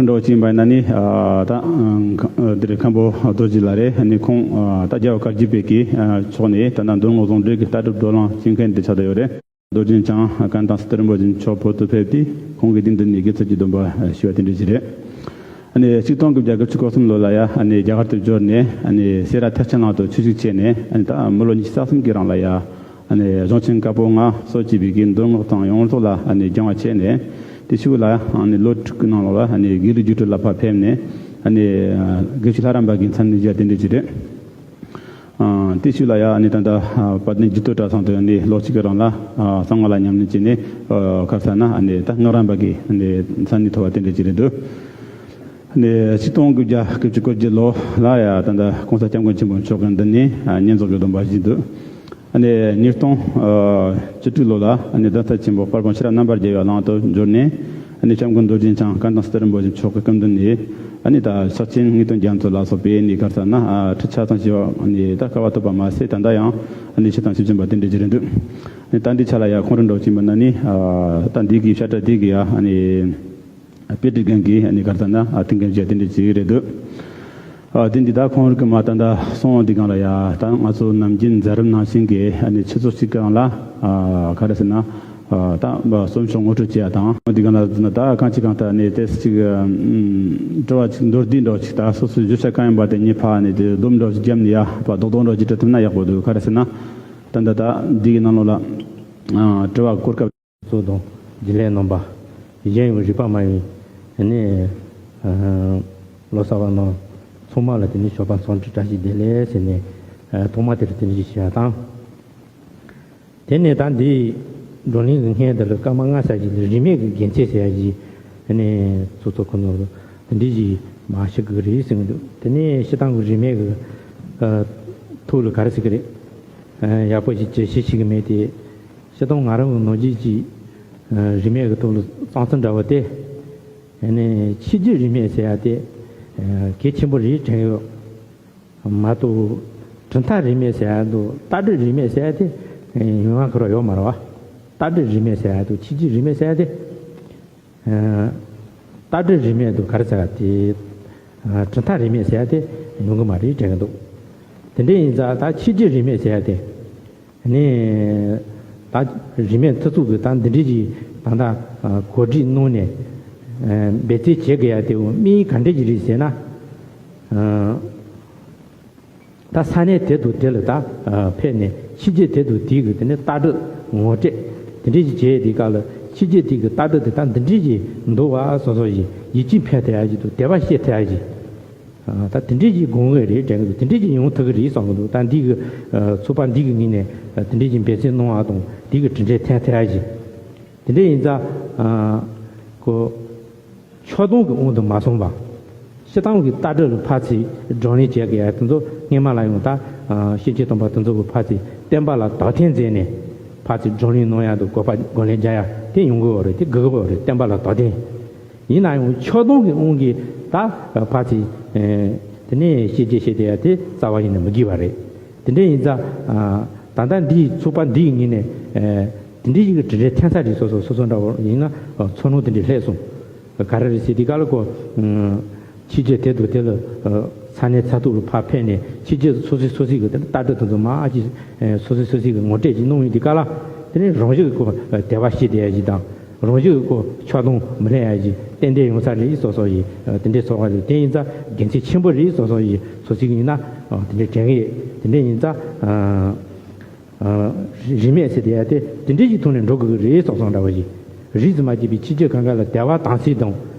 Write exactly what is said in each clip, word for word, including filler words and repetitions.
འགྲོ་བ་ཅིག་ཡིན་པ་ཡིན་ན་ནི། ཨ། ད་འདིར་མཁན་པོ་རྡོ་རྗེ་ལགས་རེད། ནི་ཁོང་ད་རྒྱལ་བ་དཀར་རྒྱུད་པའི་གི་ཕྱོགས་ནས་ད་ལྟ་མདོ་སྔགས་ཟུང་འབྲེལ་གྱི་ལྟ་གྲུབ་བགྲོ་གླེང་བྱེད་མཁན་དེ་ཆགས་བསྡད་ཡོད་རེད། རྡོ་རྗེ་འཆང་ཀུན་བཟང་སི་ཏུ་རིན་པོ་ཆེ་མཆོག་བོད་དུ་ཕེབས་ཏེ་ཁོང་གིས་དེའི་མདུན་ནས་དགེ་ཚུལ་གྱི་སྡོམ་པ་ཞུས་པ་དེ་འདྲ་ཞིག་རེད། ཨ་ནི་ཆིག་སྟོང་དགུ་བརྒྱ་དགུ་བཅུ་གོ་གསུམ་ལོ་ལ་ཡ། ཨ་ནི་རྒྱ་གར་དུ་འབྱོར་ནས། ཨ་ནི་སེ་ར་ཐེག་ཆེན་གླིང་དུ་ཆོས་ཞུགས་བྱས་ནས། ཨ་ནི་ད་མི་ལོ་ཉི་ཤུ་རྩ་གསུམ་གྱི་རིང་ལ་ཡ། ཨ་ནི་གཞུང་ཆེན་བཀའ་པོད་ལྔ་སོགས་བཅས་པའི་གི་མདོ་སྔགས་དང་ཡོངས་རྫོགས་ལ་ཨ་ནི་སྦྱང་བ་བྱས་ནས། དེ་ཤུལ་ལ་ཡ་ཨ་ནི་ལོ་དྲུག་གི་ནང་ལོགས་ལ་ཨ་ནི་དགེ་ལུགས་རྒྱུགས་སྤྲོད་ལ་ཕར་ཕེབས་ནས། ཨ་ནི་དགེ་བཤེས་ལྷ་རམས་པ་གི་མཚན་གནས་བཞེས་དེ་འདྲ་ཞིག་རེད། ཨ། དེའི་ཤུལ་ལ་ཡ་ཨ་ནི་ད་ལྟ་དཔལ་ལྡན་རྒྱུད་སྟོད་གྲྭ་ཚང་དུ་ཨ་ནི་ལོ་གཅིག་གི་རིང་ལ་གསང་སྔགས་ལ་ཉམས་ལེན་བྱས་ནས། ཨ། ག་རེ་ཟེར་ན། ཨ་ནི་ད་སྔགས་རམས་པ་གི་ཨ་ནི་མཚན་གནས་ཐོབ་པ་དེ་འདྲ་ཞིག་རེད་འདུག་ཨ་ནི་ཆིག་སྟོང་དགུ་བརྒྱ་དགུ་བཅུ་གོ་བརྒྱད་ལོ་ལ་ཡ་ད་ལྟ་གོང་ས་སྐྱབས་མགོན་ཆེན་པོ་མཆོག་གི་མདུན་ནས། ཨ། བསྙེན་རྫོགས་ཀྱི་སྡོམ་པ་བཞེས་འདུག་ཨ་ནི་ཉིས་སྟོང་བཅུ་དྲུག་ལོ་ལ་ཨ་ནི་གདན་ས་ཆེན་པོ་དཔལ་སྤུངས་ཤེས་རབ་རྣམ་པར་རྒྱལ་བའི་གླིང་དུ་འབྱོར་ནས། ཨ་ནི་སྐྱབས་མགོན་རྡོ་རྗེ་འཆང་ཀུན་བཟང་སི་ཏུ་རིན་པོ་ཆེ་མཆོག་གི་སྐུ་མདུན་ནས། ཨ་ནི་ད་ཕྱག་ཆེན་དངོས་དོན་རྒྱ་མཚོ་ལ་སོགས་པའི་ཨ་ནི་ག་རེ་ཟེར་ན། ཨ། ཁྲིད་ཆ་ཚང་ཞུ་བ་ཨ་ནི་ད་སྐལ་བ་ཐོབ་པ་མ་ཟད། ད་ལྟ་ཡང་ཨ་ནི་ཆེད་དུ་ཞུ་བཞིན་པ་དེ་འདྲ་ཞིག་རེད་འདུག་ཨ་ནི་ད་འདི་ཆ་ལ་ཡ་ཁོང་རང་འདྲ་བོ་ཅིག་ཡིན་པ་ན་ནི། ཨ། ད་འདི་གི་བཤད་གྲྭ་འདི་གི་ཡ་ཨ་ནི་དཔེ་ཁྲིད་མཁན་གྱི་ཨ་ནི་ག་རེ་ཟེར་ན། ཨ། དེ་འགན་བཞེས་དེ་འདྲ་ཅིག་རེད་འདུག་ཨ། དེ་འདི་ད་ཁོང་རང་གི་མ་ད་ལྟ་གསུང་བ་འདི་སྒང་ལ་ཡ། ད་ང་ཚོ་ནམ་རྒྱུན་མཛད་རིམ་ནང་བཞིན་གྱི་ཨ་ནི་ཆུ་ཚོད་གཅིག་སྒང་ལ། ཨ། ག་རེ་ཟེར་ན། ཨ། ད་གསོལ་མཆོད་ངོ་སྤྲོད་བྱེད་ཡ་དང་། འདི་སྒང་ལ་ད་གང་ཅི་གང་ལྟར་ཨ་ནི་ཏོག་ཙམ་ཅིག་ཨ། དྲི་བ་ཅིག་མདོར་བསྡུས་འདྲ་བོ་ཅིག་ད་སོ་སོའི་བརྗོད་བྱ་གང་ཡིན་པ་དེ་ངས་ཕར་ཨ་ནི་དེ་སྡོམ་འདྲ་བོ་ཅིག་བརྒྱབ་ནས་ཡ། ཕར་རྡོག་རྡོག་འདྲ་བོ་ཅིག་འབྲི་ཐུབ་ན་ཡག་པོ་འདུག་ག་རེ་ཟེར་ན། ད་ད་ད་འདི་གི་ནང་ལོགས་ལ། ཨ། དྲི་བ་གོ་སྐབས། གཙོ་དང་རྒྱུན་ལས་རྣམ་པ། གཞན་ཡང་རིག་པ་མ་ཡིན། ཨ་ནི། ཨ། ལོ་གསར་བ་རྣམས་ཚང་མ་ལ་དེ་ནི་ཞོགས་པ་འཚམས་འདྲི་བཀྲ་ཤིས་བདེ་ལེགས་ཟེར་ནས། ཨ། ཐོག་མ་དེར་དེ་འདྲ་ཞིག་བྱས་པ་དང་། དེ་ནས་ད་འདི་བགྲོ་གླེང་གི་སྔོན་དེ་ལ་སྐར་མ་ལྔ་ཙམ་ཞིག་ལ་རིས་མེད་ཀྱི་དགེ་མཚན་ཟེར་ཡ་ཞིག་ཨ་ནི་ཚོགས་གཙོ་ཁོ་ན་ལ་དེ་འདྲ་ཞིག་མར་ཞུ་དགོས་རེད་ཟེར་གྱི་འདུག་དེ་ནས་སྤྱིར་བཏང་གི་རིས་མེད་ཀྱི། ཨ། ཐོག་ལ་ག་རེ་ཟེར་གྱི་རེད། ཨ། ཡག་པོ་ཞིག་བྱེད་ཤེས་ཤེས་ཀྱི་མེད་དེ། སྤྱིར་བཏང་ང་རང་གི་ནོར་གྱིས་ཅིག་ཨ། རིས་མེད་ཀྱི་ཐོག་ལ་གཙང་ཚུལ་འདྲ་བོ་དེ། ཨ་ནི་ཕྱི་རྒྱུད་རིས་མེད་ཟེར་ཡ་དེ། ཨ། གལ་ཆེན་པོ་རེད་དྲན་གྱི་ཡོད། མ་གཏོགས་གྲུབ་མཐའ་རིས་མེད་ཟེར་ཡ་དང་ལྟ་གྲུབ་རིས་མེད་ཟེར་ཡ་དེ། ཨ། ཡོང་ཡ་ཁོ་རང་ཡོད་མ་རེད་བ། ལྟ་གྲུབ་རིས་མེད་ཟེར་ཡ་དང་ཕྱི་རྒྱུད་རིས་མེད་ཟེར་ཡ་དེ། ཨ། ལྟ་གྲུབ་རིས་མེད་དང་ག་རེ་ཟེར་ཡ་དེ། ཨ། གྲུབ་མཐའ་རིས་མེད་ཟེར་ཡ་དེ་ཡོང་གི་མ་རེད་དྲན་གྱི་འདུག་དེ་འདྲ་ཡིན་ཙང་ད་ཕྱི་རྒྱུད་རིས་མེད་ཟེར་ཡ་དེ། ནས་ད་རིས་མེད་མཐུ་སྟོབས་ཀྱིས་ད་འདི་འདྲའི་ཅིག་ད་ལྟ་གོ་སྒྲིག་གནང་ནས། ཨ། འབད་བརྩོན་བྱེད་དགོས་ཡ་དེ་དམིགས་ཡུལ་ག་འདྲ་ཅིག་རེད་ཟེར་ན། ཨ། ད་ས་གནས་དེ་དང་དེ་ལ་ད་ཕེབས་ནས་ཕྱི་རྒྱལ་དེ་དང་དེའི་གི་དེ་ནས་ལྟ་གྲུབ་ངོ་སྤྲོད་དེ་འདྲ་ཅིག་བྱས་དེ་ག་ལ། ཕྱི་རྒྱལ་དེའི་གི་ལྟ་གྲུབ་དེ་ད་འདི་འདྲ་ཅིག་འདུག་བ་སོ་སོ་ཡིས་ཡིད་ཆེས་འཕེལ་ཐུབ་ཡ་ཅིག་དང་དད་པ་སྐྱེ་ཐུབ་ཡ་ཅིག་ཨ། ད་དེ་འདྲས་ཀྱི་དགོངས་ངེས་རེད་དྲན་གྱི་འདུག་དེ་འདྲས་ཀྱི་ཡོང་ཐུབ་ཀྱི་རེད་བསམ་གྱི་འདུག་ད་འདི་གི། ཨ། ཚོགས་པ་འདི་གི་ངོས་ནས། ཨ། དེ་འདྲས་ཀྱི་འབད་བརྩོན་གནང་བ་དང་དེ་གི་གྲུབ་འབྲས་ཐོན་ཐུབ་ཡ་ཞིག་དེ་འདྲས་ཡིན་ཙང་། ཨ། ཁོ་ཆགས་སྡང་གི་དབང་དུ་མ་སོང་བ། སྤྱིར་བཏང་གི་ལྟ་གྲུབ་ལ་ཕར་ཚུར་བགྲོ་གླེང་བྱེད་དགོས་ཡ་དེ་ཚོ་སྔོན་མ་ལ་ཡང་ད། ཨ། སྐྱེས་ཆེན་སྟོན་པ་དེ་ཚོ་གི་ཕར་ཚུར་བསྟན་པ་ལ་དག་ཐེར་མཛད་ནས་ཕར་ཚུར་བགྲོ་གླེང་གནང་ཡ་དང་གོ་བ་གོ་ལེན་རྒྱག་ཡ་དེ་ཡོང་གི་ཡོད་རེད། དེ་དགོས་ཀྱི་ཡོད་རེད། བསྟན་པ་ལ་དག་ཐེར། ཡིན་ན་ཡང་ཆགས་སྡང་གི་དབང་གིས་ད་ཕར་ཚུར། ཨེ། དེ་ནས་བཤད་རྒྱུ་བཤད་བསྡད་ཡ་དེ་རྩ་བ་ཉིད་ནས་མི་དགོས་པ་རེད། དེ་འདྲ་ཡིན་ཙང་། ཨ། ད་ལྟ་འདིའི་ཚོགས་པ་འདིའི་ངོས་ནས། ཨེ། དེ་འདྲའི་ཞིག་གི་གྲུབ་འབྲས་ཐོན་ས་རེད། སོ་སོ་སོ་སོ་འདྲ་བོ་ཡིན་ན། ཨ། ཚོར་སྣང་དེ་འདྲ་སླེབས་སོང་། ག་རེ་རེད་ཟེར་དུས་སྐབས་ལ་ཁོ། ཨ། ཕྱི་རྒྱལ་དེ་དང་དེ་ལ། ཨ། ས་གནས་ས་ཐོག་ལ་ཕར་ཕེབས་ནས་ཕྱི་རྒྱལ་སོ་སོའི་སོ་སོའི་གི་དེ་ལྟ་གྲུབ་དེ་ཚོ་མར་ཅིག་ཨེ། སོ་སོའི་སོ་སོའི་གི་ངོ་སྤྲོད་ཅིག་གནང་ཡོང་དུས་སྐབས་ལ། དེ་ནས་རང་བཞིན་གྱིས་ཁོ་དད་པ་སྐྱེ་བསྡད་ཡ་ཞིག་དང་། རང་བཞིན་གྱིས་ཁོ་ཆགས་སྡང་མི་སླེབས་ཡ་ཞིག་ཏན་ཏན་ཡོང་ས་རེད། སོ་སོ་ཡིས། ཨ། དེ་འདྲའི་ཚོར་བ་རེད། དེ་ཡིན་ཙང་དགེ་མཚན་ཆེན་པོ་རེད། སོ་སོ་ཡིས་སོ་སོའི་ཡིན་ན། ཨ། དེ་འདྲའི་དྲན་གི་ཡོད། དེ་འདྲ་ཡིན་ཙང་། ཨ། ཨ། རིས་མེད་ཟེར་དེ་ཡ་དེ་དེ་འདྲའི་ཞིག་ཐོག་ནས་འགྲོ་དགོས་ཀྱི་རེད་བསམ་བསམ་འདྲ་བ་ཞིག་རིས་སུ་མ་ཆད་པའི་ཕྱི་རྒྱལ་གང་ག་ལ་དད་པ་དམ་ཚིག་དང་།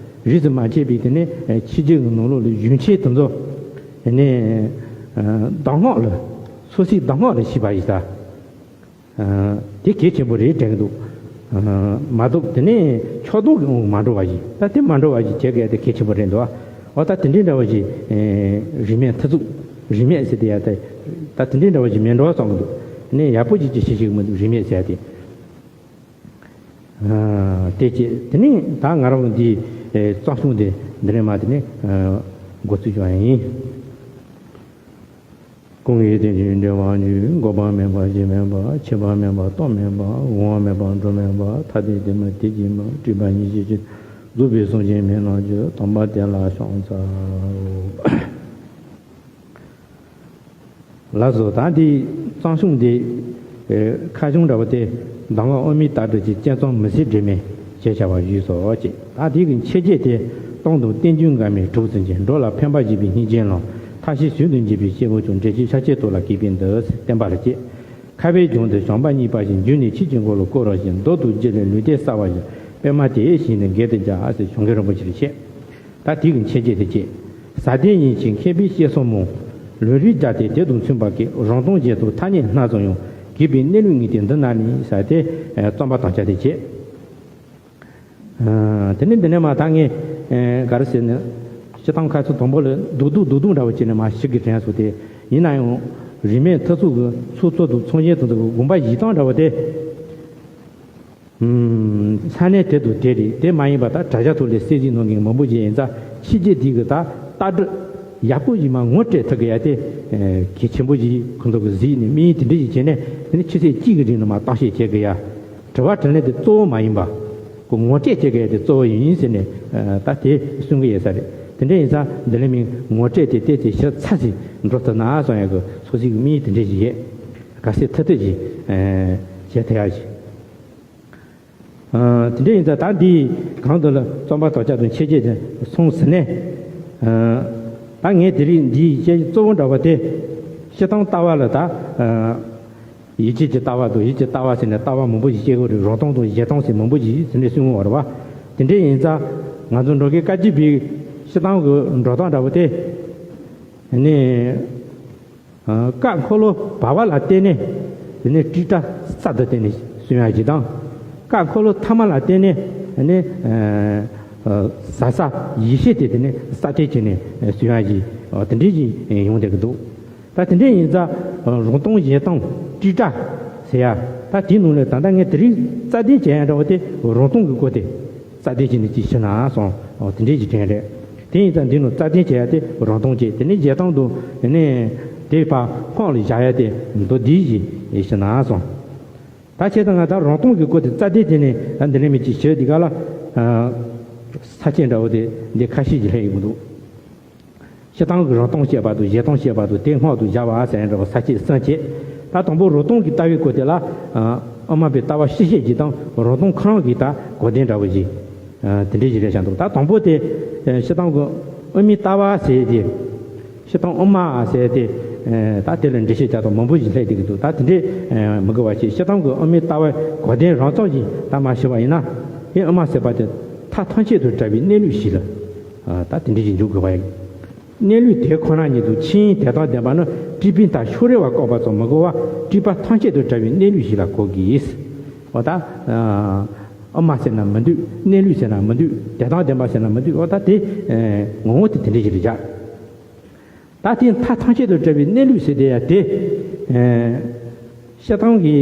རིས་སུ་མ་ཆད་པའི་དེ་ནས་ཕྱི་རྒྱལ་གྱི་ནང་ལོགས་ལ་གཞོན་སྐྱེས་དེ་ཚོ་ནས། ཨ། གདམས་ངག་ལ། སོ་སོའི་གདམས་ངག་ལ་ཤེས་པ་ཞིག་ད། ཨ། དེ་གལ་ཆེན་པོ་རེད་དྲན་གྱི་འདུག་ཨ། མ་གཏོགས་དེ་ནས་ཆགས་སྡང་གི་དབང་གིས་མ་འགྲོ་བ་ཞིག་ད་དེ་མ་འགྲོ་བ་ཞིག་བྱེད་དགོས་དེ་གལ་ཆེན་པོ་རེད་འདུག་ཨ། ད་དེ་འདྲའི་འདྲ་བ་ཞིག་ཨེ། རིས་མེད་མཐུ་སྟོབས། རིས་མེད་ཟེར་དེ་ཡ་ད། ད་དེ་འདྲའི་འདྲ་བ་ཞིག་མེད་འགྲོ་བསམ་གྱི་འདུག་དེ་ནས་ཡག་པོ་ཞིག་ཅིག་བྱེད་ཤེས་ཀྱི་མི་འདུག་རིས་མེད་ཟེར་ཡ་དེ། ཨ། དེ་བྱས་དེ་ནས་ད་ང་རང་གི་འདིའི། ཨེ། རྩོམ་གཞུང་དེ་འདི་ནས་མར་དེ་ནས། ཨ། འགོ་ཚུགས་བྱ་ཡིན། སྐུ་ངལ་དེ་བཞིན་འབྲེལ་བ་ཉིད། འགོག་པ་མེད་པ་གཞི་མེད་པ། ཆད་པ་མེད་པ་སྟོབས་མེད་པ། འོང་བ་མེད་པ་འགྲོ་མེད་པ། ཐ་དད་དེ་མིན་དེ་གཅིག་མིན། སྤྲོས་པ་གཉིས་ཀྱི་ཕྱིར། འདུས་པའི་གཟུངས་ཆེན་མི་སྣང་བརྗོད། དམ་པ་དེ་ལ་ཕྱག་འཚལ་ལོ། ལགས་སོ། ད་འདི་གཙང་གཞུང་འདི་ཁ་གཞུང་འདྲ་བོ་དེ་གདམས་ངག་དབུ་མའི་ལྟ་གྲུབ་ཀྱི་སྤྱན་གཙང་མུན་སེལ་སྒྲོན་མེ་ཞེས་བྱ་བ་ཞུས་སོ་ཅེས། ད་འདི་གི་མཆེད་བརྗོད་དེ། སྟོང་དང་རྟེན་འབྱུང་འགལ་མེད་གྲོགས་བཙུན་གྱི། འགྲོ་ལ་ཕན་པ་བཞེས་པའི་སྙིང་རྗེ་ལ། མཐའ་བཞི་ཞིང་དུ་འཇིགས་པའི་སྐྱེ་བོ་ཀུན། འདྲེན་བྱེད་ཤཱཀྱའི་ཏོག་ལ་གུས་པས་འདུད། བསྟན་པ་ལ་བཅས། ཁ་བའི་ལྗོངས་འདིར་བྱམས་པ་གཉིས་པ་ཞིག། འབྱོན་ནས་ཆོས་ཀྱི་འཁོར་ལོ་བསྐོར་བར་བཞེད། མདོ་དང་རྒྱུད་ལས་ལུང་བསྟན་གསལ་བར་བྱ། པདྨ་དེ་ཡི་ཞིང་ནི་བརྒལ་དུ་བྱ། ཟེར་བྱུང་མཁན་རིན་པོ་ཆེ་ལ་བཤད། ད་དེ་གི་མཆེད་བརྗོད་དེ་བཅས། ཟབ་དོན་ཡན་ཆད་མཁས་པའི་བཤད་སྲོལ་མང་། ལུང་རིགས་སྦྱར་ཏེ་དེ་དང་མཚུངས་པར་བཀོད། རང་སྟོང་གཞན་སྟོང་ཐ་སྙད་སྣ་ཚོགས་ཡང་། གུས་པས་གནས་ལུགས་ངེས་ཏེ་འདི་ན་ནི། ཟེར་ཏེ་རྩོམ་པ་དམ་བཅའ་དེ་བཅས། ཨ། དེ་ནས་འདི་ནས་མར་ད་ངས། ཨ། ག་རེ་ཟེར་ན། སྤྱིར་བཏང་ཁ་སང་དང་པོ་ལ་རྡོག་རྡོག་རྡོག་རྡོག་འདྲ་བོ་བྱས་ནས་མར་ཞིབ་ཀྱིས་དྲན་སོང་སྟེ། ཡིན་ན་ཡང་རིས་མེད་མཐུ་སྟོབས་ཀྱི་ཚོགས་གཙོ་དང་ཚོགས་གཞོན་དེ་ཚོ་གི་དགོངས་པ་བཞེས་སྟངས་འདྲ་བོ་དེ། ཨུམ། ས་གནས་དེ་དང་དེ་རེད། དེ་མ་ཡིན་པ་ད་དྲ་རྒྱ་ཐོག་ལ་གསལ་བཤད་གནང་མཁན་མང་པོ་ཞིག་ཡིན་ཙང་། ཕྱི་རྒྱལ་དེ་གི་ད་ལྟ་གྲུབ་ཡག་པོ་ཞིག་མར་ངོ་སྤྲོད་ཐུབ་གི་ཡ་དེ། ཨ། གལ་ཆེན་པོ་ཞིག་ཁོང་ཚོ་གི་གཟིགས་ནས་དམིགས་ཡུལ་དེ་འདྲ་ཞིག་བྱས་ནས། དེ་ནས་ཆུ་ཚོད་གཅིག་གི་རིང་ལ་མར་གཏམ་བཤད་བྱེད་གི་ཡ། དྲི་བ་དྲིས་ལན་དེ་གཙོ་བོ་མ་ཡིན་པ། ཁོ་ངོ་སྤྲོད་བྱེད་མཁན་དེ་གཙོ་བོ་ཡིན་ཟེར་ནས། ཨ། ད་དེ་གསུང་གི་ཡོད་ས་རེད། དེ་འདྲ་ཡིན་ཙང་འདི་ལས་མིན་ངོ་སྤྲོད་དེ་ཏོག་ཙམ་ཞིབ་ཚགས་ཤིག་འགྲོ་ཐུབ་ན་བསམ་ཡག་གི་སོ་སོའི་དམིགས་ཡུལ་དེ་འདྲ་ཞིག་ཡོད། ག་ཚོད་ཐུབ་ཐུབ་ཅིག་ཨ། བྱེད་ཐུབ་ཡག་ཅིག་ཨ། དེ་འདྲ་ཡིན་ཙང་ད་འདི་གང་དུ་ལ་རྩོམ་པ་དམ་བཅའ་དང་མཆེད་བརྗོད་དེ་སོང་ཟིན་ནས། ཨ། ད་ངས་དེ་རིང་འདིའི་དཔྱད་གཞི་གཙོ་བོ་འདྲ་བ་དེ། སྤྱིར་བཏང་ལྟ་བ་ལ་ད། ཨ། ཡིད་ཆེས་ཀྱི་ལྟ་བ་དང་ཡིད་ཀྱི་ལྟ་བ་ཟེར་ནས་ལྟ་བ་མང་པོ་ཞིག་སྐྱེ་དགོས་རེད། རང་སྟོང་དང་གཞན་སྟོང་ཟེར་མང་པོ་ཞིག་དེ་འདྲ་གསུང་གི་ཡོད་རེད་བ། དེ་འདྲ་ཡིན་ཙང་ང་ཚོ་འགྲོ་མཁན་བཀའ་བརྒྱུད་པའི་སྤྱིར་བཏང་གི་འགྲོ་སྟངས་འདྲ་བོ་དེ། ནི། ཨ། བཀའ་འཁོར་ལོ་བར་པ་ལ་བརྟེན་ནས། དེ་ནས་ཊཱིཀ་ཊ་ས་དང་བརྟེན་ནས་གསུང་ཡག་ཅིག་དང་། བཀའ་འཁོར་ལོ་ཐ་མ་ལ་བརྟེན་ནས། ནི། ཨ། ཟབ་ས་ཡེ་ཤེས་དེ་དེ་ནས་ས་དེ་བྱས་ནས་གསུང་ཡག་ཅིག་དེ་འདྲ་ཞིག་ཡོང་བསྡད་ཀྱི་འདུག་ད་དེ་འདྲ་ཡིན་ཙང་། ཨ། རང་སྟོང་གཞན་སྟོང་ཊཱིཀ་ཊ་ཟེར་ཡག་ད་དེའི་ནང་ལས་ད་ལྟ་ངས་དེ་རིང་རྩ་དོན་བྱེད་ཡག་འདྲ་བོ་དེ་རང་སྟོང་གི་སྐོར་དེ་རྩ་དོན་བྱས་ནས་ཅིག་ཞུས་ན་སོང་། ཨོ། དེ་འདྲ་ཞིག་དྲན་རེད། དེ་ཡིན་ཙང་འདི་ནང་རྩ་དོན་བྱེད་ཡག་དེ་རང་སྟོང་བྱས། དེ་ནས་གཞན་སྟོང་དུ་ནས་དེ་ཕར་སྔོན་ལ་བཞག་ཡག་དེ་མདོར་བསྡུས་ཤིག་ཞུས་ན་སོང་། ད་བྱས་ཙང་ང་ད་རང་སྟོང་གི་སྐོར་དེ་རྩ་དོན་བྱས་ནས་ད་འདི་ནས་མི་ཅིག་ཞུས་དེ་ག་ལ། ཨ། ས་བཅད་འདྲ་བོ་དེ་འདི་ཁ་ཤས་ཀྱིས་ལྷན་ཡོང་གི་འདུག་སྤྱིར་བཏང་གི་རང་སྟོང་བཤད་པ་དང་གཞན་སྟོང་བཤད་པ་དང་དེ་སྔོན་དུ་བཞག་པ་ཟེར་ཡག་འདྲ་བོ་ས་བཅད་གསུམ་བྱས། ད་དང་པོ་རང་སྟོང་གི་ལྟ་བའི་སྐོར་དེ་ལ། ཨ། དབུ་མ་པའི་ལྟ་བ་སྤྱི་བཤད་ཅིག་དང་། རང་སྟོང་ཁོ་རང་གི་ད་གོ་དོན་འདྲ་བོ་ཞིག་ཨ། དེ་འདྲ་ཞིག་རེད་བཞག་འདུག་ད་དང་པོ་དེ། ཨ། སྤྱིར་བཏང་གི་དབུ་མའི་ལྟ་བ་ཟེར་དེ། སྤྱིར་བཏང་དབུ་མ་ཟེར་དེ། ཨ། ད་དེ་ལ་འགྲེལ་བཤད་རྒྱག་སྟངས་མང་པོ་ཞིག་སླེབས་བསྡད་ཀྱི་འདུག་ད་དེ་འདྲ། ཨ། མི་དགོས་པ་བྱས། སྤྱིར་བཏང་གི་དབུ་མའི་ལྟ་བའི་གོ་དོན་རང་ཚུགས་ཀྱིས་ད་མར་ཞུས་པ་ཡིན་ན། དབུ་མ་ཟེར་པ་དེ་མཐའ་ཐམས་ཅད་དུ་བྲལ་བའི་གནས་ལུགས་ཤིག་ལ། ཨ། ད་དེ་འདྲ་ཞིག་འཇོག་དགོས་པ་ཡིན། གནས་ལུགས་དེ་ཁོ་ན་ཉིད་དུ་ཆོས་དབྱིངས་དོན་དམ་བདེན་པ་ནི་སྤྲུལ་པའི་མཐའ་ཕྱོགས་རིས་པ་བཀག་པ་ཙམ་མི་དགོས་པར་སྤྲུལ་པ་ཐམས་ཅད་དུ་བྲལ་བའི་གནས་ལུགས་ཤིག་ལ་གོ་དགོས། འོ་ད། ཨ། དབུ་མ་ཟེར་ན་མི་འདོད། གནས་ལུགས་ཟེར་ན་མི་འདོད། དོན་དམ་བདེན་པ་ཟེར་ན་མི་འདོད། འོ་ད་དེ། ཨ། ངོ་བོ་དེ་དེ་འདྲ་ཞིག་རེད་བཞག་ད་དེ་མཐའ་ཐམས་ཅད་དུ་བྲལ་བའི་གནས་ལུགས་ཟེར་དེ་ཡང་དེ། ཨ། སྤྱིར་བཏང་གི་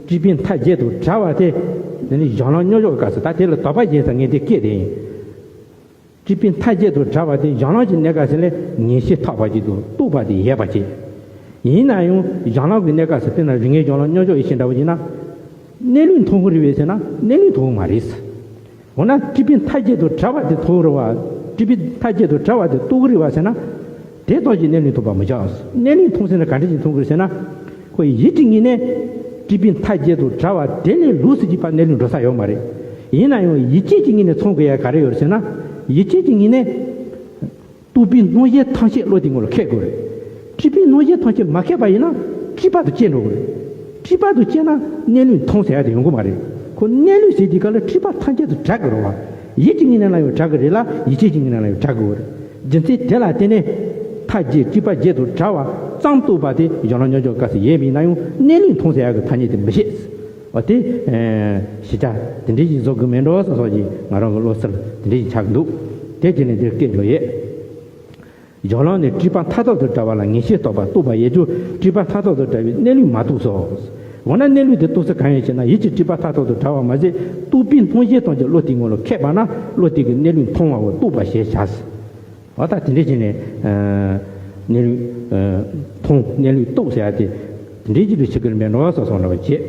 སྤྲུལ་པའི་མཐའ་བརྒྱད་དུ་བྲལ་བ་དེ། དེ་ནི་གཞན་ལམ་མྱོང་བྱེད་སྐབས་སུ། ད་དེ་ལ་དོགས་པ་བྱས་ཙང་ངས་འདི་བཀོད་དེ་ཡིན། སྤྲུལ་པའི་མཐའ་བརྒྱད་དུ་བྲལ་བ་དེ་གཞན་ལམ་གྱི་གནས་སྐབས་སུ་ལས་ངེས་ཤེས་ཐོབ་པ་ཅིག་དང་རྟོགས་པ་དེ་ཡོད་པ་ཅིག་ཡིན་ན་ཡང་གཞན་ལམ་གྱི་གནས་སྐབས་སུ། དཔེར་ན་རིགས་ངེས་གཞན་ལམ་མྱོང་བྱེད་ཡེ་ཤེས་འདྲ་བོ་ཡིན་ན། གནས་ལུགས་མཐོང་གི་རེད་པས་ཟེར་ན་གནས་ལུགས་མཐོང་གི་མ་རེད། འོ་ན་སྤྲུལ་པའི་མཐའ་བརྒྱད་དུ་བྲལ་བ་དེ་མཐོང་གི་རེད་པ། སྤྲུལ་པའི་མཐའ་བརྒྱད་དུ་བྲལ་བ་དེ་རྟོགས་ཀྱི་རེད་པ་ཟེར་ན། དེ་ཙམ་གྱིས་གནས་ལུགས་མཐོང་བར་མི་བྱ། གནས་ལུགས་མཐོང་ཟེར་ན་ག་འདྲ་ཞིག་མཐོང་གི་རེད་ཟེར་ན། ཁོ་ཡིད་ཀྱི་ངོས་ནས་སྤྲུལ་པའི་མཐའ་བརྒྱད་དུ་བྲལ་བ་དེ་ལས་ལོགས་སུ་གཅིག་པ་གནས་ལུགས་འགྲོ་ས་ཡོད་མ་རེད། ཡིན་ན་ཡང་ཡིད་ཆེས་ཀྱི་ངོས་ནས་མཚོན་དགོས་ཡ་ག་རེ་ཡོད་རེད་ཟེར་ན། ཡིད་ཆེས་ཀྱི་ངོས་ནས་རྟོག་པའི་སྣང་གཞི་ཐམས་ཅད་བློ་དེའི་ངོ་ལ་ཁེལ་དགོས་རེད། སྤྲུལ་པའི་སྣང་གཞི་ཐམས་ཅད་མ་ཁེལ་པ་ཡིན་ན་སྤྲུལ་པ་དང་བཅས་འགྲོ་གི་རེད། སྤྲུལ་པ་དང་བཅས་ན་གནས་ལུགས་མཐོང་ཟེར་ཡ་དེ་ཡོང་གི་མ་རེད། ཁོ་གནས་ལུགས་ཟེར་དུས་སྐབས་ལ་སྤྲུལ་པ་ཐམས་ཅད་དུ་བྲལ་དགོས་རེད་བ། ཡིད་ཀྱི་ངོས་ནས་ལ་ཡང་བྲལ་གི་རེད་ལ། ཡིད་ཆེས་ཀྱི་ངོས་ནས་ལ་ཡང་བྲལ་དགོས་རེད། རྒྱུ་མཚན་དེ་ལ་བརྟེན་ནས་མཐའ་བརྒྱད་སྤྲུལ་པ་བརྒྱད་དུ་བྲལ་བ་ཙམ་རྟོགས་པ་དེ་གཞན་ལམ་མྱོང་བྱེད་སྐབས་སུ་ཡོད་པ་ཡིན་ན་ཡང་གནས་ལུགས་མཐོང་ཟེར་ཡག་གི་ཐ་སྙད་དེ་མི་བྱེད། འོ་དེ། ཨེ། གཞི་རྒྱ་དེ་འདྲའི་ཞིག་བཟོ་དགོས་མེད་འགྲོ་བསམ་སོགས་ཀྱི་ང་རང་གི་བློ་འཚབ་དེ་འདྲའི་ཞིག་ཆགས་ཀྱི་འདུག་དེ་བྱས་ནས་འདིར་སྐད་འཇོག་ཡས། གཞན་ལམ་ནི་སྤྲུལ་པ་མཐའ་དག་ཏུ་བྲལ་བ་ལ་ངེས་ཤེས་རྟོགས་པ་རྟོགས་པ་ཡོད་ཀྱང་སྤྲུལ་པ་མཐའ་དག་ཏུ་བྲལ་བའི་གནས་ལུགས་མ་རྟོགས་སོ། འོ་ན་གནས་ལུགས་དེ་རྟོགས་ཚུལ་གང་ཡིན་ཞེ་ན། ཡིད་ཀྱི་སྤྲུལ་པ་མཐའ་དག་ཏུ་བྲལ་བ་མ་ཟད་རྟོག་པའི་སྣང་གཞི་ཐམས་ཅད་བློ་དེའི་ངོ་ལ་ཁེལ་པ་ན་བློ་དེ་གི་གནས་ལུགས་མཐོང་བའོ། རྟོགས་པ་ཞེས་བྱ། འོ་ད་དེ་འདྲ་བྱས་ནས། ཨ། གནས་ལུགས། ཨ། མཐོང་། གནས་ལུགས་རྟོགས་ཟེར་ཡ་དེ་དེ་འདྲའི་ཅིག་ཏུ་ཞིག་གི་རིམ་པས་འགྲོ་བ་སོགས་སོང་འདྲ་བ་བྱེད།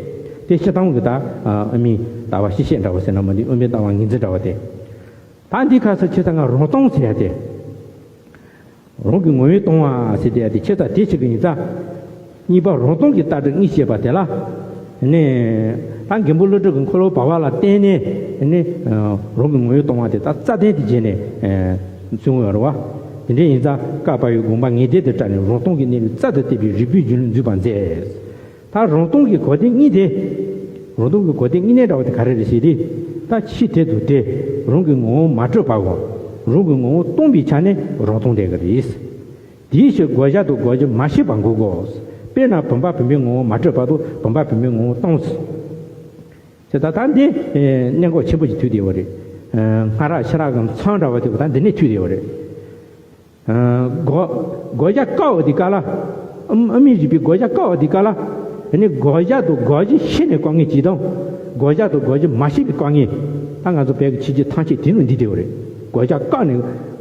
དེ་སྤྱིར་བཏང་གི་ད། ཨ། དབུ་མའི་ལྟ་བ་སྤྱི་བཤད་འདྲ་བ་ཟེར་ན་མི་འདུག་དབུ་མའི་ལྟ་བ་ངོས་འཛིན་འདྲ་བ་དེ། ད་འདི་ཁ་སང་ཁྱེད་ཚང་ང་རང་སྟོང་ཟེར་ཡ་དེ། རང་གི་ངོ་བོས་སྟོང་བ་ཟེར་དེ་ཡ་དེ་ཁྱེད་ཚང་དེ་ཆེ་གི་ཡིན་ཙང་། གཉིས་པ་རང་སྟོང་གི་ལྟ་གྲུབ་གཉིས་བཤད་པ་དེ་ལ། ནི། ད་མགོན་པོ་ཀླུ་སྒྲུབ་ཀྱི་འཁོར་ལོ་བར་པ་ལ་བརྟེན་ནས་ནི། རང་གི་ངོ་བོས་སྟོང་བ་དེ་ད་རྩ་བརྟན་དུ་བྱས་ནས་གསུངས་ཡོད་རེད་བ། དེ་འདྲ་ཡིན་ཙང་བཀའ་བབས་པའི་དགོངས་པ་ངེས་གཏན་དུ་བཀྲལ་ནས་རང་སྟོང་གི་གནས་ལུགས་རྩལ་དུ་བཏད་པའི་རིགས་པའི་རྒྱུན་ལས་འཛུད་པར་མཛད། ད་རང་སྟོང་གི་གོ་དོན་གཉིས་དེ། རང་སྟོང་གི་གོ་དོན་དངོས་གནས་འདྲ་བ་དེ་ག་རེ་རེད་ཟེར་དུས། ད་ཕྱི་དེ་དང་དེ་རང་གི་ངོ་བོ་མ་གྲུབ་པའོ། རང་གི་ངོ་བོ་སྟོང་པའི་ཆ་ནས་རང་སྟོང་བསྡད་ཀྱི་རེད། དེའི་ཕྱིར་བགོ་བཤའ་དང་བགོ་གཞི་མ་ཤེས་པར་འགོག་དགོས། དཔེར་ན་བུམ་པ་བུམ་པའི་ངོ་བོ་མ་གྲུབ་བར་དུ་བུམ་པ་བུམ་པའི་ངོ་བོ་སྟོང་ཟེར། ད་ད་འདི་གནད་འགག་ཆེན་པོ་ཞིག་ཐུག་བསྡད་ཡོད་རེད། སྔ་རབས་ཕྱི་རབས་ཀྱི་མཚམས་འདྲ་བ་དེ་ད་འདི་ནས་ཐུག་བསྡད་ཡོད་རེད། བགོ་བགོ་བཤའ་བཀག་པ་འདི་ག་ལ། ཨ་མི་རིགས་པའི་བགོ་བཤའ་བཀག་པ་འདི་ག་ལ། ཨ་ནི་བགོ་བཤའ་དང་བགོ་གཞི་ཤེས་ནས་བཀག་མཁན་གཅིག་དང་། བགོ་བཤའ་དང་བགོ་གཞི་མ་ཤེས་པའི་བཀག་མཁན། ད་ང་ཚོ་བོད་ཀྱི་ཕྱི་རྒྱལ་ཐམས་ཅད་དེ་ནང་འདུས་བསྡད་ཡོད་རེད། བགོ་བཤའ་བཀག་ནས་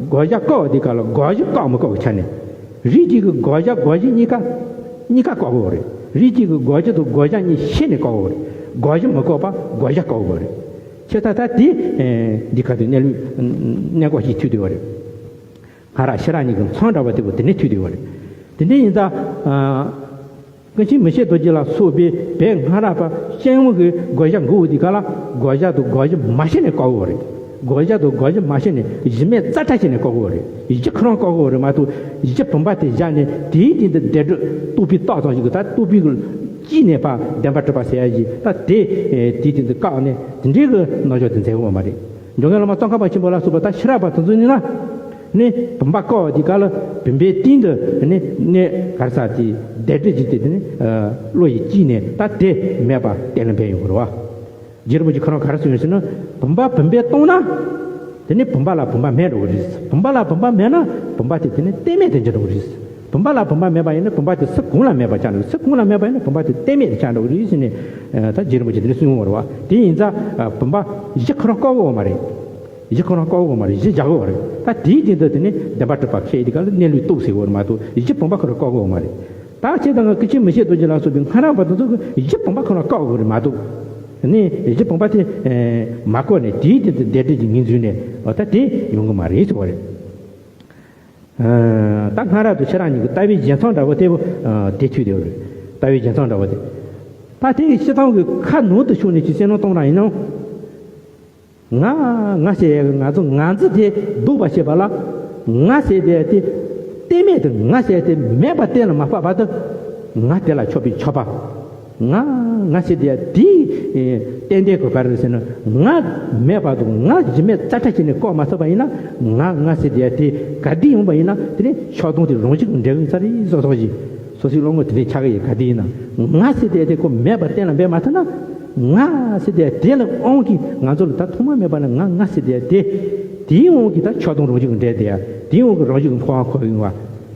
བགོ་བཤའ་བཀག་པ་འདི་ག་ལ་བགོ་གཞི་བཀག་མི་བཀག་གི་ཆ་ནས། རིགས་གཅིག་གི་བགོ་བཤའ་བགོ་གཞི་གཉིས་ཀ་གཉིས་ཀ་བཀག་དགོས་རེད། རིགས་གཅིག་གི་བགོ་བཤའ་དང་བགོ་བཤའ་གཉིས་ཤེས་ནས་བཀག་དགོས་རེད། བགོ་གཞི་མི་བཀག་པ་བགོ་བཤའ་བཀག་དགོས་རེད། ཁྱེད་ད་ལྟ་དེ་འདི་ག་དུས་གནས་ལུགས་གནད་འགག་ཞིག་ཐུག་བསྡད་ཡོད་རེད། སྔ་རབས་ཕྱི་རབས་གཉིས་ཀྱི་མཚམས་འདྲ་བ་དེ་བོ་དེ་ནས་ཐུག་བསྡད་ཡོད་རེད། དེ་འདྲ་ཡིན་ཙང་། ཀུན་མཁྱེན་མི་ཕྱེད་རྡོ་རྗེ་ལ་སོགས་པའི་བོད་སྔ་རབས་པ་སྤྱི་ཡོངས་ཀྱི་བགོ་བཤའ་འགུག་པ་འདི་ག་ལ་བགོ་བཤའ་དང་བགོ་གཞི་མ་ཤེས་ནས་བཀག་པ་རེད། བགོ་བཤའ་དང་བགོ་གཞི་མ་ཤེས་ནས་གཞི་མེད་རྩ་ཁྲ་བྱས་ནས་བཀག་པ་རེད། གཞི་ཁོ་རང་བཀག་པ་རེད་མ་གཏོགས་གཞི་བུམ་པ་དེ་བཞག་ནས་དེའི་སྟེང་དུ་བདེན་གྲུབ་རྟོགས་པའི་རྟགས་ཙམ་ཞིག་གི་ད་རྟོགས་པའི་དཀྱིལ་ནས་ཕར་བདེན་པར་གྲུབ་པ་ཟེར་ཡ་ཞིག་ད་དེ་དེའི་སྟེང་དུ་བཀག་ནས་དེ་འདྲའི་གི་རྣམ་འགྱུར་དེ་མཛད་ཡོད་མ་རེད། འཇམ་མགོན་བླ་མ་ཙོང་ཁ་པ་ཆེན་པོ་ལ་སོགས་པ་ད་ཕྱི་རབས་པ་དེ་ཚོ་ནི་ན། ནི་བུམ་པ་བཀག་པ་འདི་ག་ལ་བུམ་པའི་སྟེང་དུ་ནི་གནས་གར་ས་དེ་བདེན་གྲུབ་ཀྱི་དེ་ནི་བློ་ཡི་དཀྱིལ་ནས་ད་དེ་མེད་པ་གཏན་ལ་འབེབས་ཡོང་གི་རེད་བ། རྗེ་རིན་པོ་ཆེ་ཁོ་རང་ག་རེ་གསུངས་ཡོད་ཟེར་ན། བུམ་པ་བུམ་པས་སྟོང་ན། དེ་ནི་བུམ་པ་ལ་བུམ་པ་མེད་འགྲོ་གི་རེད། བུམ་པ་ལ་བུམ་པ་མེད་ན་བུམ་པ་དེ་དེ་ནི་རྟེན་མེད་དུ་འགྱུར་འགྲོ་གི་རེད། བུམ་པ་ལ་བུམ་པ་མེད་པ་ཡིན་ན་བུམ་པ་དེ་སུ་གང་ལ་མེད་པ་ཆགས་འགྲོ་གི། སུ་གང་ལ་མེད་པ་ཡིན་ན་བུམ་པ་དེ་རྟེན་མེད་དུ་ཆགས་འགྲོ་གི་རེད་ཟེར་ནས། ད་རྗེ་རིན་པོ་ཆེ་དེ་ནི་གསུངས་ཡོད་རེད་བ། དེ་ཡིན་ཙང་བུམ་པ་གཞི་ཁོ་རང་བཀག་ཡོད་མ་རེད། གཞི་ཁོ་རང་བཀག་ཡོད་མ་རེད། གཞི་བཞག་ཡོད་རེད། ད་དེའི་སྟེང་དུ་དེ་ནི་བདེན་པར་གྲུབ་པ་ཁས་དེ་ག་ལ་གནས་ལུགས་རྟོགས་ཟེར་ཡོད་རེད་མ་གཏོགས་གཞི་བུམ་པ་ཁོ་རང་བཀག་ཡོད་མ་རེད། ད་ཁྱེད་དང་ཀུན་མཁྱེན་མི་ཕྱེད་རྡོ་རྗེ་ལ་སོགས་པའི་སྔ་རབས་པ་དེ་ཚོ་གི་གཞི་བུམ་པ་ཁོ་རང་བཀག་དགོས་རེད་མ་གཏོགས། ནི་གཞི་བུམ་པ་དེ་མ་བཀག་ནས་དེའི་སྟེང་དུ་བདེན་གྲུབ་ཀྱི་ངོས་འཛིན་ནས་འོ་ད་དེ་ཡོང་གི་མ་རེད་ཟེར་བ་རེད། ད་སྔ་རབས་དང་ཕྱི་རབས་གཉིས་ཀྱི་ལྟ་བའི་བརྒྱུད་མཚམས་འདྲ་བོ་དེ་བོ་དེ་ཐུག་དེ་བོ་རེད། ལྟ་བའི་བརྒྱུད་མཚམས་འདྲ་བོ་དེ། ད་དེ་ཡི་སྤྱི་བཏང་གི་ཁ་ནང་དུ་ཤོར་ནས་ཀྱི་བསམ་བློ་གཏོང་རང་ཡིན་ནོ། ང་ང་ཟེར་ཡག་གི་ང་ཚོ་ང་ཚོ་དེ་ལྡོག་པ་བྱེད་པ་ལ། ང་ཟེར་དེ་དེ་རྟེན་མེད་དུ་ང་ཟེར་དེ་མེད་པ་གཏན་ལ་མ་ཕབ་བར་དུ། ང་དེ་ལ་ཆོག་པའི་ཆོག་པ། ང་ང་ཟེར་དེ་དེའི་ཏན་ཏན་གོ་ག་རེ་ཟེར་ན། ང་མེད་པ་དང་ང་གཞི་མེད་རྩ་ཁྲ་བྱས་ནས་བཀག་མ་ཐུབ་པ་ཡིན་ན། ང་ང་ཟེར་དེ་དེ་ག་དུས་ཡོང་པ་ཡིན་ན་དེ་ནི་ཆགས་སྡང་དེ་རང་བཞིན་གྱིས་འདྲེས་ཡོང་ས་རེད། སོ་སོ་ཞིག་སོ་སོའི་བློ་ངོར་དེ་འདྲའི་ཆགས་ཀྱི་ཡོད། ག་དུས་ཡིན་ན་ང་ཟེར་དེ་དེ་ཁོ་མེད་པ་གཏན་ལ་འབེབས་མ་ཐུབ་ན། ང་ཟེར་དེ་དེ་ལ་དབང་གིས་ང་ཚོ་ལ་ད་ཐོག་མ་མེད་པ་ནས་ང་ང་ཟེར་དེ་དེ། དེའི་དབང་གིས་ད་ཆགས་སྡང་རང་བཞིན་གྱིས་འདྲེས་དེ་ཡ། དེའི་དབང་གིས་རང་བཞིན་གྱིས་འཁོར་བ་འཁོར་ཡོང་བ།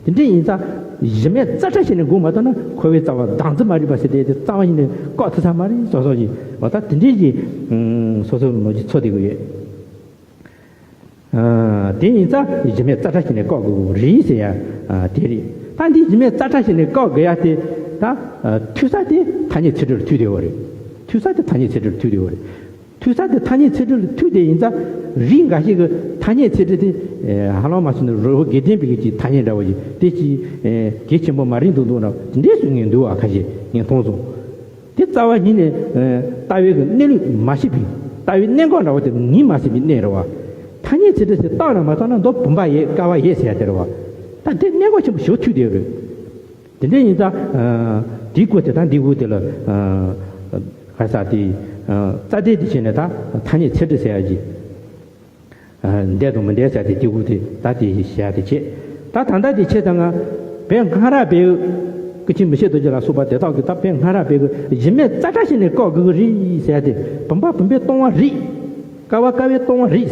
དེ་འདྲ་ཡིན་ཙང་གཞི་མེད་རྩ་ཁྲ་བྱས་ནས་འགོག་མ་ཐུབ་ན་འཁོར་བའི་རྩ་བ་བདག་འཛིན་མ་རིག་པ་ཟེར་དེ་དེ་རྩ་བ་ཉིད་ནས་བཀག་ཐུབ་ས་མ་རེད། སོ་སོ་ཞིག་འོ་ད་དེ་འདྲའི་ཞིག་སོ་སོའི་ལོ་རྒྱུས་ཚོ་དེ་གི་ཡོད། དེ་ཡིན་ཙང་གཞི་མེད་རྩ་ཁྲ་བྱས་ནས་བཀག་དགོས་རེད་ཟེར་ཡ། དེ་རེད། ད་འདི་གཞི་མེད་རྩ་ཁྲ་བྱས་ནས་བཀག་དགོས་ཡ་དེ་ད་ཐུག་ས་དེ་ཐ་སྙད་ཚིག་འབྲུ་ལ་ཐུག་བསྡད་ཡོད་རེད། ཐུག་ས་དེ་ཐ་སྙད་ཚིག་འབྲུ་ལ་ཐུག་བསྡད་ཡོད་རེད། ཐུག་ས་དེ་ཐ་སྙད་ཚིག་འབྲུ་ལ་ཐུག་བསྡད་ཡིན་ཙང་རིགས་འགའ་ཞིག་གི་ཐ་སྙད་ཚིག་འབྲུ་དེ་ཧ་ལམ་མ་སོང་ན་རི་བོ་དགེ་ལྡན་པའི་གི་ཐ་སྙད་འདྲ་བོ་ཞིག་དེ་ཅིག་གལ་ཆེན་པོ་མ་རེད་འདུག་འདུག་ན་དེ་འདྲས་སུ་ངས་འདུག་བ། ཁ་ཤས་ངས་མཐོང་སོང་། དེ་རྩ་བ་ཉིད་ནས་ལྟ་བའི་གི་གནས་ལུགས་མ་ཤེས་པའི། ལྟ་བའི་གནད་འགག་འདྲ་བོ་དེ་ངེས་མ་ཤེས་པའི་གནས་རེད་བ། ཐ་སྙད་ཚིག་འབྲུ་དེ་བཏགས་ན་མ་བཏགས་ན་མདོ་བུམ་པ་ཡོད། ཀ་བ་ཡོད་ཟེར་ཡ་དེ་རེད་བ། ད་དེ་གནད་འགག་ཆེན་པོ་ཞེ་པོ་ཐུག་བསྡད་ཡོད་རེད། དེ་འདྲ་ཡིན་ཙང་དེའི་སྐོར་དེ་དང་འདིའི་སྐོར་དེ་ལ་ག་ས་དེ་རྩ་དེ་དེ་བྱས་ནས་ད་ཐ་སྙད་ཚིག་འབྲུ་ཟེར་ཡ་ཅིག་འདས་དང་མི་འདས་ཟེར་དེ་དེ་ཁུག་དེ་ད་དེ་བཤད་དེ་བྱེད། ད་ད་ལྟ་དེ་ཁྱེད་དང་ང་བོད་སྔ་རབས་པའི་ཀུན་མཁྱེན་མི་ཕྱེད་རྡོ་རྗེ་ལ་སོགས་པ་དེ་དག་གིས་ད་བོད་སྔ་རབས་པའི་གཞི་མེད་རྩ་ཁྲ་བྱས་ནས་བཀག་དགོས་ཀྱི་རེད་ཟེར་ཏེ། བུམ་པ་བུམ་པས་སྟོང་བ་རེད། ཀ་བ་ཀ་བས་སྟོང་བ་རེད།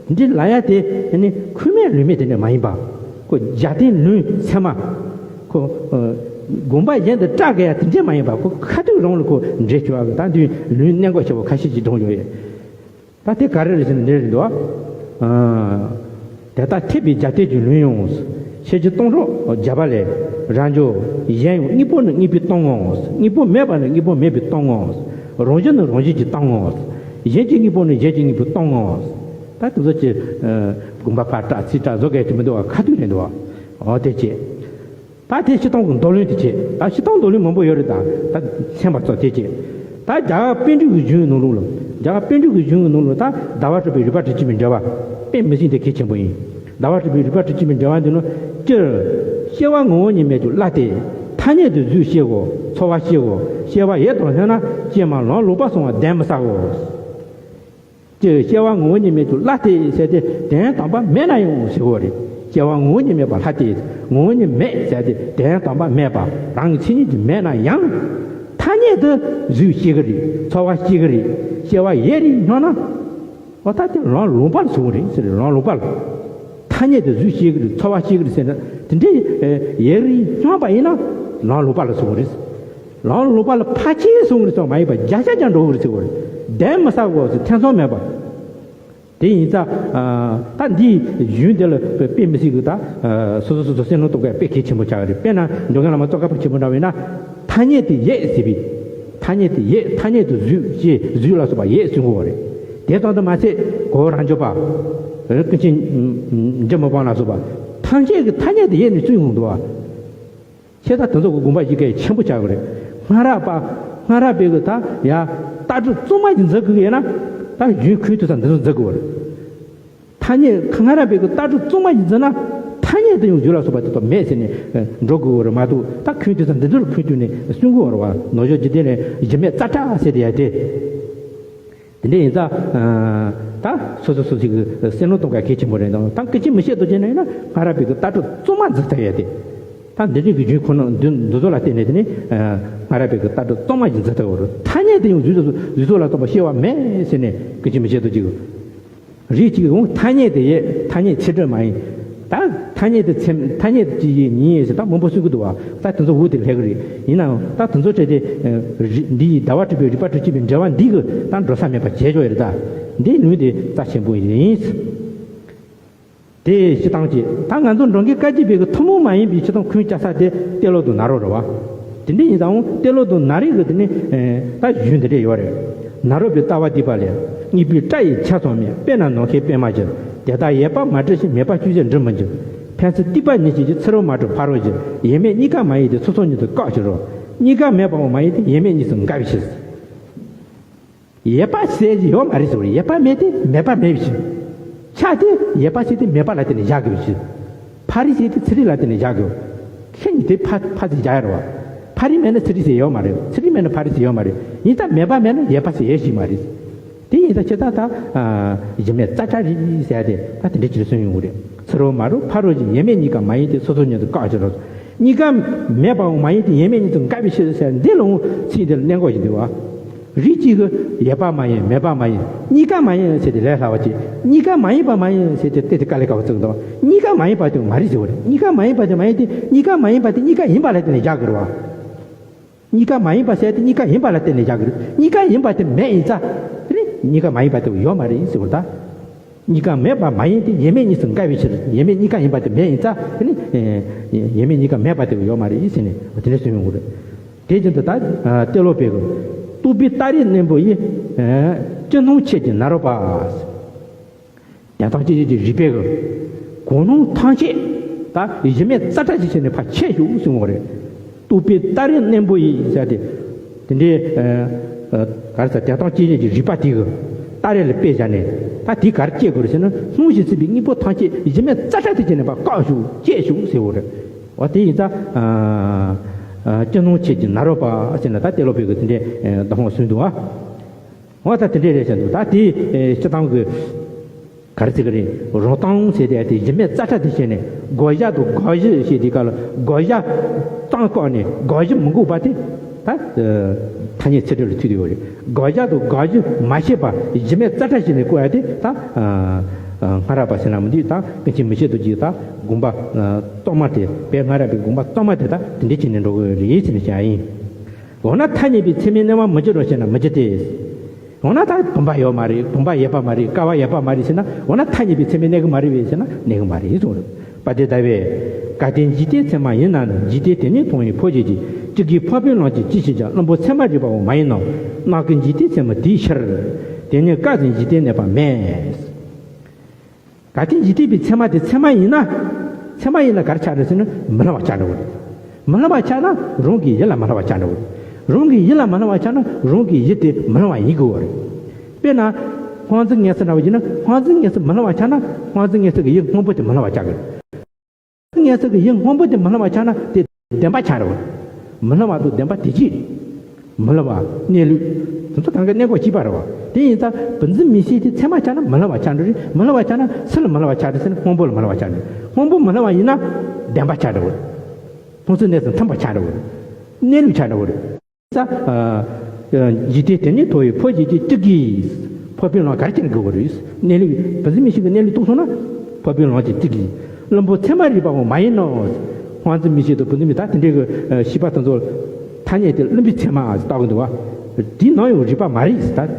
འདི་ལ་ཡ་དེ་ནི་ཁུངས་མེད་ལུང་མེད་དེ་འདྲ་མ་ཡིན་པ། ཁོ་རྒྱབ་རྟེན་ལུང་ཚད་མ། ཁོ་དགོངས་པ་གཞན་དུ་བཀྲལ་དགོས་ཡ་དེ་འདྲ་མ་ཡིན་པ། ཁོ་ཁ་ཐུག་རང་ལ་ཁོ་འགྲེལ་བཅུག་ཡ་གི་ད་འདི་ལུང་གནད་འགག་ཆེ་བོ་ཁ་ཤས་ཅིག་བགྲངས་ཡོད་ཡོད། ད་དེ་ག་རེ་རེད་ཟེར་ན་འདི་རེད་འདུག་ཨ། དེ་ལྟར་ཐེག་པའི་རྒྱབ་རྟེན་གྱི་ལུང་ཡང་། ཤེར་ཕྱིན་སྟོང་གྲོགས་བརྒྱ་པ་ལས། རབ་འབྱམས་གཞན་ཡང་། དངོས་པོ་ནི་དངོས་པོའི་སྟོང་ངོ་། དངོས་པོ་མེད་པ་ནི་དངོས་པོ་མེད་པའི་སྟོང་ངོ་། རང་བཞིན་ནི་རང་བཞིན་གྱི་སྟོང་ངོ་། གཞན་གྱི་དངོས་པོ་ནི་གཞན་གྱི་དངོས་པོའི་སྟོང་ངོ་། ད་དེ་ཚོ་ཅི་དགོན་པ་ཕར་བསྒྲགས་ཚུར་བསྒྲགས་བཟོ་གལ་ཅི་མི་འདུག་བ། ཁ་ཐུག་རེད་འདུག་བ། འོ་དེ་བྱས། ད་དེ་སྤྱིར་བཏང་གི་མདོ་ལུང་དེ་བྱས། ད་སྤྱིར་བཏང་མདོ་ལུང་མང་པོ་ཡོད་རེད། ད་ད་མཚན་པ་ཚོ་དེ་བྱས། ད་རྒྱ་གར་པཎ་གྲུབ་ཀྱི་གཞུང་གི་ནང་ལོགས་ལ། རྒྱ་གར་པཎ་གྲུབ་ཀྱི་གཞུང་གི་ནང་ལོགས་ད་ཟླ་བ་གྲགས་པའི་རིག་པ་དྲུག་ཅུ་པའི་འགྲེལ་པ། དཔེ་མི་སྲིད་དེ་གལ་ཆེན་པོ་ཡིན། ཟླ་བ་གྲགས་པའི་རིག་པ་དྲུག་ཅུ་པའི་འགྲེལ་པ་འདི་ནི། སྤྱིར་སྐྱེ་བ་ངོ་བོ་ཉིད་མེད་ཀྱང་སླ་སྟེ། ཐ་སྙད་དུ་གཟུགས་ཤེས་དགོས། ཚོར་བ་ཤེས་དགོས། སྐྱེ་བ་ཡོད་དང་ལྷན་ན་སྐྱེས་མ་ལམ་ལོག་པར་སོང་བ་གདན་མི་ཟ་གོ། སྤྱིར་སྐྱེ་བ་ངོ་བོ་ཉིད་མེད་ཀྱང་སླ་སྟེ་ཟེར་ཏེ་དོན་དམ་པར་མེད་ན་ཡང་ཟེར་བ་རེད། སྐྱེ་བ་ངོ་བོ་ཉིད་མེད་པ་སླ་སྟེ། ངོ་བོ་ཉིད་མེད་ཟེར་ཏེ་དོན་དམ་པར་མེད་པ། རང་གི་མཚན་ཉིད་ཀྱིས་མེད་ན་ཡང་། ཐ་སྙད་དུ་གཟུགས་སྐྱེ་གི་རེད། ཚོར་བ་སྐྱེ་གི་རེད། སྐྱེ་བ་ཡོད་རེད་སྙམ་ན། འོ་ད་དེ་ལམ་ལོག་པ་ལ་ཟེར་བ་རེད་ཟེར། ལམ་ལོག་པ་ལ། ཐ་སྙད་དུ་གཟུགས་སྐྱེ་གི་རེད། ཚོར་བ་སྐྱེ་གི་རེད་ཟེར་ན། དེ་འདྲའི་ཡོད་རེད་སྙམ་པ་ཡིན་ན་ལམ་ལོག་པ་ལ་ཟེར་བ་རེད། ལམ་ལོག་པ་ལ་ཕལ་ཆེར་ཟེར་བ་རེད་ཙང་མ་ཡིན་པ་བརྒྱ་ཆ་བརྒྱ་འགྲོ་གི་རེད་ཟེར་བ་རེད། གདན་མི་ཟ་གོ་ཟེར། ཐེ་ཚོམ་མེད་པ། དེ་ཡིན་ཙང་། ད་འདིའི་གཞུང་འདི་ལ་དཔེ་མི་སྲིད་ཀྱི། ད་སོ་སོ་སོ་སོ་བསམ་བློ་གཏོང་ག་དཔེ་གལ་ཆེན་པོ་ཆགས་ཀྱི་རེད། དཔེར་ན་འགྲོ་མགོན་བླ་མ་ཙོང་ཁ་པ་ཆེན་པོ་འདྲ་བས་ན། ཐ་སྙད་དེ་ཡོད་ཟེར་བའི། ཐ་སྙད་དེ་ཡོད། ཐ་སྙད་དུ་གཟུགས་ཅེས་གཟུགས་ལ་སོགས་པ་ཡོད་གསུང་གི་ཡོད་རེད། དེ་ཙམ་དུ་མ་ཟད་གོ་བོ་རང་རྒྱུད་པ། ཀུན་མཁྱེན་འཇམ་དཔལ་དབང་ལ་སོགས་པ་ཐམས་ཅད་ཀྱིས་ཐ་སྙད་དེ་ཡོད་ནས་གསུང་ཡོང་འདུག་བ། ཁྱེད་ད་དེ་ཚོ་གི་དགོངས་པ་ཡི་གེ་ཆེན་པོ་ཆགས་ཀྱི་རེད། སྔ་རབས་པ། སྔ་རབས་པའི་གི་ད་ཡ་ལྟ་གྲུབ་གཙང་མ་ཞིག་འཛིན་དགོས་ཀྱི་ཡོད་ན། ད་གཞུང་ཁུངས་དེ་ཚོ་འདི་ཚོ་འཛིན་དགོས་རེད། ཐ་སྙད། སྔ་རབས་པའི་གི་ལྟ་གྲུབ་གཙང་མ་ཞིག་འཛིན་ན། ཐ་སྙད་དུ་ཡང་གཟུགས་ལ་སོགས་པ་དེ་ཚོ་མེད་ཟེར་ནས་འགྲོ་དགོས་རེད་མ་གཏོགས། ད་ཁུངས་དེ་ཚོ་འདི་ཚོ་ལ་ཁུངས་བཏུད་ནས་གསུང་དགོས་རེད་བ། ནོར་བཞི་འཇིག་རྟེན་ལས་གཞི་མེད་རྩ་བྲལ་ཟེར་དེ་ཡ་དེ། དེ་འདྲ་ཡིན་ཙང་། ད་སོ་སོ་སོ་སོ་གི་བསམ་བློ་གཏོང་ག་གལ་ཆེན་པོ་རེད། དང་ད་ཀུན་མཁྱེན་མི་ཤེས་རྡོ་རྗེ་ན་ཡིན་ན། སྔ་རབས་པའི་གི་ལྟ་གྲུབ་གཙང་མ་འཛིན་ཐུབ་ཡ་དེ། ད་འདི་འདྲའི་གི་རྒྱུན་ཁོ་ན་འདི་འདི་ཚོ་ལ་བརྟེན་ནས། དེ་ནི་སྔ་རབས་པའི་གི་ལྟ་གྲུབ་གཙང་མ་ཞིག་འཛིན་ཐུབ་ཡོད་རེད། ཐ་སྙད་དེ་ཡང་གཟུགས་སོ་གཟུགས་སོགས་ལ་སོགས་པ་སྐྱེ་བ་མེད་ཟེར་ནས་ཀུན་མཁྱེན་མི་ཤེས་རྡོ་རྗེ་གི། རིགས་གཅིག་གི་འོང་ཐ་སྙད་དེ་ཡོད། ཐ་སྙད་ཚིག་འབྲུ་མ་ཡིན། ད་ཐ་སྙད་དེ་ཚེ། ཐ་སྙད་ཀྱི་ཡིན་ཉིད་ཡིན་ཟེར་ད་མང་པོ་གསུང་གི་འདུག་བ། ད་དེ་ཚོ་འུ་དེ་ལྷག་གི་རེད། ཡིན་ནའང་ད་དེ་ཚོ་སྤྲད་དེ། རི་འདི་ཡི་ཟླ་བ་གྲགས་པའི་རིག་པ་དྲུག་ཅུ་པའི་འགྲེལ་པ་འདི་གི་ད་འགྲོ་ས་མེད་པ་བྱེད་ཆོག་ཡོད་རེད། ད་འདིའི་ལུང་དེ་རྩ་ཆེན་པོ་ཡིན། དེ་སྤྱིར་བཏང་གཅིག་ད་ང་ཚོ་འགྲོ་མགོན་བཀའ་བརྒྱུད་པའི་གི་ཐུན་མོང་མ་ཡིན་པའི་སྤྱིར་བཏང་ཁུངས་བཅའ་ས་དེ་ཏེ་ལོ་དང་ནཱ་རོ་རེད་བ། དེ་འདྲ་ཡིན་ཙང་ཏེ་ལོ་དང་ནཱ་རོའི་གི་དེ་ནི་ད་གཞུང་འདི་འདྲ་ཡོད་རེད། ནཱ་རོ་པའི་ལྟ་བ་བསྡུས་པ་ལས། དངོས་པོའི་སྒྲ་ཡི་ཆ་ཚང་མེད། དཔེར་ན་ནམ་མཁའི་པདྨ་བཞིན། དེ་ལྟར་ཡོད་པ་མ་གྲུབ་ཕྱིར། མེད་པ་ཆོས་ཅན་འགྲུབ་མི་འགྱུར། ཕན་ཚུན་གཏིགས་པ་ཉིད་ཤེས་ཀྱི། ཚུ་རོལ་མ་གྲུབ་ཕ་རོལ་ཕྱིར། ཡོད་མེད་གཉིས་ཀ་མ་ཡིན་ཏེ། སོ་སོ་ཉིད་དུ་བཀག་ཕྱིར་རོ། གཉིས་ཀ་མེད་པའང་མ་ཡིན་ཏེ། ཡོད་མེད་གཉིས་སུ་འགལ་བའི་ཕྱིར། ཡོད་པ་ཟེར་གྱི་ཡོད་མ་རེད་ཟེར་བ་རེད། ཡོད་པ་མེད་དེ་མེད་པ་མེད་པའི་ཕྱིར། ཆ་དེ་ཡོད་པ་ཟེར་དེ་མེད་པ་ལ་བརྟེན་ནས་བཞག་དགོས་པའི་ཕྱིར། ཕ་རོལ་ཟེར་དེ་ཚུ་རོལ་ལ་བརྟེན་ནས་བཞག་དགོས། ཁྱེད་ཉིད་དེ་ཕ་ཕ་ཟེར་བཞག་ཡ་རེད་བ། ཕ་རོལ་མེད་ན་ཚུ་རོལ་ཟེར་ཡོད་མ་རེད། ཚུ་རོལ་མེད་ན་ཕ་རོལ་ཟེར་ཡོད་མ་རེད། ཡིན་ཙང་མེད་པ་མེད་ན་ཡོད་པ་ཟེར་ཡོད་ཞིག་མ་རེད། དེ་ཡིན་ཙང་ཁྱེད་ད་ད་གཞི་མེད་རྩ་བྲལ་རེད་ཟེར་ཡ་དེ་ད་དེ་འདྲ་ཅིག་གསུངས་ཡོང་གི་རེད། ཚུ་རོལ་མ་གྲུབ་ཕ་རོལ་ཕྱིར། ཡོད་མེད་གཉིས་ཀ་མ་ཡིན་ཏེ། སོ་སོ་ཉིད་དུ་བཀག་ཕྱིར་རོ། གཉིས་ཀ་མེད་པའང་མ་ཡིན་ཏེ། ཡོད་མེད་གཉིས་སུ་འགལ་བའི་ཕྱིར་ཟེར། འདི་ལ་འོང་ཚིག་འདི་ལ་གནད་འགག་ཞིག་འདུག་བ། རིགས་གཅིག་གི་ཡོད་པ་མ་ཡིན། མེད་པ་མ་ཡིན། གཉིས་ཀ་མ་ཡིན་ཟེར་དེ་ལས་སླ་བ་ཅིག་གཉིས་ཀ་མ་ཡིན་པ་མ་ཡིན་ཟེར་དེ་ཏེ་དེ་དཀའ་ལས་ཁག་པོ་བརྩི་གི་འདུག་གཉིས་ཀ་མ་ཡིན་པ་དེ་མ་རེད་ཟེར་བ་རེད། གཉིས་ཀ་མ་ཡིན་པ་དེ་མ་ཡིན་ཏེ། གཉིས་ཀ་མ་ཡིན་པ་དེ་གཉིས་ཀ་ཡིན་པ་ལ་བརྟེན་ནས་བཞག་དགོས་རེད་བ། གཉིས་ཀ་མ་ཡིན་པ་ཟེར་དེ་གཉིས་ཀ་ཡིན་པ་ལ་བརྟེན་ནས་བཞག་གི་རེད། གཉིས་ཀ་ཡིན་པ་དེ་མེད་ཡིན་ཙང་། དེ་ནི་གཉིས་ཀ་མ་ཡིན་པ་དེ་ཡོད་མ་རེད་ཟེར་བ་ད། གཉིས་ཀ་མེད་པ་མ་ཡིན་ཏེ། ཡོད་མེད་གཉིས་སུ་འགལ་བའི་ཕྱིར། ཡོད་མེད་གཉིས་ཀ་ཡིན་པ་དེ་མེད་ཡིན་ཙང་། དེ་ནི་ཡོད་མེད་གཉིས་ཀ་མེད་པ་དེ་ཡོད་མ་རེད་ཟེར་ནས་དེ་འདྲ་གསུངས་ཡོང་གི་རེད། དེ་བཞིན་དུ་ད་ཏེ་ལོ་པའི་གི། རྟོག་པའི་སྟ་རེ་རྣོན་པོ་ཡིས། ཅི་སྣང་མཆེད་ཀྱིས་ནཱ་རོ་པ། དོན་དམ་དཔྱོད་བྱེད་ཀྱི་རིགས་པའི་གི་གོ་ནོར་ཐམས་ཅད་ད་གཞི་མེད་རྩ་བྲལ་ཞིག་བྱས་ནས་ཕར་ཆད་བཞག་གསུང་བ་རེད། རྟོག་པའི་སྟ་རེ་རྣོན་པོ་ཡིས་ཟེར་ཏེ། དེ་འདྲའི་ག་རེ་ཟེར། དོན་དམ་དཔྱོད་བྱེད་ཀྱི་རིགས་པ་དེ་གི་སྟ་རེ་ལ་དཔེ་བཞག་ནས། ད་དེ་ག་རེ་བྱེད་དགོས་རེད་ཟེར་ན། སྣང་ཞིང་སྲིད་པའི་དངོས་པོ་ཐམས་ཅད་གཞི་མེད་རྩ་བྲལ་དུ་བྱས་ནས་ཕར་བཀག་བཞག་ཆད་བཞག་ཟེར་བ་རེད། འོ་དེ་ཡིན་ཙང་། ཅི་སྣང་མཆེད་ཀྱིས་ནཱ་རོ་པ་ཟེར་ན། ད་ཏེ་ལོ་པའི་གི་དེ་འདྲའི་གདམས་ངག་གསུངས་འདུག་ཨ། འོ་ད་དེ་འདྲའི་རེད་ཟེར་འདུག་ད་དེ་སྤྱིར་བཏང་གི་ག་རེ་ཟེར་གི་རེད། རང་སྟོང་ཟེར་དེ་དེ་གཞི་མེད་རྩ་བྲལ་དུ་བྱས་ནས། དགག་བཞག་དང་དགག་གཞི་ཞེས་དེ་ག་ལ་དགག་བཞག་གཙང་བཀག་ནས་དགག་གཞི་མི་འགོག་པ་དེ་ད་ཐ་སྙད་ཚིག་འབྲུ་ལ་ཐུག་བསྡད་ཡོད་རེད། དགག་བཞག་དང་དགག་གཞི་མ་བྱས་པ་གཞི་མེད་རྩ་བྲལ་བྱས་ནས་བཀག་ཡ་དེ་ད་སྔ་རབས་པ་ཟེར་ན་མི་འདུག་ད་ཀུན་མཁྱེན་མི་ཤེས་རྡོ་རྗེ་ད་དགོངས་པ་གཙང་མ་དེ། དཔེ་སྔ་རབས་པའི་དགོངས་པ་གཙང་མ་དེ་ད་དེ་འདྲ་བྱས་ནས་འགྲོ་གི་རེད་ཟེར་ནས་བཤད་ཡ་ཡིན། འོ་ན་ཐ་སྙད་པའི་ཚད་མས་གནས་པ་མི་འགྱུར་རོ་ཞེ་ན། མི་འགྱུར་ཏེ། འོ་ན་ད་བུམ་པ་ཡོད་མ་རེད། བུམ་པ་ཡོད་པ་མ་རེད། ཀ་བ་ཡོད་པ་མ་རེད་ཟེར་ན། འོ་ན་ཐ་སྙད་པའི་ཚད་མས་གནས་གི་མ་རེད་པས་ཟེར་ན། གནས་གི་མ་རེད་གསུངས་རེད། པ་དེ་ལྟ་བས། གལ་ཏེ་འཇིག་རྟེན་ཚད་མ་ཡིན་ན་ནི། འཇིག་རྟེན་དེ་ཉིད་མཐོང་བས་འཕོ་བྱེད་ཀྱི། གཅིག་གིས་འཕགས་པའི་ལམ་གྱི་སྤྱི་ཕྱིན་ཀྱང་། བླུན་པོ་ཚད་མར་རིག་པའོ་མ་ཡིན་ནམ། རྣམ་ཀུན་འཇིག་རྟེན་ཚད་མ་དེའི་ཕྱིར། དེ་ནི་སྐབས་ཟིན་འཇིག་རྟེན་གནས་པ་མེད། གལ་ཏེ་འཇིག་རྟེན་པའི་ཚད་མ་དེ་ཚད་མ་ཡིན་ན། ཚད་མ་ཡིན་ན་ག་རེ་ཆགས་འགྲོ་ཟེར་ན་མི་སླུ་བ་ཆགས་འགྲོ་གི་རེད། མི་སླུ་བ་ཆགས་ན་རང་གི་ཡུལ་ལ་མི་སླུ་བ་ཆགས་འགྲོ་གི་རེད། རང་གི་ཡུལ་ལ་མི་སླུ་བ་ཆགས་ན་རང་གི་ཡུལ་དེ་མི་སླུ་བ་ཡིན་དགོས་པ་རེད། དཔེར་ན། སྔོ་འཛིན་མངོན་སུམ་འདྲ་བོ་ཡིན་ན་སྔོ་འཛིན་མངོན་སུམ་མི་སླུ་བ་ཆགས་ན་སྔོ་འཛིན་མངོན་སུམ་གྱི་ཡུལ་སྔོན་པོ་དེ་མི་སླུ་བ་ཆགས་གི་རེད། མངོན་སུམ་གྱི་ཡུལ་སྔོན་པོ་དེ་མི་སླུ་བ་ཆགས་ན་དེ་བདེན་པ་ཆགས་འགྲོ་གི་རེད། མི་སླུ་བ་དང་བདེན་པ་དེ་གཅིག་རེད། མི་སླུ་བ། གནས་ལུགས། དེ་ཚོ་གང་ག་གནས་འགོག་གཅིག་པ་རེད་བ། དེ་ཡིན་ཙང་བུམ་འཛིན་མིག་ཤེས་དེ་ཚད་མ་ཆགས་ན་མི་སླུ་བ་ཆགས་འགྲོ་རེད། མི་སླུ་བ་ཆགས་ན་སུ་ལ་མི་སླུ་བ་ཆགས་འགྲོ་ཟེར་ན་སྔོན་པོ་ལ་མི་སླུ་བ་ཆགས་འགྲོ་རེད། སྔོན་པོ་མི་སླུ་བ་ཡིན་ན་བདེན་པ་ཆགས་འགྲོ་གི་རེད། མཐོང་ཚུལ་གནས་སུ་མཐུན་པ་ཆགས་འགྲོ་གི་རེད། གནས་ལུགས་ཆགས་འགྲོ་གི་རེད། ས། ཨ། འཇིག་རྟེན་དེ་ཉིད་མཐོང་བའི་འཕོ་བྱེད་ཀྱི་སྤྲུལ་སྐུ་ཡིས། འཕགས་པའི་ལམ་ག་རེ་བྱེད་དགོས་པ་རེད། གནས་ལུགས་བུམ་འཛིན་མིག་ཤེས་ཀྱི་གནས་ལུགས་རྟོགས་སོང་ན། འཕགས་པའི་ལམ་གྱི་སྤྲུལ་སྐུ་ཡིས། བླུན་པོ་ཚད་མར་རིག་པ་པོ་མ་ཡིན་ནོ། སྔོ་འཛིན་མིག་ཤེས་དང་བུམ་འཛིན་མིག་ད་དེ་འདྲའི་གི་ཤེས་པ་དེ་ཚོ། ཐ་སྙད་དེ་བླུན་པོའི་ཚད་མ་ལྟ་གི་འདུག་བ། དེའི་ནང་ཡང་རིག་པ་མ་རེད་ཟེར་ད།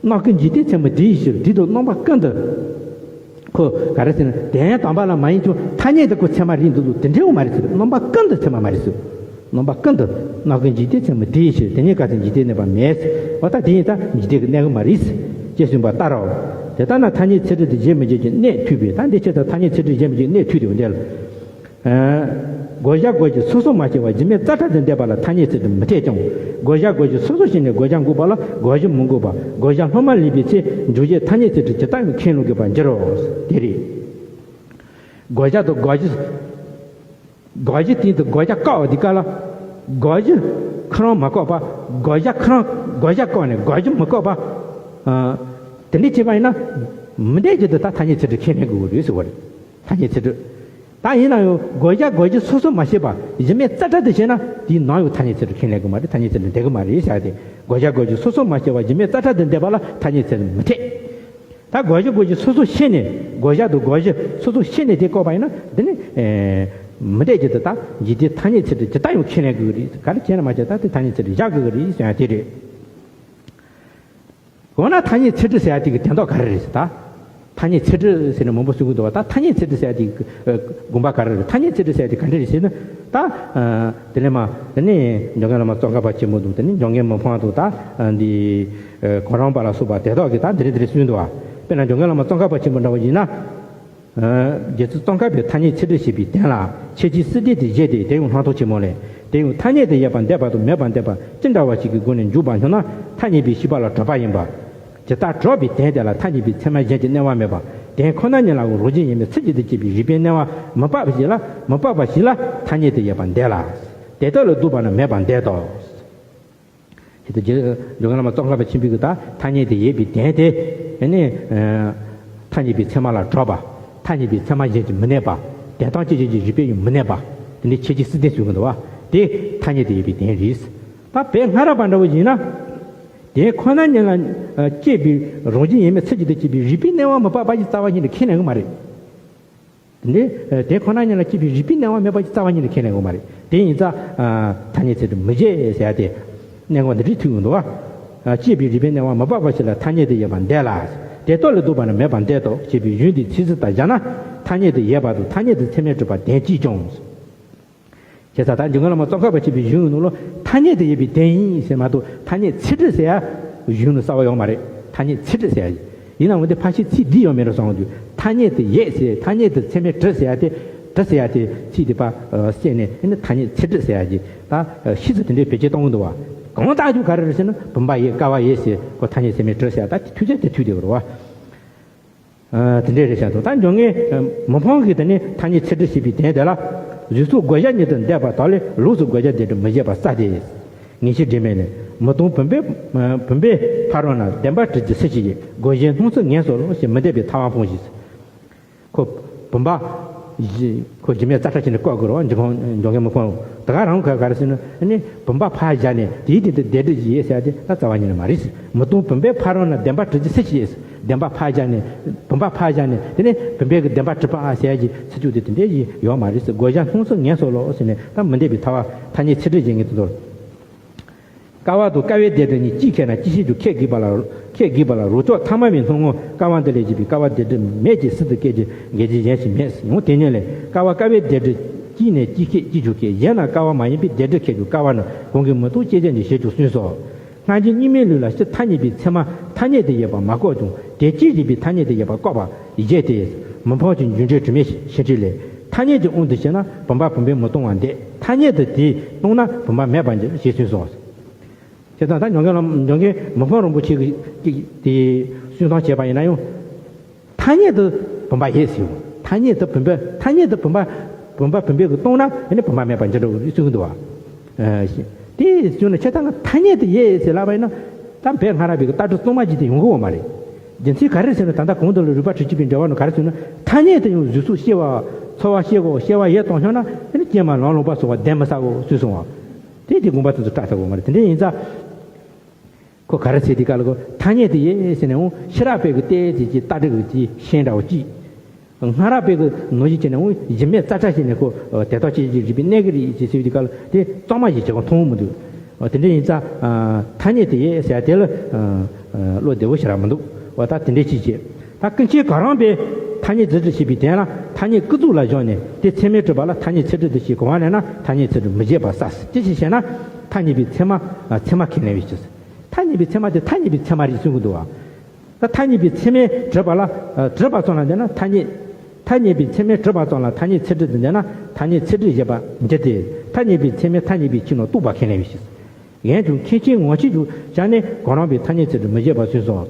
རྣམ་ཀུན་འཇིག་རྟེན་ཚད་མ་དེ་ཡི་ཕྱིར། དེ་དང་རྣམ་པ་ཀུན་ཏུ། ཁོ་ག་རེ་ཟེར་ན་དོན་དམ་པ་ལ་མ་ཡིན་ཀྱང་ཐ་སྙད་དུ་ཁོ་ཚད་མ་རེད་འདུག་ལོ། དེ་འདྲའི་བོ་མ་རེད་ཟེར། རྣམ་པ་ཀུན་ཏུ་ཚད་མ་མ་རེད་ཟེར། རྣམ་པ་ཀུན་ཏུ། རྣམ་ཀུན་འཇིག་རྟེན་ཚད་མ་དེ་ཡི་ཕྱིར། དེ་ཉིད་ག་ཚད་འཇིག་རྟེན་གནས་པ་མེད། འོ་ད་དེ་ཡིན་ད་འཇིག་རྟེན་གྱི་གནས་གི་མ་རེད། ཅེས་གསུངས་པ་ལྟར་རོ། དེ་ལྟར་ན་ཐ་སྙད་ཚད་སྒྲར་དེ་གཞན་མི་འབྱེད་ཀྱི་གནད་འཐུས་པས། ད་འདི་ཕྱིར་ད་ཐ་སྙད་ཚད་སྒྲར་གཞན་མི་འབྱེད་གནད་འཐུས་དེ་འདི་ལ། བགོ་བཤའ་བགོ་གཞི་སོ་སོ་མ་ཤེས་པར་གཞི་མེད་རྩ་བྲལ་དུ་འདེབས་པ་ལ་ཐ་སྙད་ཚད་སྒྲར་མི་འཐད་ཀྱང་། བགོ་བཤའ་བགོ་གཞི་སོ་སོ་ཤེས་ནས་བགོ་བཤའ་འགོག་པ་ལ་བགོ་གཞི་མི་འགོག་པ། བགོ་བཤའ་སློབ་མར་ལུས་པའི་ཚེ་འཇོག་བྱེད་ཐ་སྙད་ཚད་སྒྲར་ཇི་ལྟ་བུར་ཁས་ལེན་དགོས་པར་འགྱུར་རོ། དེ་རེད། བགོ་བཤའ་དང་བགོ་གཞི། བགོ་གཞི་སྟེང་དུ་བགོ་བཤའ་བཀག་པ་འདི་ག་ལ། བགོ་གཞི་ཁོ་རང་མ་བཀག་པ། བགོ་བཤའ་ཁོ་རང་བགོ་བཤའ་བཀག་ནས་བགོ་གཞི་མི་བཀག་པ། ཨ། དེ་འདྲ་བྱས་པ་ཡིན་ན། མི་འཐད་ཀྱི་འདུག་ད་ཐ་སྙད་ཚད་སྒྲར་ཁས་ལེན་དགོས་ཀྱི་རེད་ཟེར་བ་རེད། ཐ་སྙད་ཚད་སྒྲར། ད་ཡིན་ན་ཡང་བགོ་བཤའ་བགོ་གཞི་སོ་སོ་མ་ཤེས་པར་གཞི་མེད་རྩ་བྲལ་དུ་བྱས་ན་དེའི་ནང་ཡང་ཐ་སྙད་ཚད་སྒྲར་ཁས་ལེན་དགོས་མ་རེད། ཐ་སྙད་ཚད་སྒྲར་འདེབས་ཀྱི་མ་རེད་ཟེར་ཏེ། བགོ་བཤའ་བགོ་གཞི་སོ་སོ་མ་ཤེས་པར་གཞི་མེད་རྩ་བྲལ་དུ་འདེབས་པ་ལ་ཐ་སྙད་ཚད་སྒྲར་མི་འཐད། ད་བགོ་གཞི་བགོ་གཞི་སོ་སོ་ཤེས་ནས་བགོ་བཤའ་དང་བགོ་གཞི་སོ་སོ་ཤེས་ནས་དེ་བཀག་པ་ཡིན་ན་འདི་ནི། ཨེ། མི་འཐད་ཀྱི་འདུག་ད་འཇིག་རྟེན་ཐ་སྙད་ཚད་སྒྲར་ཇི་ལྟར་ཡང་ཁས་ལེན་དགོས་ཀྱི་རེད། ག་རེ་བྱས་ན་མ་བྱས་ད་དེ་ཐ་སྙད་ཚད་སྒྲར་བཞག་དགོས་ཀྱི་རེད་ཟེར་ཡ་དེ་རེད། འོ་ན་ཐ་སྙད་ཚད་སྒྲར་ཟེར་ཡ་དེ་གི་དོན་དག་ག་རེ་རེད་ཟེར་ད། ཐ་སྙད་ཚད་སྒྲར་ཟེར་ནས་མང་པོ་གསུང་གི་འདུག་བ། ད་ཐ་སྙད་ཚད་སྒྲར་ཟེར་ཡ་དེ་གི་དགོངས་པ་ག་རེ་རེད། ཐ་སྙད་ཚད་སྒྲར་ཟེར་ཡ་དེ་ག་འདྲ་རེད་ཟེར་ན། ད། དེ་ནས་མ་དེ་ནས་འཇམ་མགོན་བླ་མ་ཙོང་ཁ་པ་ཆེན་པོ་འདུག་དེ་ནས་འཇམ་མགོན་མི་ཕམ་འདུག་ད་འདི་གོ་རམས་པ་ལ་སོགས་པ་དེ་དག་གིས་ད་འདི་རེད་འདི་རེད་གསུངས་འདུག་བ། དཔེར་ན་འཇམ་མགོན་བླ་མ་ཙོང་ཁ་པ་ཆེན་པོ་འདྲ་བོ་ཡིན་ན། རྗེ་བཙུན་ཙོང་ཁ་པས་ཐ་སྙད་ཚད་སྒྲར་བྱས་པའི་དོན་ལ་ཁྱད་ཆོས་སྲིད་སྡེ་དེ་བཞེད་དེ། དེ་ཡང་སྣང་སྟོང་ཆེན་མོ་ལས། དེ་ཡང་ཐ་སྙད་དུ་ཡོད་པར་འདོད་པ་དང་མེད་པར་འདོད་པ་ཅི་འདྲ་བ་ཞིག་གི་སྒོ་ནས་འཇུག་པར་འགྱུར་ན་ཐ་སྙད་པའི་ཤེས་པ་ལ་གྲགས་པ་ཡིན་པ། ཇི་ལྟར་གྲགས་པའི་དོན་དེ་ལ་ཐ་སྙད་པའི་ཚད་མ་གཞན་གྱི་གནས་པ་མེད་པ། དོན་ཁོ་ན་ཉིད་ལའང་རང་བཞིན་ཡོད་མེད་ཚུལ་གྱིས་དེ་སྐྱེད་པའི་རིགས་པས་གནས་པ་མི་སྤངས་པ་ཞིག་ལ་མི་སྤངས་པ་ཞིག་ལ་ཐ་སྙད་དུ་ཡོད་པར་འདོད་ལ། དེ་ལྟར་ལ་འདུག་པ་ན་མེད་པར་འདོད་དོ། ཞེས་དུ་རྗེ་འཇམ་མགོན་བླ་མ་ཙོང་ཁ་པ་ཆེན་པོའི་གི་ད་ཐ་སྙད་དུ་ཡོད་པའི་དོན་དེ། ཨ་ནི། ཐ་སྙད་པའི་ཚད་མ་ལ་གྲགས་པ། ཐ་སྙད་པའི་ཚད་མ་གཞན་གྱིས་མི་གནས་པ། དོན་དམ་དཔྱོད་བྱེད་ཀྱི་རིགས་པས་ཡང་མི་གནས་པ། དེ་ནི་ཁྱད་ཆོས་སྲིད་དོན་གསུང་གི་འདུག་བ། དེ་ཐ་སྙད་དུ་ཡོད་པའི་དོན་རེད། ད་བོད་སྔ་རབས་པ་འདྲ་བོ་ཡིན་ན། དོན་ཁོ་ན་ཉིད་ལ་སྐྱེས་པའི་རང་བཞིན་ཡོད་མེད་ཚུལ་གྱིས་དེ་སྐྱེས་པའི་རིགས་པས་གནས་པ་མི་སྤངས་པ་ཞིག་རྩ་བ་ཉིད་ནས་ཁས་ལེན་གི་མ་རེད། འདི། དོན་ཁོ་ན་ཉིད་ལ་སྐྱེས་པའི་རིགས་པས་གནས་པ་མེད་པ་ཅིག་རྩ་བ་ཉིད་ནས་ཁས་ལེན་དགོས་མ་རེད། དེ་ཡིན་ཙང་། ཐ་སྙད་ཚད་སྒྲར་མི་བཞེད་ཟེར་ཡ་དེ། གནད་འགག་འདི་འདྲའི་ཐུག་ཡོང་འདུག་བ། སྐྱེས་པའི་རིགས་པས་གནས་པ་མི་སྤངས་པ་ཞིག་ལ་ཐ་སྙད་དུ་ཡོད་པར་འདོད་ལ། དེ་ལྟར་ལ་འདུག་པ་ན་མེད་པར་འདོད་དོ་ཞེས་པའི་གཞུང་འདིའི་ཚིག་ཟུར་ལྟར་བཞག་ན། ཐ་སྙད་དུ་ཡོད་པ་དང་ཐ་སྙད་དུ་ཚད་མས་གྲུབ་པ་དོན་གཅིག་ཀྱང་། ཞེས་ད་ལྟ་འཇམ་མགོན་བླ་མ་ཙོང་ཁ་པ་ཆེན་པོའི་གཞུང་ནང་ལ་ཐ་སྙད་དུ་ཡོད་པའི་དོན་ཡིན་ཟེར་མ་གཏོགས་ཐ་སྙད་ཚད་སྒྲར་ཟེར་ཡ་གཞུང་ནང་གསལ་བ་ཡོད་མ་རེད། ཐ་སྙད་ཚད་སྒྲར་ཟེར་ཡ་ཡིན་ནའང་དེ་ཕལ་ཆེར་ཚིག་འདི་ཡང་མེད་འགྲོ་བསམ་འོང་དུས། ཐ་སྙད་དུ་ཡོད་ཟེར། ཐ་སྙད་དུ་ཚད་མས་གྲུབ་ཟེར་ཡ་དེ། གྲུབ་ཟེར་ཡ་དེ་ཚིག་དེ་ཕར་བཤད་ནས་ཨ་ནི་ཐ་སྙད་ཚད་སྒྲར་ཟེར་ཡ་ཅིག་ད་ཤེས་ཚུལ་དེ་འདྲའི་བེད་སྤྱོད་གཏོང་གི་འདུག་བ། གང་ལྟར་ཀྱང་ག་རེ་རེད་ཟེར་ན་བུམ་པ་ཡོད། ཀ་བ་ཡོད་ཟེར་ཁོ་ཐ་སྙད་ཚད་མས་གྲུབ་ཟེར་ཡ་ད་དེ་ཐུག་ཚད་དེ་ཐུག་བསྡད་པ་རེད་བ། དེ་འདྲའི་རེད་ཤག་འདུག་ད་འཇམ་མགོན་མི་ཕམ་གྱིས་དེ་ནི་ཐ་སྙད་ཚད་སྒྲར་བྱས་པའི་དོན་དེ་ལ། གཟུགས་སོགས་བགོ་བཤའ་ཉིད་དུ་འདོད་པ་དག་ལས་ལོགས་སུ་བགོ་བཤའ་དེ་སྒྲར་མི་བཞེད་པར་གསལ་ཏེ། ངེས་ཤེས་སྒྲིབ་མེད་ལས། མི་གཏོང་བུམ་པའི་བུམ་པའི་ཕ་རོལ་ན་བདེན་པར་གྲུབ་ཀྱི་ཚུལ་ཞིག་ཡིན། བགོ་བཤའི་སྣང་ཚུལ་ངན་སོང་ལོ་ཞེས་མི་བདེན་པའི་ཐལ་བ་སྤོང་ཞིག་ཁོ་བུམ་པ། ཁོ་སྒྱུ་མའི་རྩ་ཁྲ་བྱས་ནས་བཀོད་དགོས་རེད་བ། འཇམ་མགོན་འཇམ་མགོན་མི་ཕམ་དེ་ག་རང་ག་ག་རེ་ཟེར་ན་ཨ་ནི་བུམ་པ་ཕར་བཞག་ནས་དེའི་སྟེང་དུ་བདེན་གྲུབ་ཅིག་ཡོད་ཟེར་ཡ་དེ་ད་རྩ་བ་ཉིད་ནས་མ་རེད། མི་གཏོང་བུམ་པའི་ཕ་རོལ་ན་བདེན་པར་གྲུབ་ཀྱི་ཚུལ་ཞིག་ཡོད། བདེན་པ་ཕར་བཞག་ནས་བུམ་པ་ཕར་བཞག་ནས་དེ་ནས་བུམ་པའི་གི་བདེན་པར་གྲུབ་པ་ཟེར་ཡ་གི་ཚུལ་ཅུང་དེ་དེ་འདྲའི་ཡོད་མ་རེད་ཟེར། བགོ་བཤའི་སྣང་ཚུལ་ངན་སོང་ལོ་ཟེར་ནས་ད་མི་བདེན་པའི་ཐལ་བ་ཐ་སྙད་ཚད་སྒྲར་བྱེད་མཁན་དེ་ཚོར། ཀ་བ་དང་ཀ་བའི་བདེན་གྲུབ་གཉིས་གཅིག་ཁེགས་ན་གཅིག་ཤེས་རྒྱུ་ཁེགས་དགོས་པ་ལ། ཁེགས་དགོས་པ་ལ་རང་ཕྱོགས་ཐ་མལ་པའི་སྣང་ངོར་ཀ་བ་འདི་ལས་གཞན་པའི་ཀ་བ་བདེན་གྲུབ་མེད་ཅེས་ཟུར་དུ་བཀོད་ཀྱི་འགལ་རྐྱེན་གཞན་ཞིག་མེད། ཡང་དེ་ཉིད་ལས་ཀ་བ་ཀ་བའི་བདེན་གྲུབ་གཅིག་ནས་གཅིག་ཁེགས་གཅིག་ཀྱང་ཁེགས། གཞན་ན་ཀ་བ་མ་ཡིན་པའི་བདེན་གྲུབ་ཁེགས་ཀྱང་ཀ་བ་ན་གང་གིས་མི་རྟོགས་སྐྱེ་མཆེད་ནི་ཞེས་ཀྱང་གསུངས་སོ། སྔ་འགྱུར་རྙིང་མའི་ལུགས་ལ་སྤྱིར་ཐ་སྙད་པའི་ཚད་མ་ཐ་སྙད་དུ་ཡོད་པ་མ་བཀོད་ཀྱང་ དེ་ཅི་རིགས་པའི་ཐ་སྙད་དུ་ཡོད་པ་བཀོད་པ་བཞེད་དེ། མི་ཕམ་གྱི་འགྱུར་འགྲོས་དྲི་མེད་ཤེས་བྱེད་ལས། ཐ་སྙད་ཀྱི་དབང་དུ་བྱས་ན་བུམ་པ་བུམ་པས་མི་སྟོང་བར་འདོད། ཐ་སྙད་དུ་དེས་སྟོང་ན་བུམ་པ་མེད་པར་འགྱུར་ཞེས་གསུངས་སོ། བྱས་ཙང་ད་མྱོང་མཁན་ལ་མྱོང་མཁན་མི་ཕམ་རིན་པོ་ཆེ་གིས་དེ་གསུང་སྟངས་བྱས་པ་ཡིན་ན་ཡང་། ཐ་སྙད་དུ་བུམ་པ་ཡོད་ཟེར། ཐ་སྙད་དུ་བུམ་པ་ཐ་སྙད་དུ་བུམ་པ་བུམ་པ་བུམ་པས་གི་སྟོང་ན་ཨ་ནི་བུམ་པ་མེད་པར་འགྱུར་འགྲོ་གི་གསུང་གི་འདུག་བ། དེ་གསུང་ན་ཆ་ཚང་ཐ་སྙད་དུ་ཡོད་ཟེར་ལབ་པ་ཡིན་ན། ད་བོད་སྔ་རབས་པའི་གི་ལྟ་གྲུབ་གཙང་མ་ཅིག་དེ་ཡོང་གི་ཡོད་མ་རེད། རྒྱུ་མཚན་ག་རེ་ཟེར་ན། ད་ལྟ་གོང་དུ་ལ་རིགས་པ་དྲུག་ཅུ་པའི་འགྲེལ་པ་ནང་ག་རེ་གསུངས་ན། ཐ་སྙད་དུ་ཡང་གཟུགས་སོགས་སྐྱེ་བ་ཚོར་བ་སྐྱེ་དགོས། སྐྱེ་བ་ཡོད་དང་ཤོང་ན་ཨ་ནི་སྐྱེས་མ་ལང་ལོང་པ་སོགས་པ་བདེན་མི་ཟ་གོ་ཞེས་གསུངས་བ། དེ་དེ་དགོངས་པ་དེ་ཚོ་བཀྲལ་ཐུབ་ཀྱི་མ་རེད། དེ་འདྲ་ཡིན་ཙང་། ཁོ་ག་རེ་ཟེར་དུས་སྐབས་ལ་ཁོ་ཐ་སྙད་དུ་ཡོད་ཟེར་ནས་འོང་། ཕྱི་རབས་པའི་གི་ལྟས་ཅིག་གི་ལྟ་གྲུབ་ཀྱི་ཤན་འདྲ་བོ་གཅིག་སྔ་རབས་པའི་གི་ནང་བཞིན་བྱས་ནས་འོང་། གཞི་མེད་རྩ་བྲལ་བྱས་ནས་ཁོ་དེ་དག་ཅིག་གི་རིགས་པའི་གནས་ཀྱི་རེད་ཅེས་ཟེར་དུས་སྐབས་ལ་དེ་གཙང་མ་ཞིག་བྱེད་དགོས་མཐོང་མི་འདུག་དེ་འདྲ་ཡིན་ཙང་། ཐ་སྙད་དུ་ཡོད་ཟེར་དེ་ལ་བློ་བདེ་བོ་ཞེ་དྲག་མི་འདུག་འོ་ད་དེ་འདྲ་ཅིག་བྱེད། ད་ཀུན་མཁྱེན་གོ་རམས་པས་ཐ་སྙད་ཚིག་སྒྲིག་བྱས་པའི་དོན་ལ། ཐ་སྙད་ཀུན་རྫོབ་ལ་བཞག་ནས་དེ་ཚད་མས་གྲུབ་པ་ལ་ཐ་སྙད་ཚིག་སྒྲིག་ཏུ་བྱེད། གོ་བ་ལེན་ན་ཐ་སྙད་ཚིག་སྒྲིག་མི་བྱེད་པར་ཟེར། ཅི་ཞིག་བྱས་ན། ཐ་སྙད་པའི་ཚད་མ་ཚད་མ་ཁས་ལེན་པའི་ཕྱིར། ཐ་སྙད་པའི་ཚད་མ་དེ་ཐ་སྙད་པའི་ཚད་མ་རེད་གསུང་གི་འདུག་བ། ད་ཐ་སྙད་པའི་ཚད་མས་གྲུབ་པ་ལ་གྲུབ་པ་ཙམ་ལ་འདོད་ན་ཐ་སྙད། ཐ་སྙད་པའི་ཚད་མས་གྲུབ་པ་ཙམ་ལ་ཐ་སྙད་ཚིག་སྒྲིག་ཏུ་འདོད་ན་ཐ་སྙད་ཚིག་སྒྲིག་བྱེད་པ་འདི་སྟེ། ཐ་སྙད་པའི་ཚད་མས་ཐ་སྙད་པའི་ཕྱིར་ན་རྟོགས་པ་ཁས་ལེན་པའི་ཕྱིར། ཡང་ཀུན་མཁྱེན་ངོ་མཚར་གྱི་ཞལ་ནས་གོ་རམས་པས་ཐ་སྙད་ཚིག་སྒྲིག་མི་བྱེད་པར་གསུངས་སོ།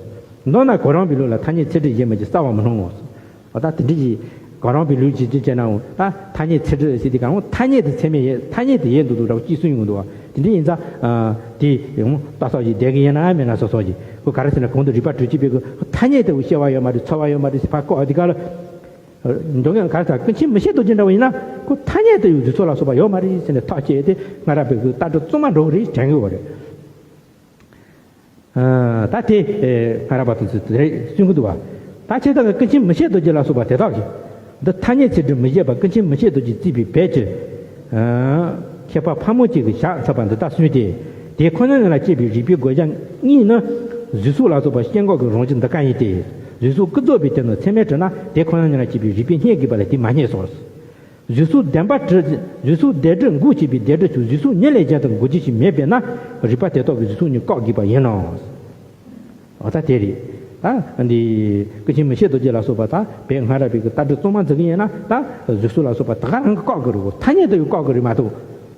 མདོར་ན་གོ་རམས་པའི་ལུགས་ལ་ཐ་སྙད་ཚིག་སྒྲིག་བྱེད་མི་བྱེད་རྩ་བ་མི་སྣང་ངོ་། འོ་ད་དེ་འདྲ་ཅིག་གོ་རམས་པའི་ལུགས་ཀྱི་ཅི་བྱས་ནའང་ད་ཐ་སྙད་ཚིག་སྒྲིག་ཟེར་དུས་གང་ཐ་སྙད་དེ་ཚད་མས་ཡོད། ཐ་སྙད་དེ་ཡོད་འདུག་འདུག་འདྲ་བོ་ཅིག་གསུང་ཡོང་གི་འདུག་བ། དེ་འདྲ་ཡིན་ཙང་། དེ་ཡང་ལྟ་ས་ཞིག་བསྡད་ཀྱི་ཡིན་ན་མེད་ན་སོ་སོ་ཞིག་ཁོ་ག་རེ་ཟེར་ན་གོང་དུ་རིགས་པ་དྲུག་ཅུ་པའི་གི་ཐ་སྙད་དེ་སྐྱེ་བ་ཡོད་མ་རེད། ཚོར་བ་ཡོད་མ་རེད་ཟེར་ཕར་བཀག་དེ་ག་ལ། འཇོག་ངན་ག་རེ་ཟེར། ཀུན་མཁྱེན་མི་ཤེས་རྡོ་རྗེ་འདྲ་བོ་ཡིན་ན་ཁོ་ཐ་སྙད་དུ་ཡང་གཟུགས་སོགས་ལ་སོགས་པ་ཡོད་མ་རེད་ཟེར་ནས་ཐག་བཅད་དེ་སྔ་རབས་པའི་གི་ལྟ་གྲུབ་གཙང་མ་འགྲོ་གི་རེད་དྲན་གི་ཡོད་རེད། ད་དེ་སྔ་རབས་པ་དེ་ཚོས་དེ་རེད་གསུང་གི་འདུག་བ། ད་ཆེ་ཐག་གི་ཀུན་མཁྱེན་མི་ཤེས་རྡོ་རྗེ་ལ་སོགས་པ་དེ་དག་གིས་འདི་ཐ་སྙད་ཚིག་སྒྲིག་མི་བྱེད་པར་ཀུན་མཁྱེན་མི་ཤེས་རྡོ་རྗེས་བརྩིས་པའི་བོད་ཀྱི་མཁས་པ་ཕལ་མོ་ཆེ་གིས་བཞག་ཚར་བ་འདི་དག་གསུངས་ཏེ། དེ་ཁོ་ན་ཉིད་ལ་སྐྱེས་པའི་རིགས་པའི་བགོ་བཤའ་གཉིས་ནི། གཟུགས་སོགས་ལ་སོགས་པ་སྐྱེ་འགོག་གི་རང་བཞིན་འདི་ཀ་ཡིན་ཏེ། གཟུགས་སོགས་ཀུན་རྫོབ་པའི་དོན་དུ་ཚད་མས་གྲུབ་ན་དེ་ཁོ་ན་ཉིད་ལ་སྐྱེས་པའི་རིགས་པས་རྙེད་དགོས་པ་ལས་དེ་མ་རྙེད་སོ། གཟུགས་སོགས་བདེན་པར་གྲུབ། གཟུགས་སོགས་བདེན་གྲུབ་འགོག་བྱེད་པའི་བདེན་གྲུབ་ཀྱང་གཟུགས་སོགས་ཉིད་ལས་གཞན་དུ་འགོག་བྱེད་ཅིག་མེད་པས་ན། རིགས་པ་དེ་དག་གིས་གཟུགས་སོགས་ཉིད་བཀག་དགོས་པ་ཡིན་ནོ། འོ་ད་དེ་རེད། ད་འདི་ཀུན་མཁྱེན་མི་ཤེས་རྡོ་རྗེ་ལ་སོགས་པ་ད་བོད་སྔ་རབས་པའི་གི་ལྟ་གྲུབ་གཙང་མ་འཛིན་གི་ཡིན་ན་ད་གཟུགས་སོགས་ལ་སོགས་པ་ད་ག་རང་གིས་བཀག་དགོས་རེད་གོ། ཐ་སྙད་དུ་ཡང་བཀག་དགོས་རེད་མ་གཏོགས།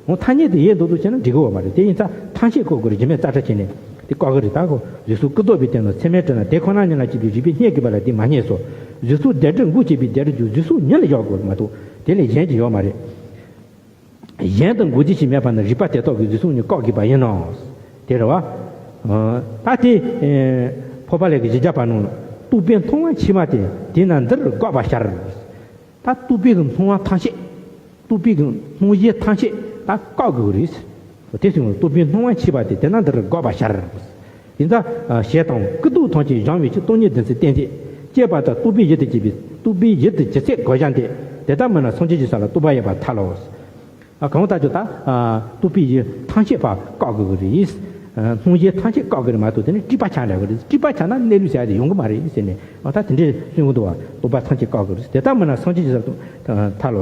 འོ་ཐ་སྙད་དུ་ཡོད་འདུག་འདུག་བྱས་ན་འགྲིག་གི་ཡོད་མ་རེད། དེ་ཡིན་ཙང་ཐམས་ཅད་བཀག་དགོས་རེད། གཞི་མེད་རྩ་བྲལ་བྱས་ནས་དེ་བཀག་གི་རེད། ད་གོ་གཟུགས་སོགས་ཀུན་རྫོབ་པའི་དོན་དུ་ཚད་མས་གྲུབ་ན་དེ་ཁོ་ན་ཉིད་ལ་སྐྱེས་པའི་རིགས་པས་རྙེད་དགོས་པ་ལས་དེ་མ་རྙེད་སོ། གཟུགས་སོགས་བདེན་གྲུབ་འགོག་བྱེད་པའི་བདེན་གྲུབ་ཀྱང་གཟུགས་སོགས་ཉིད་ལ་བཞག་དགོས་མ་གཏོགས་དེ་ལས་གཞན་གྱི་ཡོད་མ་རེད། གཞན་དུ་འགོག་བྱེད་ཅིག་མེད་པ་ན་རིགས་པ་དེ་དག་གིས་གཟུགས་སོགས་ཉིད་བཀག་དགོས་པ་ཡིན་ནོ། དེ་རེད་བ། ད་དེ་འཕགས་པ་ལྷས་ཀྱི་བཞི་བརྒྱ་པ་ནང་ལ། རྟོག་པས་མཐོང་བ་ཕྱི་མ་སྟེ། དེས་ན་འདིར་འགོག་པར་བྱ། ད་རྟོག་པའི་གི་སྣང་བ་ཐམས་ཅད། རྟོག་པའི་གི་སྣང་གཞི་ཐམས་ཅད་ད་བཀག་དགོས་རེད། དེ་སོང་རྟོག་པའི་སྣང་བ་ཕྱི་མ་སྟེ། དེས་ན་འདིར་འགོག་པར་བྱ། དེ་ལྟར་ཞེ་སྡང་ཀུན་རྟོག་ཐམས་ཅད་སྦྱང་བའི་ཕྱིར། སྟོང་ཉིད་བདེན་ཚིག་བསྟན་ཏེ། སྐྱེས་པ་དང་རྟོག་པའི་གཞི་དུ་བྱས་པའི་རྟོག་པའི་གཞི་དུ་ཇི་སྲིད་བགོ་བཤའ་འདེབས། དེ་ལྟར་མིན་ན་སངས་རྒྱས་ཀྱི་ས་ལ་རྟོག་པ་ཡོད་པར་ཐལ་ལོ། ཨ་གང་ལྟར་ཀྱང་ད་རྟོག་པའི་གཞི་ཐམས་ཅད་ཕར་བཀག་དགོས་ཀྱི་རེད། སྣང་གཞི་ཐམས་ཅད་བཀག་དགོས་རེད་མ་གཏོགས་དེ་ནི་སྒྲིབ་པ་ཆགས་འགྲོ་གི་རེད། སྒྲིབ་པ་ཆགས་ན་གནས་ལུགས་ཟེར་ཡ་དེ་ཡོང་གི་མ་རེད་ཟེར་ནས། ཨ་ད་དེ་འདྲའི་གསུང་གི་འདུག་བ། རྟོག་པ་ཐམས་ཅད་བཀག་དགོས་རེད། དེ་ལྟར་མིན་ན་སངས་རྒྱས་ཀྱི་ས་ལ་ཐལ་ལོ།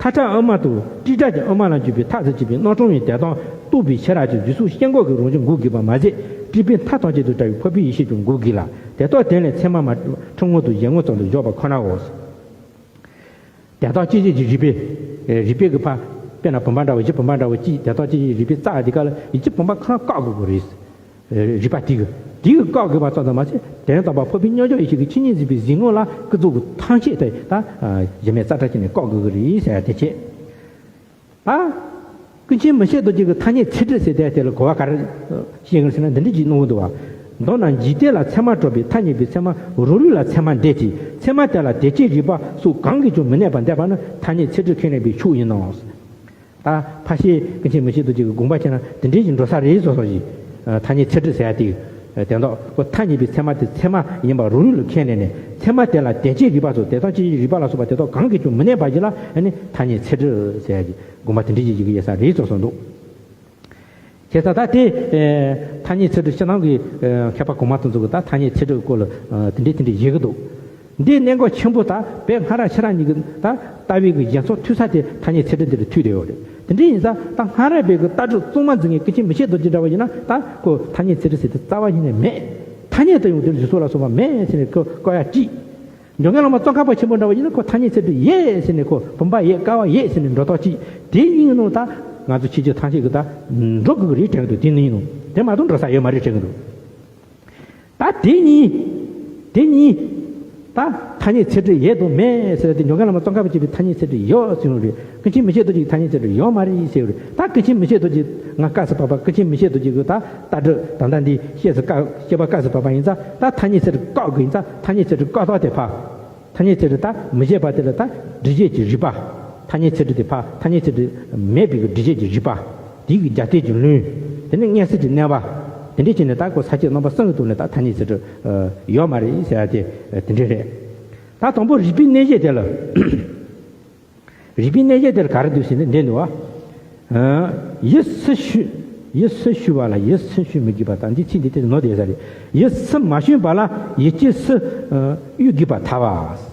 མཐའ་བྲལ་དབུ་མ་དང་དྲི་བྲལ་གྱི་དབུ་མ་ལ་འཇུག་པའི་ཐ་ཚིག་གཅིག་པའི་རྣམ་གྲངས་ཀྱི་དོན་དམ་རྟོགས་པའི་ཤེས་རབ་ཀྱིས་གཟུགས་སོགས་སྐྱེ་འགོག་གི་རང་བཞིན་འགོག་དགོས་པ་མ་ཟད། སྒྲིབ་པའི་མཐའ་ཐམས་ཅད་དང་བྲལ་བའི་འཕགས་པའི་ཡེ་ཤེས་ཀྱང་འགོག་དགོས་ལ། དེ་ལྟར་དོན་ལ་ཚད་མ་མ་གྲུབ་ཁྲིམས་ངོ་དང་གཞན་ངོ་ཙམ་དུ་འཇོག་པ་ཁོ་ནའོ། དེ་དག་སྐྱེ་མཆེད་ཀྱི་རིགས་པས། རིགས་པས་ཀྱི་ཕ། དཔེར་ན་བུམ་པ་འདྲ་བོ་གཞི་བུམ་པ་འདྲ་བོ་གཅིག་དེ་དག་སྐྱེ་མཆེད་ཀྱི་རིགས་པས་རྩ་དེ་ག་ལ་ཡིན་གཅིག་བུམ་པ་ཁོ་ན་བཀག་དགོས་ཀྱི་རེད། རིགས་པ་དེ་གིས་དེ་གིས་བཀག་དགོས་པ་ཙམ་དུ་མ་ཟད། དོན་དམ་པར་འཕགས་པའི་མཉམ་གཞག་ཡེ་ཤེས་ཀྱི་ཆོས་ཉིད་འཛིན་པའི་གཟིགས་ངོ་ལ་ཀུན་རྫོབ་ཀྱི་ཐམས་ཅད་དེ་ད་གཞི་མེད་རྩ་བྲལ་བྱས་ནས་བཀག་དགོས་ཀྱི་རེད་ཟེར་ཡ་དེ་བྱས། ད་ཀུན་མཁྱེན་མི་ཤེས་རྡོ་རྗེ་གིས་ཐ་སྙད་ཚིག་སྒྲིག་ཟེར་དེ་དེ་ལ་གོ་བ་ག་རེ་བཤད་ཀྱི་ཟེར་ན་འདི་འདྲ་ཅིག་གནང་གི་འདུག་བ། མདོར་ན་འཇིག་རྟེན་ལ་ཚད་མ་གྲུབ་པའི་ཐ་སྙད་པའི་ཚད་མ་རང་ལུགས་ལ་ཚད་མ་འདོད་ཅིང་། ཚད་མ་དེ་ལ་དོན་སྤྱིའི་རིགས་པ་སོགས་གང་གིས་ཀྱང་མི་གནས་པར་འདོད་པ་ནི་ཐ་སྙད་ཚིག་སྒྲིག་ཁས་ལེན་པའི་ཕྱོགས་ཡིན་ནོ། ད་ཕལ་ཆེར་ཀུན་མཁྱེན་མི་ཤེས་རྡོ་རྗེ་གི་དགོངས་པ་བྱས་ན་དེ་འདྲའི་ཞིག་འགྲོ་ས་རེད་བཟོ་བཟོ་ཞིག་ཐ་སྙད་ཚིག་སྒྲིག་ཟེར་ཡ་དེ། དེ་འདོག་ཁོ་ཐ་སྙད་པའི་ཚད་མ་དེ་ཚད་མ་ཡིན་པ་རང་ལུགས་ལ་ཁས་ལེན་ནས། ཚད་མ་དེ་ལ་དོན་སྤྱིའི་རིགས་པ་སོགས་དོན་དམ་སྤྱིའི་རིགས་པ་ལ་སོགས་པ་དེ་དག་གང་གིས་ཀྱང་མི་གནས་པ་ཞིག་ལ་ཨ་ནི་ཐ་སྙད་ཚིག་སྒྲིག་ཟེར་ཡ་གི་དགོངས་པ་དེ་འདྲའི་ཞིག་ཡོད་ས་རེད་བཟོ་བཟོ་འདུག་བྱས་ཙང་ད་དེ་ཐ་སྙད་ཚིག་སྒྲིག་ཕྱི་ནང་གི་མཁས་པ་གོང་མ་དེ་ཚོ་གིས་ད་ཐ་སྙད་ཚིག་སྒྲིག་གི་སྐོར་ལ་དེ་འདྲའི་དེ་འདྲའི་བཞེད་གི་འདུག་འདིའི་གནད་འགག་ཆེན་པོ་ད་བོད་སྔ་རབས་ཕྱི་རབས་གཉིས་ཀྱི་ད་ལྟ་བའི་གི་བཞེད་ཚུལ་མཐུན་ས་དེ་ཐ་སྙད་ཚིག་སྒྲིག་འདི་ལ་མཐུད་བསྡད་ཡོད་རེད། དེ་འདྲ་ཡིན་ཙང་ད་སྔ་རབས་པའི་གི་ལྟ་གྲུབ་གཙང་མ་འཛིན་མཁན་ཀུན་མཁྱེན་མི་ཤེས་རྡོ་རྗེ་འདྲ་བ་ཡིན་ན་ད་ཁོ་ཐ་སྙད་ཚིག་སྒྲིག་ཟེར་དེ་རྩ་བ་ཉིད་ནས་མེད། ཐ་སྙད་དུ་ཡང་དེར་གཟུགས་སོགས་ལ་སོགས་པ་མེད་ཟེར་ནས་ཁོ་བཀག་ཡ་གཅིག་འཇམ་མགོན་བླ་མ་ཙོང་ཁ་པ་ཆེན་པོ་འདྲ་བ་ཡིན་ན་ཁོ་ཐ་སྙད་ཚིག་གྲུབ་ཡོད་ཟེར་ནས་ཁོ་བུམ་པ་ཡོད་ཀ་བ་ཡོད་ཟེར་ནས་འགྲོ་ཐག་གཅིག་དེ་གཉིས་ནང་ད་ང་ཚོ་ཁྱེད་ཀྱི་ཐམས་ཅད་ཀྱི་ད་འགྲོ་དགོས་ཀྱི་རེད་དྲན་གྱི་འདུག་དེ་གཉིས་ནང་དེ་མ་གཏོགས་འགྲོ་ས་ཡོད་མ་རེད་དྲན་གྱི་འདུག་ད་དེ་གཉིས། དེ་གཉིས། ད་ཐ་སྙད་ཚིག་གྲུབ་ཡོད་དང་མེད་ཟེར་ཏེ་འཇམ་མགོན་བླ་མ་ཙོང་ཁ་པ་ཆེན་པོའི་ཐ་སྙད་ཚིག་གྲུབ་ཡོད་ཟེར་བ་རེད། ཀུན་མཁྱེན་མི་ཕྱེད་དོ་རྗེའི་ཐ་སྙད་ཚིག་གྲུབ་ཡོད་མ་རེད་ཟེར་བ་རེད། ད་ཀུན་མཁྱེན་མི་ཕྱེད་དོ་རྗེ་ང་བཀའ་སྩལ་པ་པ་ཀུན་མཁྱེན་མི་ཕྱེད་དོ་རྗེ་གི་ད་ལྟ་གྲུབ་ད་ལྟ་འདི་བཤད་སུ་བཀའ་བཤད་པ་བཀའ་སྩལ་པ་པ་ཡིན་ཙང་ད་ཐ་སྙད་ཚིག་གྲུབ་བཀག་དགོས་ཡིན་ཙང་ཐ་སྙད་ཚིག་གྲུབ་བཀག་ཐོག་དེ་ཕ། ཐ་སྙད་ཚིག་གྲུབ་ད་མི་བྱེད་པ་དེ་ལ་ད་སྒྲུབ་བྱེད་ཀྱི་རིགས་པ། ཐ་སྙད་ཚིག་གྲུབ་དེ་ཕ་ཐ་སྙད་ཚིག་གྲུབ་མེད་པའི་གི་སྒྲུབ་བྱེད་ཀྱི་རིགས་པ། དེའི་གི་རྒྱབ་རྟེན་གྱི་ལུང་། དེ་ནས་མངོན་གསལ་གྱི་རྣམ་པ། དེ་འདྲས་བྱས་ནས་ད་ཁོ་ས་བཅད་རྣམ་པ་གསུམ་གྱི་ཐོག་ནས་ད་ཐ་སྙད་ཚིག་གྲུབ་ཡོད་མ་རེད་ཟེར་ཡ་དེ་དེ་འདྲས་རེད། ད་དང་པོ་རིགས་པའི་གནས་བཞི་དེ་ལ། རིགས་པའི་གནས་བཞི་དེར་ག་རེ་འདུག་ཟེར་ན་འདི་འདུག་བ། ཡིད་སུ་ཞུ། ཡིད་སུ་ཞུ་བ་ལ་ཡིད་སུན་ཞུ་མི་དགོས་པ་དང་འདི་ཚིག་འདི་དེ་ནོར་བསྡད་ས་རེད། ཡིད་སུ་མ་ཞུས་པ་ལ་ཡིད་ཀྱིས་སུ་གཡོ་དགོས་པ་ཐལ་བ།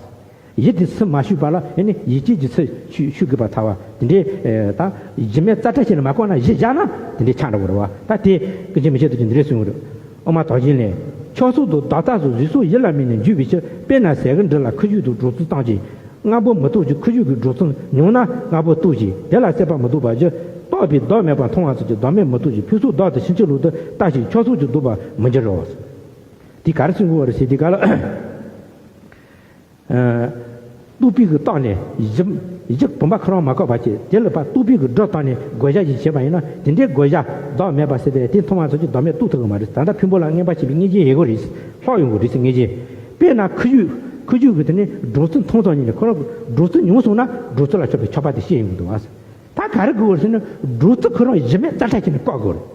ཡིད་དེ་སུ་མ་ཞུས་པ་ལ་ཨེ་ནི་ཡིད་ཀྱིས་ཀྱི་སུ་ཞུ་ཞུ་དགོས་པ་ཐལ་བ་དེ་འདྲའི་ད་གཞི་མེད་རྩ་བྲལ་བྱས་ནས་མ་བཀོད་ན་གཞི་བཞག་ན་དེ་འདྲའི་ཆགས་འགྲོ་གི་རེད་བ། ད་དེ་ཀུན་མཁྱེན་མི་ཕྱེད་དོ་རྗེས་འདི་འདྲས་གསུངས་ཀྱི་རེད། དབུ་མ་རྡོ་རྗེ་ལས། ཁྱབ་གསུམ་དུ་བདག་རྟག་སོགས་གཟུགས་སོགས་ཡིད་ལ་དམིགས་ནས་འཇུག་པའི་ཕྱིར། དཔེར་ན་ཟས་གོས་འབྲུ་ལ་ཁུ་བྱུག་དང་སྦྲང་རྩི་ཙམ་གྱིས། སྔ་པོ་མི་རྟོགས་ཀྱི་ཁུ་བྱུག་གི་སྦྲང་རྩི་མྱོང་ན་སྔ་པོ་རྟོགས་ཤིང་དེ་ལ་སྲེད་པ་མི་ལྡོག་པར་འགྱུར། རྟོགས་པས་བདག་མེད་པར་མཐོང་བ་སོགས་ཀྱིས་བདག་མེད་མི་རྟོགས་ཤིང་ཕུན་སུམ་བདག་ཏུ་ཕྱིན་ཅི་ལོག་ཏུ་ལྟ་ཞིང་ཁྱབ་གསུམ་གྱིས་ལྡོག་པར་མི་འགྱུར་རོ། འདི་ག་རེ་གསུང་གི་ཡོད་རེད་ཟེར་དུས་སྐབས་ལ། རྟོག་པའི་གི་རྟོག་ནས་གཞི་གཞི་བུམ་པ་ཁོ་རང་མ་བཀག་པ་བྱས་དེ་ལ་ཕར་རྟོག་པའི་གི་སྒྲིབ་བཏང་ནས་བགོ་བཤའ་ཞིག་བྱས་པ་ཡིན་ན་དེ་འདྲའི་བགོ་བཤའ་བདག་མེད་པ་ཟེར་ཏེ་དེ་མཐོང་བ་ཚོ་ཀྱིས་བདག་མེད་རྟོགས་ཐུབ་ཀྱི་མ་རེད། ད་ལྟ་ཕུང་པོ་ལ་མངོན་པར་ཤེས་པའི་མངོན་རྗེས་ཡོད་དགོས་རེད། ལྷག་ཡོང་གི་རེད་ཟེར་མངོན་རྗེས། དཔེར་ན་ཁུ་བྱུག་ཁུ་བྱུག་གི་དེ་ནི་སྦྲང་རྩི་མཐོང་ཙམ་ཉིད་ནས་ཁོ་རང་སྦྲང་རྩི་མྱོང་སོང་ན་སྦྲང་རྩི་ལ་ཆགས་པའི་ཆགས་པ་དེ་ཤེས་ཡོང་གི་འདུག་བ། ད་ག་རེ་དགོས་རེད་ཟེར་ན་སྦྲང་རྩི་ཁོ་རང་གཞི་མེད་རྩ་བྲལ་བྱས་ནས་བཀག་དགོས་རེད།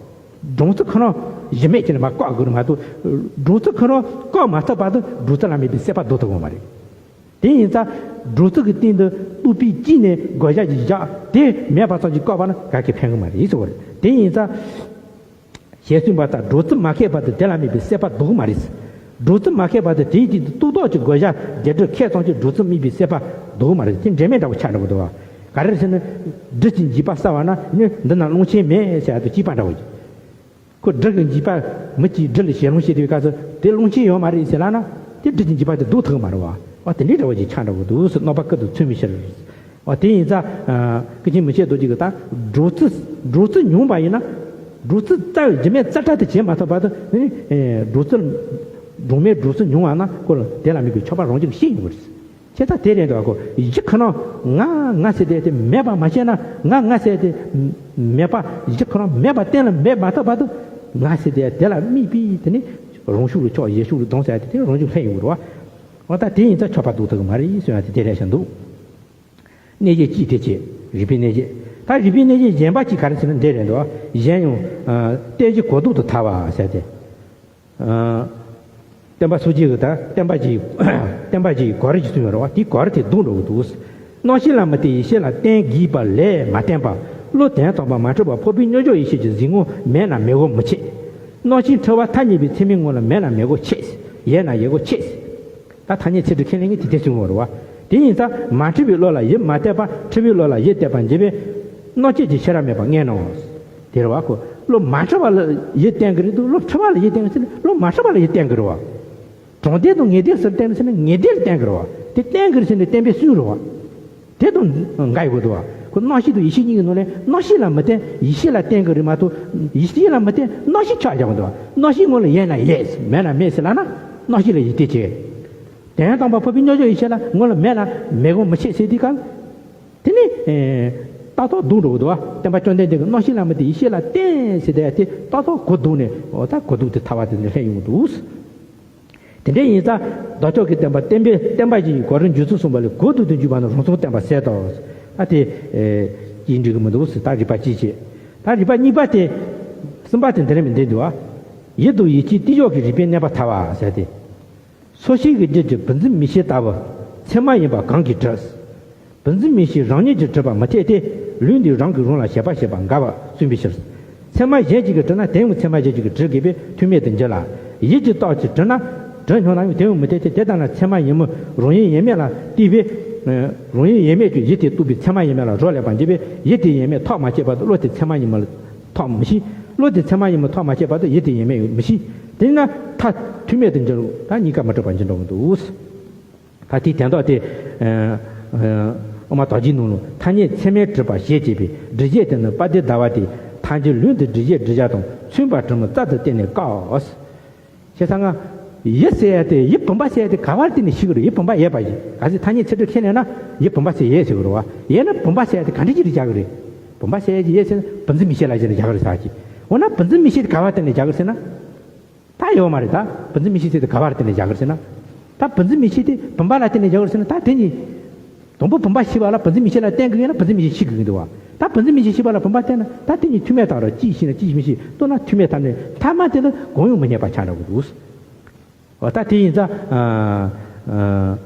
སྦྲང་རྩི་ཁོ་རང་གཞི་མེད་བྱས་ནས་མར་བཀག་དགོས་རེད་མ་གཏོགས། སྦྲང་རྩི་ཁོ་རང་བཀག་མ་ཐུབ་བར་དུ་སྦྲང་རྩི་ལ་དམིགས་པའི་སྲེད་པ་ལྡོག་ཐུབ་ཀྱི་མ་རེད། དེ་ཡིན་ཙང་སྦྲང་རྩི་གི་སྟེང་དུ་རྟོག་པའི་དཀྱིལ་ནས་བགོ་བཤའ་ཅིག་བཞག་དེ་མེད་པ་ཙམ་གྱིས་བཀག་པ་ན་ག་གེ་ཕན་གི་མ་རེད་ཟེར་བ་རེད། དེ་ཡིན་ཙང་། ཞེས་གསུངས་པ་ལྟར་སྦྲང་རྩི་མ་ཁེགས་བར་དུ་དེ་ལ་དམིགས་པའི་སྲེད་པ་ལྡོག་གི་མ་རེད། སྦྲང་རྩི་མ་ཁེགས་བར་དུ་དེའི་སྟེང་དུ་རྟོག་ལྡོག་གི་བགོ་བཤའ་རྒྱས་སྤྲོས་ཁེགས་ཙམ་གྱིས་སྦྲང་རྩི་དམིགས་པའི་སྲེད་པ་ལྡོག་གི་མ་རེད། དེ་འབྲེལ་མེད་འདྲ་བོ་ཆགས་འགྲོ་གི་འདུག་བ། ག་རེ་རེད་ཟེར་ན། སྦྲུལ་གྱི་འཇིགས་པ་བསལ་བ་ན་ནི་འདི་ན་རླུང་ཆེན་མེད་ཟེར་ཡ་དང་གཅིག་པ་འདྲ་བོ། ཁོ་སྦྲུལ་གྱི་འཇིགས་པ་མི་གཅིག་སྦྲུལ་ལ་ཞེད་སྣང་སྐྱེས་དུས་སྐབས་སུ་དེ་རླུང་ཆེན་ཡོད་མ་རེད་ཟེར་ལབ་ན་དེ་སྦྲུལ་གྱི་འཇིགས་པ་དེ་ཟློག་ཐུབ་ཀྱི་མ་རེད་བ། འོ་དེ་འདྲའི་འདྲ་བོ་ཅིག་ཆགས་འགྲོ་གི་འདུག་ཟེར་གནོད་པ་ཀུན་ཏུ་མཚོན་པའི་ཕྱིར། འོ་དེ་ཡིན་ཙང་། ཀུན་མཁྱེན་མི་ཕྱེད་རྡོ་རྗེ་གིས་ད་སྦྲང་རྩི་སྦྲང་རྩི་མྱོང་བ་ཡིན་ན། སྦྲང་རྩི་རྩ་བའི་རྒྱུ་མེད་རྩ་བྲལ་དུ་བྱེད་མ་ཐུབ་བར་དུ་ནི། སྦྲང་རྩི། སྦྲང་མའི་སྦྲང་རྩི་མྱོང་བ་ན་ཁོ་ལ་དེ་ལ་དམིགས་པའི་ཆགས་པ་རང་བཞིན་ཤེས་ཡོང་གི་རེད། བྱས་ཙང་དེ་རེད་འདུག་གོ། གཞི་ཁོ་རང་ང་ང་ཟེར་དེ་དེ་མེད་པ་མ་ཤེས་ན་ང་ང་ཟེར་དེ་མེད་པ་གཞི་ཁོ་རང་མེད་པ་གཏན་ལ་འབེབས་མ་ཐུབ་བར་དུ་ང་ཟེར་དེ་དེ་ལ་དམིགས་པའི་དེ་ནི་རང་ཤུགས་ལ་ཆགས་གཞན་ཤུགས་ལ་ལྡང་ཟེར་དེ་དེ་རང་བཞིན་ལྷད་ཡོང་གི་རེད་བ། འོ་ད་དེ་ཡིན་ཙང་ཆགས་པ་ཟློག་ཐུབ་ཀྱི་མ་རེད་གསུང་ཡ་དེ་དེ་རེད་བཞིན་འདུག་གནས་བརྒྱད་གཅིག་དེ་བྱས་རིགས་པའི་གནས་བརྒྱད། ད་རིགས་པའི་གནས་བརྒྱད་གཞན་པ་གཅིག་ག་རེ་ཟེར་ན་འདི་རེད་འདུག་གཞན་ཡང་། ཨ། རྟེན་གཞི་གོ་ལྡོག་ཏུ་ཐལ་བ་ཟེར་ཏེ། ཨ། བསྟན་པ་སོ་སྐྱེ་གི་ད་བསྟན་པ་གཅིག་བསྟན་པ་གཅིག་གོ་རིམ་གཅིག་གསུངས་ཡོད་རེད་བ། དེའི་གོ་རིམ་དེ་བསྡོམས་འགྲོ་གི་འདུག་རྣམ་ཤེས་ལ་མི་བརྟེན་ཡིད་ཤེས་ལ་བརྟེན་དགོས་པ་ལས་མ་བརྟེན་པ། བློ་དོན་དམ་པར་མ་འཁྲུལ་བ་འཕགས་པའི་མཉམ་གཞག་ཡེ་ཤེས་ཀྱི་གཟིགས་ངོ་མེད་ན་མེད་དགོས་མི་བྱེད། རྣམ་ཤེས་འཁྲུལ་བ་ཐ་སྙད་པའི་ཚད་མའི་ངོ་ལ་མེད་ན་མེད་དགོས་ཆེད། ཡོད་ན་ཡོད་དགོས་ཆེད། ད་ཐ་སྙད་ཚིག་གྲུབ་ཁས་ལེན་མཁན་དེ་དེ་གསུང་གི་ཡོད་རེད་བ། དེ་ཡིན་ཙང་མ་འཁྲུལ་བའི་བློ་ལ་ཡིད་མ་གཏད་པ་འཁྲུལ་བའི་བློ་ལ་ཡིད་གཏད་པ་འབྱེད་པའི་རྣམ་བཅད་ཀྱི་ཤེས་རབ་མེད་པར་ངེས་ནོ། དེ་རེད་བ་ཁོ། བློ་མ་འཁྲུལ་བ་ལ་ཡིད་བརྟེན་གྱི་རེད་འདུག་བློ་འཁྲུལ་བ་ལ་ཡིད་བརྟེན་གྱི་ཟེར་ན་བློ་མ་འཁྲུལ་བ་ལ་ཡིད་བརྟེན་གྱི་རེད་བ། གྲོང་སྡེ་དང་ངེས་སྡེ་ཟེར་བརྟེན་ཟེར་ན་ངེས་སྡེ་ལ་བརྟེན་གྱི་རེད་བ། དེ་བརྟེན་གྱི་རེད་ཟེར་ནས་བརྟེན་པའི་སུན་རེད་བ། དེ་དང་འགལ་ཡོད་དགོས་འདུག་བ། ཁོ་རྣམ་ཤེས་དང་ཡིད་ཤེས་གཉིས་ཀྱི་ནང་ནས་རྣམ་ཤེས་ལ་མི་བརྟེན་ཡིད་ཤེས་ལ་བརྟེན་གྱི་རེད་མ་གཏོགས་ཡིད་ཤེས་ལ་མི་བརྟེན་རྣམ་ཤེས་ཆགས་བཞག་གི་འདུག་བ། རྣམ་ཤེས་ངོ་ལ་ཡོད་ན་ཡོད་མེད་ན་མེད་ཟེར་ལབ་ན་རྣམ་ཤེས་ལ་ཡིད་གཏད་བྱེད། དོན་དམ་པར་འཕགས་པའི་མཉམ་གཞག་ཡེ་ཤེས་ལ་ངོ་ལ་མེད་ན་མེད་དགོས་མི་བྱེད་ཟེར་དུས་སྐབས། དེ་ནི། ཨེ། རྟགས་ཐོག་བསྡོམས་འགྲོ་གི་འདུག་བ། བསྟན་པ་བཅོམ་ལྡན་འདས་ཀྱིས་རྣམ་ཤེས་ལ་མི་བརྟེན་ཡིད་ཤེས་ལ་བརྟེན་ཟེར་དེ་དེ་རྟགས་ཐོག་གོ་བསྡོམས་ནས་འོ་ད་གོ་བསྡོམས་དེ་ཐལ་བ་དེ་ནས་ལྷད་ཡོང་གི་འདུག་དེ་འདྲ་ཡིན་ཙང་ལྡོག་ཕྱོགས་ཀྱི་བསྟན་པ་བསྟན་པའི་བསྟན་པ་བཞི་ཡི་གོ་རིམ་འཇུག་ཚུལ་གསུངས་པ་ལས་གོ་བསྡོམས་དུ་འཇུག་པ་ནི་རང་ཚུགས་བསྟན་པ་ཟེར་ཏོ། ཨ་དེ། ཨེ། ཡིན་འགྲིག་གི་མི་འདུག་ཟེར་ད་རིགས་པ་གཅིག་བྱས། ད་རིགས་པ་གཉིས་པ་དེ། གསུམ་པ་དེ་འདི་རེད་མི་འདི་འདུག་ཨ། ཡིད་དང་ཡིད་ཀྱི་རྟིང་ཞོག་གི་རིགས་པའི་གནས་པ་ཐལ་བ་ཟེར་ཏེ། སོ་སྐྱེ་གི་རྒྱུད་ཀྱི་བུམ་འཛིན་མིག་ཤེས་ལྟ་བུ་ཚད་མ་ཡིན་པ་གང་གིས་གྲུབ། བུམ་འཛིན་མིག་ཤེས་རང་ཉིད་ཀྱིས་གྲུབ་པ་མི་འཐད་དེ། ལུགས་འདིས་རང་གིས་རང་ལ་བྱེད་པ་བྱེད་པ་འགལ་བར་གསུངས་པའི་ཕྱིར། ཚད་མ་གཞན་གཅིག་གིས་གྲུབ་ན་དེ་ཡང་ཚད་མ་གཞན་གཅིག་གིས་གྲུབ་དགོས་པས་ཐུག་མེད་དུ་འགྱུར་ལ། ཡིད་ཀྱི་རྟགས་ཀྱིས་གྲུབ་ན་གྲུབ་སྙམ་ན་ཡང་དེ་ཡང་མི་འཐད་དེ། དེ་ལྟ་ན་ཚད་མ་ཡིན་མིན་རང་ཡུལ་ཡིན་མིན་ལ་ལྟོས་པས། རང་ཡུལ་ཡིན་མིན་གྱི་ཡུལ་དེ་རྟོགས་པའི་ཚད་མ་ཡིན་མིན་ལ་རག་ལས་པར་འགྱུར་བས་ཡུལ་དེ་ཡིན་མིན་ཐག་མ་ཆོད་བར་དུ་བློ་དེ་ཚད་མ་ཡིན་མིན་ལ་ཐག་མི་ཆོད། བློ་དེ་ཚད་མ་ཡིན་མིན་ཐག་མ་ཆོད་བར་དུ་ཡུལ་དེ་ཡིན་མིན་ཡང་མི་ཤེས། དེས་ན་མཐའ་ཐུག་མེད་དུ་འགྱུར་རོ། ད་གཉིས་ཀ་མི་འགྲུབ་པར་འགྱུར་འགྲོ་གི་འདུག། ད་དེའི་དོན་དག་དེ། ཨ་ཨ་དབུ་མ་དོན་རྒྱན་ནང་ལ་ཐ་སྙད་ཚད་མས་གྲུབ་པ་ཞེས་བྱ་བའི་སྒྲུབ་བྱེད་དེ་ནི་དཔལ་ལྡན་ཟླ་བ་སྟེ། ཐལ་འགྱུར་ལུས་འདི་སྒྲུབ་བྱེད་སྒྲུབ་བྱ་དང་མཚོན་པ་གྲུབ་མིན་རྩལ་དུ་བསྟན་ནས་བཀག། ཞེས་ན། ཡུལ་ཟེར་ཡ་དེ་ཡུལ་བུམ་པ་ཟེར་ཡ་དེ་ག་བར་བརྟེན་ནས་ཤེས་ཀྱི་རེད། ཡུལ་བུམ་པ་ཡོད་པ་ཡིན། གལ་སྲིད་ཐ་སྙད་ཚད་གྲུབ་ཁས་ལེན་ན་ཡུལ་བུམ་པ་ཟེར་ཡོད་ཟེར་གྱི་རེད་བ། ཡོད་ན་བུམ་པ་ཟེར་ཡ་དེ་ག་འདྲ་ཅིག་ལ་བཞག་གི་རེད། བུམ་པ་ཟེར་ཡ་ཅིག་ཡོད་ཟེར་ན་བུམ་འཛིན་མིག་ཤེས་ལ་བཞག་ནས་བཞག་གི་རེད་ཟེར་གྱི། འོ་ན་བུམ་འཛིན་མིག་ཤེས་དེ་ག་བར་བརྟེན་ནས་བཞག་གི་རེད་ཟེར་ན། ད་ཡོད་མ་རེད། ད་བུམ་འཛིན་མིག་ཤེས་ཟེར་དེ་ག་བར་བརྟེན་ནས་བཞག་གི་རེད་ཟེར་ན། ད་བུམ་འཛིན་མིག་ཤེས་དེ་བུམ་པ་ལ་བརྟེན་ནས་བཞག་གི་རེད་ཟེར་ན། ད་དེ་གཉིས། དང་པོ་བུམ་པ་ཤེས་པ་ལ་བུམ་འཛིན་མིག་ཤེས་ལ་བརྟེན་གྱི་ཡོད་ན་བུམ་འཛིན་མིག་ཤེས་ཤེས་དགོས་ཀྱི་འདུག་བ། ད་བུམ་འཛིན་མིག་ཤེས་ཤེས་པ་ལ་བུམ་པ་བརྟེན་ན་ད་དེ་གཉིས་ཐུག་མེད་དང་ར་གཅིག་ཤེས་ན་གཅིག་མི་ཤེས། ལྟོས་ན་ཐུག་མེད་ཐ་མ་ཐ་མ་དེ་ལ་གང་ཡང་མི་རྙེད་པ་ཆགས་འགྲོ་གི་འདུག། འོ་ད་དེ་ཡིན་ཙང་། ཨ་ཨ་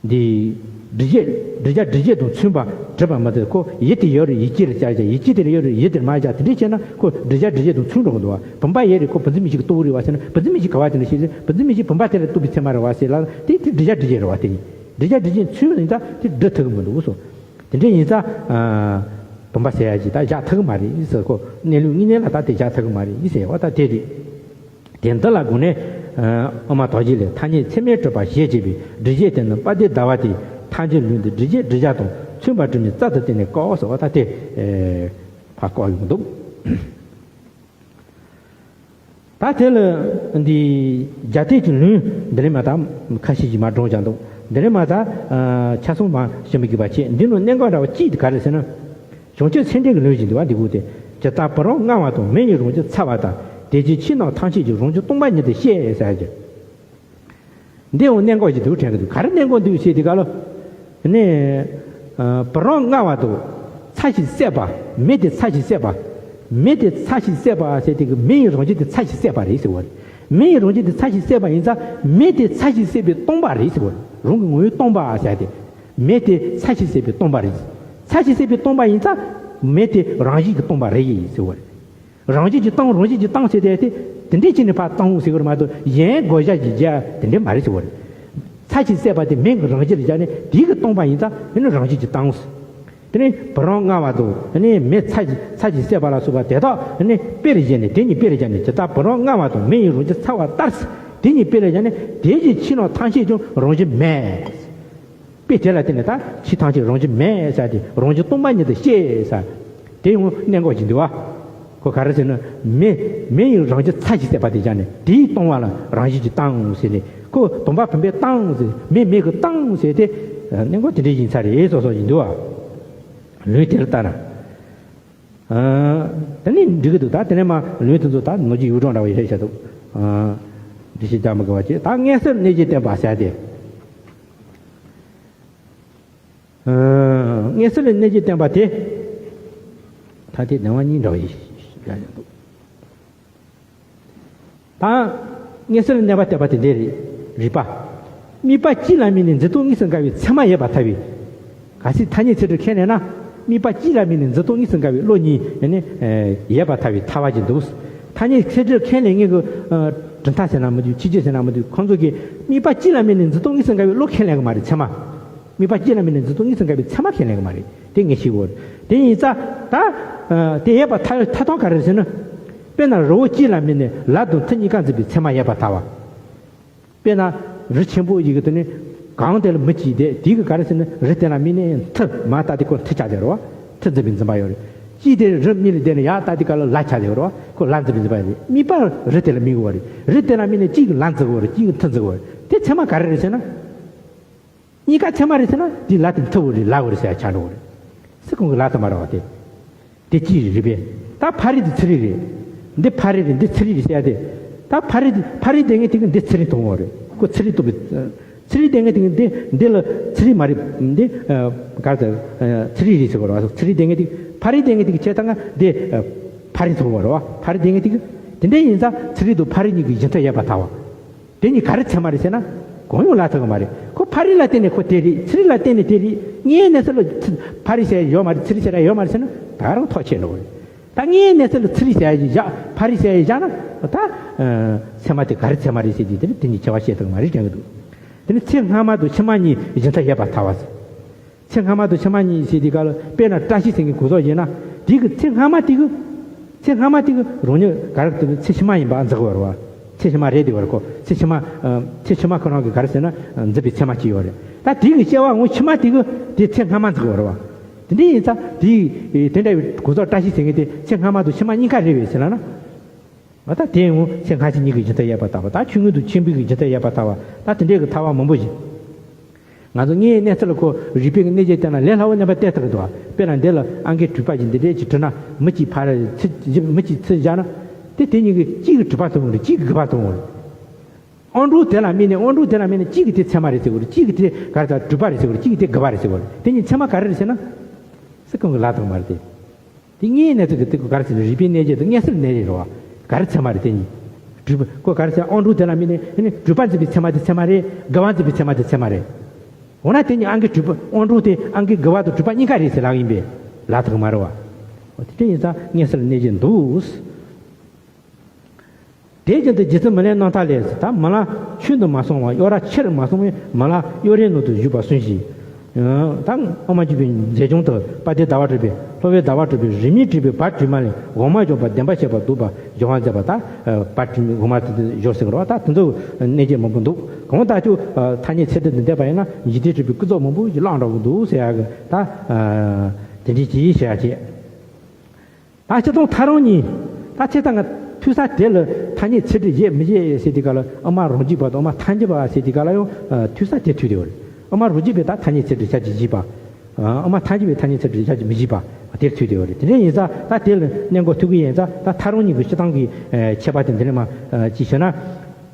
འདི་སྒྲུབ་བྱེད་སྒྲུབ་བྱ་སྒྲུབ་བྱེད་དང་མཚོན་པ་གྲུབ་པ་མ་ཐུབ། ཁོ་ཡུལ་དེ་ཡོད་རེད། ཡུལ་གཅིག་ལ་བཞག་བཞག་ཡུལ་གཅིག་དེ་ལ་ཡོད་རེད། ཡུལ་དེར་མ་བཞག་དེ་འདྲས་བྱས་ན་ཁོ་སྒྲུབ་བྱ་སྒྲུབ་བྱེད་དང་མཚོན་འགྲོ་གི་འདུག་བ། བུམ་པ་ཡོད་རེད། ཁོ་བུམ་འཛིན་མིག་ཤེས་ཀྱིས་རྟོགས་རེད་བ་ཟེར་ན། བུམ་འཛིན་མིག་ཤེས་ག་བ་དེ་ལ་ཤེས་ཟེར། བུམ་འཛིན་མིག་ཤེས་བུམ་པ་དེ་ལ་རྟོགས་པའི་ཚད་མ་རེད་བ་ཟེར་ལ། དེ་དེ་སྒྲུབ་བྱ་སྒྲུབ་བྱེད་རེད་བ། དེ་ནི་སྒྲུབ་བྱ་སྒྲུབ་བྱེད་མཚོན་ཡིན་ཙང་དེ་སྒྲུབ་ཐུབ་ཀྱི་མི་འདུག་སོ། དེ་འདྲས་ཡིན་ཙང་། ཨ་བུམ་པ་ཟེར་ཡ་ཅིག་ད་བཞག་ཐུབ་ཀྱི་མ་རེད་ཟེར། ཁོ་གནས་ལུགས་དངོས་གནས་ལ་ད་དེ་བཞག་ཐུབ་ཀྱི་མ་རེད་ཟེར་བ་ད་དེ་རེད། དེ་འདི་ལ་དགོངས་ནས། ཨ་དབུ་མ་དོན་རྒྱན་ལས་ཐ་སྙད་ཚད་མས་གྲུབ་པ་ཞེས་བྱ་བའི་སྒྲུབ་བྱེད་དེ་ནི་དཔལ་ལྡན་ཟླ་བ་སྟེ། ཐལ་འགྱུར་ལུས་འདི་སྒྲུབ་བྱེད་སྒྲུབ་བྱ་དང་མཚོན་པ་གྲུབ་མིན་རྩལ་དུ་བསྟན་ནས་བཀག་ཟེར་བ་ད་དེ། ཨེ་ཕར་བཀག་ཡོང་གི་འདུག། ད་དེ་ལ་འདི་རྒྱ་སྡེ་གི་ལུང་འདི་ལས་མ་ད་ཁ་ཤས་ཀྱིས་མར་བགྲངས་བཞག་འདུག། འདི་ལས་མ་ད་ཨ་ཆ་ཚང་མར་ཞུ་མི་དགོས་པ་བྱས། འདི་ནང་གནད་འགག་འདྲ་བ་གཅིག་དེ་ག་རེ་ཟེར་ན། བྱང་ཆུབ་སེམས་འགྲེལ་གྱི་ལུང་ཞིག་འདུག་བ། འདི་གུ་དེ། ཇི་ལྟར་བུམ་རམས་མངར་བ་དང་། མེ་ཡི་རང་བཞིན་ཚ་བ་ལྟར། དེ་བཞིན་ཕྱི་ནང་ཐམས་ཅད་ཀྱང་། རང་བཞིན་སྟོང་པ་ཉིད་དུ་ཤེས་ཟེར་གྱི། འདི་ཡང་གནད་འགག་ཅིག་འདུག་དྲན་གྱི་འདུག། ག་རེ་གནད་འགག་འདུག་ཟེར་དུས་སྐབས་ལ། ནི། ཨ་བུམ་རམས་མངར་བ་དང་། ཚ་ཞིང་བསྲེགས་པ། མེ་དེ་ཚ་ཞིང་བསྲེགས་པ། མེ་དེ་ཚ་ཞིང་བསྲེགས་པ་ཟེར་དུས་ཀྱི་མེ་ཡི་རང་བཞིན་དེ་ཚ་ཞིང་བསྲེགས་པ་རེད་ཟེར་བ་རེད། མེ་ཡི་རང་བཞིན་དེ་ཚ་ཞིང་བསྲེགས་པ་ཡིན་ཙང་མེ་དེ་ཚ་ཞིང་བསྲེགས་པས་སྟོང་པ་རེད་ཟེར་བ་རེད། རང་གི་ངོ་བོས་སྟོང་པ་ཟེར་ཏེ། མེ་དེ་ཚ་ཞིང་བསྲེགས་པས་སྟོང་པ་རེད། ཚ་ཞིང་བསྲེགས་པས་སྟོང་པ་ཡིན་ཙང་མེ་དེ་རང་བཞིན་གྱིས་སྟོང་པ་རེད་ཟེར་བ་རེད། རང་བཞིན་གྱིས་སྟོང་། རང་བཞིན་གྱིས་སྟོང་ཟེར་དེ་དེ་དེ་འདྲས་བྱས་ནས་ཕར་སྟོང་ཟེར་གྱི་རེད་མ་གཏོགས་གཞན་བགོ་བཤའ་ཞིག་རྒྱག་དེ་འདྲས་མ་རེད་ཟེར་བ་རེད། ཚ་ཞིང་བསྲེགས་པ་དེ་མེ་གི་རང་བཞིན་ལ་བཞག་ནས་དེ་གིས་སྟོང་པ་ཡིན་ཙང་དེ་ནི་རང་བཞིན་གྱིས་སྟོང་། དེ་ནས་བུམ་རམས་མངར་བ་དང་། དེ་ནས་མེ་ཚ་ཞིང་ཚ་ཞིང་བསྲེགས་པ་ལ་སོགས་པ་དེ་དག་དེ་ནས་དཔེ་ལ་བཞག་ནས། དེ་གཉིས་དཔེ་ལ་བཞག་ནས། ཇི་ལྟར་བུམ་རམས་མངར་བ་དང་། མེ་ཡི་རང་བཞིན་ཚ་བ་ལྟར། དེ་གཉིས་དཔེ་ལ་བཞག་ནས། དེ་བཞིན་ཕྱི་ནང་ཐམས་ཅད་ཀྱང་། རང་བཞིན་མེད། དཔེ་དེ་ལ་བརྟེན་ནས་ད་ཕྱི་ཐམས་ཅད་རང་བཞིན་མེད་ཟེར་ཏེ། རང་བཞིན་སྟོང་པ་ཉིད་དུ་ཤེས་ཟེར། དེ་ཡང་གནད་འགག་ཅིག་འདུག་བ། ཁོ་ག་རེ་ཟེར་ན། མེ་མེ་ཡི་རང་བཞིན་ཚ་ཞིང་བསྲེགས་པ་དེ་བཞག་ནས་དེའི་སྟོང་པ་ལ་རང་བཞིན་གྱིས་སྟོང་ཟེར་ནས། ཁོ་བུམ་པ་བུམ་པས་སྟོང་ཟེར། མེ་མེ་གིས་སྟོང་ཟེར་ཏེ། གནད་འགག་དེ་འདྲ་ཡིན་ས་རེད་སོ་སོ་ཡིན་འདུག་བ། ལུང་དེ་ལ་ལྟ་ན། ཨ་དེ་ནས་འགྲིག་གི་འདུག། ད་དེ་ནས་མར་ལུང་དེ་ཚོ་ད་ནོར་གྱི་ཡུལ་གྲངས་འདྲ་བ་ཡོད་བཤད་འདུག། ཨ་འགྲེལ་བཤད་རྒྱག་མི་དགོས་པ་བྱས། ད་མངོན་སུམ་གནས་ཀྱིས་བསྟན་པ་ཟེར་ཏེ། ཨ་མངོན་སུམ་ལ་གནས་ཀྱིས་བསྟན་པ་དེ། ད་དེ་སྡེ་པ་གཉིས་འདྲ་བ་ཡིན་ཡ་ཡིན་འདུག། ད་མངོན་སུམ་ལ་གནས་པ་བསྟན་པ་དེ་འདྲ་རེད། རིགས་པ། དམིགས་པ་གཅིག་ལ་དམིགས་ནས་འཛིན་སྟངས་གཉིས་སུ་འགལ་བའི་ཚད་མ་ཡོད་པར་ཐལ་བའི། གལ་སྲིད་ཐ་སྙད་ཚད་གྲུབ་ཁས་ལེན་ན། དམིགས་པ་གཅིག་ལ་དམིགས་ནས་འཛིན་སྟངས་གཉིས་སུ་འགལ་བའི་བློ་གཉིས་ནི་ཡོད་པར་ཐལ་བའི་ཐལ་བ་ཅིག་འདུག། ཐ་སྙད་ཚད་གྲུབ་ཁས་ལེན་མཁན་གྱི་གྲུབ་མཐའ་ཟེར་ན་མི་འདུག། ཕྱི་རྒྱལ་ཟེར་ན་མི་འདུག། ཁོང་ཚོ་གིས་དམིགས་པ་གཅིག་ལ་དམིགས་ནས་འཛིན་སྟངས་གཉིས་སུ་འགལ་བའི་བློ་ཁས་ལེན་གྱི་མ་རེད། ཚད་མ། དམིགས་པ་གཅིག་ལ་དམིགས་ནས་འཛིན་སྟངས་གཉིས་སུ་འགལ་བའི་ཚད་མ་ཁས་ལེན་གྱི་མ་རེད། དེ་ངེས་ཤེས་དགོས། དེ་ཡིན་ཙང་ད་དེ་ཡོད་པར་ཐལ། ཐལ་སྟངས་ག་རེ་རེད་ཟེར་ན། དཔེར་ན་རི་བོ་གཅིག་ལ་དམིགས་ནས་ལ་དང་མཐུ་གཉིས་ཀ་འཛིན་པའི་ཚད་མ་ཡོད་པར་ཐལ་བ། དཔེར་ན་རི་ཆེན་པོ་ཞིག་གི་དེ་ནི་གངས་དེ་ལ་མི་གཅིག་བསྡད། དེ་གི་ག་རེ་ཟེར་ན་རི་དེ་ལ་དམིགས་ནས་མཐུ་མར་ལྟ་དུས་ཁོ་མཐུ་ཆགས་བསྡད་རེད་བ། མཐུ་འཛིན་པའི་འཛིན་པ་ཡོད་རེད། གཅིག་དེ་རི་གཉིས་ལ་བསྡད་ནས་ཡར་ལྟ་དུས་སྐབས་ལ་ལ་ཆགས་བསྡད་ཡོད་རེད་བ། ཁོ་ལ་འཛིན་པའི་འཛིན་པ་ཡོད་རེད། དམིགས་པ་རི་དེ་ལ་དམིགས་དགོས་པ་རེད། རི་དེ་ལ་དམིགས་ནས་གཅིག་གིས་ལ་འཛིན་དགོས་རེད། གཅིག་གིས་མཐུ་འཛིན་དགོས་རེད། དེ་ཚད་མ་ག་རེ་རེད་ཟེར་ན། གཉིས་ཀ་ཚད་མ་རེད་ཟེར་ན་དེ་ལ་དེ་མཐུ་དགོས་རེད། ལ་དགོས་རེད་ཟེར་ཡ་ཆགས་འགྲོ་གི་རེད། སུ་གང་གི་ལ་དེ་མ་རེད་བ་དེ། དེ་གཅིག་རེད་པས། ད་ཕ་རི་དེ་ཚེ་རིང་རེད། འདི་ཕ་རི་རེད། འདི་ཚེ་རིང་རེད་ཟེར་ཡ་དེ། ད་ཕ་རི་དེ་ཕ་རི་དེ་ངས་དེ་གི་འདི་ཚེ་རིང་མཐོང་བ་རེད། ཁོ་ཚེ་རིང་སྟོན་པའི། ཚེ་རིང་དེ་ངས་དེ་གི་འདི་འདི་ལ་ཚེ་རིང་མ་རེད། འདི་ག་རེ་ཟེར། ཚེ་རིང་རེད་ཟེར་བ་རེད་བ། ཚེ་རིང་དེ་ངས་དེ་ཕ་རི་དེ་ངས་དེ་གི་བྱས་ད་ང་འདི་ཕ་རི་མཐོང་བ་རེད་བ། ཕ་རི་དེ་ངས་དེ་གི་དེ་འདྲ་ཡིན་ཙང་ཚེ་རིང་དང་ཕ་རི་གཉིས་ཀྱི་གཞི་མཐུ་ཡོད་པར་ཐལ་བ། དེ་གཉིས་ག་རེ་ཚད་མ་རེད་ཟེར་ན། གང་ཡང་ལ་ཐུག་གི་མ་རེད། ཁོ་ཕ་རི་ལ་བརྟེན་ནས་ཁོ་དེ་རེད། ཚེ་རིང་ལ་བརྟེན་ནས་དེ་རེད། དངོས་གནས་ཚུལ་ལ་ཚེ་ཕ་རི་ཟེར་ཡ་ཡོད་མ་རེད། ཚེ་རིང་ཟེར་ཡ་ཡོད་མ་རེད་ཟེར་ན་ད་རང་ཐག་ཆོད་འགྲོ་གི་རེད། ད་དངོས་གནས་ཚུལ་ལ་ཚེ་རིང་ཟེར་ཡ་བཞག་ཕ་རི་ཟེར་ཡ་བཞག་ན་ད་ཚད་མ་དེ་ག་རེ་ཚད་མ་རེད་ཟེར་གྱི་དེ་ནི་དེ་གཉིས་ཁྱད་པར་བཤད་ཐུབ་གི་མ་རེད་དྲན་གི་འདུག། དེ་ནི་ཚེ་སྔ་མ་དང་ཕྱི་མ་གཉིས་གཞི་མཐུ་ཡོད་པར་ཐལ་བ་ཟེར། ཚེ་སྔ་མ་དང་ཕྱི་མ་གཉིས་ཟེར་དུས་སྐབས་ལ་དཔེར་ན་བཀྲ་ཤིས་ཟེར་མཁན་གོ་ཟོག་ཡིན་ན། དེ་གི་ཚེ་སྔ་མ་དེ་གི་ ཚེ་སྔ་མ་དེ་གི་རང་ཉིད་ག་རེ་དེ་ཚེ་ཕྱི་མ་ཡིན་པ་འཛིན་གི་ཡོད་རེད་བ། ཚེ་ཕྱི་མ་རེད་དེ་བར་གོ། ཚེ་ཕྱི་མ། ཨ། ཚེ་ཕྱི་མ་ཁོ་རང་གི་ག་རེ་ཟེར་ན། ཨ། འཛིན་པའི་ཚད་མ་གཅིག་ཡོད་རེད། ད་དེ་གི་སྐྱེ་བ་སྔོན་ཕྱི་མ་དེ་གི་དེ་ཚེ་སྔ་མ་འཛིན་གི་ཡོད་རེད་བ། དེ་འདྲ་ཡིན་ཙང་དེ་དེ་འདྲ་བའི་གོ་རྟོགས་བཀྲ་ཤིས་ཟེར་མཁན་དེ་ཚེ་སྔ་མ་དང་ཕྱི་མ་གཉིས་ཀ་རེད་བས་ཟེར་ལབ་ན། ད་དེ་ཡང་ཚེ་སྔ་ཕྱི་གཉིས་ཀྱི་རྒྱུ་མཚན་ཡོད་པ་ལྟ་བུ། ད་ཆུང་ངུ་དང་ཆེན་པོའི་རྒྱུ་མཚན་ཡོད་པ་ལྟ་བུ། ད་དེ་འདྲའི་གི་ཐལ་བ་མང་པོ་ཞིག་ང་ཚོ་དངོས་ཡོད་གནས་ཚུལ་ལ་ཁོ་རིགས་པའི་གནས་བརྗོད་བལྟས་ན་ལས་སླ་བོ་རྣམ་པ་བལྟས་ཐུབ་ཀྱི་འདུག་དཔེར་ན་འདི་ལ་ཨང་ཀི་དྲུག་པ་ཞིག་འདི་འདྲས་ཅིག་བྲིས་ན། མི་གཅིག་ཕར་ཚུར། མི་གཅིག་ཚུར་བཞག་ན། དེ་དེ་གཉིས་ཀྱི་གཅིག་གིས་དྲུག་པ་ཐོབ་འོང་རེད། གཅིག་གིས་དགུ་པ་ཐོབ་འོང་རེད། ཨང་གྲངས་དེ་ལ་དམིགས་ནས། ཨང་གྲངས་དེ་ལ་དམིགས་ནས་གཅིག་གིས་དེ་ཚད་མ་རེད་ཟེར་གྱི་རེད། གཅིག་གིས་དེ་ག་རེ་ཟེར། དྲུག་པ་རེད་ཟེར་གྱི་རེད། གཅིག་གིས་དེ་དགུ་པ་རེད་ཟེར་གྱི་རེད། དེ་གཉིས་ཚད་མ་ག་རེ་རེད་ཟེར་ན། སུ་གང་གི་ལ་དང་མ་རེད་དེ། དེ་དངོས་ཡོད་གནས་ཚུལ་གྱི་དེ་ག་རེ་ཟེར་ན། རིགས་པའི་གནས་བརྗོད་དང་མངོན་གསལ་གནས་བརྗོད་རེད་བ། ག་རེ་ཚད་མ་རེད་དེ་གཉིས། དྲུག་པ་ཁོ་ག་རེ་ཟེར། ཨང་གྲངས་དེ་ལ་དམིགས་ནས། ཨ་ནི་དྲུག་པ་འཛིན་པའི་ཚད་མ་དེ་ཚད་མ་རེད། དགུ་པ་འཛིན་པའི་ཚད་མ་དེ་ཚད་མ་རེད། འོ་ན་དེ་གཉིས་ཨང་ཀི་དྲུག་པ། ཨང་གྲངས་དེ་ཨང་ཀི་དགུ་པ་དང་དྲུག་པ་གཉིས་ཀ་རེད་ཟེར་ལབ་ཡིན་པས་ལ་དག་མ་རེད་བ། འོ་དེ་འདྲ་ཡིན་ཙང་མངོན་གསལ་གནས་བརྗོད་འདུག་དེ་བཞིན་དུ་རྗེ་བཙུན་མི་ལའི་རྣམ་ཐར་ལས། ད་མི་ལ་ཆོས་འདི་མ་གསུངས་པ། གཡོ་ར་ཆེར་མ་གསུངས་པས་མི་ལ་གཡོ་རའི་ནང་དུ་བཞུགས་པ་གསུངས་ཤིང་། ད་ཨ་མ་བརྒྱུད་པའི་མཛེས་ལྗོངས་དུ་དཔལ་ལྡན་ཟླ་བ་གྲགས་པས། ལྷོ་བའི་ཟླ་བ་གྲགས་པས་རིས་མེད་བྲིས་པའི་བར་དྲི་མ་ལས་འོག་མ་སྦྱོར་བ་བདེན་པར་ཤེས་པ་ལྡོག་པར་སྦྱོར་བ་མཛད་པ། ད་བར་དྲི་མ། འོག་མ་དེ་སྦྱོར་ཟེར་གི་རེད་བ། ད་དེ་ཚོ་གནས་བརྗོད་མང་པོ་འདུག་གང་ལྟར་ཀྱང་ཐ་སྙད་ཚད་སྒྲིག་འདི་བསྡད་པ་ཡིན་ན་འཇིག་རྟེན་བྲིས་པའི་ཀུན་རྫོབ་མང་པོ་ཞིག་བརླག་འགྲོ་གི་འདུག་ཟེར་ཡག་གི། ད་དེ་འདྲའི་ཅིག་བཤད་ཡག་བྱས། ད་སྤྱིར་བཏང་ཐལ་རང་གཉིས། ད་ཆེ་ཐང་ང་ཐོས་ས་དེ་ལ་ཐ་སྙད་ཚད་སྒྲིག་བཞེས་མི་བཞེས་ཟེར་དུས་སྐབས་ལ། ཨ་མ་རང་རྒྱུད་པ་དང་ཨ་མ་ཐལ་འགྱུར་བ་ཟེར་དུས་སྐབས་ལ་ཡང་ཐོས་ས་དེ་ཐོས་བསྡད་ཡོད་རེད། ཨ་མ་རང་རྒྱུད་པས་ད་ཐ་སྙད་ཚད་སྒྲིག་ཞལ་གྱིས་བཞེས་པ། ཨ་མ་ཐལ་འགྱུར་བས་ཐ་སྙད་ཚད་སྒྲིག་ཞལ་གྱིས་མི་བཞེས་པ་དེ་ཐོས་བསྡད་ཡོད་རེད། དེ་འདྲ་ཡིན་ཙང་ད་དེ་ལ་གནད་འགག་ཐུག་གི་ཡིན་ཙང་། ད་ཐལ་རང་གཉིས་ཀྱི་སྤྱིར་བཏང་གི་ཁྱད་པར་དེ་འདི་ནས་མར་ཅིག་ཞུས་ན།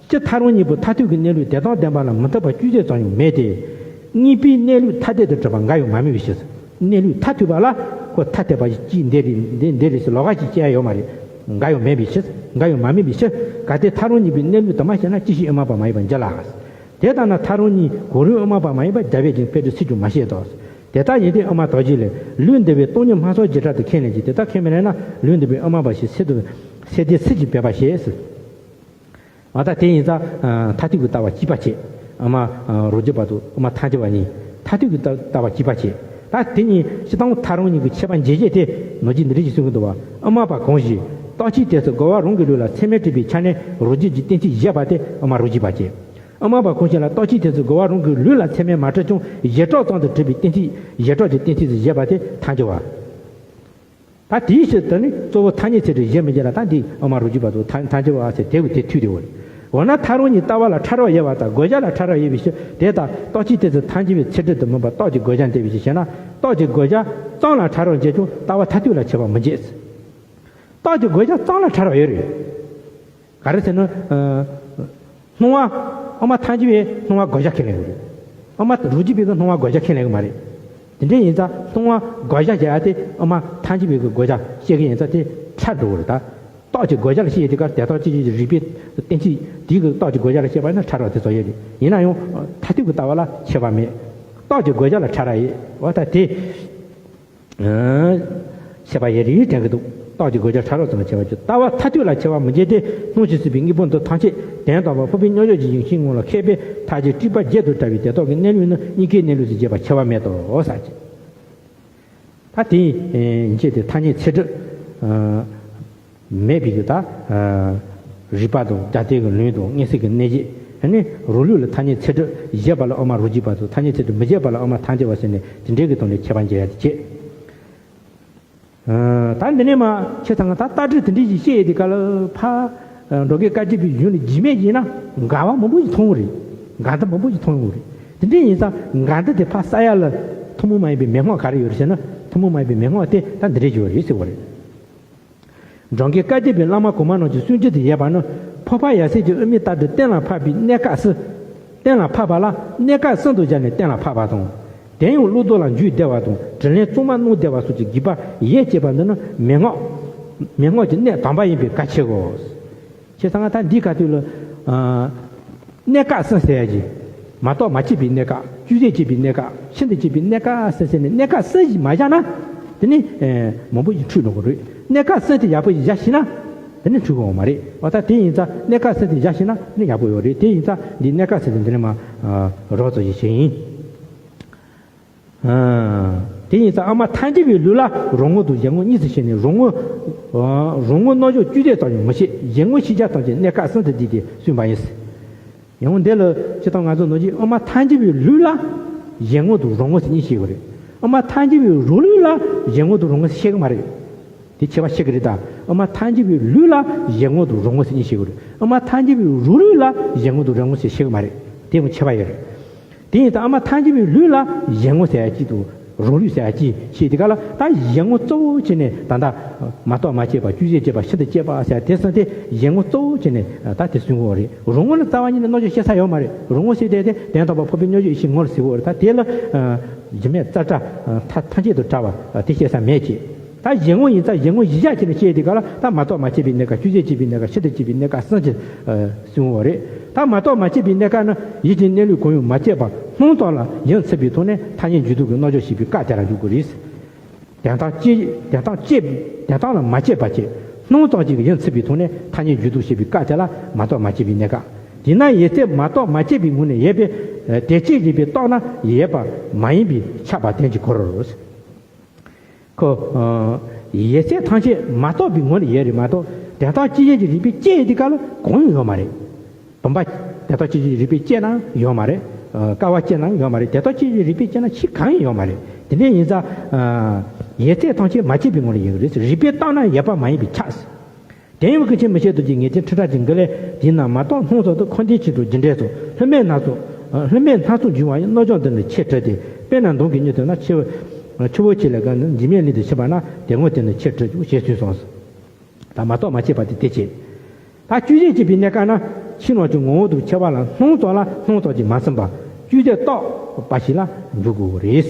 སྤྱིར་ཐལ་རང་གཉིས་པོ་ཐ་དད་ཀྱི་གནས་ལུགས་དེ་དང་ལྡན་པ་ལ་མི་མཐུན་པ་ཅུང་ཟད་ཙམ་ཡང་མེད་དེ། གཉིས་པོའི་གནས་ལུགས་ཐ་དད་དུ་གྲུབ་པ་འགའ་ཡང་མ་དམིགས་པའི་ཕྱིར། གནས་ལུགས་ཐ་དད་པ་ལ་ཁོ་ཐ་དད་པ་ཅིག་འདི་རེད། འདི་འདི་རེད་ཟེར་ལོགས་ཀ་ཅིག་བཤད་ཡ་ཡོད་མ་རེད། འགའ་ཡང་མེད་པའི་ཕྱིར། འགའ་ཡང་མ་དམིགས་པའི་ཕྱིར། གལ་ཏེ་ཐལ་རང་གཉིས་པོའི་གནས་ལུགས་དུ་མ་ཤེས་ན། ཅི་ཕྱིར་དབུ་མ་པ་མ་ཡིན་པར་འགྱུར་ལགས། དེ་ལྟ་ན་ཐལ་རང་གཉིས་གང་རུང་དབུ་མ་པ་མ་ཡིན་པར་རྒྱལ་བས་ཀྱང་དཔེ་དེ་སྲིད་ཀྱང་མ་བཤད་དོ། དེ་ལྟ་ཡིན་ཏེ་དབུ་མ་དག་བྱེད་ལས། ལུགས་འདི་པས་སྟོང་ཉིད་སྨྲ་སོགས་བྱེ་བྲག་ཏུ་ཁས་ལེན་གྱི། དེ་ལྟར་ཁས་མི་ལེན་ན། ལུགས་འདི་པས་དབུ་མ་པ་ཞིག་སྲིད་དུ་སྲིད་དེ་སྲིད་ཀྱིས་འབད་པར་བྱེད་ཟེར། ཨ། ད་དེ་ཡིན་ཙང་ཐ་དད་ཀྱི་ལྟ་བ་གཅིག་པ་བྱེད། དབུ་མ་རང་རྒྱུད་པ་དང་དབུ་མ་ཐལ་འགྱུར་བ་གཉིས་ཐ་དད་ཀྱི་ལྟ་ལྟ་བ་གཅིག་པ་བྱེད། ད་དེ་གཉིས་སྤྱིར་བཏང་ཐལ་རང་གཉིས་ཀྱི་ཁྱད་པར་འབྱེད་བྱེད་དེ་ནང་གི་འདི་འདྲ་ཞིག་གསུང་གི་འདུག་བ། དབུ་མ་པ་གང་ཞིག་རྟག་གཅིག་དེ་ཚོ་རྒོལ་བ་རང་གི་ལུགས་ལ་ཚད་མས་གྲུབ་པའི་ཆ་ནས་རང་རྒྱུད་ཀྱི་གཏན་ཚིགས་བཞེད་པ་དེ་དབུ་མ་རང་རྒྱུད་པ་བྱེད། དབུ་མ་པ་གང་ཞིག་ལ་རྟག་གཅིག་དེ་ཚོ་རྒོལ་བ་རང་གི་ལུགས་ལ་ཚད་མས་མ་གྲུབ་ཀྱང་བཞེད་སྒྲ་ཙམ་དུ་གྲུབ་པའི་གཏན་ཚིགས། བཞེད་སྒྲ་གི་གཏན་ཚིགས་སུ་བཞེད་པ་དེ་ཐལ་འགྱུར་བ། ད་དེའི་ཕྱིར་དུ་ནི་གཙོ་བོ་ཐ་སྙད་ཚད་སྒྲིག་བཞེད་མི་བྱེད་ལ། ད་འདི་དབུ་མ་རང་རྒྱུད་པ་དང་ཐལ་ཐལ་འགྱུར་བ་ཟེར་དེ་བས་དེ་ཐུག་དེ་འོ། འོ་ན་ཐལ་རང་གཉིས་ལྟ་བ་ལ་ཕྲ་རགས་ཡོད་པ་དང་རྒོལ་བྱ་ལ་ཕྲ་རགས་ཡོད་པའི་ཕྱིར། དེ་ལྟར་རྟག་གཅིག་དེ་ཚོ་ཐལ་འགྱུར་བའི་ཚད་སྒྲིག་ཏུ་མིན་པར་རྟགས་ཀྱི་རྒོལ་བྱ་འདེབས་པའི་ཕྱིར་ཞེ་ན། རྟགས་ཀྱི་རྒོལ་བྱ་ཙམ་ལ་ཕྲ་རགས་འབྱེད་ཀྱང་ལྟ་བ་ཐ་དད་ལ་ཁྱད་པར་མི་འབྱེད། རྟགས་ཀྱི་རྒོལ་བྱ་ཙམ་ལ་ཕྲ་རགས་ཡོད་རེད། ག་རེ་ཟེར་ན། ཨ། སྣང་བ། དབུ་མ་ཐལ་འགྱུར་བས་སྣང་བ་རྒོལ་བྱ་ཁས་ལེན་གྱི་རེད། དབུ་མ་རང་རྒྱུད་པས་ཀྱང་སྣང་བ་རྒོལ་བྱ་ཁས་ལེན་གྱི་མ་རེད། དེ་འདྲ་ཡིན་ཙང་སྣང་བ་རྒོལ་བྱ་བྱེད་ཡ་དེ་དབུ་མ་ཐལ་འགྱུར་བས་ཀྱི་རྒོལ་བྱ་བཤད་ཀྱི་ཡིན་ཙང་དེ་ཕྲ་འགྲོ་གི་རེད་ད། རྟགས་ཀྱི་རྒོལ་བྱ་ལ་བཤད་ཡ་དེ་ག་དེ་རྟགས་ཅིག་ཅིག་རིགས་པའི་གཏན་ཚིགས་དེའི་གི་རྟགས་ཀྱི་རྒོལ་བྱ་ལ་བཤད་པ་ཡིན་ན་ཕྲ་རགས་དེ་ཚོ་ཡོད་རེད། ཡིན་ན་ཡང་ཐ་དད་ཀྱི་ལྟ་བ་ལ་ཁྱད་པར་མེད། རྟགས་ཀྱི་རྒོལ་བྱ་ལ་ཕྲ་རགས་ཡོད། འོ་ད་དེ། ཁྱད་པར་ཡོད་རེད་དྲན་གྱི་འདུག་རྟགས་ཀྱི་རྒོལ་བྱ་ཕྲ་རགས་ཙམ་ལ་ཁྱད་པར་གྱི། ལྟ་བ་ཐ་དད་ལ་ཁྱད་པར་མི་འབྱེད་དེ། སྣང་ཞིང་སྲིད་པའི་དངོས་པོ་འདི་ཐམས་ཅད་དོན་དམ་པར་འཕགས་པའི་མཉམ་བཞག་གི་ཡེ་ཤེས་ངོ་ལ་མཁས་པས་མཐར་གྱིས་དྲིལ་བར་བརྗོད་དུ་བྲལ་བའི་དེ་དག་གི་གནས་ལུགས་ནི་གཉིས་ཀའི་གནས་ལུགས་སུ་བཞེད་པ་ཁྱད་པར་མེད་དོ། ཟེར་གྱི། ད་དེ་ཡིན་ཕྱིར་དེ་ཐ་སྙད་ཚད་སྒྲིག་མེད་པའི་གི་ད། རིགས་པ་དང་རྒྱལ་བསྟན་གྱི་ལུང་དང་མངོན་གསལ་གྱི་གནས་བརྗོད། ཨ་ནི་རང་ལུགས་ལ་ཐ་སྙད་ཚད་སྒྲིག་བྱེད་པ་ལ་དབུ་མ་རང་རྒྱུད་པ་དང་། ཐ་སྙད་ཚད་སྒྲིག་མི་བྱེད་པ་ལ་དབུ་མ་ཐལ་འགྱུར་བ་ཟེར་ནས་དེ་འདྲའི་གི་སྟེང་ནས་ཁྱད་པར་འབྱེད་ཡ་དེ་བྱེད། ཨ། ད་འདི་ནས་མར་ཁྱེད་ཚང་གི་ད་ལྟ་དྲི་དེ་འདྲའི་ཞིག་བཤད་ཡོད་དུས་སྐབས་ལ་ཕར། ཨ། འགྲོ་མགོན་བཀའ་བརྒྱུད་པའི་གཞུང་ལ་རྒྱུས་མེད་ཡིན་ན་འགལ་བ་མང་པོ་ཞིག་མཐོང་གི་རེད། འགལ་ཟླ་མང་པོ་ཞིག་མཐོང་ཡོང་གི་རེད། དེ་འདྲ་ཡིན་ཙང་འགལ་ཟླ་དེ་ཕར་བསལ་ཡ་ལ་ཐུན་མོང་མ་ཡིན་པའི་མན་ངག་ག་རེ་ཡོད་རེད་ཟེར་ན། ཐུན་མོང་མ་ཡིན་པའི་མན་ངག་དེ་ད་འདི་འདྲའི་ཞིག་ཡོད་རེད་ཟེར་བ་རེད། འགྲོ་མགོན་བཀའ་བརྒྱུད་པའི་བླ་མ་གོང་མ་རྣམས་ཀྱི་གསུང་རྒྱུན་དུ་ཡོད་པ་ནི། ཕོར་པ་ཡ་ཟེར་གྱི་དབུ་མའི་ལྟ་དུས་གཏན་ལ་ཕབ་པའི་གནས་སྐབས་སུ། གཏན་ལ་ཕབ་པ་ལ་གནས་སྐབས་གསུམ་དུ་སྦྱར་ནས་གཏན་ལ་ཕབ་པ་དང་། དེ་ཡང་བློ་ལྡོག་ལ་འཇུག་བདེ་བ་དང་། དྲིན་ལན་གཙང་མ་གནང་བདེ་བ་སོགས་ཀྱི་དགོས་པ་ཡོད་ཅེས་པ་འདི་ནི་མན་ངག་མན་ངག་གི་གནད་དམ་པ་ཡིན་པས་གལ་ཆེའོ། ཁྱེད་ཚང་ང་ད་འདིའི་ཁ་ཐུག་ལ། ཨ། གནས་སྐབས་གསུམ་ཟེར་ཡ་གྱི། མ་གཏོགས་མ་སྐྱེས་པའི་གནས་སྐབས། ཅུང་ཟད་སྐྱེས་པའི་གནས་སྐབས། ཤིན་ཏུ་སྐྱེས་པའི་གནས་སྐབས་གསུམ་ཟེར་ནས་གནས་སྐབས་གསུམ་ཞིག་མ་བཞག་ན། དེ་ནི། ཨེ། མང་པོ་ཞིག་འཁྲུལ་འགྲོ་གི་རེད། གནས་སྐབས་གསུམ་དེ་ཡག་པོ་ཞིག་བཞག་ཤེས་ན། དེ་ནི་འཁྲུལ་གི་ཡོད་མ་རེད། འོ་ད་དེ་ཡིན་ཙང་གནས་སྐབས་གསུམ་དེ་བཞག་ཤེས་ན་ནི་ཡག་པོ་ཡོད་རེད། དེ་ཡིན་ཙང་འདི་གནས་སྐབས་གསུམ་དེ་འདི་ནས་མར། ཨ། རོབ་ཙམ་ཞིག་བྱས་ཡིན། ཨ། དེ་ཡིན་ཙང་ཨ་མ་ཐལ་འགྱུར་བའི་ལུས་ལ་རོལ་མོ་དང་གཞན་ངོ་གཉིས་སུ་ཕྱེ་ནས་རོལ་མོ། རོལ་མོ་རྣམ་འཇོག་བཅུད་ཚད་ཙམ་ཡང་མི་ཤེས། གཞན་ངོ་ཤེས་བྱ་ཐམས་ཅད་གནས་སྐབས་གསུམ་དུ་བསྡུས་ཏེ་གསུངས་པ་ཡིན། ཡང་འདི་ལ་སྤྱིར་བཏང་ང་ཚོ་ནང་བཞིན་ཨ་མ་ཐལ་འགྱུར་བའི་ལུས་ལ་གཞན་ངོ་དང་རོལ་མོ་ཟེར་གཉིས་ཤེས་དགོས་རེད། ཨ་མ་ཐལ་འགྱུར་བའི་རོ་ལུས་ལ་གཞན་ངོ་དང་རོལ་མོ་ཟེར་ཤེས་གི་མ་རེད། དེ་ཁྱད་པར་ཤེས་གི་རེད་ད། ཨ་མ་ཐལ་འགྱུར་བའི་ལུས་ལ་གཞན་ངོ་དང་རོལ་མོ་ཟེར་གཉིས་ཤེས་དགོས་རེད། ཨ་མ་ཐལ་འགྱུར་བའི་རོ་ལུས་ལ་གཞན་ངོ་དང་རོལ་མོ་ཟེར་ཤེས་གི་མ་རེད། དེ་ཡང་ཁྱད་པར་ཡོད་རེད། དེ་ཡིན་ཙང་ཨ་མ་ཐལ་འགྱུར་བའི་ལུས་ལ་གཞན་ངོ་ཟེར་ཡ་གཅིག་དང་རོ་ལུས་ཟེར་ཡ་གཅིག་བཤད་དེ་ག་ལ། ད་གཞན་ངོ་གཙོ་བོ་བྱས་ནས་ད་ལྟ་མ་རྟོགས་མ་དཔྱད་པ་བཅུད་ཚད་བཅད་པ་ཤིན་ཏུ་གཅེས་པ་ཟེར་ཡ་དེ་གསུངས་ཏེ། གཞན་ངོ་གཙོ་བོ་བྱས་ནས་ད་དེ་གསུང་གི་ཡོད་རེད། རོལ་མོ་ནི་རྩ་བ་ཉིད་ནས་རྣམ་འཇོག་བཤད་ས་ཡོད་མ་རེད། རོལ་མོ་ཟེར་དེ་དེ་དོན་དམ་པར་འཕགས་པའི་རྣལ་འབྱོར་ཡེ་ཤེས་ངོ་ལ་ཟེར་གི་ཡོད་རེད། ད་དེ་ལ་རྒྱུ་མེད་རྩ་བྲལ་ཐ་ཐམས་ཅད་དུ་བྲལ་བ་དེ་བཤད་ས་མེད་ཅེས། ད་གཞན་ངོ་ཡིན་ཙང་གཞན་ངོ་གཞི་བཞག་བྱས་ནས་བཤད་དེ་ག་ལ། ད་མ་རྟོགས་མ་དཔྱད་པའི་གནས་སྐབས། བཅུད་ཚད་དཔྱད་པའི་གནས་སྐབས། ཤིན་ཏུ་དཔྱད་པའི་གནས་སྐབས་གསུམ་གྱི་གསུང་བ་རེད། ད་མ་རྟོགས་མ་དཔྱད་པའི་གནས་སྐབས་ན་ཡིད་ཀྱི་གནས་ལུགས་གང་ཡང་མ་དཔྱད་པར་སྣང་ཙམ་ལ་ཡིད་ཚིམ་པའི་ཐོག་ནས་ཐ་སྙད་འཇུག་ལྡོག་གི་རྣམ་འཇོག་བྱེད་པའི་སྐབས་དེ་ལ་འཇུག་དགོས་རེད། དོན་དམ་དཔྱད་དོན་དམ་དཔྱད་དོན་དམ་ལ་མ་དཔྱད་པ་བྱས། སྣང་ཙམ་གཅིག་གིས་ཡིད་ཚིམ་པའི་ཐོག་ནས་ཐ་སྙད་འཇུག་ལྡོག་བྱེད་པའི་སྐབས་དེ་ལ་མ་རྟོགས་མ་དཔྱད་པའི་གནས་སྐབས། དེས་ན་ཡིད་ཚིམ་མ་རྟོགས་མ་དཔྱད་པའི་ངང་ནས་ཡོད་པས། དེ་ཕྱིར་རིགས་པས་རྟོགས་ན་ཡོད་པ་མ་ཡིན་པས་ཁྱབ་པ་དོན་གྱིས་གོ་རོ། ཁོ། ཡོད་ཚད་ཐམས་ཅད་མ་རྟོགས་པའི་ངང་ལ་ཡོད་རེད་མ་གཏོགས། དོན་དམ་དཔྱད་བྱེད་ཀྱི་རིགས་པས་དཔྱད་དེ་ག་ལ་གང་ཡང་ཡོད་མ་རེད། བུམ་པ། དོན་དམ་དཔྱད་བྱེད་ཀྱི་རིགས་པས་དཔྱད་ན་ཡོད་མ་རེད། ཀ་བ་དཔྱད་ན་ཡོད་མ་རེད། དོན་དམ་དཔྱད་བྱེད་ཀྱི་རིགས་པས་དཔྱད་ན་ཕྱིས་གང་ཡང་ཡོད་མ་རེད། དེ་འདྲ་ཡིན་ཙང་། ཡོད་ཚད་ཐམས་ཅད་མ་དཔྱད་པའི་ངང་ལ་ཡོད་ཀྱི་རེད། རིགས་པས་བརྟགས་ན་ཡོད་པ་མ་ཡིན་པས་ཁྱབ། དེ་ཡང་ཀུན་མཁྱེན་མི་ཕྱེད་དུ་གྱུར་ངེས་ཅན་ཁྲི་ཕྲག་གཅིག་གིས་ལས། དེས་ན་མ་རྟོགས་སྣང་ཙམ་དུ་ཁམས་ལྡན་ཆོས་དང་རྒྱུ་འབྲས་སོགས། ལྷུ་མེད་སྣ་ཚོགས། ལྷུ་མེད་སྣ་ཚོགས་འབྱུང་བ་ཡི་རྣམ་གཞག་འདི་ནི་ཆེས་གྲུབ་སྟེ། དཔེར་ན་མདུན་གྱི་སྙིང་དུ་ན་ཆུ་ཆུ་བོ་ཆེ་ལས་གང་འཇིགས་མེད་གླིང་དུ་ཕྱིན་པ་ན་དེ་སྔོན་དེ་ནི་ཆེས་གྲུབ་ཅིང་ཞེས་གསུངས་སོ། ད་མ་རྟོགས་མ་དཔྱད་པ་དེ་དེ་བྱེད། ད་བཅུད་ཚད་དཔྱད་པའི་གནས་སྐབས་ན་ཕྱི་ནང་གི་ངོ་བོ་དང་ཕྱི་བ་ལ་སྣང་ཙམ་ལ་སྣང་ཙམ་གྱིས་མ་ཟིན་པར་བཅུད་ཚད་རྟོགས་པ་ཞིག་ལ་འཇུག་དགོས་པ་རེད།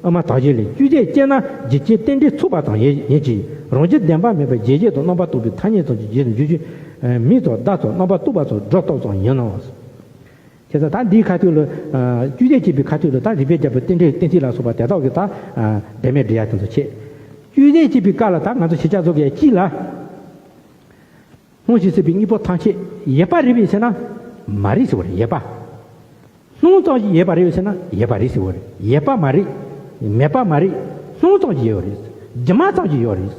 དབུ་མ་དག་ཆེན་ལས། བཅུད་ཚད་དཔྱད་ན་རྒྱུ་རྐྱེན་རྟེན་འབྲེལ་ཚུགས་པ་ཙམ་ཡིན་གྱི། རང་རྒྱུ་བདེན་པ་མེད་པར་རྗེས་བཞག་དང་རྣམ་པར་རྟོག་པའི་ཐ་སྙད་ཙམ་གྱི་རྗེས་སུ་འཇུག་རྒྱུ། མིང་དང་བརྡ་ཙམ་རྣམ་པར་རྟོག་པ་ཙམ་སྒྲོ་བཏགས་ཙམ་ཡིན་ནོ། བྱས་ཙང་ད་འདིའི་ཁ་ཐུག་ལ། བཅུད་ཚད་དཔྱད་པའི་ཁ་ཐུག་ལ་ད་རིགས་པས་རྒྱལ་པོ་རྟེན་འབྲེལ་གཏན་ཚིགས་ལ་སོགས་པ་དེ་དག་གི་ད་བདེན་མེད་འགྲེལ་ཡ་དེ་ཚོ་བྱེད། བཅུད་ཚད་དཔྱད་པའི་སྐབས་ལ་ད་ང་ཚོ་ཤེས་བྱ་བཟོ་དགོས་ཡ་གཅིག་ལ། སྣང་ཞིང་སྲིད་པའི་གཉིས་པོ་ཐམས་ཅད་ཡོད་པ་རེད་པས་ཟེར་ན་མ་རེད་ཟེར་བ་རེད། ཡོད་པ། སྣང་ཙམ་ཞིག་ཡོད་པ་རེད་པས་ཟེར་ན་ཡོད་པ་རེད་ཟེར་བ་རེད། ཡོད་པ་མ་རེད། མེད་པ་མ་རེད། སྣང་ཙམ་ཞིག་ཡོད་རེད། སྒྱུ་མ་ཙམ་ཞིག་ཡོད་རེད།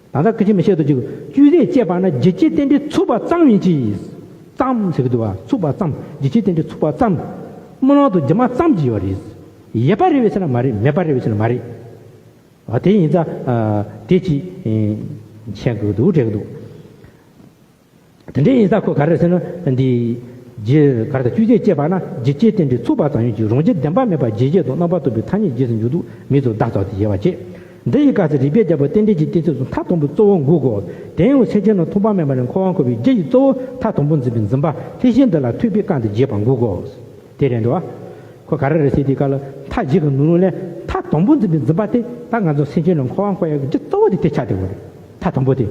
ད་ལྟ་ཀུན་མཁྱེན་མི་ཕྱེད་དུ་གྱུར་བཅུད་ཚད་དཔྱད་པ་ན་རྒྱུ་རྐྱེན་རྟེན་འབྲེལ་ཚུགས་པ་ཙམ་ཡིན་གྱི། ཙམ་ཟེར་གྱི་འདུག་བ། ཚུགས་པ་ཙམ། རྒྱུ་རྐྱེན་རྟེན་འབྲེལ་ཚུགས་པ་ཙམ། རྨི་ལམ་དང་སྒྱུ་མ་ཙམ་ཞིག་ཡོད་རེད། ཡོད་པ་རེད་པས་ཟེར་ན་མ་རེད། མེད་པ་རེད་པས་ཟེར་ན་མ་རེད། ཨ་དེ་ཡིན་ཙང་། ཨ་དེ་ཅིག་ཨེ་མཁྱེན་དགོས་འདུག་འགྲེལ་གྱི་འདུག་དེ་འདྲ་ཡིན་ཙང་ཁོ་ག་རེ་ཟེར་ན་འདི། རྒྱུ་ག་རེ་ད་བཅུད་ཚད་དཔྱད་པ་ན་རྒྱུ་རྐྱེན་རྟེན་འབྲེལ་ཚུགས་པ་ཙམ་ཡིན་གྱི། རང་རྒྱུ་བདེན་པ་མེད་པར་རྗེས་བཞག་དང་རྣམ་པར་རྟོག་པའི་ཐ་སྙད་རྗེས་སུ་འཇུག་ལྡོག་མིང་དང་བརྡ་ཙམ་དུ་ཡོད་པ་བྱེད། འདི་ཡི་སྐབས་སུ་རིགས་པས་རྒྱལ་པོ་རྟེན་འབྲེལ་གྱི་གཏན་ཚིགས་སུ་མཐའ་དང་པོ་གཙོ་བོར་འགོད་དགོས། དེ་ཡང་སེམས་ཅན་རྣམས་མཐོང་བ་མེད་པ་ནས་འཁོར་བར་འཁོར་བའི་རྒྱུ་ཡི་གཙོ་བོ་མཐའ་དང་པོར་འཛིན་པའི་འཛིན་པ་ལྷད་ཤེས་འདི་ལ་ཐོས་པས་བཀའ་འདི་རྒྱས་པར་འགོད་དགོས། དེ་རེད་འདུག་བ། ཁོ་ག་རེ་རེད་ཟེར་དུས་སྐབས་ལ་མཐའ་བཞི་གི་ནང་ལོགས་ལས་མཐའ་དང་པོ་འཛིན་པའི་འཛིན་པ་དེ་ད་ང་ཚོ་སེམས་ཅན་རྣམས་འཁོར་བར་འཁོར་ཡག་གི་རྒྱུ་གཙོ་བོ་དེ་དེ་ཆགས་བསྡད་ཡོད་རེད། མཐའ་དང་པོ་དེ།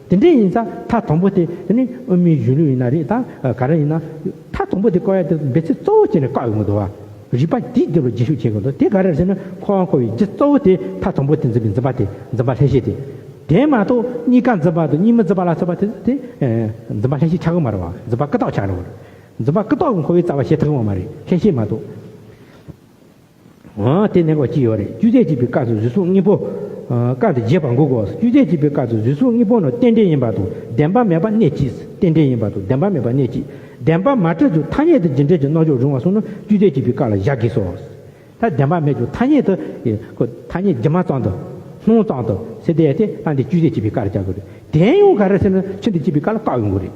དེ་འདྲ་ཡིན་ཙང་མཐའ་དང་པོ་དེ་དེ་ནི་དབུ་མའི་གཞུང་ལུགས་ཡིན་ན་རེད། ད་ག་རེ་ཡིན་ན་མཐའ་དང་པོ་དེ་བཀག་ཡག་དེ་འབད་ཚུལ་གཙོ་བོ་བྱས་ནས་བཀག་ཡོང་གི་འདུག་བ། རིགས་པ་དེའི་སྟེང་ལ་རྒྱུན་ཞུགས་བྱེད་དགོས་འདུག་དེ་ག་རེ་རེད་ཟེར་ན་འཁོར་བར་འཁོར་བའི་རྒྱུ་གཙོ་བོ་དེ་མཐའ་དང་པོ་དེ་འཛིན་པའི་འཛིན་པ་དེ་འཛིན་པ་ལྷད་ཤེས་དེ། དེ་མ་གཏོགས་གཉིས་ཀ་འཛིན་པ་དང་གཉིས་མི་འཛིན་པ་ལ་སོགས་པ་དེ་དེ་འཛིན་པ་ལྷད་ཤེས་ཆགས་ཀྱི་མ་རེད་བ། འཛིན་པ་ཀུན་བརྟགས་ཆགས་རེད་བ། འཛིན་པ་ཀུན་བརྟགས་ཀྱི་འཁོར་བའི་རྩ་བ་བྱེད་ཐུབ་ཀྱི་མ་རེད། ལྷད་ཤེས་མ་གཏོགས། འོ་དེ་གནད་འགག་ཅིག་ཡོད་རེད། བཅུད་ཚད་དཔྱད་པའི་སྐབས་སུ་གཟུགས་སོགས་དངོས་པོ། ཨ་བཀག་སྟེ་རྒྱས་པར་འགོད་དགོས། བཅུད་ཚད་དཔྱད་པའི་སྐབས་སུ་གཟུགས་སོགས་དངོས་པོ་རྣམས་རྟེན་འབྲེལ་ཡིན་པ་དང་བདེན་པ་མེད་པ་གནད་གཅིག་རྟེན་འབྲེལ་ཡིན་པ་དང་བདེན་པ་མེད་པ་གནད་གཅིག་བདེན་པ་མ་གྲུབ་ཀྱང་ཐ་སྙད་དུ་རྒྱུ་འབྲས་ཀྱི་རྣམ་འཇོག་རུང་བ་སོགས་ནི་བཅུད་ཚད་དཔྱད་པའི་སྐབས་ལ་བཞག་དགོས་སོ། ད་བདེན་པ་མེད་ཀྱང་ཐ་སྙད་དུ། ཁོ་ཐ་སྙད་སྒྱུ་མ་ཙམ་དུ། སྣང་ཙམ་དུ་ཟེར་དེ་ཡ་དེ་ད་འདི་བཅུད་ཚད་དཔྱད་པའི་སྐབས་ལ་བཞག་དགོས་རེད། དེ་ཡང་ག་རེ་ཟེར་ན་ཤིན་ཏུ་དཔྱད་པའི་སྐབས་ལ་བཀག་ཡོང་གི་རེད།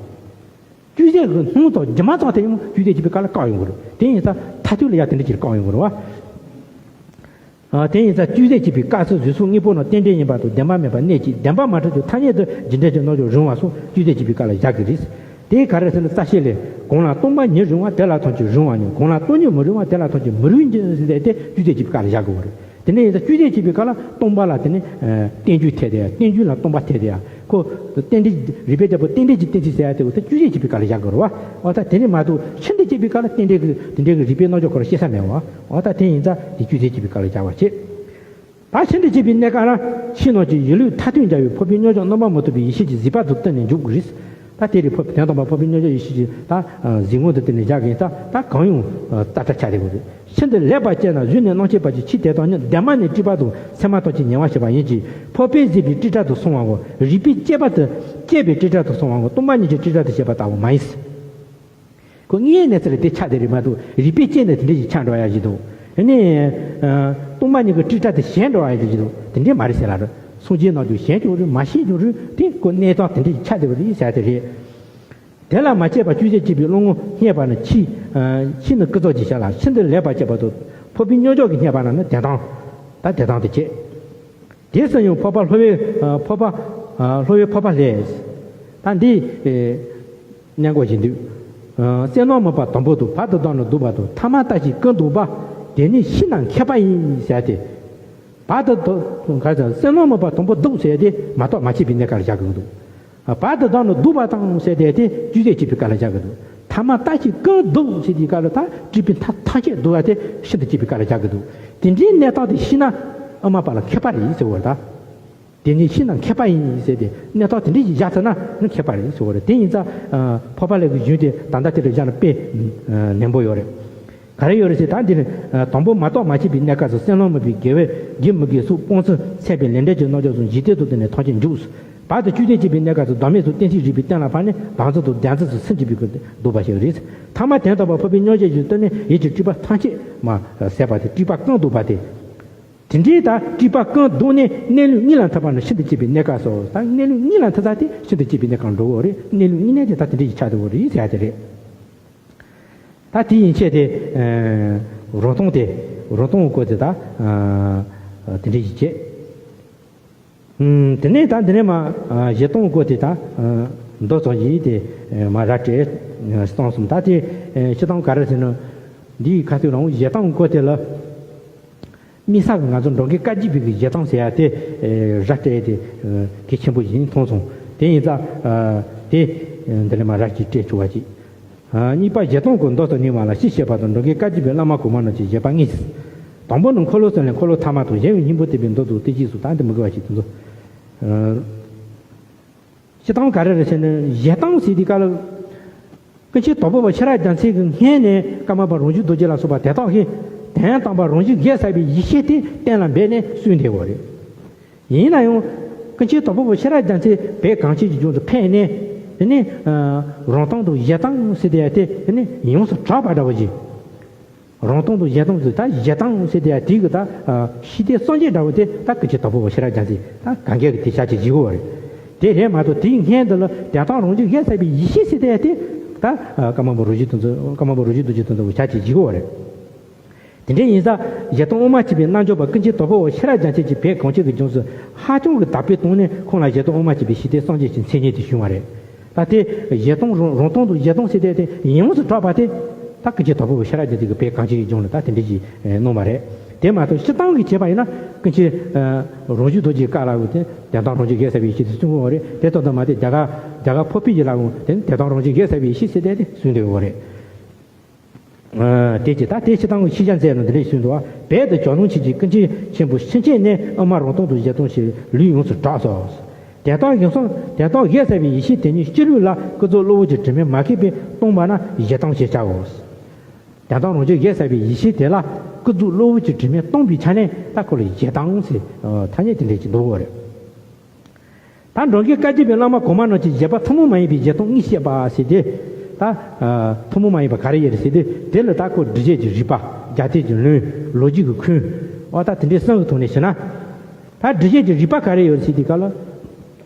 བཅུད་ཚད་ཀྱི་སྣང་དང་སྒྱུ་མ་ཙམ་དེ་ཡང་བཅུད་ཚད་དཔྱད་པའི་སྐབས་ལ་བཀག་ཡོང་གི་རེད། དེ་ཡིན་ཙང་མཐར་ཐུག་ལ་ཡང་དེ་འདྲ་ཅིག་བཀག་ཡོང་གི་རེད་བ། ཨ་དེ་ཡིན་ཙང་བཅུད་ཚད་དཔྱད་པའི་སྐབས་སུ་གཟུགས་སོགས་དངོས་པོ་རྣམས་རྟེན་འབྲེལ་ཡིན་པ་དང་བདེན་པ་མེད་པ་གནད་གཅིག་བདེན་པ་མ་གྲུབ་ཀྱང་ཐ་སྙད་དུ་རྒྱུ་འབྲས་ཀྱི་རྣམ་འཇོག་རུང་བ་སོགས་བཅུད་ཚད་དཔྱད་པའི་སྐབས་ལ་བཞག་གི་རེད། དེ་ག་རེ་ཟེར་ན་རྩ་ཤེ་ལས། གང་ལ་སྟོང་པ་ཉིད་རུང་བ་དེ་ལ་ཐམས་ཅད་རུང་བ་ཉིད། གང་ལ་སྟོང་ཉིད་མི་རུང་བ་དེ་ལ་ཐམས་ཅད་མི་རུང་ཉིད་ཟེར་ཏེ་བཅུད་ཚད་དཔྱད་པའི་སྐབས་ལ་བཞག་དགོས་པ་རེད། དེ་ནས་ཡིན་ཙང་བཅུད་ཚད་དཔྱད་པའི་སྐབས་ལ་སྟོང་པ་ལ་དེ་ནས་རྟེན་འབྱུང་ཐེ་དེ་ཡ། རྟེན་འབྱུང་ལ་སྟོང་པ་ཐེ་དེ་ཡ། ཁོ་རྟེན་འབྲེལ་རིགས་པས་རྒྱལ་པོ་རྟེན་འབྲེལ་གྱི་གཏན་ཚིགས་ཟེར་ཡ་དེ་འོ་ད་བཅུད་ཚད་དཔྱད་པའི་སྐབས་ལ་བཞག་དགོས་རེད་བ། འོ་ད་དེ་ནས་མ་གཏོགས་ཤིན་ཏུ་དཔྱད་པའི་སྐབས་ལ་རྟེན་འབྲེལ་གྱི་དེ་འདྲའི་གི་རིགས་པའི་རྣམ་འཇོག་ཁོ་རང་བཤད་ས་མེད་བ། འོ་ད་དེ་ཡིན་ཙང་དེ་བཅུད་ཚད་དཔྱད་པའི་སྐབས་ལ་བཞག་པ་བྱེད། ད་ཤིན་ཏུ་དཔྱད་པའི་གནས་སྐབས་ལ་ཕྱི་ནང་གི་ཡིད་ལུས་མཐར་ཐུག་འབྱར་བའི་འཕགས་པའི་རྣལ་འབྱོར་རྣམ་པར་མི་རྟོག་པའི་ཡེ་ཤེས་ཀྱི་གཟིགས་པ་དང་བསྟུན་ནས་འཇུག་དགོས་རེད། ད་དེ་རེད། འཕགས་དོན་དམ་པ་འཕགས་པའི་མཉམ་གཞག་ཡེ་ཤེས་ཀྱི་ད་གཟིགས་ངོ་དུ་དེ་ནས་བཞག་གིན་ད་ད་གང་ཡོང་ཙག་སྒྲ་ཆགས་བསྡད་དགོས་རེད། ཤིན་ཏུ་ལེགས་པར་དཔྱད་ན་གཟུགས་ནས་རྣམ་མཁྱེན་བར་གྱི་ཕྱིའི་དོན་དམ་ཉིད་བདེན་པ་ནི་སྤྲོས་པ་དང་མཚན་མ་ཐམས་ཅད་ཉེ་བར་ཞི་བ་ཡིན་གྱི། འཕགས་པས་གཟིགས་པའི་སྤྲོས་བྲལ་དུ་སོང་བའོ། རིགས་པས་དཔྱད་པ་དེ་དཔྱད་པའི་སྤྲོས་བྲལ་དུ་སོང་བའོ། སྟོང་པ་ཉིད་ཀྱི་སྤྲོས་བྲལ་དུ་བྱེད་པ་ལྟ་བུ་མ་ཡིན། ཁོ་དངོས་གནས་ཚུལ་དེ་ཆགས་བསྡད་རེད་མ་གཏོགས་རིགས་པས་དཔྱད་ནས་དེ་འདྲ་ཞིག་ཆགས་འགྲོ་ཡ་ཞིག་འདུག་ཨ་ནི་སྟོང་པ་ཉིད་ཀྱི་སྤྲོས་བྲལ་དུ་ཞེན་འགྲོ་ཡ་ཞིག་འདུག་དེ་འདྲས་མ་རེད་ཟེར་ལ་རེད། སངས་རྒྱས་རྣམས་ཀྱང་ཞེན་ཀྱང་རེད། མ་ཞེན་ཀྱང་རེད། དེ་ཁོ་གནས་སྟངས་དེ་འདྲ་ཞིག་ཆགས་བསྡད་པ་རེད་ཟེར་དེ་རེད། དེ་ལ་མ་དཔྱད་པར་བཅོས་བཅས་བྱས་པའི་བློ་ངོར་བསྙད་པ་ནི་ཕྱིས། ཕྱིས་ནི་ཀུན་རྫོབ་ཅེས་བྱ་ལ། ཤིན་ཏུ་ལེགས་པར་དཔྱད་པ་དང་འཕགས་པའི་མཉམ་གཞག་གིས་བསྙད་པ་རྣམས་ནི་བདེན་དོན། ད་བདེན་དོན་དེ་བྱེད། དེ་སུ་ཡང་འཕགས་པ་ལྷོ་བའི་འཕགས་པ་ལྷོ་བའི་འཕགས་པ་ལས། ད་འདི་སྙན་གོ་བཞིན་དུ། བསོད་ནམས་མོས་པ་དང་པོ་དང་བར་དུ་བསྡམས་ནས་བསྡུ་བ་དང་ཐ་མ་ལྟ་ཞིག་ཀུན་བསྡུ་བ། དེ་ནི་ཤིན་ཏུ་མཁས་པ་ཡིན་ཟེར་ཏེ། བར་དུ་བསྡུ་ག་ཟེར། བསོད་ནམས་མོས་པ་དང་པོ་བསྡུ་ཟེར་ཏེ་མ་གཏོགས་མ་བྱས་པའི་གནས་སྐབས་ལ་བཞག་གི་མི་འདུག་བར་དུ་བསྡམས་ནས་བསྡུ་བ་དང་ཟེར་ཏེ་དེ་བཅོས་བཅས་བྱས་པའི་སྐབས་ལ་བཞག་གི་འདུག་ཐ་མ་ལྟ་ཞིག་ཀུན་བསྡུ་ཟེར་དེའི་སྐབས་ལ་ད་སྤྲོས་པའི་མཐའ་ཐམས་ཅད་བསྡུ་བ་དེ་ཤིན་ཏུ་བྱས་པའི་སྐབས་ལ་བཞག་གི་འདུག་དེ་འདྲའི་གནས་སྟངས་དེ་ཤེས་ན་དབུ་མ་པ་ལ་མཁས་པ་རེད་ཟེར་བ་རེད་ད། དེ་ནི་ཤིན་ཏུ་མཁས་པ་ཡིན་ཟེར་ཏེ་གནས་སྟངས་དེ་འདྲ་ཞིག་བཞག་ཐུབ་ན་ནི་མཁས་པ་རེད་ཟེར་བ་རེད། དེ་ཡིན་ཙང་འཕགས་པ་ལྷ་གི་གཞུང་དེ་ད་ལྟ་དེ་འདྲ་བཞག་ན་དཔེ་ནན་པོ་ཡོད་རེད། ག་རེ་ཡོད་རེད་ཟེར། ད་འདིར་དང་པོ་མ་རྟོགས་མ་དཔྱད་པའི་གནས་སྐབས་སུ་བསོད་ནམས་མོས་པའི་དགེ་བས་དགེ་མི་དགེ་སོགས་སྤོང་ཚུལ་འཚལ་བའི་ལས་འབྲས་ཀྱི་རྣམ་གཞག་གསུམ་འཇིག་རྟེན་དང་བསྟུན་ནས་ཐམས་ཅད་འཇོག་བར་དུ་བཅོས་བཅས་བྱས་པའི་གནས་སྐབས་སུ་བདག་མེད་སོགས་གཏན་ཚིགས་རིག་པའི་སྟེང་ལ་ཕར་ནས་བདག་འཛིན་དང་བདེན་འཛིན་སོགས་སུན་འབྱིན་པའི་སྒོ་ནས་བཟློག་པ་ཞིག་རེད། ཐ་མ་དོན་དམ་པ་འཕགས་པའི་མཉམ་གཞག་གཞིར་བསྟོད་ནས་ཡིད་ཀྱི་སྤྲོས་པ་ཐམས་ཅད་མ་ཟད་པ་དེ་སྤྲོས་པ་ཀུན་བཟློག་པ་སྟེ། དེ་འདྲའི་ད་སྤྲོས་པ་ཀུན་བཟློག་ནས་གནས་ལུགས་གཉིས་ལ་མཐུན་པ་ནི་ཤིན་ཏུ་གཅེས་པའི་གནས་སྐབས་སོ། ད་གནས་ལུགས་གཉིས་ལ་མཐུན་ས་དེ་ཤིན་ཏུ་གཅེས་པའི་གནས་སྐབས་འགྲོ་གི་རེད། གནས་ལུགས་གཉིས་གནས་དེ་ད་དེ་འདྲ་ཞིག་ཆགས་འདུག་གི་རེད་ཟེར་ཡ་དེ་རེད། ད་དེ་ཡན་ཆད་དེ་རང་སྟོང་དེ་རང་སྟོང་གི་སྐོར་དེ་ད་དེ་འདྲ་ཞིག་བྱས། དེ་ནས་ད་འདི་ནས་མ་གཞི་སྟོང་གི་སྐོར་དེ་ད་མདོ་ཙམ་ཞིག་དེ་མ་ར་སྤྲད་སོང་སོང་། ད་དེ་སྤྱིར་བཏང་ག་རེ་ཟེར་ན་འདིའི་ཁ་ཐུག་རང་གཞི་སྟོང་གི་སྐོར་དེ་ལ། དམིགས་བསལ་གྱི་ང་ཚོ་འགྲོ་མགོན་བཀའ་བརྒྱུད་པའི་གི་གཞི་སྟོང་ཟེར་ཡ་དེ་ར་སྤྲད་དེ་གལ་ཆེན་པོ་ཞིག་མཐོང་སོང་། དེ་ཡིན་ཙང་དེ་འདི་ལས་མ་ར་ཞིག་སྤྲད་ཆོག་པ་ཅིག་གཉིས་པ་གཞི་སྟོང་གི་མདོ་ཙམ་ཉུང་བ་ལ་ཕྱིས་བཤད་པ་དང་འགྲོ་མགོན་བཀའ་བརྒྱུད་པའི་བླ་མ་གོང་མ་རྣམས་ཀྱི་བཞེད་པ་དངོས། དང་པོ་ནི་འཁོར་ལོ་གསུམ་ལས་འཁོར་ལོ་ཐ་མ་དང་གཞན་ཡང་སྙིང་པོ་བསྟན་པའི་མདོ་དང་བསྟན་བཅོས་སོགས་ད་འདི་མི་དགོས་པ་ཞིག་དེ་ཚོ། སྤྱིར་བཏང་ག་རེ་རེད་ཟེར་ན་གཞི་སྟོང་ཟེར་དུས་སྐབས་ལ། ཀུན་མཁྱེན་དྭགས་པོ་པ་ཤེས་རབ་རྒྱལ་མཚན་གྱི་སྔོན་ནས་ཀརྨ་པ་རང་བྱུང་རྡོ་རྗེ་ལ་སོགས་པ་དེ་དག་གིས་དོན་དམ་པར་རང་བཞིན་གཞལ་ཚར་བའི་ཡེ་ཤེས་དེ་གཏན་ལ་འབེབས་ནས་གསུངས་བསྡད་ཡོད་རེད། ཡིན་ན་ཡང་ཀུན་མཁྱེན་དྭགས་པོ་པ་ཤེས་རབ་རྒྱལ་མཚན་བོད་གངས་ཅན་གྱི་ལྗོངས་སུ་ཕེབས་ནས་དེ་ནས་རང་སྟོང་དང་གཞི་སྟོང་ཟེར་དེ་ཡ་དེ་དེ་ནས་ཡོངས་སུ་གྲགས་པ་འདྲ་བོ་ཞིག་རང་སྟོང་དང་གཞན་སྟོང་དུ་ད་གཞན་སྟོང་ཟེར་དེ་ཡང་དེའི་གི་ད་ཤེས་ལྡན་སངས་རྒྱས་འདྲ་བོ་དེ་ད་ཀུན་མཁྱེན་དྭགས་པོ་པ་ཤེས་རབ་རྒྱལ་མཚན་ད་གང་ག་གི་དེ་ཤ་ཆེ་བྱེད་དགོས་པ་རེད། དེ་རེད་མ་གཏོགས་དེའི་སྔོན་དུ་ལ་དོན་དམ་རང་བཞིན་གཞལ་ཚར་བའི་ཡེ་ཤེས་ཟེར་དེ་ཡང་དེ་ད་ཀརྨ་པ་རང་བྱུང་དེ་ཚོ་ཀརྨ་པ་རང་བྱུང་རྡོ་རྗེ་དེ་ཚོ་ཤ་ཆེ་བྱེད་དགོས་པ་རེད། དེ་འདྲ་ཡིན་ཙང་གཞི་སྟོང་དབུ་མ་ཆེན་པོའི་རྣལ་འབྱོར་པ་ཀུན་མཁྱེན་དྭགས་པོ་པ་ཤེས་རབ་རྒྱལ་མཚན་གྱིས་བོད་གངས་ཅན་གྱི་ལྗོངས་སུ་ཧ་ཅང་གི་དར་སྤེལ་བཏང་ནས་ཁོང་ལ་གཞི་སྟོང་དབུ་མ་ཆེན་པོའི་ཤེས་ལྡན་སངས་རྒྱས་ཀྱི་མཚན་སྙན་དེ་བྱུང་བ་རེད། ད་དེ་གཞི་སྟོང་རང་རང་སྟོང་དང་གཞན་སྟོང་ཟེར་དེ་དེ་ཡོངས་སུ་གྲགས་པ་དེ་ད་ཀུན་མཁྱེན་དྭགས་པོ་པ་ཤེས་རབ་རྒྱལ་མཚན་གྱིས་བོད་གངས་ཅན་གྱི་ལྗོངས་ལ་ད་དེ་འདྲ་ཞིག་གནང་བ་རེད། དེ་མ་གཏོགས་སྤྱིར་བཏང་གི་བྱས་པ་ཡིན་ན་ཀུན་མཁྱེན་རང་བྱུང་རྡོ་རྗེའི་བཀའ་ལ་འོ་དེ་དོན་དམ་རང་བཞིན་གཞལ་ཚར་བའི་ཡེ་ཤེས་དེ་གསུང་གི་ཡོད་རེད། དེ་ལྟར་དུ་མ་དེ་རྒྱ་གར་རྒྱ་གར་འཕགས་པའི་ཡི་ལ་འོ་དེ་ནི་དོན་དམ་རང་བཞིན་གཞལ་ཚར་བའི་ཡེ་ཤེས་ཟེར་དེ་དེ་གསུང་གི་ཡོད་རེད། དེ་ཅི་ད་དེ་སྤྱིར་བཏང་གི་ཤེས་བྱ་མཛད་ནོ་འདི་འདྲ་ཞིག་གསུངས་འདུག་བ། བོད་དུ་ཇོ་ནང་ཆོས་ཀྱི་ཀུན་མཁྱེན་ཆེན་པོ་ཕྱིན་ཆད་ནས་དབུ་མ་རང་སྟོང་དང་གཞན་སྟོང་ཞེས་ལུས་ཡོངས་སུ་གྲགས་སོ། དོན་དམ་གཞན་སྟོང་དོན་དམ་གཞལ་ཚར་བའི་ཡེ་ཤེས་དེ་ཉིད་སྤྱི་ལུགས་ལ་ཀུན་རྫོབ་གློ་བུར་གྱི་དྲི་མས་མ་གོས་པས་སྟོང་པ་ན་གཞི་སྟོང་ཞེས་བྱའོ། དོན་དམ་རང་བཞིན་གཞལ་ཚར་བའི་ཡེ་ཤེས་དེ་ལ་ཀུན་རྫོབ་གློ་བུར་གྱི་དྲི་མས་སྟོང་པའི་ཆ་ནས་ད་ཁོ་ལ་གཞི་སྟོང་ཟེར་ཐ་སྙད་དེ་འདྲ་ཞིག་འདུག་གོ་རེད། ད་འགྲོ་མགོན་བཀའ་བརྒྱུད་པའི་བླ་མ་གོང་མ་རྣམས་ཀྱིས་བཞེད་པ་ཐུན་མོང་མ་ཡིན་པའི་གཞི་སྟོང་དངོས་བཤད་པ་ཟེར་ཏེ། ད་ཐུན་མོང་མ་ཡིན་པ་ག་རེ་ཡོད་རེད་ཟེར་ཏེ་དེ་ལ་ད་ཁོ་སྒྲུབ་བྱེད་ཀྱི་རིགས་པ། རྒྱབ་རྟེན་གྱི་ལུང་། ལོ་རྒྱུས་ཀྱི་ཁུངས། འོ་ད་དེ་འདྲའི་གསུམ་གྱི་ཐོག་ནས་བཤད་ན། ད་སྒྲུབ་བྱེད་ཀྱི་རིགས་པ་ག་རེ་ཡོད་རེད་ཟེར་དུས་སྐབས་ལ།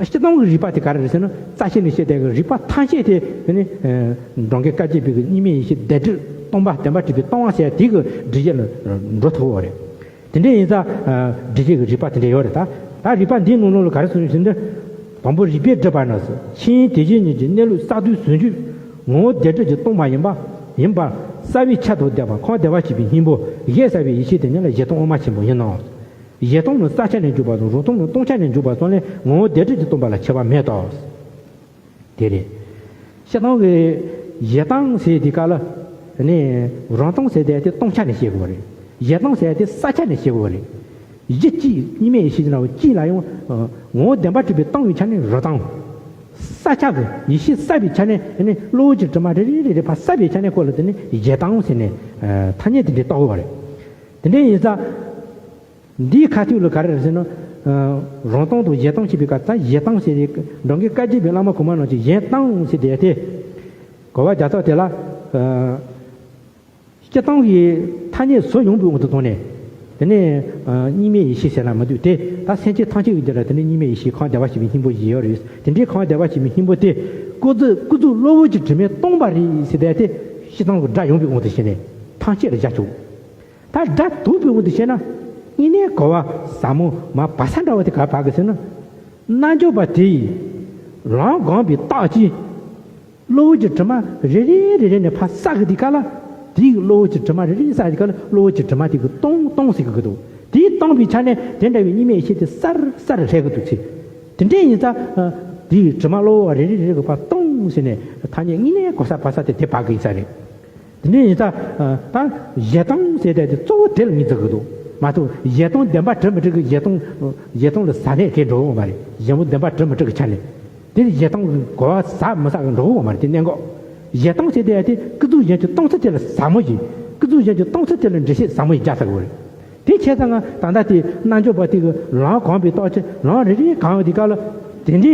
སྤྱིར་བཏང་གི་རིགས་པ་དེ་ག་རེ་རེད་ཟེར་ན་རྩ་ཤེ་ནས་བཤད་བསྡད་ཀྱི་རིགས་པ་ཐམས་ཅད་དེ་དེ་ནི་འགྲོ་མགོན་བཀའ་བརྒྱུད་པའི་གི་གཉིས་མེད་ཡེ་ཤེས་བདེན་གྲུབ་སྟོང་པ་བདེན་པ་གྲུབ་པའི་སྟོང་པ་ཟེར་དེ་གི་སྒྲུབ་བྱེད་ལ་འགྲོ་ཐུབ་པ་རེད། དེ་འདྲ་ཡིན་ཙང་། སྒྲུབ་བྱེད་ཀྱི་རིགས་པ་དེ་འདྲ་ཡོད་རེད་ད། ད་རིགས་པ་འདིའི་ནང་ལོགས་ལ་ག་རེ་གསུངས་ཡོད་ཟེར་ན། དང་པོ་རིགས་པས་སྒྲུབ་པ་ནི། ཆོས་དབྱིངས་དེ་བཞིན་ཉིད་ཀྱི་གནས་ལུགས་གསར་དུ་ཟུང་འཇུག་ངོ་བོ་བདེན་གྲུབ་ཀྱི་སྟོང་པ་ཡིན་པ། ཡིན་པར་རྩ་བའི་ཆ་དང་ལྡན་པ་ཁམས་བདེ་བར་གཤེགས་པའི་སྙིང་པོ་གཞལ་ཚར་བའི་ཡེ་ཤེས་དེ་ཉིད་ལ་གཞི་སྟོང་དབུ་མ་ཆེན་པོ་ཡིན་ནོ། གཞི་སྟོང་ནི་རྩ་ཆ་ནས་འཇོག་པ་དང་རང་སྟོང་ནི་སྟོང་ཆ་ནས་འཇོག་པ་སོགས་ལས་ངོ་བོ་བདེན་གྲུབ་ཀྱི་སྟོང་པ་ལ་ཁྱད་པར་མེད་དོ། དེ་རེད། སྤྱིར་བཏང་གི་གཞི་སྟོང་ཟེར་དུས་སྐབས་ལ་ནི་རང་སྟོང་ཟེར་དེ་དེ་སྟོང་ཆ་ནས་བཤད་དགོས་པ་རེད། གཞི་སྟོང་ཟེར་དེ་རྩ་ཆ་ནས་བཤད་དགོས་པ་རེད། གཞི་གཅིག་གཉིས་མེད་ཡེ་ཤེས་ཀྱི་ནང་གཅིག་ལ་ཡང་ངོ་བོ་བདེན་པར་གྲུབ་པའི་སྟོང་པའི་ཆ་ནས་རང་སྟོང་ བསགས་ཆགས་ཀྱི་ཡེ་ཤེས་བསགས་པའི་ཆ་ནས་ནི་གློ་བུར་གྱི་དྲི་མ་རེ་རེ་རེ་རེ་ཕར་བསགས་པའི་ཆ་ནས་ཁོ་ལ་དེ་ནི་ཞེ་སྡང་ཟེར་ནས་ཐ་སྙད་དེ་འདྲའི་བཏགས་ཡོད་པ་རེད། དེ་འདྲ་ཡིན་ཙང་། འདིའི་ཁ་ཐུག་ལ་ག་རེ་རེད་ཟེར་ན། རང་སྟོང་དང་གཞན་སྟོང་ཞེས་པའི་སྐབས་ད་གཞན་སྟོང་ཟེར་ཏེ་འགྲོ་མགོན་བཀའ་བརྒྱུད་པའི་བླ་མ་གོང་མ་རྣམས་ཀྱིས་གཞན་སྟོང་ཟེར་ཏེ་ཡ་དེ། གོ་བ་རྒྱག་ཐབས་དེ་ལ། སྤྱིར་བཏང་གི་ཐ་སྙད་བཟོ་ཡོང་པའི་དབང་དུ་བཏང་ནས། དེ་ནས་གཉིས་མེད་ཡེ་ཤེས་ཟེར་ལ་མི་འདུག་སྟེ། ད་སེམས་ཅན་ཐམས་ཅད་ཀྱི་རྒྱུད་ལ་དེ་ནས་གཉིས་མེད་ཡེ་ཤེས་ཁམས་བདེ་བར་གཤེགས་པའི་སྙིང་པོ་བཞི་ཡོད་རེད། དེ་འདྲའི་ཁམས་བདེ་བར་གཤེགས་པའི་སྙིང་པོ་དེ་ཀུན་རྫོབ་ཀུན་རྫོབ་གློ་བུར་གྱི་དྲི་མས་སྟོང་པ་རེད་ཟེར་ཏེ་དེ་སྤྱིར་བཏང་གི་སྒྲ་ཡོང་པའི་དབང་དུ་བྱས་ནས་ཐམས་ཅད་ལ་བཞག་ཆོག་ད་སྒྲ་དག་པའི་དབང་དུ་བྱས་ན། དངོས་གནས་གོ་བ་ཟབ་མོ་མ་བབས་ས་འདྲ་བོ་དེ་ག་རེ་བབས་ཀྱི་ཟེར་ན། རྣལ་འབྱོར་པ་དེ་ཡིས་ལམ་སྒོམ་པའི་རྟགས་ཀྱིས་གློ་བུར་གྱི་དྲི་མ་རེ་རེ་རེ་རེ་ནས་ཕར་བསགས་ཀྱི་དེ་ག་ལ། དེའི་གློ་བུར་གྱི་དྲི་མ་རེ་རེ་བསགས་དེ་ག་ལ་གློ་བུར་གྱི་དྲི་མ་དེ་གིས་སྟོང་སྟོང་ཟེར་གྱི་འདུག་དེས་སྟོང་པའི་ཆ་ནས་དེ་འདྲ་བའི་གཉིས་མེད་ཡེ་ཤེས་དེ་སར་སར་སླེབས་ཀྱི་འདུག་ཚེ། དེ་འདྲ་ཡིན་ཙང་། དེའི་དྲི་མ་གློ་བུར་བ་རེ་རེ་རེ་རེ་གིས་ཕར་སྟོང་ཟེར་ནས་ཐ་སྙད་དངོས་གནས་གོ་ས་བབས་ས་དེ་དེ་བབས་ཀྱི་ཡིན་ས་རེད། དེ་འདྲ་ཡིན་ཙང་། ད་གཞན་སྟོང་ཟེར་དེ་གཙོ་བོ་དེ་ལ་ངོས་འཛིན་གྱི་འདུག་མ་གཏོགས་གཞན་སྟོང་བདེན་པར་གྲུབ་མི་གྲུབ་ཀྱི་གཞན་སྟོང་། གཞན་སྟོང་ལ་ཟབ་གནད་གས་འགྲོ་གི་ཡོད་མ་རེད། གཞན་པོ་བདེན་པར་གྲུབ་མི་གྲུབ་ཀྱི་ཆ་ནས། དེ་ནི་གཞན་སྟོང་གི་གོ་བ་ཟབ་མི་ཟབ་ཀྱི་འགྲོ་གི་ཡོད་མ་རེད། དེ་གནད་འགག་གཞན་སྟོང་ཟེར་དེ་ཡང་དེ་ཀུན་རྫོབ་གཞན་གྱི་སྟོང་ཚུལ་དེ་ལ་ཟབ་མོ་ཞིག་ཀུན་རྫོབ་གཞན་གྱི་སྟོང་ཚུལ་དེ་ལ་འགྲེལ་བཤད་ཟབ་མོ་ཞིག་རྒྱག་ཚར་གི་ཡོད་རེད། དེ་བྱས་ཙང་ང་ད་ལྟ་དེ་རྣལ་འབྱོར་པ་དེ་གི་ལམ་གོམས་པའི་རྟགས་ཀྱིས་ལམ་རེ་རེ་གང་ཡོད་དེ་ག་ལ། དེ་འདི།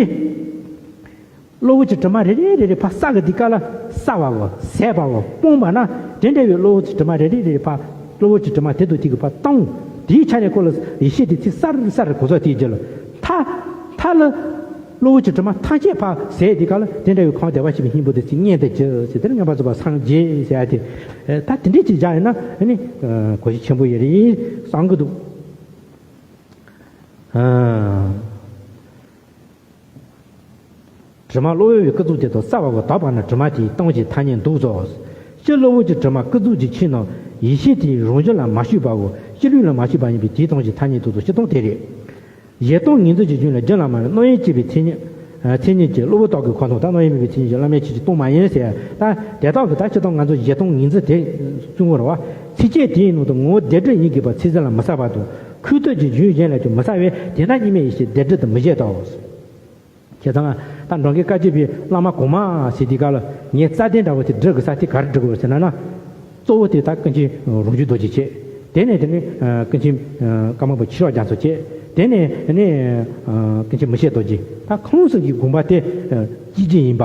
གློ་བུར་གྱི་དྲི་མ་རེ་རེ་རེ་རེ་ཕར་བསགས་ཀྱི་དེ་ག་ལ། བསགས་པའོ། ཟད་པའོ། སྤངས་པ་ན་དེ་འདྲ་བའི་གློ་བུར་གྱི་དྲི་མ་རེ་རེ་རེ་རེ་ཕར། གློ་བུར་གྱི་དྲི་མ་དེ་དང་དེ་གིས་ཕར་སྟོང་། དེའི་ཆ་ནས་ཁོ་ལ་ཡེ་ཤེས་དེ་ཚིག་སར་སར་གོ་ས་དེའི་རྒྱུད་ལ། མཐའ། མཐའ་ལ། གློ་བུར་གྱི་དྲི་མ་ཐམས་ཅད་ཕར་ཟད་དེ་ག་ལ་དེ་འདྲ་བའི་ཁམས་བདེ་བར་གཤེགས་པའི་སྙིང་པོ་དེ་ཚིག་མངོན་དུ་གྱུར་ཟེར་དེར་མངོན་པར་རྫོགས་པར་སངས་རྒྱས་ཟེར་ཡ་དེ། ད་དེ་འདྲས་ཅིག་བཞག་ཡོད་ན་ནི་གོ་རྒྱུ་ཆེན་པོ་ཡོད་རེད་བསམ་གྱི་འདུག་དྲི་མ་གློ་བུར་བའི་ཀུན་རྫོབ་དེ་དག་བསགས་པ་གོ་དག་པ་ན་དྲི་མ་དེའི་སྟོང་ཞེས་ཐ་སྙད་འདུག་ཙོགས། སྤྱིར་གློ་བུར་གྱི་དྲི་མ་ཀུན་རྫོབ་ཀྱི་ཆོས་རྣམས་ཡེ་ཤེས་དེའི་རང་བཞིན་ལ་མ་ཞུགས་པའོ། སྤྱི་ལུས་ལ་མ་ཞུགས་པ་ཡིན་པས་དེའི་སྟོང་ཞེས་ཐ་སྙད་འདུག་ཙོགས། སྤྱིར་སྟོང་དེ་རེད། གཞན་སྟོང་ངོས་འཛིན་གྱི་རྒྱུན་ལ་རྒྱུན་བླ་མ་རྣམས་རྣམ་དབྱེ་གཅིག་པའི་མཚན་ཉིད། མཚན་ཉིད་ཀྱིས་གློ་བུར་རྟགས་ཀྱི་ཁོ་ཐག་ད་རྣམ་དབྱེ་མེད་པའི་མཚན་ཉིད་ཀྱིས་བླ་མའི་ཆོས་ཀྱིས་སྟོང་མ་ཡིན་ཟེར། ད་དེ་དག་གི་ད་སྤྱིར་བཏང་ང་ཚོ་གཞན་སྟོང་ངོས་འཛིན་དེ་བཙུན་དགོས་རེད་བ། ཚིགས་བཅད་དེའི་ནང་དུ་ངོ་བོ་བདེན་གྲུབ་ཡིན་དགོས་པ་ཚིག་ཟིན་ལ་མི་གསལ་བ་དང་ཁུངས་གཏུགས་ཀྱི་རྒྱུན་གཞན་ལས་ཀྱང་མི་གསལ་བས་དེས་ན་གཉིས་མེད་ཡེ་ཤེས་བདེན་གྲུབ་ཏུ་མི་བཞེད་དོ། བྱས་ཙང་ད་འགྲོ་མགོན་བཀའ་བརྒྱུད་པའི་བླ་མ་གོང་མ་ཟེར་དུས་སྐབས་ལ་ངས་རྩ་དོན་འདྲ་བོ་དེ་སྒྲུབ་དགོས་ས་དེ་ག་རེ་སྒྲུབ་དགོས་ཟེར་ན་ན། གཙོ་བོ་དེ་ད་ཀུན་མཁྱེན་རང་བྱུང་རྡོ་རྗེ་བྱས། དེ་ནས་དེ་ནས་ཀུན་མཁྱེན་ཀརྨ་པ་ཆོས་གྲགས་རྒྱ་མཚོ་བྱས། དེ་ནས་དེ་ནས་ཀུན་མཁྱེན་མི་ཤེས་རྡོ་རྗེ། ད་ཁོང་གསུམ་གྱི་དགོངས་པ་དེ་སྐྱེ་མཆེད་ཡིན་པ།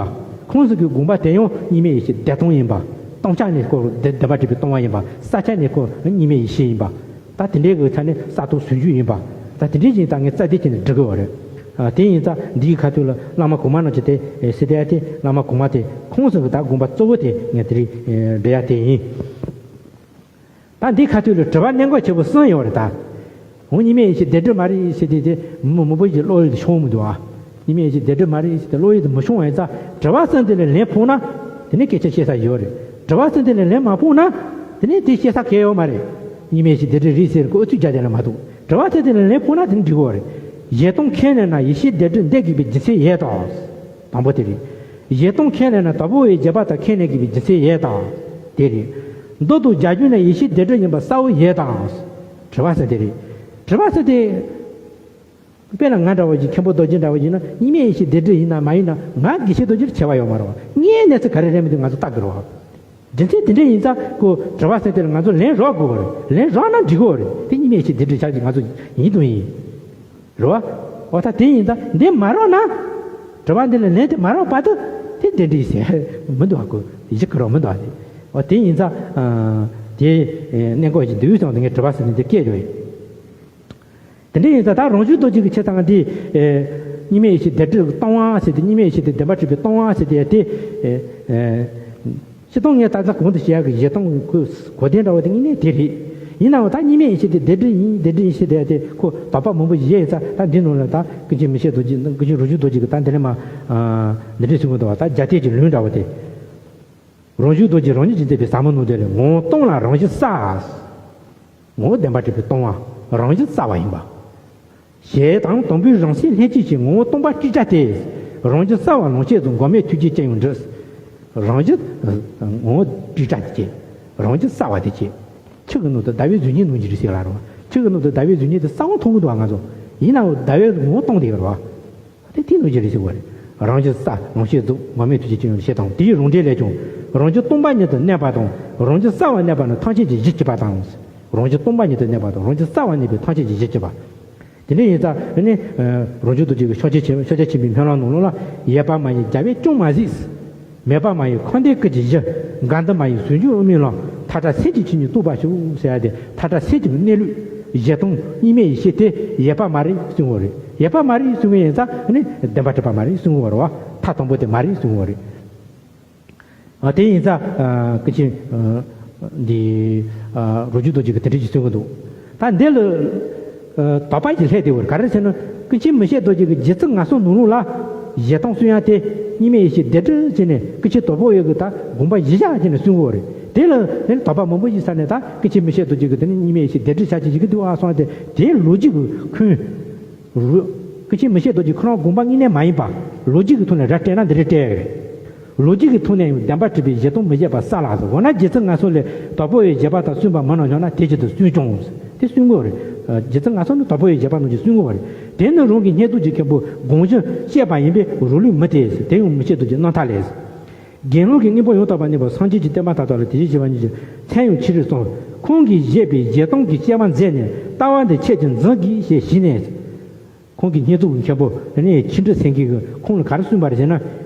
ཁོང་གསུམ་གྱི་དགོངས་པ་དེ་ཡང་གཉིས་མེད་ཡེ་ཤེས་བདེན་སྟོང་ཡིན་པ། སྟོང་ཆ་ནས་ཁོ་བདེན་པར་གྲུབ་པའི་སྟོང་པ་ཡིན་པ། བསགས་ཆ་ནས་ཁོ་གཉིས་མེད་ཡེ་ཤེས་ཡིན་པ། ད་དེ་འདྲའི་གི་ཆ་ནས་གསར་གཏོད་ཟུང་འཇུག་ཡིན་པ། ད་དེ་འདྲའི་ཅིག་ད་ངས་རྩ་དེ་བྱས་ནས་འབྲི་དགོས་པ་རེད། ཨ། དེ་ཡིན་ཙང་འདིའི་ཁ་ཐུག་ལ་བླ་མ་གོང་མ་རྣམས་ཀྱིས་དེ་ཟེར་བསྡད་ཡ་དེ་བླ་མ་གོང་མ་དེ་ཁོང་ཚོ་གི་ད་དགོངས་པ་གཙོ་བོ་དེ་ངས་དེ་རིང་འབྲི་ཡ་དེ་ཡིན། ད་འདིའི་ཁ་ཐུག་ལ་དྲི་བ་གནད་འགག་ཆེ་པོ་གསུམ་ཡོད་རེད་ད། འོ་གཉིས་མེད་ཡེ་ཤེས་བདེན་གྲུབ་མ་རེད་ཟེར་དེ་དེ་མི་མང་པོ་ཞིག་བློ་ཡུལ་དུ་ཤོང་མི་འདུག་ཨ། གཉིས་མེད་ཡེ་ཤེས་བདེན་གྲུབ་མ་རེད་ཟེར་དེ་བློ་ཡུལ་དུ་མི་ཤོང་བ་ཡིན་ཙང་དྲི་བ་གསུམ་དེ་ལ་ལན་ཕོག་ན་དེ་ནས་སྐད་ཆ་བཤད་ས་ཡོད་རེད། དྲི་བ་གསུམ་དེ་ལ་ལན་མ་ཕོག་ན་དེ་ནས་དེ་བཤད་ས་གང་ཡང་ཡོད་མ་རེད། གཉིས་མེད་ཡེ་ཤེས་བདེན་གྲུབ་རེད་ཟེར་གི་ཨུ་ཚུགས་རྒྱག་དེ་ལ་མ་གཏོགས། དྲི་བ་དེ་དེ་ལ་ལན་ཕོག་ན་དེ་ནི་འགྲིག་གི་རེད། གཞན་སྟོང་ཁས་ལེན་ན་ཡེ་ཤེས་བདེན་གྲུབ་འདོད་དགོས་པའི་རྒྱུ་མཚན་ཡོད་དམ། དང་པོ་དེ་རེད། གཞན་སྟོང་ཁས་ལེན་ན་དང་པོ་བའི་རྗེས་དཔག་ལྟར་ཁས་ལེན་དགོས་པའི་རྒྱུ་མཚན་ཡོད་དམ། དེ་རེད། མདོ་དང་རྒྱ་གཞུང་ནས་ཡེ་ཤེས་བདེན་གྲུབ་ཡིན་པ་གསལ་བོ་ཡོད་དམ། དྲི་བ་ཟེར་དེ་རེད། དྲི་བ་ཟེར་དེ། དཔེར་ན་ང་འདྲ་བོ་ཞིག་མཁན་པོ་རྡོ་རྗེ་འདྲ་བོ་ཞིག་ན་གཉིས་མེད་ཡེ་ཤེས་བདེན་གྲུབ་ཡིན་ན་མ་ཡིན་ན་ང་དགེ་བཤེས་རྡོ་རྗེར་ཁྱད་པར་ཡོད་མ་རེད་བ། ངའི་གནས་ཚུལ་ག་རེ་རེད་མི་འདུག་ང་ཚོ་བལྟ་དགོས་རེད་བ། རྒྱུ་མཚན་དེ་འདྲ་ཡིན་ཙང་ཁོ་དྲི་བ་ཟེར་དེ་ལ་ང་ཚོ་ལན་རོགས་དགོས་པ་རེད། ལན་རོགས་ན་འགྲིག་གི་རེད། དེ་གཉིས་མེད་ཡེ་ཤེས་བདེན་གྲུབ་ཆགས་ཀྱི་ང་ཚོ་ཡིན་དང་ཡིན། རེད་བ། འོ་ད་དེ་ཡིན་ཙང་འདི་མ་རོགས་ན། དྲི་བ་འདི་ལ་ལན་དེ་མ་རོགས་བར་དུ་དེ་བདེན་གྲུབ་ཡིན་ཟེར་མི་འདུག་བ། ཁོ་ཡིད་ཆེས་ཁ་རོགས་མི་འདུག་བ། དེ་འོ་དེ་ཡིན་ཙང་། དེ་གནད་འགག་ཅིག་འདུག་ཙང་དེ་ངས་དྲི་བ་ཟེར་ནས་འདི་སྐད་བརྗོད་ཡིན། དེ་འདྲ་ཡིན་ཙང་ད་རང་བྱུང་རྡོ་རྗེ་གི་ཆེ་ཚང་འདི། གཉིས་མེད་ཡེ་ཤེས་བདེན་གྲུབ་སྟོང་པ་ཟེར་ཏེ་གཉིས་མེད་ཡེ་ཤེས་དེ་བདེན་པར་གྲུབ་པའི་སྟོང་པ་ཟེར་ཏེ་དེ། སྤྱིར་བཏང་ངས་ད་ལྟ་གོང་དུ་བཤད་ཡག་གི་གཞན་སྟོང་གོ་གོ་དོན་འདྲ་བོ་དེ་དངོས་གནས་དེ་རེད། ཡིན་ནའང་ད་གཉིས་མེད་ཡེ་ཤེས་དེ་བདེན་གྲུབ་ཡིན་བདེན་གྲུབ་ཡིན་ཟེར་ཏེ་དེ་ཁོ་དོགས་པ་མང་པོ་བཞེས་ཡིན་ཙང་ད་འདི་ནང་ལ་ད་ཀུན་མཁྱེན་མི་ཤེས་རྡོ་རྗེ་ཀུན་མཁྱེན་རང་བྱུང་རྡོ་རྗེ་གི་ད་འདི་ནས་མ། འདི་འདྲས་གསུང་གི་འདུག་བ། ད་རྒྱ་སྐད་ཀྱི་ལུང་འདྲ་བོ་དེ། རང་བྱུང་རྡོ་རྗེ་རང་ཉིད་ཀྱིས་མཛད་པའི་ཟབ་མོ་ནང་དོན་ལས་ངོ་བོ་སྟོང་ལ་རང་བཞིན་གསལ། ངོ་བོ་བདེན་པར་གྲུབ་པའི་སྟོང་པ་རང་བཞིན་གསལ་བ་ཡིན་པ། ཞེས་དང་དང་པོའི་རང་སེམས་ལྷན་སྐྱེས་ཀྱི་ངོ་བོ་སྟོང་པ་དྲུག་སྒྲ་སྟེ། རང་བཞིན་གསལ་བ་ལོངས་སྤྱོད་དང་འགོག་མེད་ཐུགས་རྗེ་ཅན་ཡང་འགྲུབ། རང་བཞིན། ངོ་བོ་དྲུག་སྒྲ་དེ་བྱས། རང་བཞིན་གསལ་བ་དེ་བྱས། ཆུ་གི་ནང་དུ་ཟླ་བའི་གཟུགས་བརྙན་ནང་བཞིན་རེད་ཟེར་ལ་རུང་། ཆུ་གི་ནང་དུ་ཟླ་བའི་གཟུགས་བརྙན་དེ་གསལ་བོ་མཐོང་གི་འདུག་བ་ང་ཚོ། ཡིན་ནའང་ཟླ་བའི་ངོ་བོ་སྟོང་དེ་ཡོད་རེད་བ། དེ་དེ་ནང་བཞིན་རེད་ཟེར་བ་རེད། རང་བཞིན་གསལ་རང་བཞིན་རྫོགས་ངོ་མེད་ཐུགས་རྗེ་ཅན་ཡོད་ཞེས་དང་། དེའི་རང་འགྲེལ་ལས་ཀྱང་། རང་བཞིན་སྟོང་པ་ཉིད་དུ་གནས་པ་དང་། རང་བཞིན་གསལ་བར་གནས་པ་ནི་ཐམས་ཅད་ཀྱི་གཞི་གཅིག་པ་དང་། རང་བཞིན་སྟོང་པ་ཉིད་དུ་གནས་པ་དང་། རང་བཞིན་གསལ་བར་གནས་པའི་ཐམས་ཅད་ཀྱི་གཞི་གཅིག་པ། དེ་འདྲ་ཡིན་ཙང་ནི། རང་བྱུང་རྡོ་རྗེ་གི་ཕྱག་རྒྱ་ཆེན་ཕྱག་རྒྱ་ཆེན་པོའི་སྨོན་ལམ་ནང་ལོགས་ལ། ཡོད་པ་མ་ཡིན་རྒྱལ་བས་ཅུང་མ་གཟིགས། མེད་པ་མ་ཡིན་འཁོར་འདས་ཀུན་གྱི་གཞི། འགལ་འདུ་མ་ཡིན་ཟུང་འཇུག་དབུ་མའི་ལམ། མཐའ་བྲལ་སེམས་ཀྱི་ཆོས་ཉིད་རྟོགས་པར་ཤོག་ཟེར་ཡ་དེ། མཐའ་བྲལ་སེམས་ཀྱི་གནས་ལུགས་གཞི་སྟོང་གཉིས་མེད་ཡེ་ཤེས་དེ་ཡོད་པ་མ་རེད་གསུང་གི་ཡོད་རེད། ཡོད་པ་མ་རེད་གསུང་གི་ཡིན་ཙང་ནི་བདེན་པ་གྲུབ་པ་མ་རེད་གསུང་གི་ཡོད་རེད་བ། མཐའ་དང་པོ་དེ་མ་རེད་གསུང་གི་ཡོད་རེད། ཨ། དེ་ཡིན་ཙང་། ཨ། ཀུན་མཁྱེན། ཨ། འདི། ཨ། རང་བྱུང་རྡོ་རྗེ་གིས་དེ་འདྲ་ཞིག་གསུང་གི་འདུག་ད་འདི་ལ། ཨ། དོགས་པ་ཞིག་སླེབས་བསྡད་ཡོད་རེད། ག་རེ་ཟེར་ན། ཀུན་མཁྱེན་མི་ཤེས་རྡོ་རྗེ་གིས་རྗེ་བཙུན་ངན་སོང་ནང་ལོགས་ལ་གཞི་སྟོང་གསུང་ཡ་དེ། གཉིས་མེད་ཡེ་ཤེས་སྡེབ་སྒྲིག་བྱས་ནས། ཀུན་མཁྱེན་དྭགས་པོ་འོད་ཀྱིས་ད་དགོངས་པ་གཞི་བཞག་བྱས་ནས་གསུང་གི་ཡོད་རེད། དེ་ལ་ནི་དོགས་པ་མང་པོ་ཞིག་ཟ་ནས། ད་ཀུན་མཁྱེན་མི་ཤེས་རྡོ་རྗེ་གིས་དེ་ནི་གཉིས་མེད་ཡེ་ཤེས་སྡེབ་སྒྲིག་བྱས་བྱས་ཡི་གེ་འདུག་ཨ་སོང་སྟེ། དེའི་ལོ་རྒྱུས་ཀྱི་ཁུངས། རུ། ཀུན་མཁྱེན་མི་ཤེས་རྡོ་རྗེ་ཁོ་རང་དགོངས་པ་དངོས་གནས་མ་ཡིན་པ། ལོ་རྒྱུས་ཀྱི་ཐོག་ནས་ར་སྤྲད་ན་འདི་རེད་སྤྲད་ཡག་རེད། ལོ་རྒྱུས་ཀྱི་ཐོག་ནས་ཡང་བདེན་པ་གྲུབ་པའི་གཞི་སྟོང་མི་བཞེད་པ་གསལ་ལགས་སོ། འོ་ན་རྗེ་བཙུན་ངན་སོང་ལས་དྭགས་པོ་འོད་བཞེད་པ་ལྟར་གསུངས་པ་མིན་ནོ་སྙམ་ན། དེ་བཞིན་དུ་གསུངས་ཀྱང་། དེ་གསུང་གི་ཡོད་རེད། རྗེ་བཙུན་ངན་སོང་ནི་དྭགས་པོ་འོད་བཞེད་པ་ནང་བཞིན་གསུང་གི་ཡོད་རེད། དེ་ནི་རང་གི་བསྙེན་རྫོགས་ཀྱི་མཁན་པོས་དགོངས་གཞི་བཤད་པ་ཡིན་པས་རང་ལུགས་མི་འཐད། དེ་ཡང་མི་ཤེས་རྡོ་རྗེའི་རྣམ་ཐར་ལས། དགེ་སློང་གི་དངོས་པོ་ཡང་དག་པར་གནས་པ་སངས་རྒྱས་ཀྱི་བསྟན་པ་མཐའ་དག་ལ་དེ་བཞིན་གཤེགས་པ་ཉིད་ཀྱི་མཚན་ཡང་ཕྱིན་དྲུག་གསུངས། ཁོང་གིས་བཞེད་པའི་གཞི་སྟོང་གི་བཤད་པ་མཛད་ནས། ལྟ་བ་འདི་ཁྱེད་ཀྱིས་འཛིན་གྱིས་ཞེས་ཞུས་ནས། ཁོང་གིས་བསྙེན་རྫོགས་ཀྱི་མཁན་པོ་དེ་ནས་ཕྱིན་དྲུག་སེང་གེ་གིས་ཁོང་ལ་ག་རེ་གསུངས་པ་རེད་ཟེར་ན།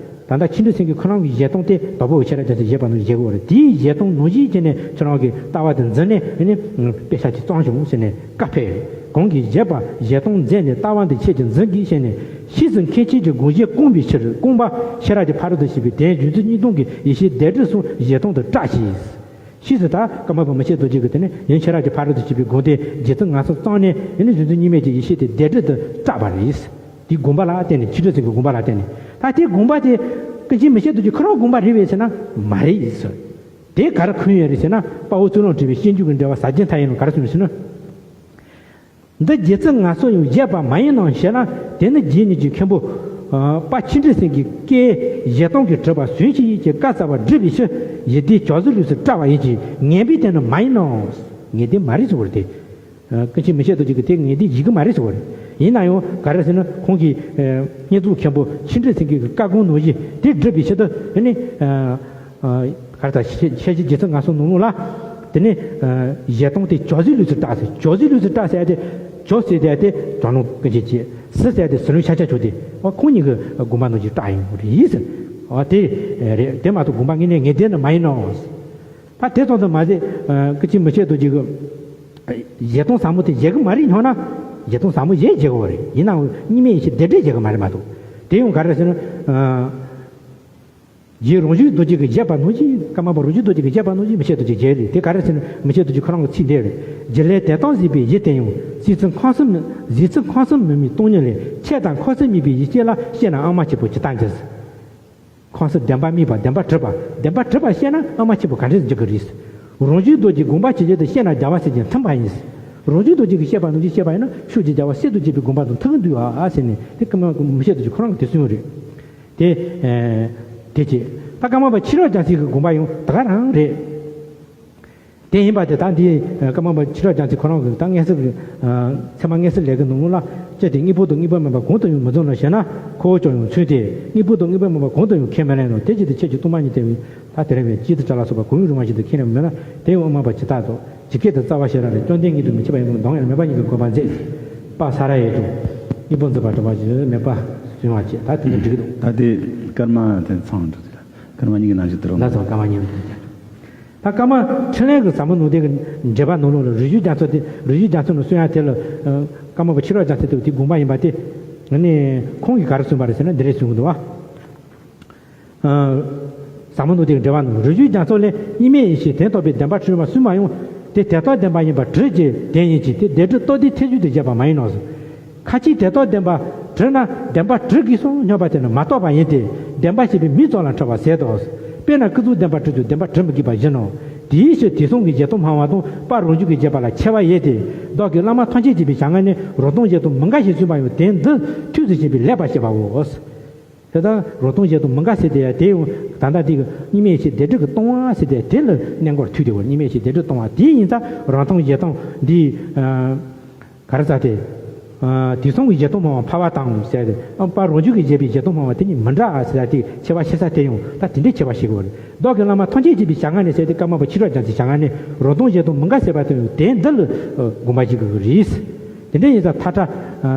ད་ལྟ་ཕྱིན་དྲུག་སེང་གེ་ཁོ་རང་གི་གཞི་སྟོང་དེ་དྭགས་པོ་འོད་ཁྱེད་རང་རྒྱལ་མཚན་བཞེད་པ་ནང་བཞིན་བཞེད་དགོས་རེད། དེའི་གཞི་སྟོང་ནང་བཞིན་བྱས་ནས་ཁྱེད་རང་གིས་ལྟ་བ་དེ་འཛིན་ནས། དེ་ནས་དཔེ་ཆ་ཅིག་བརྩམས་བྱུང་ཟེར་ནས་བཀའ་ཕེབས། ཁོང་གིས་བཞེད་པ་གཞི་སྟོང་མཛད་ནས། ལྟ་བ་འདི་ཁྱེད་ཀྱིས་འཛིན་གྱིས་ཞེས་ནས། ཕྱིས་སུ་མཁན་ཆེན་གྱི་དགོངས་གཞི་བསྐངས་པའི་ཕྱིར། བསྐངས་པ་ཤེས་རབ་ཀྱི་ཕ་རོལ་ཏུ་ཕྱིན་པའི་དོན་རྗེ་བཙུན་སྙིང་སྟོང་གི་ཡེ་ཤེས་སྡེབ་སྒྲིག་གསུམ་གཞི་སྟོང་དུ་བཀྲལ་ཞིང་། ཕྱིས་སུ་ད་ཀརྨ་པ་མི་ཤེས་རྡོ་རྗེ་གིས་དེ་ནས་ཡང་ཤེས་རབ་ཀྱི་ཕ་རོལ་ཏུ་ཕྱིན་པའི་དགོངས་དོན་རྗེ་བཙུན་ངན་སོང་བརྩམས་ནས། ཡང་ན་རྗེ་བཙུན་སྙིགས་མའི་ཆོས་ཀྱི་ཡེ་ཤེས་དེ་སྡེབ་སྒྲིག་ཏུ་བཀྲལ་བ་རེད། དེའི་དགོངས་པ་ལ་བརྟེན་ནས། ཕྱིན་དྲུག་སེང་གེའི་དགོངས་པ་ལ་བརྟེན་ནས། ད་དེའི་དགོངས་པ་དེ་ཀུན་མཁྱེན་མི་ཤེས་རྡོ་རྗེ་ཁོ་རང་དགོངས་པ་རེད་པས་ཟེར་ན་མ་རེད་ཟེར། དེ་ག་རེ་ཁུངས་ཡོད་རེད་ཟེར་ན། དཔའ་བོ་ཚུལ་ལུང་བྲིས་པའི་སྤྱོད་འཇུག་གི་འགྲེལ་པ་ཟབ་རྒྱས་མཐའ་ཡས་ནང་ག་རེ་གསུངས་ཟེར་ན། འདི་རྗེ་བཙུན་ངན་སོང་ཡང་བཞེད་པ་མ་ཡིན་ནམ་ཞེ་ན། དེ་ནི་རྗེ་ཉིད་ཀྱི་མཁན་པོ། ཨ། དཔལ་ཆོས་འབྲེལ་སེང་གེའི་བཀའི་གཞི་སྟོང་གིས་གྲུབ་པ་ཟུང་འཇུག་ཡིན་ཞེས་བཀའ་སྩལ་བ་བསྒྲུབས་པའི་ཕྱིར། ཡིད་བདེའི་ཇོ་བོའི་ལུགས་སུ་བཀྲལ་བ་ཡིན་གྱི། ངེས་པའི་དོན་ནི་མ་ཡིན་ནོ། ངེས་དོན་མ་རེད་ཟེར་བ་རེད་དེ། ཨ། ཀུན་མཁྱེན་མི་ཤེས་རྡོ་རྗེ་གིས་དེ་ངེས་དོན་ཡིན་གྱི་མ་རེད་ཟེར་བ་རེད། ཡིན་ན་ཡང་ག་རེ་ཟེར་ན། ཁོང་གིས། ཨ། བསྙེན་རྫོགས་མཁན་པོ་ཆོས་འབྲེལ་སེང་གེ་གི་བཀའ་དགོངས་ནང་བཞིན་དེ་བསྒྲུབས་པའི་ཕྱིར་དུ། ཨ་ནི། ཨ། ཨ། ག་རེ་ཟེར། ཤེར་ཕྱིན་རྗེ་བཙུན་ངན་སོང་ནང་ལོགས་ལ། དེ་ནས། ཨ། གཞི་སྟོང་དེ་ཇོ་བོའི་ལུགས་སུ་བཀྲལ་ཟེར། ཇོ་བོའི་ལུགས་སུ་བཀྲལ་ཟེར་ཏེ། ཇོ་ཟེར་ཏེ་དེ་ཇོ་ནང་ཀུན་མཁྱེན་བྱས། ཟི་ཟེར་ཏེ་ཟི་ལིང་ཤཱཀྱ་མཆོག་དེ། ཨ། ཁོང་གཉིས་ཀྱི་དགོངས་པ་ནང་བཞིན་བཀྲལ་ཡོང་གི་རེད་ཟེར། ཨ། དེ་རེད། དེ་མ་གཏོགས་དགོངས་པ་དངོས་གནས་ངེས་དོན་ནི་མ་ཡིན་ནོ། ད་དེ་ཙམ་དུ་མ་ཟད། ཨ། ཀུན་མཁྱེན་མི་ཤེས་རྡོ་རྗེ་གིས། ཨ། གཞི་སྟོང་ཟབ་མོ་དེ་བཞེད་གི་མ་རེད་སྙམ་ན། གཞི་སྟོང་ཟབ་མོ་བཞེད་བཞེད་དགོས་རེད། ཡིན་ནའང་གཉིས་མེད་ཡེ་ཤེས་སྡེབ་སྒྲིག་བཞེད་གི་མ་རེད་མ་གཏོགས། དེ་ཡང་ག་རེ་ཟེར་ན། ཨ། རྗེ་རང་བྱུང་རྡོ་རྗེ་གིས་བཞེད་པ་ནང་བཞིན། ཀརྨ་པ་རང་བྱུང་རྡོ་རྗེ་གིས་བཞེད་པ་ནང་བཞིན་མི་ཤེས་རྡོ་རྗེས་བཞེད་རེད། དེ་ག་རེ་ཟེར་ན། མི་ཤེས་རྡོ་རྗེ་ཁོ་རང་གི་ཚིག་འདི་རེད། རྒྱུད་ལས་དེ་ལྟར་གཟིགས་པའི་ཡིད་དེ་ཡང་། གཟིགས་ཚུལ་ཁམས་གསུམ། གཟིགས་ཚུལ་ཁམས་གསུམ་དམིགས་མེད་སྟོང་ཉིད་ལས། ཆོས་དང་ཁམས་གསུམ་དམིགས་པའི་ཡེ་ཤེས་ལ། ཤེས་ན་ཨ་མ་ཆེན་པོ་ཇི་ལྟར་འགྱུར། ཁམས་གསུམ་བདེན་པ་དམིགས་པ། བདེན་པ་གྲུབ་པ། བདེན་པ་གྲུབ་པ་ཤེས་ན་ཨ་མ་ཆེན་པོ་ག་འདྲས་འགྱུར་གི་རེད། རང་བྱུང་རྡོ་རྗེའི་དགོངས་པ་ཇི་བཞིན་དུ། ཤེས་ན་རྒྱལ་བ་སྲས་ཀྱིས་མཐུན་པ་ཡིན། རང་བྱུང་རྡོ་རྗེ་གིས་བཤད་པ་ནང་བཞིན་བཤད་པ་ཡིན་ན། ཕྱོགས་ཀྱི་རྒྱལ་བ་སྲས་དང་བཅས་པའི་དགོངས་པ་དང་མཐུན་གྱི་འདུག་ཨ་ཟེར་ནས། དེ་ཀརྨ་པ་མི་ཤེས་རྡོ་རྗེ་ཁོ་རང་གིས་དེ་གསུངས་རེད། དེ། ཨེ། དེ་བྱས། ད་ཀརྨ་པ་ཕྱི་རབས་རྒྱལ་མཚན་གྱི་དགོངས་པ་ཡང་དེ་ག་རང་རེད། དེ་ཡིན་པ་དེ་ད་འདི་ཀརྨ་པ་ཕྱི་རབས་རྒྱལ་མཚན་ཁོ་རང་གིས་ད་མངོན་གསལ་གྱི། ཨ། ཚད་མ་མངོན་གསལ་ལས་ཀྱི་ནང་ལ། ཅི་སྟེ་དངོས་པོ་དང་དངོས་པོ་མིན་པ་གང་དུ་ཡང་མི་འཛིན་ནོ་ཞེ་ན། ཁོ་བོ་ཀྱང་ཡང་མཚུངས་ཏེ། དངོས་པོ་དང་དངོས་པོ་མིན་པ་གང་དུ་ཡང་ཁས་མི་ལེན་ནོ། དེ་ཕྱིར་དེ་ཆོས་ཀྱི་སྟོང་པ་ཉིད་དེ། ད་དེ་རིང་བའི་དཀྱིལ་དུ་བཀྲལ་ལ་སོགས་པ་གང་ཡང་རུང་བ་བཞིན་དུ་ཁས་ལེན་མེད་ན། དེ་ཡང་དབུ་མ་པ་ཇི་ལྟར་རྫོགས། ཇི་སྐད་དུ་རྩ་བ་ཤེས་རབ་ལས། བཅོམ་ལྡན་ཉིད་དུ་མི་ཕྱེད་པ་ཡིན་ནོ། གདངས་ཡང་མེད་པ་ཉིད་ཀྱིས་གོས་པ་མཛེས། པ་ས་ར་ཡི་དང་། དངོས་པོ་འཛིན་པ་གྲུབ་པ་ཞིག་མེད་པ་བྱུང་བ་བྱས། ད་དེ་འདྲ་འགྲིག་གི་འདུག་ད་དེ་ཀརྨ་དེ་ཚང་འདུག་ཀརྨ་གཉིས་ཀྱི་ནང་བཞིན་དུ་རུང་། ལགས་སོ། ཀརྨ་གཉིས་ཀྱི་ནང་བཞིན། ད་ཀརྨ་འཕྲིན་ལས་ཀྱི་ཟབ་མོ་ནོར་བུ་གི་འགྲེལ་པ་ནང་ལོགས་ལ། རིགས་རྒྱུད་རྒྱ་མཚོ་དེ། རིགས་རྒྱུད་རྒྱ་མཚོ་ནས་གསུང་ཡ་དེ་ལ། ཀརྨ་པ་ཕྱི་རབས་རྒྱ་མཚོ་དེ་དེའི་དགོངས་པ་ཡིན་པ་དེ། ཨ་ནི་ཁོང་གིས་ག་རེ་གསུངས་པ་རེད་ཟེར་ན། འདི་འདྲས་གསུང་གི་འདུག་བ། ཟབ་མོ་ནོར་བུ་གི་འགྲེལ་པ་ནང་། རིགས་རྒྱུད་རྒྱ་མཚོ་ལས། གཉིས་མེད་ཡེ་ཤེས་དོན་རྟོགས་པའི་བདེན་པ་གྲུབ་པ་གསུངས་པ་ཡང་། དེ་དེ་ལྟར་བདེན་པ་ཡིན་པར་གྲུབ་ཀྱི་དོན་ཡིན་གྱི། དེ་སྡེབ་སྒྲིག་རྟོག་བདེའི་ཐེག་མཆོག་ཏུ་བཞེད་པ་མ་ཡིན་ནོ། ཁ་ཅིག་དེ་ལྟར་བདེན་པར་གྲུབ་ན། བདེན་པར་གྲུབ་དགོས་སོ་སྙམ་པ་དེ་ནི་མ་རྟོགས་པ་ཡིན་ཏེ། བདེན་པ་ཞེས་པའི་མིང་ཙམ་ལ་འཁྲུལ་བ་ཟད་དོ། དཔེར་ན་ཀུན་རྫོབ་བདེན་པར་གྲུབ་ཀྱང་བདེན་པར་གྲུབ་མི་དགོས་པ་བཞིན་ནོ། དེའི་ཕྱིར་དེ་གསུམ་གྱི་གཞི་སྟོང་སྨྲ་བ་དང་དཔལ་རང་བྱུང་གི་བཞེད་པ་ལ་ཁྱད་པར་ཡོད་དེ། བདག་གིས་བླ་མ་ཐམས་ཅད་མཁྱེན་པའི་ཞལ་སྔ་ནས་རང་སྟོང་གཞན་སྟོང་མི་འགལ་ཞེས་གསུངས་པ་ཡང་དོན་འདི་ཐུགས་སུ་ཆུད་པའི་ལེགས་པར་ཤེས་པའོ། དེ་ལྟར་རང་སྟོང་གཞན་སྟོང་མི་འགལ་ཟེར་དེ་ཡང་དེ་ཡང་ད་ལྟ་འདི་གི་གཉིས་མེད་ཡེ་ཤེས་སྡེབ་སྒྲིག་གིས་སྟོང་པ་ཟེར་དེ་དེ་ལ་གནད་འགག་ཐུག་དེ་བ། གཉིས་མེད་ཡེ་ཤེས་སྡེབ་སྒྲིག་སྟོང་པ་དེ་ཡིན་ཙང་རང་སྟོང་གཞན་སྟོང་འདི། ཨ། ག་རེ་ཟེར་དེ། དུས་གསུམ་གྱི་བཞེད་དོན་སྨྲ་བ་འཕགས་པ་དང་ཟེར་ཏེ། པ་རང་རྒྱུད་ཀྱི་བཞེད་པའི་བཞེད་དོན་སྨྲ་བ་དེ་གཉིས་མི་འདྲ་ཟེར་ཏེ། ཁྱད་པར་ཕྱེ་ས་དེ་ཡང་ད་དེ་འདྲའི་ཁྱད་པར་ཕྱེ་དགོས་རེད། བདག་གི་བླ་མ་ཐམས་ཅད་མཁྱེན་པའི་ཞལ་སྔ་ནས་ཟེར་ཏེ། ཀརྨ་པ་ཕྱི་རོལ་རྒྱ་མཚོའི་ཞལ་སྔ་ནས་རང་དོན་གཞན་དོན་མི་འགལ་ཟེར་བ་དེ་ཡང་དེ་འདི་ལ་དགོངས་པ་བཞེས་དགོས་ཀྱི་རེད། དེ་འདྲ་ཡིན་ཙང་མཐའ་བྲལ་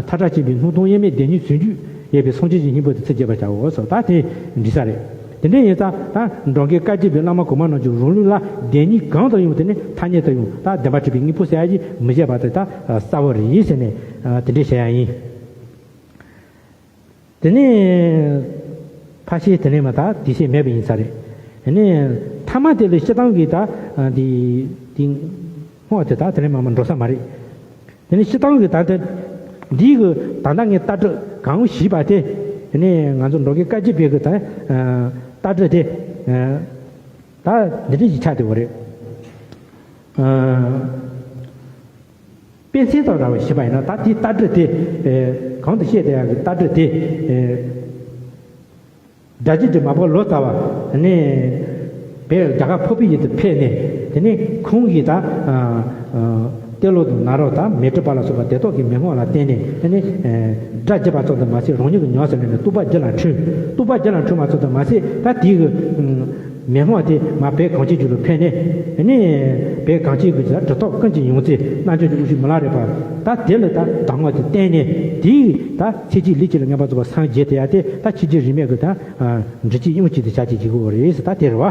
མཐའ་བྲལ་ཅན་པའི་སྣང་སྟོང་དབྱེར་མེད་བདེན་གཉིས་ཟུང་འཇུག་ཡོད་པའི་སངས་རྒྱས་ཀྱི་སྙིང་པོ་དེ་ཚིག་བརྗོད་པར་བྱའོ་ཟེར། ད་དེ་འགྲིག་ས་རེད། དེ་འདྲ་ཡིན་ཙང་ད་འགྲོ་མགོན་བཀའ་བརྒྱུད་པའི་བླ་མ་གོང་མ་རྣམས་ཀྱི་རང་ལུགས་ལ་བདེན་གཉིས་གང་དུ་ཡང་དེ་ནི་ཐ་སྙད་དུ་ཡང་ད་བདེན་པ་གྲུབ་པའི་དངོས་པོ་ཟེར་ཡ་ཞིག་མི་བཞེད་པ་དེ་ད་གསལ་བོ་རེད་ཟེར་ནས་དེ་འདྲ་བཤད་ཡ་ཡིན། དེ་ནས་ཕར་བཤད་དེ་ནས་མ་ད་དེ་བཤད་མེད་པ་ཡིན་ས་རེད། དེ་ནས་ཐ་མ་དེ་ལ་སྤྱིར་བཏང་གི་ད་འདི་འདི་སྔོ་དེ་ད་དེ་ནས་མ་མ་འགྲོ་ས་མ་རེད། དེ་ནས་སྤྱིར་བཏང་གི་ད་ལྟ་འདིའི་གི་ད་ལྟ་ངས་ལྟ་གྲུབ་གང་ཞིག་པ་དེ། དེ་ནས་ང་ཚོ་འགྲོ་མགོན་བཀའ་བརྒྱུད་པའི་གི་ད་ལྟ་གྲུབ་དེ་ད་འདི་འདྲ་ཞིག་ཆགས་བསྡད་པ་རེད། དཔེ་མཚོན་དང་འདྲ་བ་ཞིག་པ་ཡིན་ན། ད་དེའི་ལྟ་གྲུབ་དེ་གང་དུ་བཤད་བསྡད་ཡག་གི་ལྟ་གྲུབ་དེ། སྒྲ་བསྒྱུར་གྱི་མ་པ་ལོ་ཙཱ་བ་ནས་བོད་རྒྱ་གར་འཕགས་པའི་ཡུལ་དུ་ཕེབས་ནས། དེ་ནས་ཁོང་གིས་ད་ཏེ་ལོ་དང་ནཱ་རོ་དང་མཻ་ཏྲི་པ་ལ་སོགས་པ་དེ་དག་གི་མན་ངག་ལ་བརྟེན་ནས། དེ་ནས་སྒྲ་བསྒྱུར་པ་ཙམ་དུ་མ་ཟད་རང་ཉིད་ཀྱི་ཉམས་སུ་ལེན་ནས་རྟོགས་པ་རྒྱུད་ལ་འཁྲུངས། རྟོགས་པ་རྒྱུད་ལ་འཁྲུངས་པ་ཙམ་དུ་མ་ཟད། ད་དེའི་གི་མན་ངག་དེ་མར་བོད་གངས་ཅན་རྒྱུད་ལ་ཕེབས་ནས། དེ་ནས་བོད་གངས་ཅན་གྱི་གྲུབ་ཐོབ་ཀུན་གྱི་ཡོངས་འཛིན་རྣལ་འབྱོར་གྱི་དབང་ཕྱུག་མི་ལ་རས་པ། ད་དེ་ལ་ད་གདམས་ངག་དེ་བསྟན་ནས། དེའི་ད་ཚེ་གཅིག་ལུས་གཅིག་ལ་མངོན་པར་རྫོགས་པར་སངས་རྒྱས་ཏེ་ཡ་དེ་ད་ཆོས་རྒྱལ་རིས་མེད་ཀྱི་ད་འབྲི་བྱེད་དབྱིངས་གཅིག་ཏུ་བྱ་བྱེད་ཀྱི་གོ་རེད་ཟེར། ད་དེ་རེད་བ།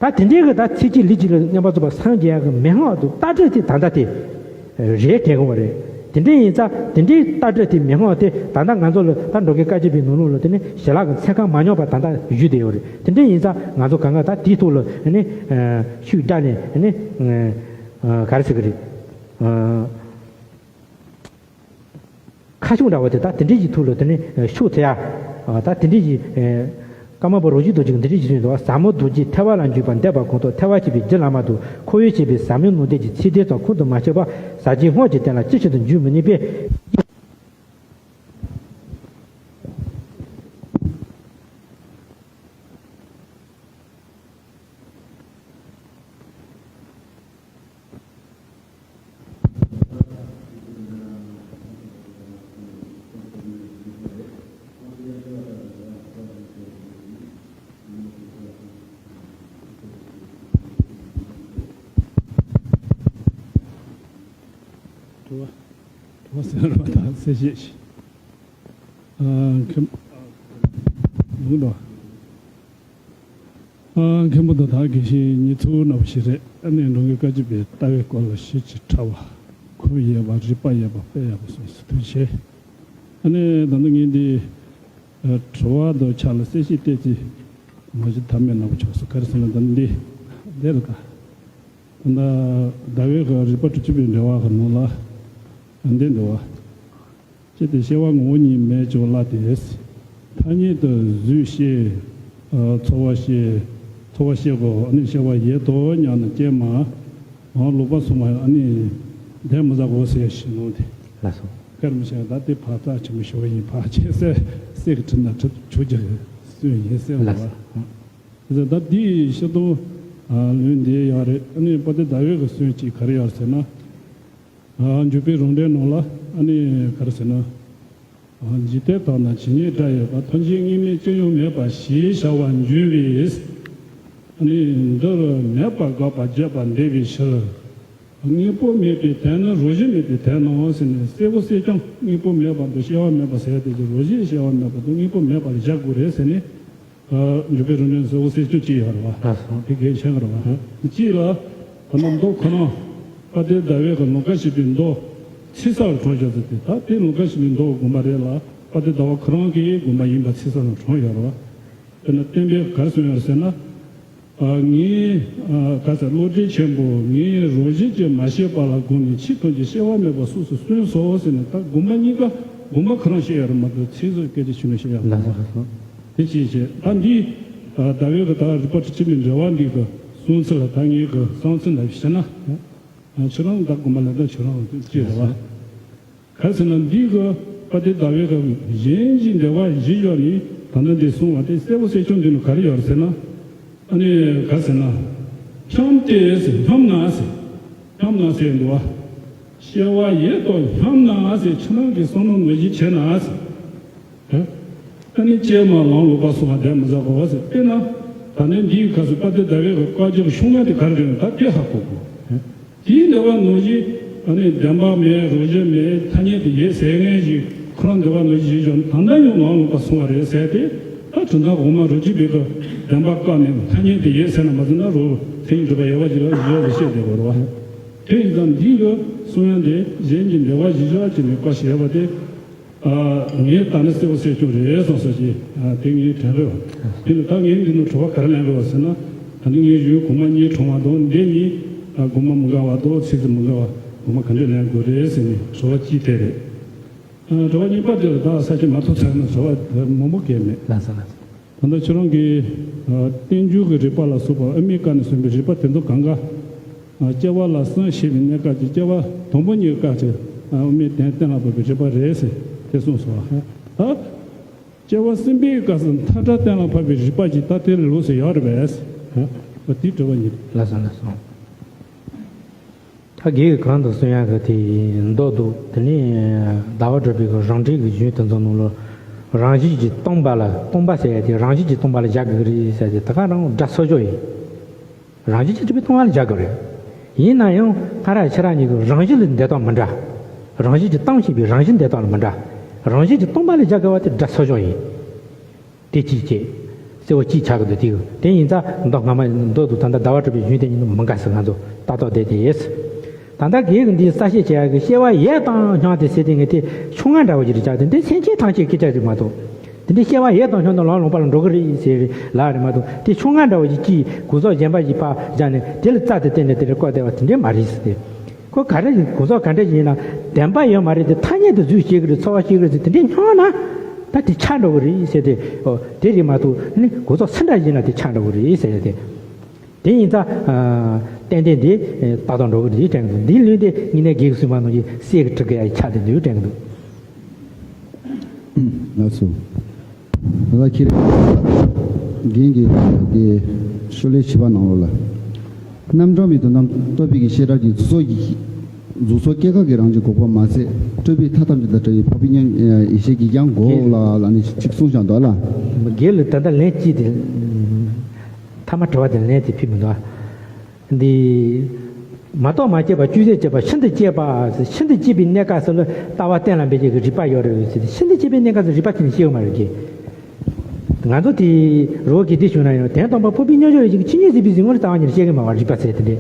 ད་དེ་འདྲའི་གི་ད་ཚེ་གཅིག་ལུས་གཅིག་ལ་མངོན་པར་རྫོགས་པར་སངས་རྒྱས་ཡག་གི་མན་ངག་དང་ལྟ་གྲུབ་དེ་ད་ལྟ་དེ་རེད་དྲན་གོ་བ་རེད། དེ་འདྲ་ཡིན་ཙང་དེ་འདྲའི་ལྟ་གྲུབ་དེ་མན་ངག་དེ་ད་ལྟ་ང་ཚོ་ལ་ད་འགྲོ་མགོན་བཀའ་བརྒྱུད་པའི་ནང་ལོགས་ལ་དེ་ནི་ཞལ་ལག་གི་ཚན་ཁག་མ་ཉམས་པ་ད་ལྟ་བཞུགས་བསྡད་ཡོད་རེད། དེ་འདྲ་ཡིན་ཙང་ང་ཚོ་གང་ག་ད་དེའི་ཐོག་ལ་ནི་ཤུགས་བརྒྱབ་ནས་ནི་ག་རེ་ཟེར་གི་རེད། ཁ་ཕྱོགས་འདྲ་བོ་དེ་ད་དེ་འདྲའི་ཞིག་ཐུགས་ལ་དེ་ནི་ཤུགས་ཐེབས་ཡ། ད་དེ་འདྲའི་ཞིག་ཀརྨ་པ་རོ་བཞི་རྡོ་རྗེ་གིས་འདི་འདྲའི་ཞིག་གསུངས་འདུག་ཟབ་མོ་རྡོ་རྗེ་ཐེག་པ་ལ་འཇུག་པར་འདོད་པ་གང་ཐོག་ཐེག་པ་ཆེན་པོའི་རྒྱུད་བླ་མ་དང་། འཁོར་བའི་ཆེན་པོའི་ཟབ་མོའི་ནང་བསྟན་གྱི་ཚིག་དོན་དང་ཁུངས་དུ་མ་ཆུད་པ་ཟབ་ཆོས་སྔགས་ཀྱི་སྟེང་ལ་ཅི་ཕྱིར་དུ་འཇུག་མི་ནུས་པས། དྲི་བ་དྲི་བ་ཟེར་བ་དང་གསལ་བཤད་ཞིག་ཨ་མཁན་ལུང་དང་། ཨ་མཁན་པོ་དང་ད་དགེ་བཤེས་གཉིས་ཚོ་ནང་བཞིན་རེད། ཨ་ནི་འགྲོ་མགོན་བཀའ་བརྒྱུད་པའི་ལྟ་བའི་སྐོར་ལ་ཞིབ་ཅིང་ཕྲ་བ། ཁུར་ཡོད་པ། རིགས་པ་ཡོད་པ། དཔེ་ཡག་པོ་གསུངས་སོང་། ཐུགས་རྗེ་ཆེ། ཨ་ནི་ད་ནི་ངས་འདི་ཨ་དྲི་བ་དང་ཕྱག་ལ་གསལ་བཤད་ཏོག་ཙམ་མ་གཞི་ཐ་མའི་ནང་བུ་ཆོག་སོང་། ག་རེ་ཟེར་ན་ད་ནི་འདི་འདི་རེད་ད། ད་ཟླ་བའི་གི་རིགས་པ་དྲུག་ཅུ་པའི་འགྲེལ་བ་གི་ནང་ལ་འདི་འདུག་བ། ཅི་སྟེ་སྐྱེ་བ་ངོ་བོ་ཉིད་མེད་ཀྱང་སླ་སྟེ། ཐ་སྙད་དུ་གཟུགས་ཤེས། ཚོར་བ་ཤེས། ཚོར་བ་ཤེས་དགོས། ཨ་ནི་སྐྱེ་བ་ཡོད་དོ་སྙམ་ན་སྐྱེས་མ། ལོག་པར་སོང་བ་ཨ་ནི་དེ་མི་ཟ་དགོས་ཟེར་ཞིག་ནོ་དེ། ལགས་སོ། སྐར་མི་ཤེས་ད་དེ་ཕར་ཚ་ཆེན་པོ་ཞུ་བ་ཡིན། ཕར་ཆེ་སེ་སེ་གི་ཁྲིད་ན་ཁྲིད་ཆོག་རྒྱུ་སུན་ཡིན་སེ་ལ་ལགས་སོ། བ། ད་དེའི་ཤེས་དོན་ལུས་འདི་ཡག་རེད། ཨ་ནི་པ་ཏི་ཟླ་བའི་གི་སུན་གཅིག་ག་རེ་ཡོད་ཟེར་ན། འཇུག་པའི་རང་འགྲེལ་ནང་ལ་ཨ་ནི་ག་རེ་ཟེར་ན། འཇིག་རྟེན་དག་ན་ཇི་སྙེད་སྒྲ་ཡོད་པ། ཐམས་ཅད་དངོས་མེད་ཅི་ཡང་མེད་པ་ཞེས་བྱ་བ་འཇུག་པས། ཨ་ནི་འདིར་མེད་པར་དགག་པ་བརྗོད་པར་འདོད་པའི་ཕྱིར། དངོས་པོ་མེད་པའི་དོན་ནི་རང་བཞིན་མེད་པའི་དོན་ནོ་ཟེར་ནས་གསལ་པོ་གསལ་རྐྱང་དངོས་པོ་མེད་པ་དང་སྐྱེ་བ་མེད་པ་ཟེར་དེ་ཀྱི་རང་བཞིན་སྐྱེ་བ་མེད་པ་དང་དངོས་པོ་མེད་པར་བཞག་དགོས་རེད་ཟེར་ནས། འཇུག་པའི་རང་འགྲེལ་གཙོ་བོ་གསལ་སྟོན་གཅིག་ཡོད་རེད་བ། ལགས་སོ། དེ་གལ་ཆེན་པོ་རེད་བ། གཅིག་ལ་ད་ནི་མདོ་ཁོ་རང་དཔལ་ལྡན་ཟླ་བའི་གི་ལུང་དཀར་ཞེས་པའི་མདོ་ཚིག་གསལ་ལ་དྲངས་བཞག་ཚུལ་དེ། ད་དེ་ལུང་དཀར་ཞེས་པའི་མདོ་དགོངས་པ་རེད་ལ། དཔལ་ལྡན་ཟླ་བ་ཁོ་རང་གི་དགོངས་པ་ཡིན་པ་ཚིག་གསལ་ལ་དྲངས་ཡོད་རེད་བ། དཔེར་ན་སྟོན་པས་ག་རེ་གསུངས་ཡོད་ཟེར་ན། ངའི་ག་ཟེར་བློ་གྲོས་ཆེན་པོ་ངའི་རང་བཞིན་གྱིས་མ་སྐྱེས་པ་ལ་དགོངས་ནས་ཕྱིས་ཐམས་ཅད་སྐྱེ་བ་མེད་པར་སོ་སོར་སུན་སོ་ཟེར་ནས། ད་དགོངས་པ་གཉིས་ཀ་དགོངས་པ་ཁོ་རང་བཤད་ཡོད་རེད་མ་གཏོགས་ཚིག་གསལ་སྐད་ཆ་ཞུ་ནས་བཤད་ཡོད་རེད་མ་རེད། དེ་ཅིའི་ཕྱིར་ད་འདི་ཟླ་བའི་གི་ད་རིགས་པ་དྲུག་ཅུ་པའི་འགྲེལ་བ་འདི་གི་གསུང་ཚུལ་ལ་ད་ངའི་གི་བསམ་ཚུལ་ལ་བཤད་ན། ཁྱོད་རང་ད་དགོངས་པ་ལ་ད་ཁྱོད་རང་ཅི་རེད་བ། ག་ཟེར་ན་འདི་གི་དཔལ་ལྡན་ཟླ་བའི་གི་གཞན་གྱི་འགྲེལ་བ་བཞི་བཞག་ནས་ད་ལྟ་འདི་གསུང་བ་དེ་གསལ་པོ་གསལ་རྐྱང་འདི་ནི་ག་རེ་ཡོད་ཟེར་ན། ཨ་ནི་ག་ཟེར་ན། སྙམ་སྟེ་ཟེར། སྙམ་ན་ཟེར། སྙམ་ན་ཟེར་འདུག་བ། སྐྱེ་བ་ཡས་དང་སྙོམས་ན་ཟེར། ཁྱེད་རང་གིས་བསམ་བློ་ནོར་བཞིན་བྱས་ན་ཟེར། ཨ་ནི་སྐྱེས་མ་ལམ་ལོག་པ་སོང་བ་བསྡད་མི་བཟའ་གོ་བ་ཟེར། དཔེར་ན་ད་ནི་འདིའི་སྐབས་སུ་དཔལ་ལྡན་ཟླ་བའི་གི་བཀའ་རྒྱ་གི་ཤོག་ངོས་དེ་ག་རེ་རེད་ན། ད་དེ་ཧ་གོ་དགོས། དེའི་འདོད་པ་ནོར་བཞིན་ཨ་ནི་བདེན་པ་མེད། རང་བཞིན་མེད། ཐ་སྙད་དུ་ཡོད་ཟེར་མཁན་ཞིག་ཁོ་རང་འདོད་པ་ནོར་བཞིན་བྱས་བཞག་ན། ད་ལྟ་ཡང་ལམ་ལོག་པ་སོང་བ་རེད་ཟེར་ཏེ། ད་དོན་དག་འོག་མ་རང་རྒྱུད་པའི་གི་བདེན་པ་བཀག་ནས་ཐ་སྙད་དུ་ཡོད་ཟེར་ན་མ་ཟེར་ན། རང་མཚན་ཉིད་སྒྲུབ་པ་ཡོད་པ་ཞིག་ལ་ཡོད་ཟེར་བཤད་བསྡད་པ་རེད་བ། དེ་ཡིན་ཙང་འདིའི་གི་གསུང་ཡ་འདི་གཞན་གྱི་འདོད་པ་གཞིར་བཞག་བྱས་ནས་བཀའ་བཤད་པ་དེ། ཨ། ངས་ད་ནི་གསལ་པོ་གསལ་རྐྱང་རེད་བསམ་ས་ཅིག་ཨ། དེ་ངའི་དྲན་རེད་བ། དེ་ནི་ད་ངས་འདི་ནང་དྲི་བ་ག་རེ་ལེན་དགོས་བ་ཟེར་ན། ད་ནི་ངས་གཞུང་གོང་མ་གཉིས་དྲངས་པ་དང་། འདི་གཉིས་ཨ་དགོངས་པ་མི་འགལ་བ་དང་ཚིག་ཚིག་མི་འགལ་བ། དགོངས་པ་ག་འདྲས་ལེན་དགོས་རེད་ཟེར་ནས་དྲི་བ་གཅིག་དེ་རེད། ཨ། དྲི་བ་གཉིས་པ་དེ་ལ་ད་ས་ཆ་མ་ཐུག་ཚར་ན་དྲི་བ་མང་པོ་གལ་མེད། ལགས་སོ་ལགས་སོ། ད་ལྟ་ཁྱེད་རང་གིས་ཨ་རྟེན་འབྱུང་གི་རིགས་པ་ལ་སོགས་པ་དབུ་མའི་བཀའ་ནས་གསུངས་པའི་རིགས་པ་དེ་ཚོ་གང་ག་ཨ་སྐྱེ་བ་ལ་གསུམ་བཤད་པའི་གནས་སྐབས་ཀྱི་སྐྱེ་བ་དང་པོ་གཉིས་ཀྱི་སྐབས་ཀྱི་ཨ་དབུ་མའི་གདན་གཏན་ལ་ཕབ་པའི་རིགས་པ་རེད་ཟེར་དེ་གསུངས་སོ། ད་སྐྱེ་བ་གསུམ་པའི་སྐབས་སུ་མཐའ་བྲལ་གཏན་ལ་ཕབ་པའི་རིགས་པ་ཅིག་ད་དེ་ལ་ལོགས་སུ་ཡོད་རེད་པས། ཨ་དེའི་དྲི་བ་ཡིན། ལགས་སོ་ལགས་སོ། ད་རྒན་གྱིས་གོང་དུ་གསུང་ཡག་གི་དེ་མདོ་འདུག་དེ་ནས་ཟླ་བ་གྲགས་པའི་གི་རང་འགྲེལ་གྱི་གཞུང་དེ་ཚོ་ནང་ལ། རང་བཞིན་གྱིས་སྟོང་པ་ལ། སྟོང་པ་ཟེར་ཡ་དེ་རང་བཞིན་གྱིས་སྟོང་པ་ལ་བཞག་དགོས་ཀྱི་རེད་ཟེར་ཏེ། དེ་ག་རང་སྒྲ་གསོ་སྦྱོང་ཡིན། རང་བཞིན་གྱིས་གྲུབ་པའི་སྟོང་པ་ལ་བཞག་དགོས་རེད། ཡིན་ན་ཡང་སྔར་ཁྱེད་རང་གཉིས་ཀྱིས་རང་བཞིན་ལ་འདོད་སྟངས་མི་འདྲ། རང་བཞིན་གྱིས་སྟོང་ཞེས་པའི་རང་བཞིན་འདོད་སྟངས་ལ་མི་འདྲ། རང་བཞིན་གྱིས་སྟོང་པ་ལ་བཞག་དགོས་པ་དེ་སྒྲ་གསོ་སྦྱོང་ཡིན། དེ་གཅིག་བྱས། གསལ་བོ་གཅིག་ཆགས་ཀྱི་འདུག་དེ་དེ་ཡིན་ཙང་མདོ་སྔ་མ་མདོ་འདུག་ད་ལྟ་ཟླ་བ་གྲགས་པའི་གཞུང་དེ་གཉིས་མི་འགལ་ཟེར་ང་ཚོ་ལྟ་རྟོག་བསྡད་དེ་ཡོད། ད་ལྟ་རྒན་གྱིས་འདི་གསལ་བཤད་བྱེད་ཡག་གི་སྐྱེ་བ་ཡས་དང་སྙོམས་ཏེ་ཟེར་དེ་ངས་དེ་ཕྱོགས་སྔ་འདྲ་བོ་ཅིག་རེད་ཅག་དེ་འདི་སེམས་ཅན་ཐམས་ཅད་སྐད་ཆ་ཞིག་མ་གཏོགས། དེ་འདྲའི་སྐྱེ་བ་ཡས་དང་སྙོམས་ཏེ་ལམ་ལོག་པ་ལ་འགྲོ་གི་རེད་ཟེར་ལབ་རེད་མ་གཏོགས། དེ་ཕྱོགས་སྔ་འདྲ་བོ་ཅིག་གིས་གོ་རྟོགས་གཞན་པ་ཞིག་ཕར་བཞག་ནས་དེ་ལ་རྩ་དེ་བརྟེན་ནས་དེ་འདྲ་བཀོད་བསྡད་པ་དེ་འདྲ་མ་རེད་ཟེར་ཏེ། ཁོ་ག་རེ་ཡིན། གོ་རྟོགས་ག་འདྲ་ཡིན་ན་བདེན་པ་ཡོད་མ་རེད་དེ། ཐ་སྙད་དུ་རྫུས་སྐྱེ་གི་རེད། ཚོར་བ་སྐྱེ་གི་རེད་ཟེར་དེ་འདྲས་སྙམ་ན། ད་དེ་ཆགས་འགྲོ་གི་རེད་ཟེར་ཏེ། ཨོ་དེ་རེད་མ་གཏོགས་ནི་གོ་རྟོགས་སུ་འདྲ་ཡིན་ན་དེ་ཆགས་འགྲོ་གི་རེད་ཟེར་ཏེ། དེ་ཡིན་ཙང་ཨ་ཏན་ཏན་དེ་ལྟ་སྟངས་འགྲོ་གི་རེད་དྲན་གི་འདུག་འདིའི་ལུགས་དེ་དངོས་གནས་རྒན་གྱིས་གསུངས་པ་ནང་བཞིན་གསེར་གྱི་གྲུ་གུ་ཡ་ཡི་ཆ་དེ་འདུག་དྲན་གི་འདུག་ལགས་སོ། ད་ལྟ་ཁྱེད་རང་རྒན་གྱིས་དེ་ཤོ་ལོ་ཀ་བཞི་པ་ནང་ལོགས་ལ། རྣམ་གྲངས་པའི་དོན་དམ་རྟོགས་པའི་གི་ཤེས་རབ་ཀྱིས་གཟུགས་སོགས་ཀྱི་གཟུགས་སོགས་སྐྱེ་འགག་གི་རང་བཞིན་འགོག་པ་མ་ཟད། སྤྲོས་པའི་མཐའ་ཐམས་ཅད་དང་བྲལ་བའི་འཕགས་པའི་མཉམ་ཡེ་ཤེས་ཀྱིས་ཀྱང་འགོག་ལ་ལབ་ནས་ཅིག་གསུངས་བཞག་འདུག་ལ། རྒན་ལ་ད་ལྟ་ལན་གཅིག་དེ། མཐའ་མ་དྲི་བ་དེ་ལན་དེ་ཕུལ་མི་འདུག་ཨ། འདི། མ་རྟོགས་མ་སྐྱེས་པ་ཅུང་ཟད་སྐྱེས་པ་ཤིན་ཏུ་སྐྱེས་པ། ཤིན་ཏུ་སྐྱེས་པའི་གནས་སྐབས་སུ་ལ་ལྟ་བ་གཏན་ལ་འབེབས་བྱེད་ཀྱི་རིགས་པ་ཡོད་རེད་ཟེར་ཏེ། ཤིན་ཏུ་སྐྱེས་པའི་གནས་སྐབས་སུ་རིགས་པ་ཁྱོན་ནས་སྐྱེ་གི་མ་རེད་ཀྱི། ང་ཚོ་དེ་རོ་གི་དེ་བྱུང་ན་ཡང་དོན་དམ་པར་འཕགས་པའི་མཉམ་གཞག་ཡེ་ཤེས་ཀྱི་ཆོས་ཉིད་གཟིགས་པའི་གཟིགས་ངོ་ལ་རྩ་བ་ཉིད་ནས་སྐྱེ་གི་མ་རེད་པ། རིགས་པ་ཟེར་དེ་འདྲས།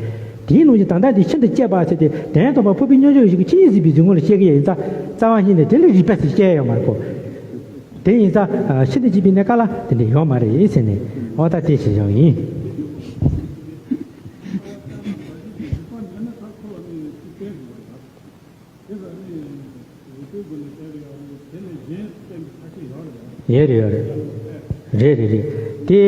དེའི་ནང་བཞིན་ད་ལྟ་འདི་ཤིན་ཏུ་སྐྱེས་པ་ཟེར་ཏེ་དོན་དམ་པར་འཕགས་པའི་མཉམ་གཞག་ཡེ་ཤེས་ཀྱི་ཆོས་ཉིད་གཟིགས་པའི་གཟིགས་ངོ་ལ་སྐྱེ་གི་ཡོད་ཡིན་ཙང་རྩ་བ་ཉིད་ནས་དེ་ལ་རིགས་པ་ཟེར་སྐྱེ་ཡོད་མ་རེད་ཀོ། དེ་ཡིན་ཙང་ཤིན་ཏུ་སྐྱེས་པའི་གནས་སྐབས་ལ་དེ་འདྲས་ཡོད་མ་རེད་ཟེར་ནས་འོ་ད་དེ་ཞེས་བྱ་བ་ཡིན། ཡོད་རེད་ཡོད་རེད། རེད་རེད་རེད། དེ་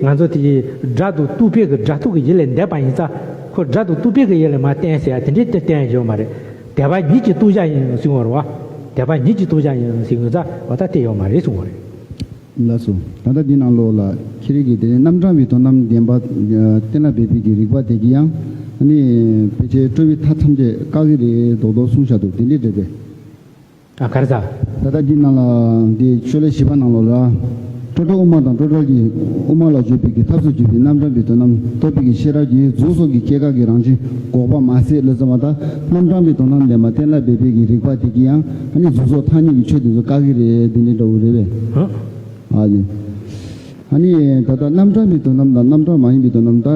ང་ཚོ་དེ་སྒྲ་དང་རྟོག་པའི་གི་སྒྲ་རྟོག་གི་ཡུལ་ལས་འདས་པ་ཡིན་ཙང་ཁོ་སྒྲ་དང་རྟོག་པའི་གི་ཡུལ་ལས་མར་བསྟན་ཟེར་ཡ་དེ་འདྲའི་དེ་བསྟན་ཡོད་མ་རེད། འདས་པ་ཉིད་ཀྱི་རྟོགས་བྱ་ཡིན་གསུངས་པ་རེད་བ། འདས་པ་ཉིད་ཀྱི་རྟོགས་བྱ་ཡིན་གསུངས་ཡོད་ཙང་འོ་ད་དེ་ཡོད་མ་རེད་གསུངས་པ་རེད། ལགས་སོ། ད་ལྟ་འདི་ནང་ལོགས་ལ་ཁྱེད་རིག་གིས་དེ་ནས་རྣམ་གྲངས་པའི་དོན་དམ་བདེན་པ་གཏན་ལ་འབེབས་པའི་གི་རིགས་པ་དེ་གིས་ཡང་ཨ་ནི་ཕལ་ཆེར་སྤྲོས་པའི་མཐའ་ཐམས་ཅད་བཀག་གི་རེད་མདོག་མདོག་གསུངས་བཞག་འདུག་དེ་འདྲས་རེད་པས། ཨ་ག་རེ་ཟ། ད་ལྟ་འདི་ནང་ལ་འདི་ཤོ་ལོ་ཀ་བཞི་པ་ནང་ལོགས་ལ། སྤྲོས་བྲལ་དབུ་མ་དང་སྤྲོས་བྲལ་གྱི་དབུ་མ་ལ་བརྗོད་པའི་གི་ཐབས་སུ་གྱུར་པའི་རྣམ་གྲངས་པའི་དོན་དམ་རྟོགས་པའི་གི་ཤེས་རབ་ཀྱིས་གཟུགས་སོགས་ཀྱི་སྐྱེ་འགག་གི་རང་བཞིན་འགོག་པ་མ་ཟད་ལ་ཟེར་བ་དང་རྣམ་གྲངས་པའི་དོན་དམ་བདེན་པ་གཏན་ལ་འབེབས་པའི་གི་རིགས་པ་དེ་གིས་ཡང་ཨ་ནི་གཟུགས་སོགས་ཐ་སྙད་ཀྱི་ཆོས་དེ་ཚོ་བཀག་གི་རེད་དེ་འདྲའི་འདྲ་བོ་རེད་པས། ཨ་ནི། ཨ་ནི་ད་ལྟ་རྣམ་གྲངས་པའི་དོན་དམ་དང་རྣམ་གྲངས་མ་ཡིན་པའི་དོན་དམ་ད་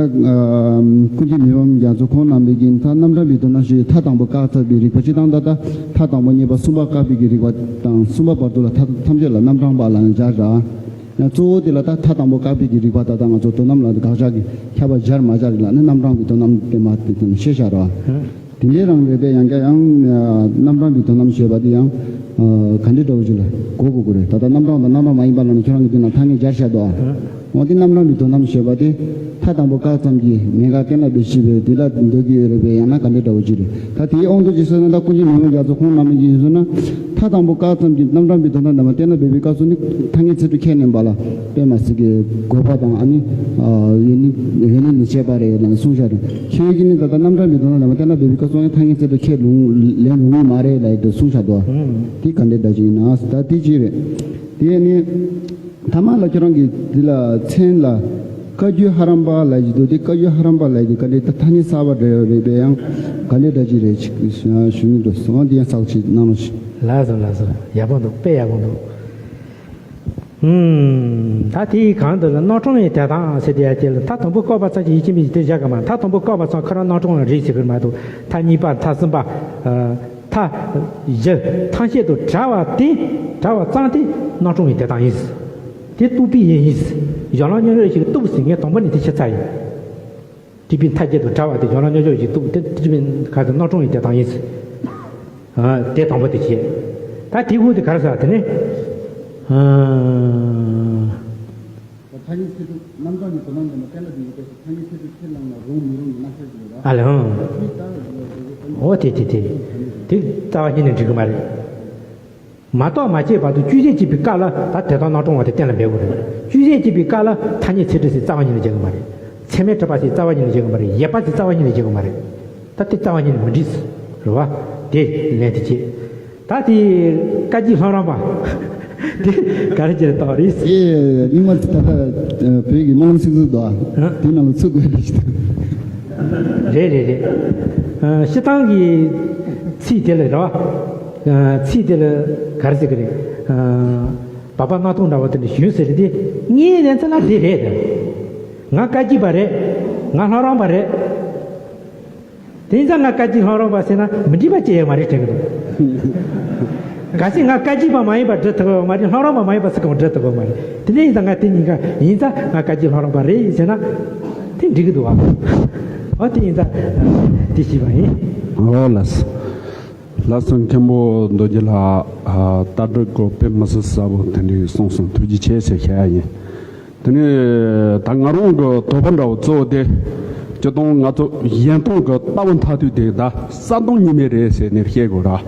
ཀུན་མཁྱེན་མི་ཕམ་རྒྱ་མཚོ་ཁོང་རྣམ་པས་ཀྱིས་ད་རྣམ་གྲངས་པའི་དོན་དམ་ཞེས་མཐའ་དང་པོ་བཀག་ཚར་བའི་རིགས་པ་སྤྱི་དང་ད་ལྟ་མཐའ་དང་པོ་གཉིས་པ་གསུམ་པ་བཀག་པའི་གི་རིགས་པ་དང་གསུམ་པ་བར་དུ་ལ་མཐའ་ཐམས་ཅད་ལ་རྣམ་གྲངས་པ་ལ་ཡང་སྦྱར་ར། ཡང་གཙོ་བོ་དེ་ལ་ད་མཐའ་དང་པོ་བཀག་པའི་གི་རིགས་པ་ད་ལྟ་ང་ཚོ་དོན་དམ་ལ་དགག་བྱ་གི་ཁྱབ་པ་སྦྱར་མ་སྦྱར་ལ་ནི་རྣམ་གྲངས་པའི་དོན་དམ་བདེན་པ་དེ་ཙམ་ཤེས་བྱ་ར། དེ་འདྲའི་རང་རེད་པས། ཡང་བསྐྱར་ཡང་རྣམ་གྲངས་པའི་དོན་དམ་ཞེས་པ་དེ་ཡང་ག་འདྲའི་འདྲ་བོ་ཞིག་ལ་གོ་དགོས་ཀྱི་རེད། ད་ལྟ་རྣམ་གྲངས་དང་རྣམ་གྲངས་མ་ཡིན་པ་ལ་ནི་ཁྱོད་རང་གིས་འདི་ན་ཐ་སྙད་སྦྱར་བཞག་འདུག་ཨ། འོ་དེ་རྣམ་གྲངས་པའི་དོན་དམ་ཞེས་པ་དེ་མཐའ་ མཐའ་དང་པོ་བཀག་ཙམ་གྱིས་མེད་དགག་གཏན་ལ་འབེབས་ཤེས་པས་འདི་ལ་འདོད་ཀྱི་ཡོད་རེད་པས། ཡང་ན་ག་འདྲའི་འདྲ་བོ་ཅིག་རེད། ད་དེའི་དབང་དུ་ཅིག་སོང་ན། ད་ཀུན་མཁྱེན་མི་དབང་རྒྱ་མཚོ་ཁོང་རྣམ་པ་ཅིག་ཡིན་སོང་ན། མཐའ་དང་པོ་བཀག་ཙམ་གྱིས་རྣམ་གྲངས་པའི་དོན་དམ་དང་མ་གཏན་ལ་འབེབས་པའི་སྐབས་སུ་ནི་ཐ་སྙད་ཚིག་གྲུབ་ཁས་ལེན་པ་ལ་དཔེ་མ་སྲིད་ཀྱི་དགོས་པ་དང་། ཨ་ནི་ཡོད་ནི་ཡོད་ནི་མི་བྱེད་པ་རེད་ལ་གསུངས་བཞག་རེད། ཁྱོད་ཀྱིས་ནི་ད་ལྟ་རྣམ་གྲངས་པའི་དོན་དམ་དང་མ་གཏན་ལ་འབེབས་པའི་སྐབས་སུ་ནི་ཐ་སྙད་ཚིག་གྲུབ་ཁས་ལེན་རུང་ཡིན་མ་རེད་ལ་ཡིན་དུ་གསུངས་བཞག་འདུག་དེ་ག་འདྲའི་འདྲ་ཅིག་ཡིན་ན། ད་དེ་ཅིག་རེད། དེ་ནི། ཐ་མ་ལ་ཁྱོད་རང་གིས་འདི་ལ་མཚན་ལ་བཀའ་བརྒྱུད་ལྷ་རམས་པ་ལབ་ཀྱི་འདུག་དེ་བཀའ་བརྒྱུད་ལྷ་རམས་པ་ལབ་ཀྱི་ག་འདྲའི་ད་ཐ་སྙད་གསར་པ་འདྲ་ཡོད་རེད་པས། ཡང་ག་འདྲའི་འདྲ་ཅིག་རེད་ཅིག་ཞུ་ཞུ་མི་འདུག་སོང་དེ་ཡང་ཚགས་ཅིག་གནང་རོགས་ཞུ། ལགས་སོ་ལགས་སོ། ཡག་པོ་འདུག་དཔེ་ཡག་པོ་འདུག་ཨུམ། ད་དེའི་གང་འདུག་ལ་སྣང་གྲུབ་ཡི་དེ་དང་ཟེར་དེ་ཡ་དེ་ལ་མཐའ་དང་པོ་བཀག་པ་ཙམ་གྱིས་ཡིད་ཆེས་མི་ཞིག་དེ་བཞག་གི་མ། མཐའ་དང་པོ་བཀག་པ་ཙམ་ཁོ་རང་སྣང་གྲུབ་རེད་ཟེར་གི་མ་གཏོགས། མཐའ་གཉིས་པ་མཐའ་གསུམ་པ། མཐའ་བཞི་ཐམས་ཅད་དུ་བྲལ་བ་དེ། བྲལ་བ་ཙམ་དེ་སྣང་གྲུབ་ཡི་དེ་དང་ཡིན། དེ་རྟོགས་པའི་ཡིན་ཡིན། གཞན་ལ་སྙོམས་འཇུག་ཞིག་རྟོགས་ཟིན་ངས་དང་པོ་ནས་དེ་ཤེས་ཚར་ཡིན། སྒྲིབ་པའི་མཐའ་བརྒྱད་དུ་བྲལ་བ་དེ་གཞན་ལ་སྙོམས་འཇུག་ཞིག་རྟོགས་དེ་སྒྲིབ་པའི་ཁ་དེ་སྣང་གྲུབ་ཡི་དེ་དང་ཡིན། དེ་དང་པོ་དེ་བྱས། ད་དེ་འུ་དེ་ག་རེ་ཟེར་དེ་ནི། ཐ་སྙད་ཚིག་གྲུབ་རྣམ་གྲངས་ཀྱི་དོན་དམ་དུ་ནི་གཏན་ལ་འབེབས་པའི་སྐབས་སུ་ཐ་སྙད་ཚིག་གྲུབ་ཁས་བླངས་ན་རུང་མི་རུང་གི་རྣམ་གཞག་ཅིག་ཡོད་ལ། ཨ་ལེ་ཧང་། དེ་ལྟར་འོ་དེ་དེ་དེ་དེ་རྩ་བ་ཉིད་ནས་འགྲིག་གི་མ་རེད། མ་རྟོགས་མ་སྐྱེས་བར་དུ་ཅུང་ཟད་སྐྱེས་པའི་སྐབས་ལ་ད་དེ་དག་སྣང་གྲུབ་པ་དེ་གཏན་ལ་འབེབས་དགོས་རེད། ཅུང་ཟད་སྐྱེས་པའི་སྐབས་ལ་ཐ་སྙད་ཚིག་གྲུབ་ཟེར་རྩ་བ་ཉིད་ནས་བྱེད་གི་མ་རེད། ཚད་མས་གྲུབ་པ་ཟེར་རྩ་བ་ཉིད་ནས་བྱེད་གི་མ་རེད། ཡོད་པ་ཟེར་རྩ་བ་ཉིད་ནས་བྱེད་གི་མ་རེད། ད་དེ་རྩ་བ་ཉིད་ནས་མི་འགྲིག་རེད་བ། དེ་ལན་དེ་བྱེད། ད་དེ་བཀའ་བརྒྱུད་ལྷ་རམས་པ་དེ་ག་རེ་བྱེད་རེད་བཏང་རེད། ཨེ་རྙིང་མ་ད་ལྟ་བོད་ཀྱི་སྨོན་ལམ་ཚིག་མཛོད་དོ། ཨ། དེ་ནང་ལ་ཚུད་དགོས་རེད། རེད་རེད་རེད། ཨ། སྤྱིར་བཏང་གི་ཚིག་དེ་ལ་རེད་བ། ཨ། ཚིག་དེ་ལ་ག་རེ་ཟེར་གི་རེད། ཨ། བབ་པ་སྣ་ཚོགས་འདྲ་བོ་དེ་འདྲ་ཞུས་ཟེར་དེ་ངའི་ལན་ཚ་ལ་དེ་རེད། ང་བཀའ་བརྒྱུད་པ་རེད། ང་ལྷ་རམས་པ་རེད། དེ་ཡིན་ཙང་ང་བཀའ་བརྒྱུད་ལྷ་རམས་པ་ཟེར་ན་མི་འགྲིག་པ་ཅི་ཡང་མ་རེད་དྲན་གི་འདུག་གལ་སྲིད་ང་བཀའ་བརྒྱུད་པ་མ་ཡིན་པ་འབྲི་ཐུབ་པ་མ་རེད། ལྷ་རམས་པ་མ་ཡིན་པ་སུ་གང་འབྲི་ཐུབ་པ་མ་རེད། དེ་འདྲ་ཡིན་ཙང་ང་དེ་གཉིས་ཀ་ཡིན་ཙང་ང་བཀའ་བརྒྱུད་ལྷ་རམས་པ་རེད་ཟེར་ན་དེ་འགྲིག་གི་འདུག་བ། འོ་དེ་ཡིན་ཙང་དེ་ཤེས་པ་ཡིན། འོ་ལགས། ལགས་སོ། མཁན་པོ་རྡོ་རྗེ་ལགས། ཨ། ལྟ་གྲུབ་སྐོར་དཔེ་མི་སྲིད་གསལ་པོ་དེ་འདྲ་གསུངས་སོང་། ཐུགས་རྗེ་ཆེ་ཟེར་བཤད་ཡ་ཡིན། དེ་ནས་ད་ང་རང་གི་དོགས་པ་འདྲ་བོ་གཙོ་བོ་དེ། སྤྱིར་བཏང་ང་ཚོ་གཞན་སྟོང་གི་ལྟ་བ་མཐར་ཐུག་དེ་ད་གསལ་སྟོང་གཉིས་མེད་རེད་ཟེར་ནས་བཤད་དགོས་ར།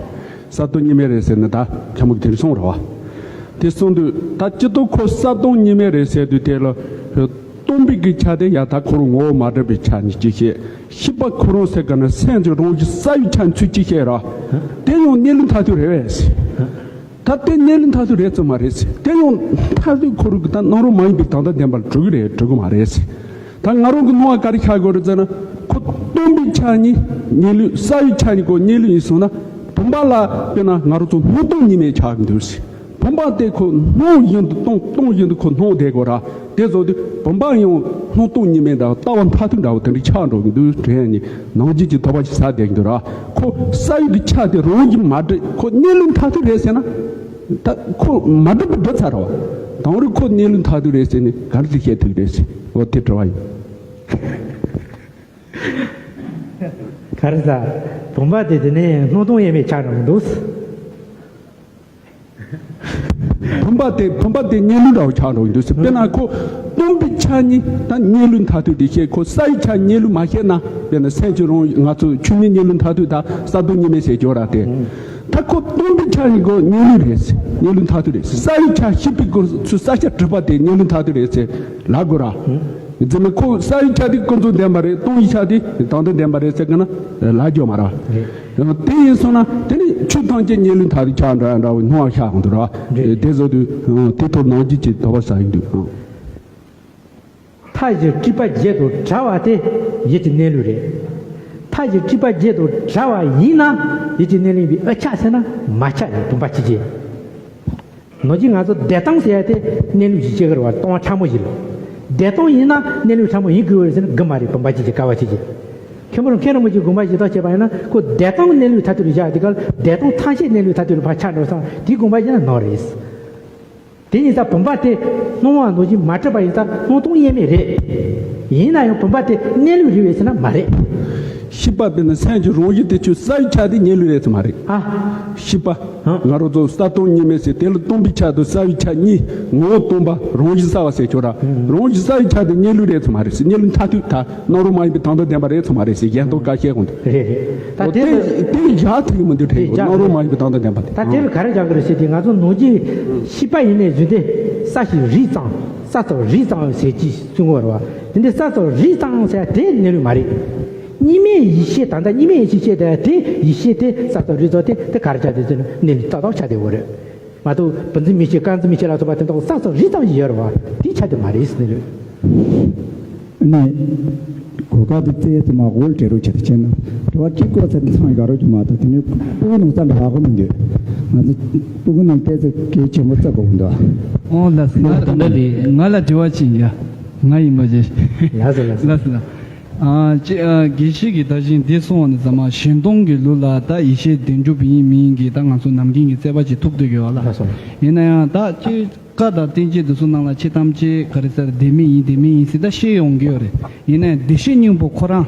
གསལ་སྟོང་གཉིས་མེད་རེད་ཟེར་ནས་ད་མཁན་པོ་གིས་དེ་གསུངས་ར་བ། དེ་གསུངས་དུས་ད་སྤྱིར་བཏང་ཁོ་གསལ་སྟོང་གཉིས་མེད་རེད་ཟེར་དུས་དེ་ལ་སྟོང་པའི་གི་ཆ་དེ་ཡང་ད་ཁོ་རང་ངོ་བོ་མ་གྲུབ་པའི་ཆ་ནས་གཅིག་བཤད། ཤེས་པ་ཁོ་རང་ཟེར་ག་ན་སེམས་ཀྱི་རང་བཞིན་གསལ་བའི་ཆ་ནས་ཚུར་གཅིག་བཤད་ར། དེ་ཡང་གནས་ལུགས་མཐར་ཐུག་རེད་པས། ད་དེ་གནས་ལུགས་མཐར་ཐུག་རེད་ཙམ་མ་རེད་ཟེར། དེ་ཡང་མཐར་ཐུག་ཁོ་རང་གི་ད་སྣང་རུང་མ་ཡིན་པའི་དོན་དམ་བདེན་པར་གྲུབ་ཀྱི་རེད་གྲུབ་ཀྱི་མ་རེད་ཟེར། ད་ང་རང་གི་སྣང་བ་ག་རེ་ཆགས་དགོས་རེད་ཟེར་ན། ཁོ་སྟོང་པའི་ཆ་ནས་གནས་ལུགས། གསལ་བའི་ཆ་ནས་ཁོ་གནས་ལུགས་ཡིན་སོང་ན། བུམ་པ་ལ་དཔེར་ན་ང་རང་ཚོ་སྣང་སྟོང་གཉིས་མེད་ཆགས་ཀྱི་འདུག་ཟེར། བུམ་པ་དེ་ཁོ་སྣང་བཞིན་དུ་སྟོང་སྟོང་བཞིན་དུ་ཁོ་སྣང་བསྡད་དགོས་ར། དེ་བཟོ་དུས་བུམ་པ་ཡང་སྣང་སྟོང་གཉིས་མེད་འདྲ་བ་ལྟ་བ་མཐར་ཐུག་འདྲ་བོ་དེ་འདྲ་ཆགས་འགྲོ་གི་འདུག་དྲན་ནས་ནང་བཞིན་གྱི་དོགས་པ་ཞིག་ཟ་བསྡད་ཀྱི་འདུག་ར། ཁོ་གསལ་བའི་གི་ཆ་དེ་རང་བཞིན་མ་གྲུབ། ཁོ་གནས་ལུགས་མཐར་ཐུག་རེད་ཟེར་ན། ད་ཁོ་མ་གྲུབ་པ་གྲུབ་ཚར་ར་བ། དེང་རུང་ཁོ་གནས་ལུགས་མཐར་ཐུག་རེད་ཟེར་ནས་ག་རེ་ཞིག་བཤད་ཐུབ་རེད་ཟེར། འོ་དེ་དྲི་བ་ཡིན། ག་རེ་ཟ། བུམ་པ་དེ་དེ་ནས་སྣང་སྟོང་དབྱེར་མེད་ཆགས་འགྲོ་གི་འདུག་བུམ་པ་དེ་བུམ་པ་དེ་གནས་ལུགས་འདྲ་བོ་ཆགས་འགྲོ་གི་འདུག་ཟེར། དཔེར་ན་ཁོ་སྟོང་པའི་ཆ་ནས་ད་གནས་ལུགས་མཐར་ཐུག་དེ་བཤད། ཁོ་གསལ་བའི་ཆ་གནས་ལུགས་མ་བཤད་ན། དཔེར་ན་སེམས་ཀྱི་རང་ང་ཚོ་ཆོས་ཉིད་གནས་ལུགས་མཐར་ཐུག་ད་གསལ་སྟོང་གཉིས་མེད་ཟེར་སྦྱོར་ར་དེ། ད་ཁོ་སྟོང་པའི་ཆ་ནས་ཁོ་གནས་ལུགས་རེད་ཟེར། གནས་ལུགས་མཐར་ཐུག་རེད་ཟེར། གསལ་བའི་ཆ་ཤེས་པའི་སྐོར་ཚུལ་གསལ་བྱེད་གྲུབ་པ་དེ་གནས་ལུགས་མཐར་ཐུག་རེད་ཟེར་ལབ་དགོས་ར། རྗེས་མ་ཁོ་གསལ་བའི་ཆ་དེ་ཀུན་རྫོབ་བདེན་པ་རེད། སྟོང་པའི་ཆ་དེ་དོན་དམ་བདེན་པ་རེད་ཟེར་གི་ན་ལབ་རྒྱུ་མ་རེད། རེད། དེ་ཡིན་སོང་ན་དེ་ནི་ཆོས་ཐམས་ཅད་གནས་ལུགས་མཐར་ཐུག་ཆགས་འགྲོ་ཡ་འདྲ་བོ་སྣང་བ་ཤར་འོང་དུས་ར། རེད། དེ་བཟོ་དུས་དེ་ཐོག་ནང་བཞིན་གྱི་དོགས་པ་ཟ་ཡི་འདུག་མཐའ་བཞི་སྒྲིབ་པ་བརྒྱད་དུ་བྲལ་བ་དེ་ཡིད་ཀྱི་གནས་ལུགས་རེད། མཐའ་བཞི་སྒྲིབ་པ་བརྒྱད་དུ་བྲལ་བ་ཡིན་ན་ཡིད་ཀྱི་གནས་ལུགས་ཡིན་པའི་ཨ་ཆགས་ཟེར་ན་མ་ཆགས་ཡིན། བུམ་པ་ཅི་བྱེད། ནང་བཞིན་ང་ཚོ་བདེན་སྟོང་ཟེར་ཡ་དེ་གནས་ལུགས་ཀྱི་སྐྱེ་དགར་བ་སྟོང་པ་ཕྲ་མོ་ཞིག་ལ། བདེན་སྟོང་ཡིན་ན་གནས་ལུགས་ཕྲ་མོ་ཡིན་དགོས་རེད་ཟེར་ན་དགོས་མ་རེད། བུམ་པ་ཅི་བྱེད། ཀ་བ་ཅི་བྱེད། མཁན་པོ་རང་མཁན་རིན་པོ་ཆེའི་དགོངས་པ་བཞེས་སྟངས་བྱས་པ་ཡིན་ན་ཁོ་བདེན་སྟོང་གནས་ལུགས་མཐར་ཐུག་ལ་བཞག་དེ་གར་བདེན་སྟོང་ཐམས་ཅད་གནས་ལུགས་མཐར་ཐུག་ལ་ཕར་ཆགས་འགྲོ་སོང་། དེའི་དགོངས་པ་བཞེས་ན་ནོར་རེད། དེ་ཡིན་ཙང་བུམ་པ་དེ་སྣང་བ་ནང་བཞིན་མ་གྲུབ་པ་ཡིན་ཙང་སྣང་སྟོང་དབྱེར་མེད་རེད། ཡིན་ན་ཡང་བུམ་པ་དེ་གནས་ལུགས་རེད་པས་ཟེར་ན་མ་རེད། ཤེས་པ་དཔེར་ན་སེམས་ཀྱི་རང་བཞིན་དེ་ཆོས་གསལ་བའི་ཆ་དེ་རྙེད་ལུགས་རེད་ཚོད་མ་རེད། ཨ། ཤེས་པ། ཧ། ང་རང་ཚོ་གསལ་སྟོང་གཉིས་མེད་ཟེར་དེ་ལ་སྟོང་པའི་ཆ་དང་གསལ་བའི་ཆ་གཉིས་ངོ་བོ་སྟོང་པ་རང་བཞིན་གསལ་བ་ཟེར་ཆོག་ར། ཨ། རང་བཞིན་གསལ་བའི་ཆ་དེ་རྙེད་ལུགས་རེད་ཚོད་མ་རེད་ཟེར། རྙེད་ལུགས་མཐར་ཐུག་ད་སྣང་རུང་མ་ཡིན་པའི་དོན་དམ་བདེན་པ་རེད་ཚོད་མ་རེད་ཟེར་གཞན་དོན་བཀག་བཤད་དགོས་འདུག་རེད་རེད། ད་དེ་ལ་དེ་དེ་བཞག་ཐུབ་ཀྱི་མི་འདུག་དེ་དྲན་གྱི་བཞག་སྣང་རུང་མ་ཡིན་པའི་དོན་དམ་བདེན་པ་དེ། ད་དེ་ལ་ག་རེ་རྒྱག་གི་རེད་ཟེར་དུས་ང་ཚོ་ནང་བཞིན་ཤེས་པ་ཡིན་ནའི་བཟོས་ཏེ་ས་ཞིག་རིས་ཙམ་ས་ཙམ་རིས་ཙམ་ཟེར་གྱི་གསུང་གི་རེད་བ། དེ་འདྲའི་ས་ཙམ་རིས་ཙམ་ཟེར་དེ་གནས་ལུགས་མ་རེད། གཉིས་མེད་ཡེ་ཤེས། ད་ལྟ་གཉིས་མེད་ཡེ་ཤེས་བཤད་དེ་དེ་ཡེ་ཤེས་དེ་ས་ཙམ་རིས་ཙམ་དེ་དེ་ག་རེ་ཆགས་དེ་ཟེར་ན་གནས་ལུགས་ཏག་ཏག་ཆགས་བསྡད་ཡོད་རེད། མ་གཏོགས་བུ་འཛིན་མིག་ཤེས་རྐང་འཛིན་མིག་ཤེས་ལ་སོགས་པ་དེ་དག་ས་ཙམ་རིས་ཙམ་ཞིག་ཡོད་རེད་བ། དེ་ཆགས་དེ་མ་རེད་ཟེར་ནས་རེད། ནས་གོ་སྐབས་དེ་བཙལ་དུ་མ་འོལ་བྲེ་རུ་ཆེད་དུ་ཆེ་ན་དྲི་བ་གཅིག་བཀོད་ཚེ་ཚང་དགའ་རོགས་ཀྱི་མ་གཏོགས་དེ་ནས་སྤུ་གུ་ནང་ས་འདྲ་བ་གོ་མི་འདུག་ང་ཚོ་སྤུ་གུ་ནང་བལྟས་ཚེ་གལ་ཆེན་པོ་རྩ་དགོས་འདུག་ཨོ་ལགས་སོ། ང་ད་ལྟ་ལས་ང་ལ་དྲི་བ་ཅིག་ཡ། ང་ཡིན་པ་ཅི། ལགས་སོ་ལགས་སོ། ལགས་སོ་ལགས། ཨ་ཅི་ཨ་དགེ་བཤེས་ཀྱིས་ད་བཞིན་འདི་གསུངས་པ་ནི་ཚང་མ་གཞན་སྟོང་གི་ལུགས་ལ་ད་ཡེ་ཤེས་བདེན་གྲུབ་ཡིན་མིན་གྱི་ད་ང་ཚོ་ནམ་རྒྱུན་གྱི་རྩོད་པ་ཅིག་ཐུག་སྡོད་ཀྱི་ཡོད་ལ། ལགས་སོ། ཡིན་ན་ཡང་ད་ཅི་བཀའ་དང་བསྟན་བཅོས་དེ་ཚོ་ནང་ལ་ཆེ་ཐམས་ཅད་ག་རེ་ཟེར་བདེན་མེད་ཡིན་བདེན་མེད་ཡིན་ཟེར་ད་བཤད་ཡོང་གི་ཡོད་རེད། ཡིན་ན་ཡང་བདེ་གཤེགས་སྙིང་པོ་ཁོ་རང་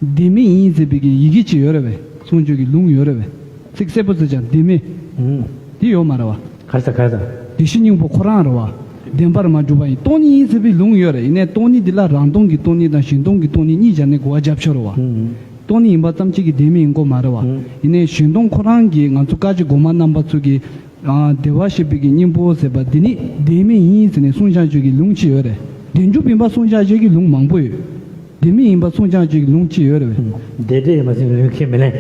བདེན་མེད་ཡིན་ཟེར་བའི་གི་ཡི་གེ་ཅིག་ཡོད་རེད་བས། གསུང་ཆོས་ཀྱི་ལུང་ཡོད་རེད་བས། ཚིག་གསལ་པོ་ཟེར་ཀྱང་བདེན་མེད་ཨུམ། དེ་ཡོད་མ་རེད་བ། ག་རེ་ཟེར་ག་རེ་ཟེར། བདེ་གཤེགས་སྙིང་པོ་ཁོ་རང་རེད་བ། བདེན་པར་མ་གྲུབ་པ་ཡིན། སྟོང་ཉིད་ཡིན་ཟེར་བའི་ལུང་ཡོད་རེད། ཡིན་ནའི་སྟོང་ཉིད་འདི་ལ་རང་སྟོང་གི་སྟོང་ཉིད་དང་གཞན་སྟོང་གི་སྟོང་ཉིད་གཉིས་སྦྱར་ནས་གོ་བ་རྒྱབ་ཆོག་རེད་བ། ཨུམ། སྟོང་ཉིད་ཡིན་པ་ཙམ་གཅིག་གིས་བདེན་མེད་ཡིན་དགོས་མ་རེད་བ། ཨུམ། ཡིན་ནའི་གཞན་སྟོང་ཁོ་རང་གིས་ང་ཚོ་བཀའ་བརྒྱུད་གོང་མ་རྣམ་པ་ཚོ་གིས་ཨ་བདེ་བར་གཤེགས་པའི་གི་སྙིང་པོ་ཟེར་བ་འདི་ནི་བདེན་མེད་ཡིན་ཟེར་ནས་གསུངས་བཞག་ཆོག་གི་ལུང་ཅིག་ཡོད་རེད། བདེན་གྲུབ་ཡིན་པ་གསུངས་བཞག་ཆོག་གི་ལུང་མང་པོ་ཡོད། བདེན་མེད་ཡིན་པ་གསུངས་བཞག་ཆོག་གི་ལུང་ཅིག་ཡོད་རེད་བས། བདེན་འབྲས་ཡིན་པ་ཟེར་ལུང་ཁས་མི་ལེན།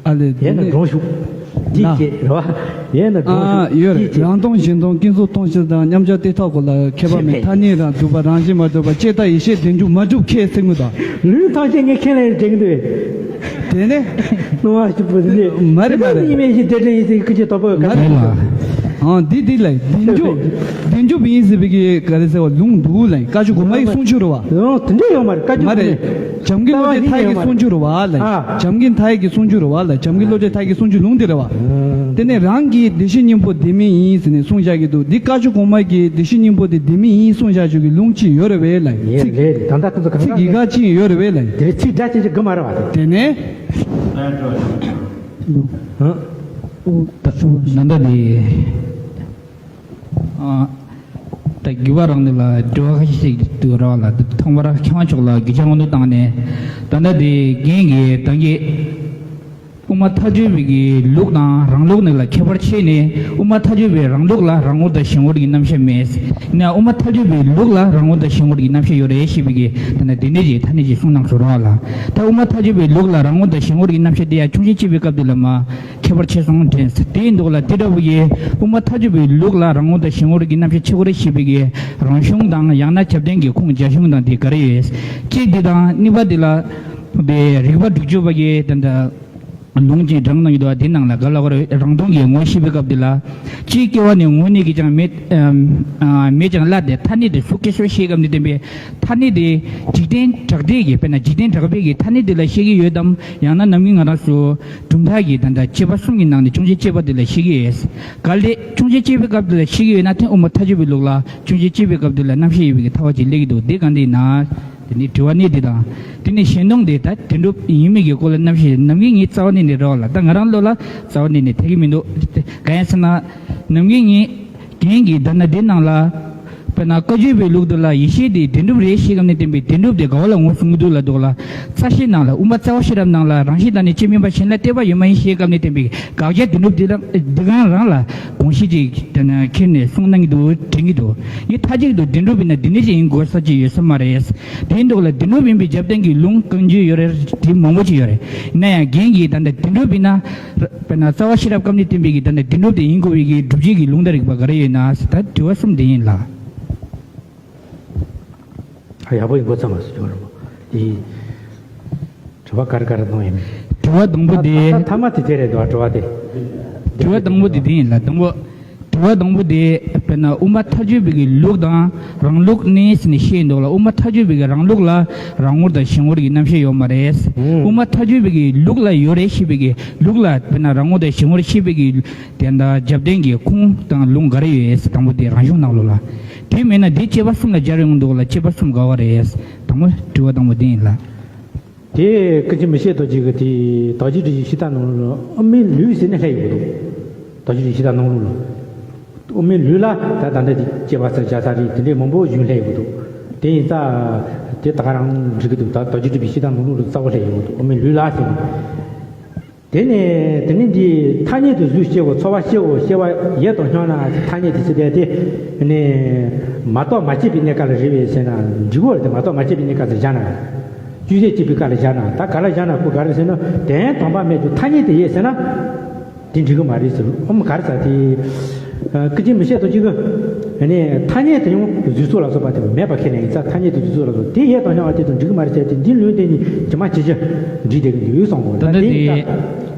ཨ་ལས་ཡིན་ན་འགྲོ་ཞུགས། འདི་ན་སྐྱེ་རེད་བ། ཡིན་ན་འགྲོ་ཨ་ཞུགས། ཡོད་རེད། འདི་སྐྱེ། རང་སྟོང་གཞན་སྟོང་ཀུན་རྫོབ་སྟོང་ཕྱིར་དང་མཉམ་གཞག་གཏན་ཐོག་གོ་ལ་ཁྱད་པར་མེད། ཐ་སྙད་རང་གྲུབ་པ་རང་བཞིན་མ་གྲུབ་པ་ཅེས་དང་ཡེ་ཤེས་བདེན་གྲུབ་མ་གྲུབ་ཁས་ཟེར་མི་དང་། ལུང་ཐམས་ཅད་ངས་ཁས་ལེན་དྲན་གི་འདུག་དེ་ནས། སྣང་བ་ཞིག་པོ་དེ་ནས། མ་རེད་མ་རེད། ཉི་མའི་ཞིག་དེ་དྲན་ཡིན་ཟེར་ཁུ་ཅི་དོ་པོ་ག་མ་རེད་ལ། ཨང་འདི་འདི་ལ་བདེན་གྲུབ། བདེན་གྲུབ་ཡིན་ཟེར་བའི་གི་ག་རེ་ཟེར་བ་ལུང་འདུག་ལ་བཀའ་བརྒྱུད་གོང་མ་ཡི་གསུང་ཆོས་རེད་བ། ལུང་དེ་འདྲ་ཡོད་མ་རེད། བཀའ་བརྒྱུད་མ་རེད། གོང་མ་ཡི། བྱམས་མགོན་བློ་གྲོས་ཐར་གྱི་གསུང་ཆོས་རེད་བ་ལ། ཨ། བྱམས་མགོན་ཐར་གྱི་གསུང་ཆོས་རེད་བ་ལ། བྱམས་མགོན་བློ་གྲོས་ཐར་གྱི་གསུང་ཆོས་ལུང་འདི་རེད་བ། དེ་ནས་རང་གིས་བདེ་གཤེགས་སྙིང་པོ་བདེན་མེད་ཡིན་ཟེར་ནས་གསུངས་བཞག་གི་འདུག་འདི་བཀའ་བརྒྱུད་གོང་མ་གིས་བདེ་གཤེགས་སྙིང་པོ་དེ་བདེན་མེད་ཡིན་གསུངས་བཞག་ཆོག་གི་ལུང་ཅིག་ཡོད་རེད་བས་ལ། ཡིན་ཚིག་རེད་ད་ལྟ་ཁོ་ཚོ་གང་ཚིག་གང་ཡི་ག་ཅིག་ཡོད་རེད་བས་ལ། དེ་ཚིག་སྒྲ་ཅན་ཅིག་གི་མ་རེད་བ་དེ། དེ་ནས། ཧ། ད་ད་འདི། ཨ། ད་རྒྱུད་པ་རང་ནི་ལ་དྲི་བ་ཁ་ཤས་ཤིག་འདུག་ར་བ་ལ། ཐོག་མར་ཁྱེད་རང་ཕྱོགས་ལ་རྒྱུ་ཆ་དངོས་གནས་བཏང་ནས་ད་ལྟ་དེ་རྒན་གྱིས་ད་གིན་དབུ་མ་ཐལ་འགྱུར་བའི་གི་ལུགས་དང་རང་ལུགས་ནི་ལ་ཁྱད་པར་ཕྱེ་ནས། དབུ་མ་ཐལ་འགྱུར་བའི་རང་ལུགས་ལ་རང་ངོ་དང་གཞན་ངོར་གྱི་རྣམ་གཞག་མེད། ཡིན་ན་དབུ་མ་ཐལ་འགྱུར་བའི་ལུགས་ལ་རང་ངོ་དང་གཞན་ངོར་གྱི་རྣམ་གཞག་ཡོད་རེད་ཞེས་པའི་གི་ད་ནི་འདི་འདྲ་ཅིག་ཐ་སྙད་ཅིག་གསུངས་གནང་སོང་ར་བ་ལ། ད་དབུ་མ་ཐལ་འགྱུར་བའི་ལུགས་ལ་རང་ངོ་དང་གཞན་ངོར་གྱི་རྣམ་གཞག་དེ་ཡང་ཁྱུང་ཆེན་བཅས་པའི་སྐབས་དེ་ལ་མ། ཁྱད་པར་ཕྱེ་སོང་དྲན། དེ་ཡིན་དུས་ལ་དེ་འདྲ་བོ་ཡིས་དབུ་མ་ཐལ་འགྱུར་བའི་ལུགས་ལ་རང་ངོ་དང་གཞན་ངོ་རིགས་ཀྱི་རྣམ་གཞག་ཕྱེ་དགོས་རེད་ཞེས་པའི་གི་རང་གཞུང་དང་ཡང་ན་རྒྱབ་རྟེན་གྱི་ཁུངས་རྒྱ་གཞུང་དང་དེ་ག་རེ་ཡོད། གཅིག་འདི་དང་གཉིས་པ་འདི་ལ་དེ་རིགས་པ་དྲུག་ཅུ་པ་གི་དེ་འདྲ་ལུང་གཅིག་དྲངས་གནང་གི་འདུག་དེ་ནང་ལ་ག་ལ་གོ་རེ་རང་སྟོང་གི་ངོ་ཤེས་པའི་སྐབས་འདི་ལ་གཅིག་སྐྱེ་བ་ནས་ངོ་ནས་ཀྱི་ཀྱང་མེད་མེད་ཀྱང་ལ་དེ་ཐ་སྙད་དེ་སུ་སྐྱེ་སོ་ཤེས་སྐབས་ནས་བསྟན་པའི་ཐ་སྙད་དེ་འཇིག་རྟེན་གྲགས་སྡེ་གི་དཔེར་ན་འཇིག་རྟེན་གྲགས་པའི་གི་ཐ་སྙད་དེ་ལ་ཤེས་ཀྱི་ཡོད་དམ། ཡང་ན་ནམ་རྒྱུན་ང་རང་ཚོ་གྲུབ་མཐའ་གི་ད་ལྟ་དཔྱད་པ་གསུམ་གྱི་ནང་ནས་ཁྱུང་ཆེན་དཔྱད་པ་དེ་ལ་ཤེས་ཀྱི་ཡོད། གལ་ཏེ་ཁྱུང་ཆེན་དཔྱད་པའི་སྐབས་དེ་ལ་ཤེས་ཀྱི་ཡོད་ན་དེ་དབུ་མ་ཐལ་འགྱུར་བའི་ལུགས་ལ་ཁྱུང་ཆེན་དཔྱད་པའི་སྐབས་དེ་ལ་རྣམ་གཞག་ཡོད་པའི་གི་ཐལ་བ་ཅིག་སླེབས་ཀྱི་འདུག་དེ་གང་དེ་ཡིན་ན། དེ་ནི་དྲི་བ་གནད་དེ་དང་། དེ་ནི་གཞན་སྟོང་དེ་ད་བདེན་གྲུབ་ཡིན་མིན་གྱི་སྐོར་ལ་རྣམ་གཞག་ནམ་རྒྱུན་ངས་རྩ་བ་ནས་ནས་རེ་བ་ལ་ད་ང་རང་བློ་ལ་རྩ་བ་ནས་ནས་ཐེག་གི་མི་འདུག་གང་ཡིན་ཟེར་ན། ནམ་རྒྱུན་ངས་རྒན་གྱི་ད་ན་དེ་ནང་ལ། དཔེར་ན་བཀའ་བརྒྱུད་པའི་ལུགས་འདི་ལ་ཡེ་ཤེས་དེ་བདེན་གྲུབ་རེད་ཞེས་སྐབས་ནས་བསྟན་པའི་བདེན་གྲུབ་དེ་ག་བ་ལ་ངོས་བཟུང་གི་འདུག་ལ་འདུག་ལ། རྩ་ཤེ་ནང་ལ་དབུ་མ་རྩ་བ་ཤེས་རབ་ནང་ལ་རང་བཞིན་དང་ནི་སྤྱི་མིན་པ་གཞན་ལ་གཏད་པ་ཡོད་མ་ཡིན་ཞེས་སྐབས་ནས་བསྟན་པའི་དགག་བྱ་བདེན་གྲུབ་འདི་དང་འདི་གང་རང་ལ་དགོངས་གཞི་ཅིག་དེ་ན་ཁྱེར་ནས་གསུངས་གནང་གི་འདུག་དྲན་གྱི་འདུག་ཡིན་མཐའ་གཅིག་ཏུ་བདེན་གྲུབ་ཡིན་ན་འདི་འདྲ་ཅིག་ཡིན་དགོས་ས་ཅིག་ཡོད་ས་མ་རེད། དེའི་འདུག་ལ་བདེན་གྲུབ་ཡིན་པའི་རྒྱབ་རྟེན་གྱི་ལུང་གང་ཅི་ཡོད་རེད་དེ་མང་པོ་ཅིག་ཡོད་རེད། ཡིན་ན་ཡང་རྒན་གྱིས་ད་ལྟ་བདེན་གྲུབ་ཡིན་ན། དཔེར་ན་རྩ་བ་ཤེས་རབ་སྐབས་ནས་བསྟན་པའི་གི་ད་ལྟ་བདེན་གྲུབ་དེ་ཡིན་དགོས་པའི་གི་སྒྲུབ་བྱེད་ཀྱི་ལུང་དང་རིགས་པ་ག་རེ་ཡོད་ན་ཟེར་ད་དྲི་བ་གསུམ་དེ་ཡིན་ལ། ཨ་ཡག་པོ་ཡིན་གོ་ཚང་མ་སུ་ཅོག་རེད་མོ། དེ་དྲི་བ་ག་རེ་ག་རེ་གནང་ཡིན། དྲི་བ་དང་པོ་དེ། ད་ད་ཐ་མ་དེ་དེ་རེད་དོ་དྲི་བ་དེ། དྲི་བ་དང་པོ་དེ་དེ་ཡིན་ལ་དང་པོ། དྲི་བ་དང་པོ་དེ་དཔེར་ན་དབུ་མ་ཐལ་འགྱུར་བའི་གི་ལུགས་དང་རང་ལུགས་ནས་ཟེར་ནས་བཤད་འདུག་ལ། དབུ་མ་ཐལ་འགྱུར་བའི་གི་རང་ལུགས་ལ་རང་ངོར་དང་གཞན་ངོར་གྱི་རྣམ་བཤད་ཡོད་མ་རེད། ཨུམ། དབུ་མ་ཐལ་འགྱུར་བའི་གི་ལུགས་ལ་ཡོད་རེད་ཞེས་པའི་གི་ལུགས་ལ་དཔེར་ན་རང་ངོ་དང་གཞན་ངོར་བཤད་པའི་གི་དེ་འདྲ་རྒྱབ་རྟེན་གྱི་ཁུངས་དང་ལུང་ག་རེ་ཡོད་ཟེར་དང་པོ་དེ་རང་གཞུང་ནང་ལོགས་ལ། དེ་མེད་ན་དེ་དཔྱད་པ་གསུམ་ལ་སྦྱར་ཡོང་འདུག་ལ། དཔྱད་པ་གསུམ་ག་བ་རེད། དང་པོ་དྲི་བ་དང་པོ་དེ་ཡིན་ལ། དེ་ཀུན་མཁྱེན་མི་ཤེས་རྡོ་རྗེ་གི་དེ་རྡོ་རྗེ་དྲིལ་བུའི་ཤིང་རྟ་ནང་ལོགས་ལ་དབུ་མའི་ལུས་ཟེར་ནས་ལྷག་ཡོད་འདུག་རྡོ་རྗེ་དྲིལ་བུའི་ཤིང་རྟ་ནང་ལོགས་ལ། དབུ་མའི་ལུས་ལ་ད་ད་ལྟ་དེ་སྐྱེ་བ་ས་བརྒྱ་ས་རེད། དེ་འདྲའི་མང་པོ་ཞིག་ལྷག་ཡོད་འདུག་དེ་ཡིན་ཙང་དེ་ད་ག་རང་འགྲིག་གི་འདུག་ད་རྡོ་རྗེ་དྲིལ་བུའི་ཤིང་རྟ་ནང་ལོགས་ལ་གཙོ་བོ་ལྷག་ཡོད་འདུག་དབུ་མའི་ལུས་ལ་ཟེར་ནས། དེ་ནས་དེ་ནས་འདི་ཐ་སྙད་དུ་གཟུགས་སྐྱེའོ། ཚོར་བ་སྐྱེའོ། སྐྱེ་བ་ཡིད་དུ་འོང་ན་ཐ་སྙད་དུ་ཟེར་བས་དེ་ནས་མ་རྟོགས་མ་དཔྱད་པའི་གནས་སྐབས་ལ་རེད་པས་ཟེར་ན་འགྲིག་གོ་རེད་དེ། མ་རྟོགས་མ་དཔྱད་པའི་གནས་སྐབས་སུ་བཞག་ན། ཅུང་ཟད་དཔྱད་པའི་སྐབས་ལ་བཞག་ན། ད་ག་ལ་བཞག་ན་ཁོ་ག་རེ་ཟེར་ན། དོན་དམ་པ་མེད་དུ་ཐ་སྙད་དུ་ཡོད་ཟེར་ན་དེ་འགྲིག་གི་མ་རེད་ཟེར། ཨོ་མ་ག་རེ་ཟེར་དེ། ཀུན་མཁྱེན་མི་ཤེས་རྡོ་རྗེ་གིས་ཐ་སྙད་དུ་ཡང་གཟུགས་ཚོར་ལ་སོགས་པ་དེ་མེད་པ་ཁས་ལེན་ཡིན་ཙང་། ཐ་སྙད་དུ་གཟུགས་ཚོར་ལ་སོགས་དེ་ཡིད་དུ་འོང་བ་དེ་དང་འགྲིག་གི་མ་རེད་ཟེར་ཏེ། འདི་ལུང་བསྟན་ནི་ཇི་མ་ཇི་བཞིན་འགྲིག་བསྡད་ཀྱི་འདུག་གསུངས་པ་ད་ལྟ་རེད། དེ་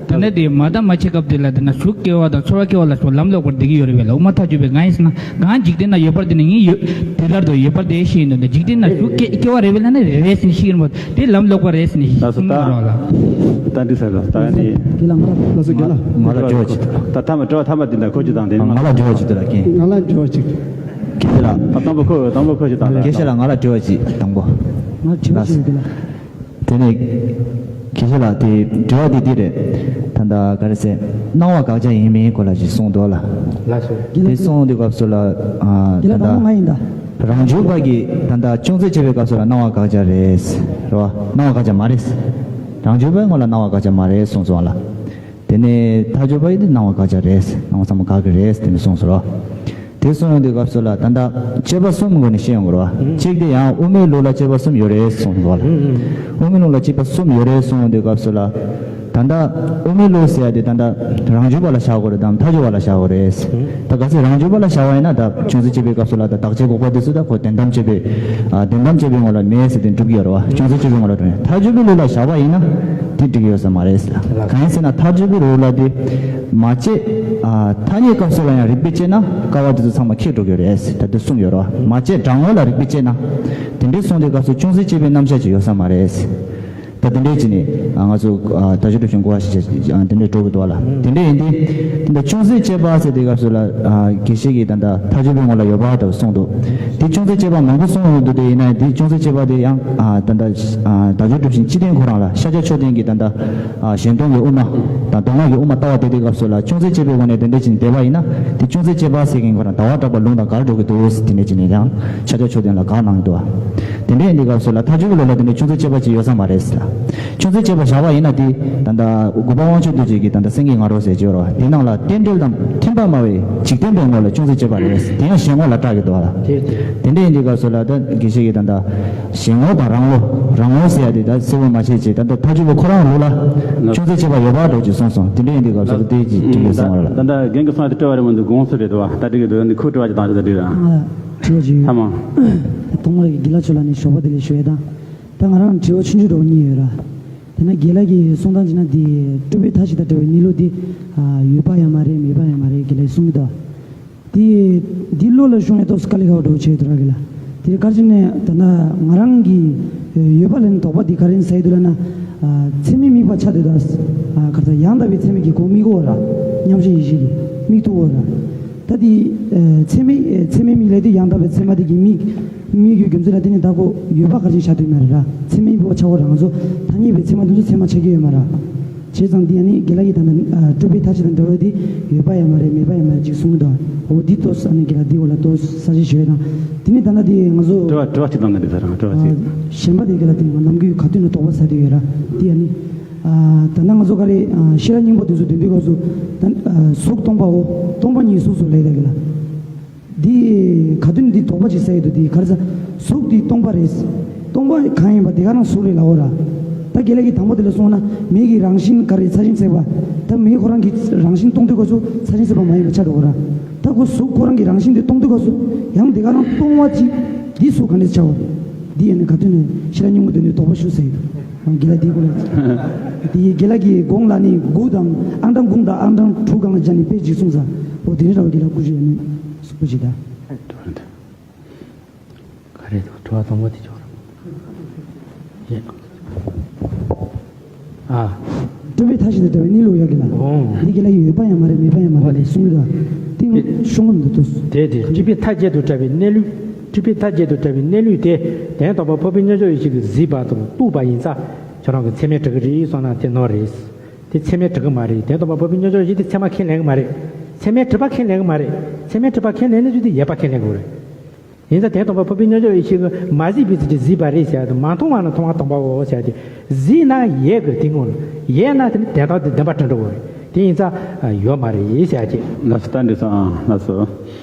ད་ལྟ་དེ་མ་བརྟགས་མ་དཔྱད་སྐབས་དེ་ལ་དེ་ན་གཟུགས་སྐྱེ་བ་དང་ཚོར་བ་སྐྱེ་བ་ལ་སོགས་ལམ་ལོག་པར་བསྡད་ཀྱི་ཡོད་རེད་པས་ལ། དབུ་མ་ཐལ་འགྱུར་བས་ང་ཡིན་ཟེར་ན། གང་འཇིག་རྟེན་ན་ཡོད་པར་དེ་ནི་ངས་ཡོད་དེ་ལྟར་དུ་ཡོད་པར་དེ་ཤེས་ཡིན་ནོ། འཇིག་རྟེན་ན་གཟུགས་སྐྱེ་སྐྱེ་བ་རེད་པས་ལ་ནི་རེད་ཟེར་ཤེས་ཡིན་པ་དེ་ལམ་ལོག་པ་རེད་ཟེར་ནས་ལགས་སོ། ཤེས་ཡིན་ད་ནོ་ལ། ད་འདི་ཟེར་ལ་ད་ནི། དགེ་ལགས་ང་ལ་ལགས་སོ། དགེ་ལགས། ང་ལ་དྲི་བ་ཅིག་ད་ཐ་མ་དྲི་བ་ཐ་མ་འདི་འདྲ་ཁོ་ཅི་དང་དེ་ང་ལ་དྲི་བ་ཅིག་དེ་ལ་མཁན། ང་ལ་དྲི་བ་ཅིག་དགེ་ལགས། ཨ་དང་པོ་ཁོ་དང་པོ་ཁོ་ཅི་དང་དགེ་བཤེས་ལགས། ང་ལ་དྲི་བ་ཅིག་དང་པོ། ང་དྲི་བ་ཅིག་དགེ་ལགས། དེ་ནས་དགེ་བཤེས་ལགས། དེ་དྲི་བ་དེ་འདི་རེད། ད་ལྟ་ག་རེ་ཟེར། སྣང་བ་དགག་བྱ་ཡིན་མིན་སྐོར་ལ་ཞིག་གསུངས་འདུག་ལ། ལགས་སོ། དེ་གསུངས་དུས་སྐབས་སུ་ལ་ཨ་དགེ་ལགས། ད་ལྟ་དང་པོ་ང་ཡིན་ད། རང་རྒྱུད་པ་གིས་ད་ལྟ་ཅུང་ཟད་དཔྱད་པའི་སྐབས་སུ་ལ་སྣང་བ་དགག་བྱ་རེད། རེད་བ། སྣང་བ་དགག་བྱ་མ་རེད། རང་རྒྱུད་པའི་ངོ་ལ་སྣང་བ་དགག་བྱ་མ་རེད་གསུངས་སོང་ལ། དེ་ནས་ཐལ་འགྱུར་བ་ཡིན་དུས་སྣང་བ་དགག་བྱ་རེད། སྣང་བ་ཚང་མ་དགག་གི་རེད་དེ་ནས་གསུངས་སོང་རོ། དེ་གསུངས་ཡོང་དུས་སྐབས་སུ་ལ་ད་ལྟ་དཔྱད་པ་གསུམ་སྒོ་ནས་བཤད་ཡོང་གི་རེད་བ། གཅིག་དེ་ཡང་དབུ་མའི་ལུགས་ལ་དཔྱད་པ་གསུམ་ཡོད་རེད་གསུངས་སོང་རོ། དབུ་མའི་ལུགས་ལ་དཔྱད་པ་གསུམ་ཡོད་རེད་གསུངས་ཡོང་དུས་སྐབས་སུ་ལ། ད་ལྟ་དབུ་མའི་ལུགས་ཟེར་ཡ་དེ་ད་ལྟ་རང་རྒྱུད་པ་ལ་བཞག་དགོས་རེད་དམ་ཐལ་འགྱུར་བ་ལ་བཞག་དགོས་རེད། ད་ག་ཚོད་རང་རྒྱུད་པ་ལ་བཞག་པ་ཡིན་ན་ད་ཅུང་ཟད་དཔྱད་པའི་སྐབས་སུ་ལ་ད་བདག་གཅིག་འགོག་པ་དེ་ཚོ་ད་ཁོ་དོན་དམ་དཔྱད་པའི་ཨ་དོན་དམ་དཔྱད་པའི་ངོ་ལ་མེད་ཟེར་དེ་འགྲུབ་ཀྱི་ཡོད་རེད་བ། ཅུང་ཟད་དཔྱད་པའི་ངོ་ལ་འགྲོ་ཡ། ཐལ་འགྱུར་བའི་ལུགས་ལ་བཞག་པ་ཡིན་ན་དེ་འགྲིག་ཡོད་ས་མ་རེད་ཟེར། གང་ཡིན་ཟེར་ན་ཐལ་འགྱུར་བའི་ལུགས་ལ་དེ་མ་དཔྱད་ཨ་ཐ་སྙད་སྐབས་སུ་ལ་ཡང་རིགས་པས་དཔྱད་ན་ཀ་བ་དེ་ཚོ་ཚང་མ་ཁེགས་འགྲོ་གི་རེད་ཟེར་ད་དེ་གསུངས་ཡོད་རེད་བ། མ་དཔྱད་དྲང་ངོ་ལ་རིགས་པས་དཔྱད་ན། དེ་འདྲའི་གསུངས་དུས་སྐབས་སུ་ཅུང་ཟད་དཔྱད་པའི་རྣམ་གཞག་ཅིག་ཡོད་ས་མ་རེད་ཟེར། ད་དེ་འདྲས་བྱས་ནས་ང་ཚོ་ད་ཅི་སྒྲུབ་ཤིང་གོ་བ་ཞིག་བྱས་དེ་འདྲས་འགྲོ་གི་འདུག་བ་ལ། དེ་འདྲས་ཡིན་དུས་དེ་འདྲ་ཅུང་ཟད་དཔྱད་པ་ཟེར་དུས་སྐབས་སུ་ལ་དགེ་བཤེས་ཀྱིས་ད་ལྟ་ཐལ་འགྱུར་བའི་ངོ་ལ་ཡོད་པ་ལྟ་བུ་གསུངས་འདུག་དེ་ཅུང་ཟད་དཔྱད་པ་མང་པོ་གསུངས་ཡོང་དུས་དེ་ཡིན་ན་དེ་ཅུང་ཟད་དཔྱད་པ་དེ་ཡང་ད་ལྟ་ད་ཅི་སྒྲུབ་ཤིང་སྤྱི་དོན་ཁོ་རང་ལ་ཤཱཀྱ་མཆོག་ལྡན་གྱིས་ད་ལྟ་གཞན་སྟོང་གི་དབུ་མ་དང་མདོ་སྔགས་ཀྱི་དབུ་མ་ལྟ་བ་དེ་དུས་སྐབས་སུ་ལ་ཅུང་ཟད་དཔྱད་པའི་སྒོ་ནས་དེ་འདྲས་བྱས་ནས་བསྡད་པ་ཡིན་ན་དེ་ཅུང་ཟད་དཔྱད་པ་ཟེར་མཁན་ཁོ་རང་ཟླ་བ་གྲགས་པ་ལུང་དང་འགལ་འགྲོ་གི་འདུག་དེ་འདྲས་བྱས་ནས་ཡང་ཤཱཀྱ་མཆོག་ལྡན་ལ་དགག་གནང་འདུག་དེ་འདྲ་ཡིན་དུས་སྐབས་སུ་ལ་ཐལ་འགྱུར་བའི་ལུགས་ལ་དེ་འདྲ་ཅུང་ཟད་དཔྱད་པ་ཅིག་ཡོད་ས་མ་རེད་ཟེར་ལ། ཅུང་ཟད་དཔྱད་པ་བཞག་པ་ཡིན་ན་དེ་ད་ལྟ་དགོངས་པ་དབང་ཕྱུག་རྡོ་རྗེ་གིས་ད་ལྟ་སེང་གེའི་ང་རོ་ཟེར་གྱི་ཡོད་རེད་བ། དེ་ནང་ལ་རྟེན་འབྲེལ་དང་མཐུན་པ་སྨྲ་བའི་འཇིག་རྟེན་པའི་ངོ་ལ་ཅུང་ཟད་དཔྱད་པ་རེད། དེ་ཡང་གཞན་ངོ་ལ་གྲགས་ཀྱི་འདུག་བ་ལ། དེ་འདྲ་ཡིན་དུས་སྐབས་སུ་ལ་ད་དགེ་བཤེས་ཀྱིས་ད་ལྟ་གཞན་ངོ་དང་རང་ངོ་རང་ངོ་ཟེར་ཡ་དེ་ད་གསལ་པོ་མ་བྱས་ཅིག་ད་ལྟ་ཐལ་འགྱུར་བའི་ཁོ་རང་ལུགས་ལ་ཅུང་ཟད་དཔྱད་པ་ཡོད་པ་འདྲ་ཅིག་གསུངས་སོང་། དེ་འདྲ་ཡིན་དུས་སྐབས་སུ་ལ་དེ་ཅིག་འགྲིག་ཡོད་བསམ་པ་རེད་ལ། ད་ལྟ་རྒན་གྱིས་གསུངས་ཡ་དེ་སྤྲོ་བ་རེད་མི་འདུག་དགོངས་སུ་རེད་འདུག་བ། ད་འགྲིག་གི་འདུག་ནི་ཁོ་སྤྲོ་བ་ཅིག་བཏང་ད་འགྲིག་ར། ང་ལ་དྲི་བ་ཅིག་ཡོད། ཐ་མ། ཐོག་མར་དགེ་ལགས་མཆོག་ལ་ནི་ཞོགས་པ་བདེ་ལེགས་ཞུ་ཡས་དང་། ད་ང་རང་དྲི་བ་ཆུང་ཆུང་འདྲ་བོ་གཉིས་ཡོད་ར། དེ་ན་དགེ་ལགས་ཀྱིས་གསུང་སྟངས་བྱས་ན་འདི་སྤྲུལ་པའི་མཐའ་བཞི་དང་འབྲེལ་བའི་གནས་ལུགས་འདི་ཡོད་པ་ཡང་མ་རེད་མེད་པ་ཡང་མ་རེད་དགེ་ལགས་གསུང་གི་འདུག་དེ་འདི་བློ་ལ་ཤོང་ཡས་ཏོག་ཙམ་དཀའ་ལས་ཁག་པོ་འདྲ་བོ་བྱས་འདུག་ར་དགེ་ལགས། དེ་ག་རེ་ཟེར་ན་ད་ན་ང་རང་གི་ཡོད་པ་ལ་ནི་དོགས་པ་འདི་ག་རེ་ཡིན་ཟེར་གྱི་འདུག་ལབ་ན། ཚད་མའི་དམིགས་པ་ཆགས་འདུག་ད་ག་རེ་ཟེར་ཡང་དག་པའི་ཚད་མ་གིས་ཁོ་དམིགས་ཡོད་ར། མཉམ་གཞག་ཡེ་ཤེས་ཀྱིས་དམིགས་ཐུབ་ཡོད་ར། ད་དེ་ཚད་མའི་ཚད་མའི་དམིགས་ལས་དེ་ཡང་དག་པའི་ཚད་མ་དེ་གིས་དམིགས་དམིགས་ཡོད་རྒྱུ་མཚན་ལ་བརྟེན་ནས་ད་ཁོ་ཡོད་པ་ག་རེ་ཞིག་བཞག་ཐུབ་མེད་ར། ཚད་མའི་དམིགས་པ་ཆགས་ཡོད་ར། ང་ཚོ་ཐ་སྙད་པའི་ཚད་མ་དེ་ཚོ་ཚད་མ་ཆགས་ཀྱི་ཡོད་མ་ར། བྱས་ཙང་འདི་ཡང་ནི་དགེ་ལགས་ཀྱིས་ད་ལྟ་སྤྲུལ་པའི་མཐའ་བཞི་དང་འབྲེལ་བ་དེ་ཡོད་པ་ཡང་མ་རེད་མེད་པ་ཡང་མ་རེད་ཅིག་གསུང་གི་འདུག་འོ་འདི་ཏོག་ཙམ་ནི་དགེ་ལགས་འདི་འོག་ལ་ཏོག་ཙམ་གསལ་བཤད་ཞུ་ཡས་དང་། དེ་ནས་ད་ལྟ་དེ་ང་ཚོ་དྲི་བ་དྲི་བ་གཅིག་བཏང་ན་འགྲིག་ས་རང་དྲི་བ་གཅིག་གཞན་པ་དེ་དགེ་ལགས་དེ་ང་ནམ་རྒྱུན་ག་དུས་ནས་དོགས་པ་ཟ་དུས་ཡོད་ར། དེ་ཡང་ནི་ད་ལྟ་ང་ཚོ་ག་རེ་ཤེས་རབ་སྙིང་པོ་དེ་ཚོ་འདོན་དུས་སྐབས་སུ་ད་གཟུགས་སྟོང་པའོ། སྟོང་པ་ཉིད་གཟུགས་སུ་ལས་ད་དགེ་ལགས། འདི་ག་དུས་ནས་འདི་དོགས་པ་ཅིག་ཟ་ཡི་འདུག་དེ་ག་རེ་ཟ། གཟུགས་འདི་སྟོང་པ་རེད། སྟོང་པ་གང་ཡིན་པ་དེ་ག་རང་གཟུགས་རེད་ལབ་ཡོད་ར། ད་དགེ་ལགས་ཀྱིས་དང་པོ་དེ་ལ་སོང་ན་མེ་གི་རང་བཞིན་ག་རེ་ཚད་ཆེན་བརྩེགས་པ། ད་མེ་ཁོ་རང་གི་རང་བཞིན་སྟོང་དུས་སྐབས་སུ་ཚད་ཆེན་བརྩེགས་པ་མ་ཡིན་པ་ཆགས་འགྲོ་གི་ར། ད་ཁོ་གཟུགས་ཁོ་རང་གི་རང་བཞིན་དེ་སྟོང་དུས་སྐབས་སུ་ཡང་དེ་ག་རང་སྟོང་པ་ཅིག་འདི་གཟུགས་ག་འདྲས་ཆགས་པ། འདི་ཡིན་ན་ག་དུས་ནས་ཤེས་རབ་སྙིང་པོ་འདོན་དུས་དོགས་པ་ཞུ་ཟེར་གྱི་འདུག་དགེ་ལགས་འདིའི་སྐོར་ལ། དེ་དགེ་ལགས་ཀྱིས་གོང་ལ་ནི་དགུ་དང་ཨང་གྲངས་དགུ་དང་ཨང་གྲངས་དྲུག་སྒང་ལ་སྦྱར་ནས་དཔེ་ཅིག་གསུངས་ས། འོ་དེ་ནི་ར་བ་དགེ་ལགས་སྐུ་ཞབས་ནི་གསུང་པོ་ཞིག་ད། ག་རེ་དང་དྲི་བ་དང་པོ་དེ་ཅོག་ར། ཡེ། ཨ། སྤྲུལ་པའི་མཐའ་བཞི་དང་འབྲེལ་བའི་གནས་ལུགས་ཡ་དགེ་ལགས། འོ། འདི་དགེ་ལགས་ཀྱིས་ཡོད་པ་ཡང་མ་རེད་མེད་པ་ཡང་མ་རེད་ལས་གསུང་གི་འདུག་དེ་ནི་ཤོང་གི་མི་འདུག་ཏོ། དེ་དེ་སྤྲུལ་པའི་མཐའ་བརྒྱད་དུ་བཀྲལ་བའི་གནས་ལུགས། སྤྲུལ་པའི་མཐའ་བརྒྱད་དུ་བཀྲལ་བའི་གནས་ལུགས་དེ་དོན་དམ་པ་འཕགས་པའི་མཉམ་གཞག་ཡེ་ཤེས་ཀྱིས་གཟིགས་པ་དང་རྟོགས་པ་ཡིན་ཙང་། ཁྱོད་རང་གི་མཚན་མེད་གྲུབ་ཀྱི་རེད་གསུངས་ན་དེ་ནོར་རེད། དེ་མཚན་མེད་གྲུབ་ཀྱི་མ་རེད། དོན་དམ་པར་བོད་པའི་རྣལ་འབྱོར་བ་ཞིག་དེ་ཚད་མ་ཁས་ལེན་གྱི་མ་རེད། མཚན་མེད་གྲུབ་པ་ཁས་ལེན་གྱི་མ་རེད། མཚན་མེད་གྲུབ་པ་ཁས་ལེན་ནས་ཅི་དེ་ཡོད་པ་ཁས་ལེན་དགོས་རེད། ཡིན་ཙང་དོན་དམ་པར་བོད་པའི་རྣལ་འབྱོར་བ་ཞིག་གིས་མ་གཟིགས་པའི་ཚུལ་གྱིས་གཟིགས་པ་རེད་ཟེར་ཡ་དེ། མ་མཐོང་བ་ན་མཐོང་བ་སྟོང་པའོ་ཟེར་ཡ་དེ། གཟིགས་ན་ཡོད་ཀྱི་རེད། དེ་སྔོན་ལ་ཡོད་ན་དེ་ནི་དོན་དམ་དེ་བདེན་པར་གྲུབ་འགྲོ་གི་རེད། དེ་ཡིན་ཙང་ཡོད་མ་རེད་ཟེར་ཡ་དེ། ལགས་སོ། ད་འགྲིག་སོང་། ལགས་སོ།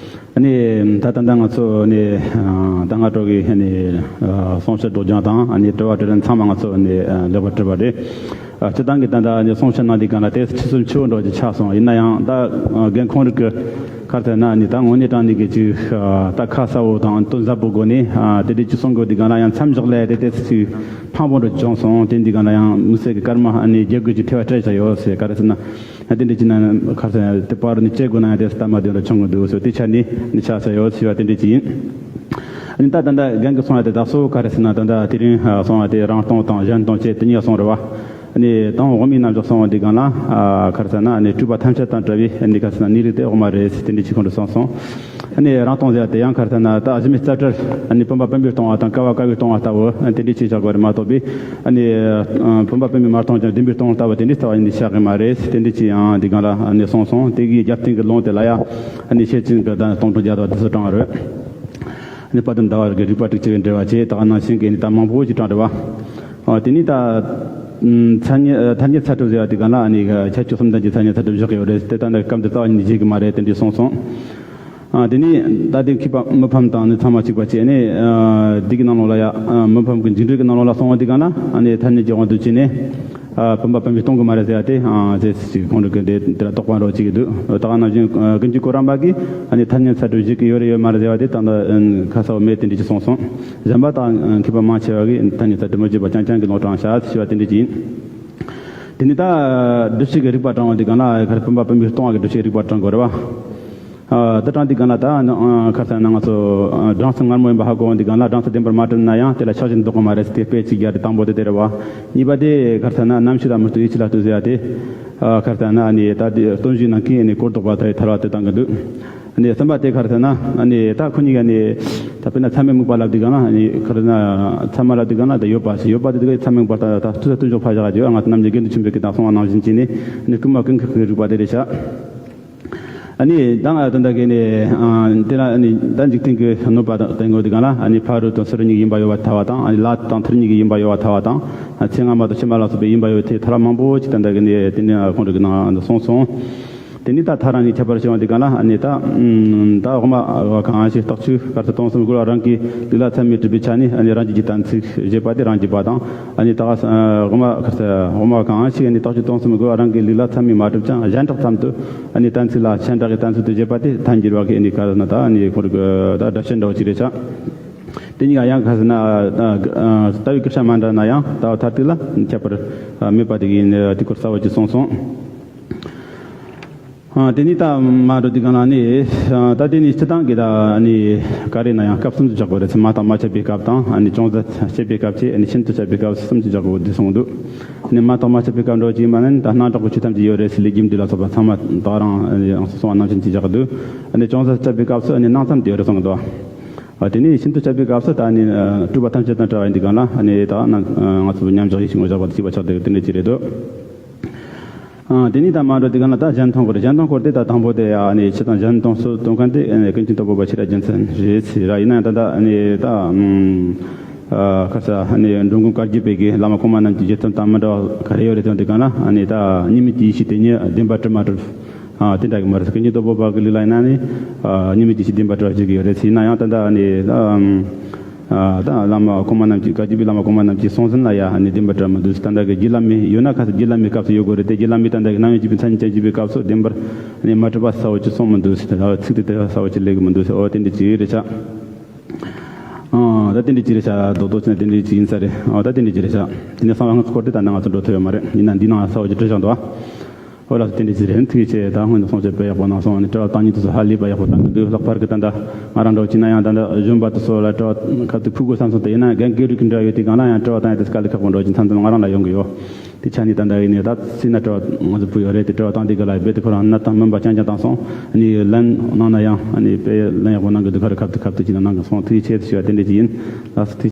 ཨ་ནི་ད་ད་ལྟ་ང་ཚོ་ནི་ད་སྔ་དྲོ་གི་ཨ་ནི་གསུང་བཤད་སྒྲོག་སྦྱང་དང་། ཨ་ནི་དྲི་བ་དྲིས་ལན་ཚང་མ་ང་ཚོ་ནི་ལེགས་པར་དྲིས་པ་རེད། སྤྱིར་བཏང་གི་ད་ལྟ་ནི་གསུང་བཤད་གནང་དུས་སྒང་ལ་ཏོག་ཙམ་ཕྱི་སོ་ཆུ་བོ་འདྲ་ཅིག་ཆགས་སོང་། ཡིན་ན་ཡང་ད་རྒན་ཁོང་རིགས་ཀྱི་ག་རེ་ཟེར་ན་ནི་ད་དངོས་གནས་དྲང་གནས་ཀྱི་ཅིག་ད་ཁ་གསལ་བོ་དང་དོན་ཟབ་པོ་སྒོ་ནས་དེ་འདྲ་ཅིག་གསུང་དགོས་དུས་སྒང་ལ་ཡང་མཚམས་བཞག་ལས་དེ་ཏོག་ཙམ་ཅིག་ཕངས་པོ་འདྲ་བྱུང་སོང་། དེ་འདུག་ག་ན་ཡང་དམིགས་བསལ་གྱི་སྐར་མ་ཨ་ནི་བརྒྱད་དགུ་ཅིག་འཕྲོ་བ་སྤྲད་བཞག་ཡོད་ཟེར། ག་རེ་ཟེར་ན་ཨ་དེ་འདྲ་ཅིག་ན་ག་རེ་ཟེར་ན་དེ་བར་ནས་བཅད་དགོས་ན་ཡང་དེ་སྟབས་མ་བདེ་འདྲ་བྱུང་གི་འདུག་ཟེར། དེ་ཆ་ནས་ནི་ཆགས་བསྡད་ཡོད་ཟེར་བ་དེ་འདྲ་ཅིག་ཡིན། ཨ་ནི་ད་ད་ལྟ་རྒན་གྱིས་གསུངས་ཡ་དེ་དག་སོ་ག་རེ་ཟེར་ན་ད་ལྟ་དེ་རིང་གསུངས་ཡ་དེ་རང་སྟོང་དང་གཞན་སྟོང་བཅས་དེ་གཉིས་གསུངས་རེད་བ། ཨ་ནི་དང་པོ་དབུ་མའི་རྣམ་གཞག་གསུངས་པ་འདི་སྒང་ལ་ཨ་ག་རེ་ཟེར་ན་ཨ་ནི་སྤྲོས་པ་ཐམས་ཅད་དང་བྲལ་བའི་ཨ་ནི་ག་རེ་ཟེར་ན་གནས་ལུགས་དེ་དབུ་མ་རེད་ཟེར་དེ་འདྲ་ཅིག་ཁོང་ཁྲོ་སོང་སོང་། ཨ་ནི་རང་སྟོང་ཟེར་ཡ་དེ་ཡང་ག་རེ་ཟེར་ན་ད་གཞི་མེད་རྩ་བྲལ། ཨ་ནི་བུམ་པ་བུམ་པས་སྟོང་བ་དང་ཀ་བ་ཀ་བས་སྟོང་བ་ལྟ་བུ་ཨ་དེ་འདྲ་ཅིག་བཞག་དགོས་རེད་མ་གཏོགས་པའི། ཨ་ནི་བུམ་པ་བུམ་པས་མ་སྟོང་ཀྱང་བདེན་པས་སྟོང་ལྟ་བུ་དེ་འདྲ་ལྟ་བ་ཡིན་དེ་བཞག་གི་མ་རེད་ཟེར་དེ་འདྲ་ཅིག་ཡང་འདི་སྒང་ལ་ཨ་ནི་གསུངས་སོང་། དེ་གི་རྒྱབ་རྟེན་གྱི་ལུང་དེ་ལ་ཡང་ཨ་ནི་ཤེར་ཕྱིན་གྱི་ད་སྟོང་ཕྲག་བརྒྱ་དང་བདུན་ཅུ་དྲུག་རེད། ཨ་ནི་དཔལ་ལྡན་ཟླ་བ་གི་རིགས་པ་དྲུག་ཅུ་པའི་འགྲེལ་བ་བཅས་ད་ག་ནང་བཞིན་གྱི་ནི་ད་མང་པོ་ཅིག་དྲངས་འདུག་བ། ཨ་དེ་ནི་ད་ཨམ་ཐ་སྙད་ཐ་སྙད་ཚད་གྲུབ་ཟེར་བ་དེ་ག་ལ་ཨ་ནི་ཁྱད་ཆོས་གསུམ་ལྡན་གྱི་ཐ་སྙད་ཚད་གྲུབ་བཞག་གི་ཡོད་རེད་དེ། ད་ནི་སྐབས་འདིར་རྩ་བ་ཉིད་ནས་བཞེད་གི་མ་རེད་དེ་འདྲ་གསུངས་སོང་། ཨ་དེ་ནི་ད་དེ་མཁས་པ་མི་ཕམ་དང་ནི་ཚང་མ་གཅིག་པ་བྱས་ནས་ཨ་འདི་གི་ནང་ལོགས་ལ་ཡ་ཨ་མི་ཕམ་གྱི་འཇིགས་བྲལ་གྱི་ནང་ལོགས་ལ་གསུངས་པ་དེ་ག་ལ་ཨ་ནི་ཐ་སྙད་ཀྱི་དབང་དུ་བྱས་ནས། ཨ་བུམ་པ་བུམ་པས་སྟོང་གི་མ་རེད་ཟེར་ཡ་དེ་ཨ་ཟེར་ཞིག་ཁོང་རང་གི་འདི་འདི་ལ་དོགས་པ་འདྲ་ཅིག་གི་འདུག་ད་ག་ནང་བཞིན་ཨ་ཀུན་མཁྱེན་གོ་རམས་པ་གིས་ཨ་ནི་ཐ་སྙད་ཚད་གྲུབ་བཞེད་ཀྱི་ཡོད་རེད་ཡོད་མ་རེད་ཟེར་བ་དེ་ད་ལྟ་ཨ་ཁ་གསལ་བོ་མེད་དེ་འདྲ་ཅིག་གསུངས་སོང་། གཞན་པ་དང་ཨ་མཁས་པ་མང་ཆེ་བ་གིས་ཐ་སྙད་ཚད་གྲུབ་མི་བརྗོད་པ་རྐྱང་རྐྱང་གི་ལུང་དྲངས་བཞག་ཟེར་བ་དེ་འདྲ་ཅིག་ཡིན། དེ་ནི་ད་སྒྲུབ་བྱེད་ཀྱི་རིགས་པ་དྲངས་པ་དེ་ག་ལ་ཁ་བུམ་པ་བུམ་པས་སྟོང་བ་གི་སྒྲུབ་བྱེད་རིགས་པ་དྲངས་དགོས་རེད་བ། ཨ་ད་དྲངས་དུས་སྒང་ལ་ད་ཨ་ཁ་ས་ན་ང་ཚོ་ཨ་སྦྲང་རྩི་མངར་མོ་ཡིན་པ་ཧ་གོ་འོང་དུས་སྒང་ལ་སྦྲང་རྩི་བདེན་པར་མ་གྲུབ་ན་ཡང་དེ་ལ་ཆགས་ཞེན་འདོགས་གི་མ་རེད་ཟེར་དེ་དཔེ་གཅིག་རྒྱག་རེད། དང་པོ་དེ་དེ་རེད་བ། གཉིས་པ་དེ་ཁ་ས་ན་རྣམ་ཤེས་ལ་མི་ལྟོས་ཡིད་ཆེས་ལ་ལྟོས་ཟེར་ཡ་དེ། ཨ་ཁ་ས་ན་ཨ་ནི་ད་དེ་སྟོན་གཞི་ནང་གི་ཨ་ནི་གོ་ལྡོག་པ་དེ་ཐར་བ་དེ་བཏང་གི་འདུག་ཨ་ནི་གསུམ་པ་དེ་ཁ་ས་ན་ཨ་ནི་ད་ཁོ་གཉིས་ཀ་ནི་ད་དཔེར་ན་ཚད་མའི་དམིགས་པ་ལབ་དུས་སྒང་ལ་ཨ་ནི་ཁ་ས་ན་ཚད་མ་ལབ་དུས་སྒང་ལ་ད་ཡོད་པ་ཞིག་ཡོད་པ་དེ་དེ་ཚད་མའི་དམིགས་པ་ད་ད་ཐུག་ས་སྟོན་ཕྱོགས་ཕར་བཞག་རྒྱུ་ང་ཚོ་རྣམ་རྒྱལ་དགེ་འདུན་ཆོས་འཕེལ་གྱིས་ད་གསུངས་པ་ནང་བཞིན་བྱས་ནས་ཨ་ནི་བསྐུལ་མ་ཀུན་མཁས་ཀྱི་རིགས་པ་དེ་རེད་ཤག་ཨ་ནི་ད་ང་ད་ལྟ་གི་ནི་ཨ་དེ་ལ་ཨ་ནི་ད་འཇིག་རྟེན་གྱི་གནོད་པ་དང་བསྟན་དགོས་དུས་སྒང་ལ་ཨ་ནི་ཕ་རོལ་ཏུ་ཚུ་རོལ་གཉིས་ཀྱི་ཡིན་པ་ཡོད་པར་ཐལ་བ་དང་། ཨ་ནི་ལྷ་དང་ཐུར་གཉིས་ཀྱི་ཡིན་པ་ཡོད་པར་ཐལ་བ་དང་། ཚེ་སྔ་མ་དང་ཕྱི་མ་ལ་སོགས་པའི་ཡིན་པ་ཡོད་དེ་ཐལ་བ་མང་པོ་ཅིག་ད་ལྟ་གི་ནི་དེ་ནི་ཁོང་རང་གི་ནང་དུ་གསུངས་སོང་། དེ་ནི་ད་ཐལ་རང་གཉིས་ཁྱད་པར་ཕྱེ་བ་དུས་སྒང་ལ་ཨ་ནི་ད་ད་དབུ་མ་གང་ཞིག་རྟགས་ཆོས་གར་དུ་སྟོང་གསུམ་རྒོལ་བ་རང་གི་ལུགས་ལ་ཚད་མས་གྲུབ་པའི་ཆ་ནས་ཨ་ནི་རང་རྒྱུད་ཀྱི་གཏན་ཚིགས་བཞེད་པ་དེ་རང་རྒྱུད་པ་དང་། ཨ་ནི་ད་དབུ་མ་གར་དབུ་མ་གང་ཞིག་ཨ་ནི་རྟགས་ཆོས་སྟོང་གསུམ་རྒོལ་བ་རང་གི་ལུགས་ལ་ཚད་མས་མ་གྲུབ་ཀྱང་གཞན་གྲགས་ཙམ་དུ། ཨ་ནི་གཏན་ཚིགས་ལ་ཁྱད་འདྲ་གི་གཏན་ཚིགས་དུ་བྱེད་པ་དེ་ཐལ་འགྱུར་བ་གི་ཨ་ནི་ག་རེ་ན་ད་ཨ་ནི་ཁོར་གི་ད་སྒྲ་ཆེན་འདྲ་བོ་ཅིག་རེད་ཤག་དེ་གཉིས་ཀ་ཡང་ག་རེ་ཟེར་ན་ལྟ་བའི་སྐུལ་བྱ་མ་འདྲ་ན་ཡང་ལྟ་བ་མཐར་ཐུག་ལ་ཁྱད་པར་མེད་པ་དེ་གི་ཨ་ནི་དེ་སྐོར་གསལ་བོ་ཅིག་གསུངས་སོང་། ཨ་དེ་ནི་ད་མ་འགྲོ་དུས་སྒང་ལ་ནི་ད་དེ་ནི་སྤྱིར་བཏང་གི་ད་ཨ་ནི་ག་རེ་ན་ཡང་སྐབས་གསུམ་དུ་བཞག་དགོས་རེད། མ་བརྟགས་མ་དཔྱད་པའི་སྐབས་དང་ཨ་ནི་ཅུང་ཟད་དཔྱད་པའི་སྐབས་བཅས་ཨ་ནི་ཤིན་ཏུ་དཔྱད་པའི་སྐབས་གསུམ་དུ་བཞག་དགོས་དེ་གསུངས་འདུག་ཨ་ནི་མ་བརྟགས་མ་དཔྱད་པའི་སྐབས་འགྲོ་ཅིག་ཡིན་པ་ན་ནི་ད་སྣང་གྲགས་པའི་ཆོས་ཐམས་ཅད་ཡོད་རེད་ཟེར་ལས་རྒྱུ་འབྲས་ལ་སོགས་པ་ཚང་མ་ད་རང་ཨ་ནི་ཡང་སོ་སོ་བ་ནང་བཞིན་གྱིས་བཞག་གི་འདུག་ཨ་ནི་ཅུང་ཟད་དཔྱད་པའི་སྐབས་སུ་ཨ་ནི་སྣང་ཙམ་དེ་ཡོད་རེད་གསུངས་གི་འདུག་ཨ་དེ་ནི་ཤིན་ཏུ་དཔྱད་པའི་སྐབས་སུ་ད་ཨ་ནི་སྤྲོས་པ་ཐམས་ཅད་དང་བྲལ་བ་ཡིན་དུས་སྒང་ལ་ཨ་ནི་ད་ང་ཚོ་མཉམ་བཞག་ཡེ་ཤེས་ངོ་བཞག་པ་དེ་གཅིག་པ་ཆགས་བསྡད་ཀྱི་དེ་འདྲ་ཅིག་རེད་འདུག་ཨ་དེ་ནས་ད་མ་འགྲོ་དེ་ག་ན་ད་གཞན་མཐོང་སྐོར། གཞན་མཐོང་སྐོར་དེ་ད་དང་པོ་དེ་ཨ་ནི་སྤྱིར་བཏང་གཞན་མཐོང་སུ་གཏོང་མཁན་དེ་ཨ་ནི་ཀུན་མཁྱེན་དྭགས་པོ་པ་ཤེས་རབ་རྒྱལ་མཚན་རེད་ཟེར་ར། ཡིན་ན་ཡང་ད་ལྟ་ཨ་ནི་ད་ཨ་ཁ་ས་ཨ་ནི་འགྲོ་མགོན་བཀའ་བརྒྱུད་པའི་གི་བླ་མ་གོང་མ་རྣམས་ཀྱི་རྗེས་ཐོབ་དང་མི་འདྲ་བ་ག་རེ་ཡོད་རེད་དོན་དེ་ག་ན་ཨ་ནི་ད་གཉིས་མེད་ཀྱི་ཡེ་ཤེས་དེ་ཉིད་བདེན་པར་གྲུབ་མ་གྲུབ་ཨ་དེ་འདྲ་གི་མ་རེད། ཀུན་མཁྱེན་དྭགས་པོ་པ་གི་ལུགས་ལ་ཡིན་ན་ནི་ཨ་གཉིས་མེད་ཀྱི་ཡེ་ཤེས་བདེན་པར་གྲུབ་བྱེད་ཀྱི་ཡོད་རེད་ཟེར། ཡིན་ན་ཡང་ད་ལྟ་ཨ་ནི་ད་ཨ་ད་བླ་མ་གོང་མ་རྣམས་ཀྱིས་བཀའ་བརྒྱུད་པའི་བླ་མ་གོང་མ་རྣམས་ཀྱིས་གསུང་ཟིན་ལ་ཡ་ཨ་ནི་བདེན་པར་གྲུབ་མི་འདུག་ད་ལྟ་གི་རྒྱུད་བླ་མའི་ཡོད་ན་ཁ་ས་རྒྱུད་བླ་མའི་སྐབས་སུ་ཡོད་དགོས་རེད་དེ། རྒྱུད་བླ་མའི་ད་ལྟ་གི་རྣམ་དབྱེ་བརྒྱད་པའི་མཚན་ཉིད་ཅན་བརྒྱད་པའི་སྐབས་སུ་བདེན་པར་ཨ་ནི་མ་གྲུབ་པ་གསལ་བོ་ཅིག་གསུངས་མི་འདུག་ཟེར། ད་ཚིག་དེ་དེ་གསལ་བོ་ཅིག་སླེབས་ཀྱི་མི་འདུག་ཟེར། འོ་དེ་འདྲ་ཅིག་རེད་ཤག་ཨ་ད་དེ་འདྲ་ཅིག་རེད་ཤག་རྡོག་རྡོག་ཅིག་ན་དེ་འདྲ་ཅིག་ཡིན་ས་རེད། ཨ་ད་དེ་འདྲ་ཅིག་རེད་ཤག་དེ་ནས་གསང་བ་སྔགས་སྐོར་དེ་ད་ལྟ་ང་ཚོ་འགྲོ་ཐུབ་ཡོད་མ་རེད། ཡིན་ན་འདི་ནང་གསལ་བོ་ཅིག་བྲིས་བཞག་འདུག་ཨ། ཨོ་ལགས་སོ། དེ་འདྲ་ཅིག་རེད། ཐུགས་རྗེ་ཆེ། ད་སྔོན་དུ་གསུང་བཤད་དཔེ་ཡག་པོ་གནང་སོང་། ཨ་ནི་དྲི་བ་བཏང་མཁན་དེ་ཚོ་ཧ་ལས་པ་ཡག་པོ་བཏང་གི་འདུག་ལྷག་པར་གྱི་ད་ལྟ་གཞོན་པ་དེ་ཚོ་ལ་དྲི་བ་ཁ་ཐུག་ཕུལ་དགོས་བསམ་སོང་། དེ་ཡིན་ན་རྒན་སྐད་རིགས་ཀྱི་འདྲ་ཡོད་དེ་སྒང་ལ་ཡང་དྲི་བ་བཏང་ཡ་དེ་དཀའ་ལས་ཁག་པོ་འགྲོ་གི་མཚམས་མཚམས་ང་རང་ལ་ཡོང་གི་ཡོད། དེ་ཆ་ནས་ད་ལྟ་ཡིན་ནས་ད་སྲིད་ན་དྲི་བ་ང་ཚོ་ཕུལ་ཡོད་རེད་དེ། དྲི་བ་བཏང་དེ་ག་ལ་རྦད་དེ་ཁོ་རང་གནད་དང་སྨིན་པ་རྐྱང་རྐྱང་བཏང་སོང་། ཨ་ནི་ལན་གནང་ན་ཡང་ཨ་ནི་དཔེ་ལན་ཡག་པོ་གནང་གི་འདུག་ཁ་རེ་ཁ་ཐུག་ཁ་ཐུག་ཅིག་ན་གནང་གི་སོང་། ཐུགས་རྗེ་ཆེ་ཞུ་བ་དེ་འདྲ་ཅིག་ཡིན། ལགས་སོ། ཐུགས།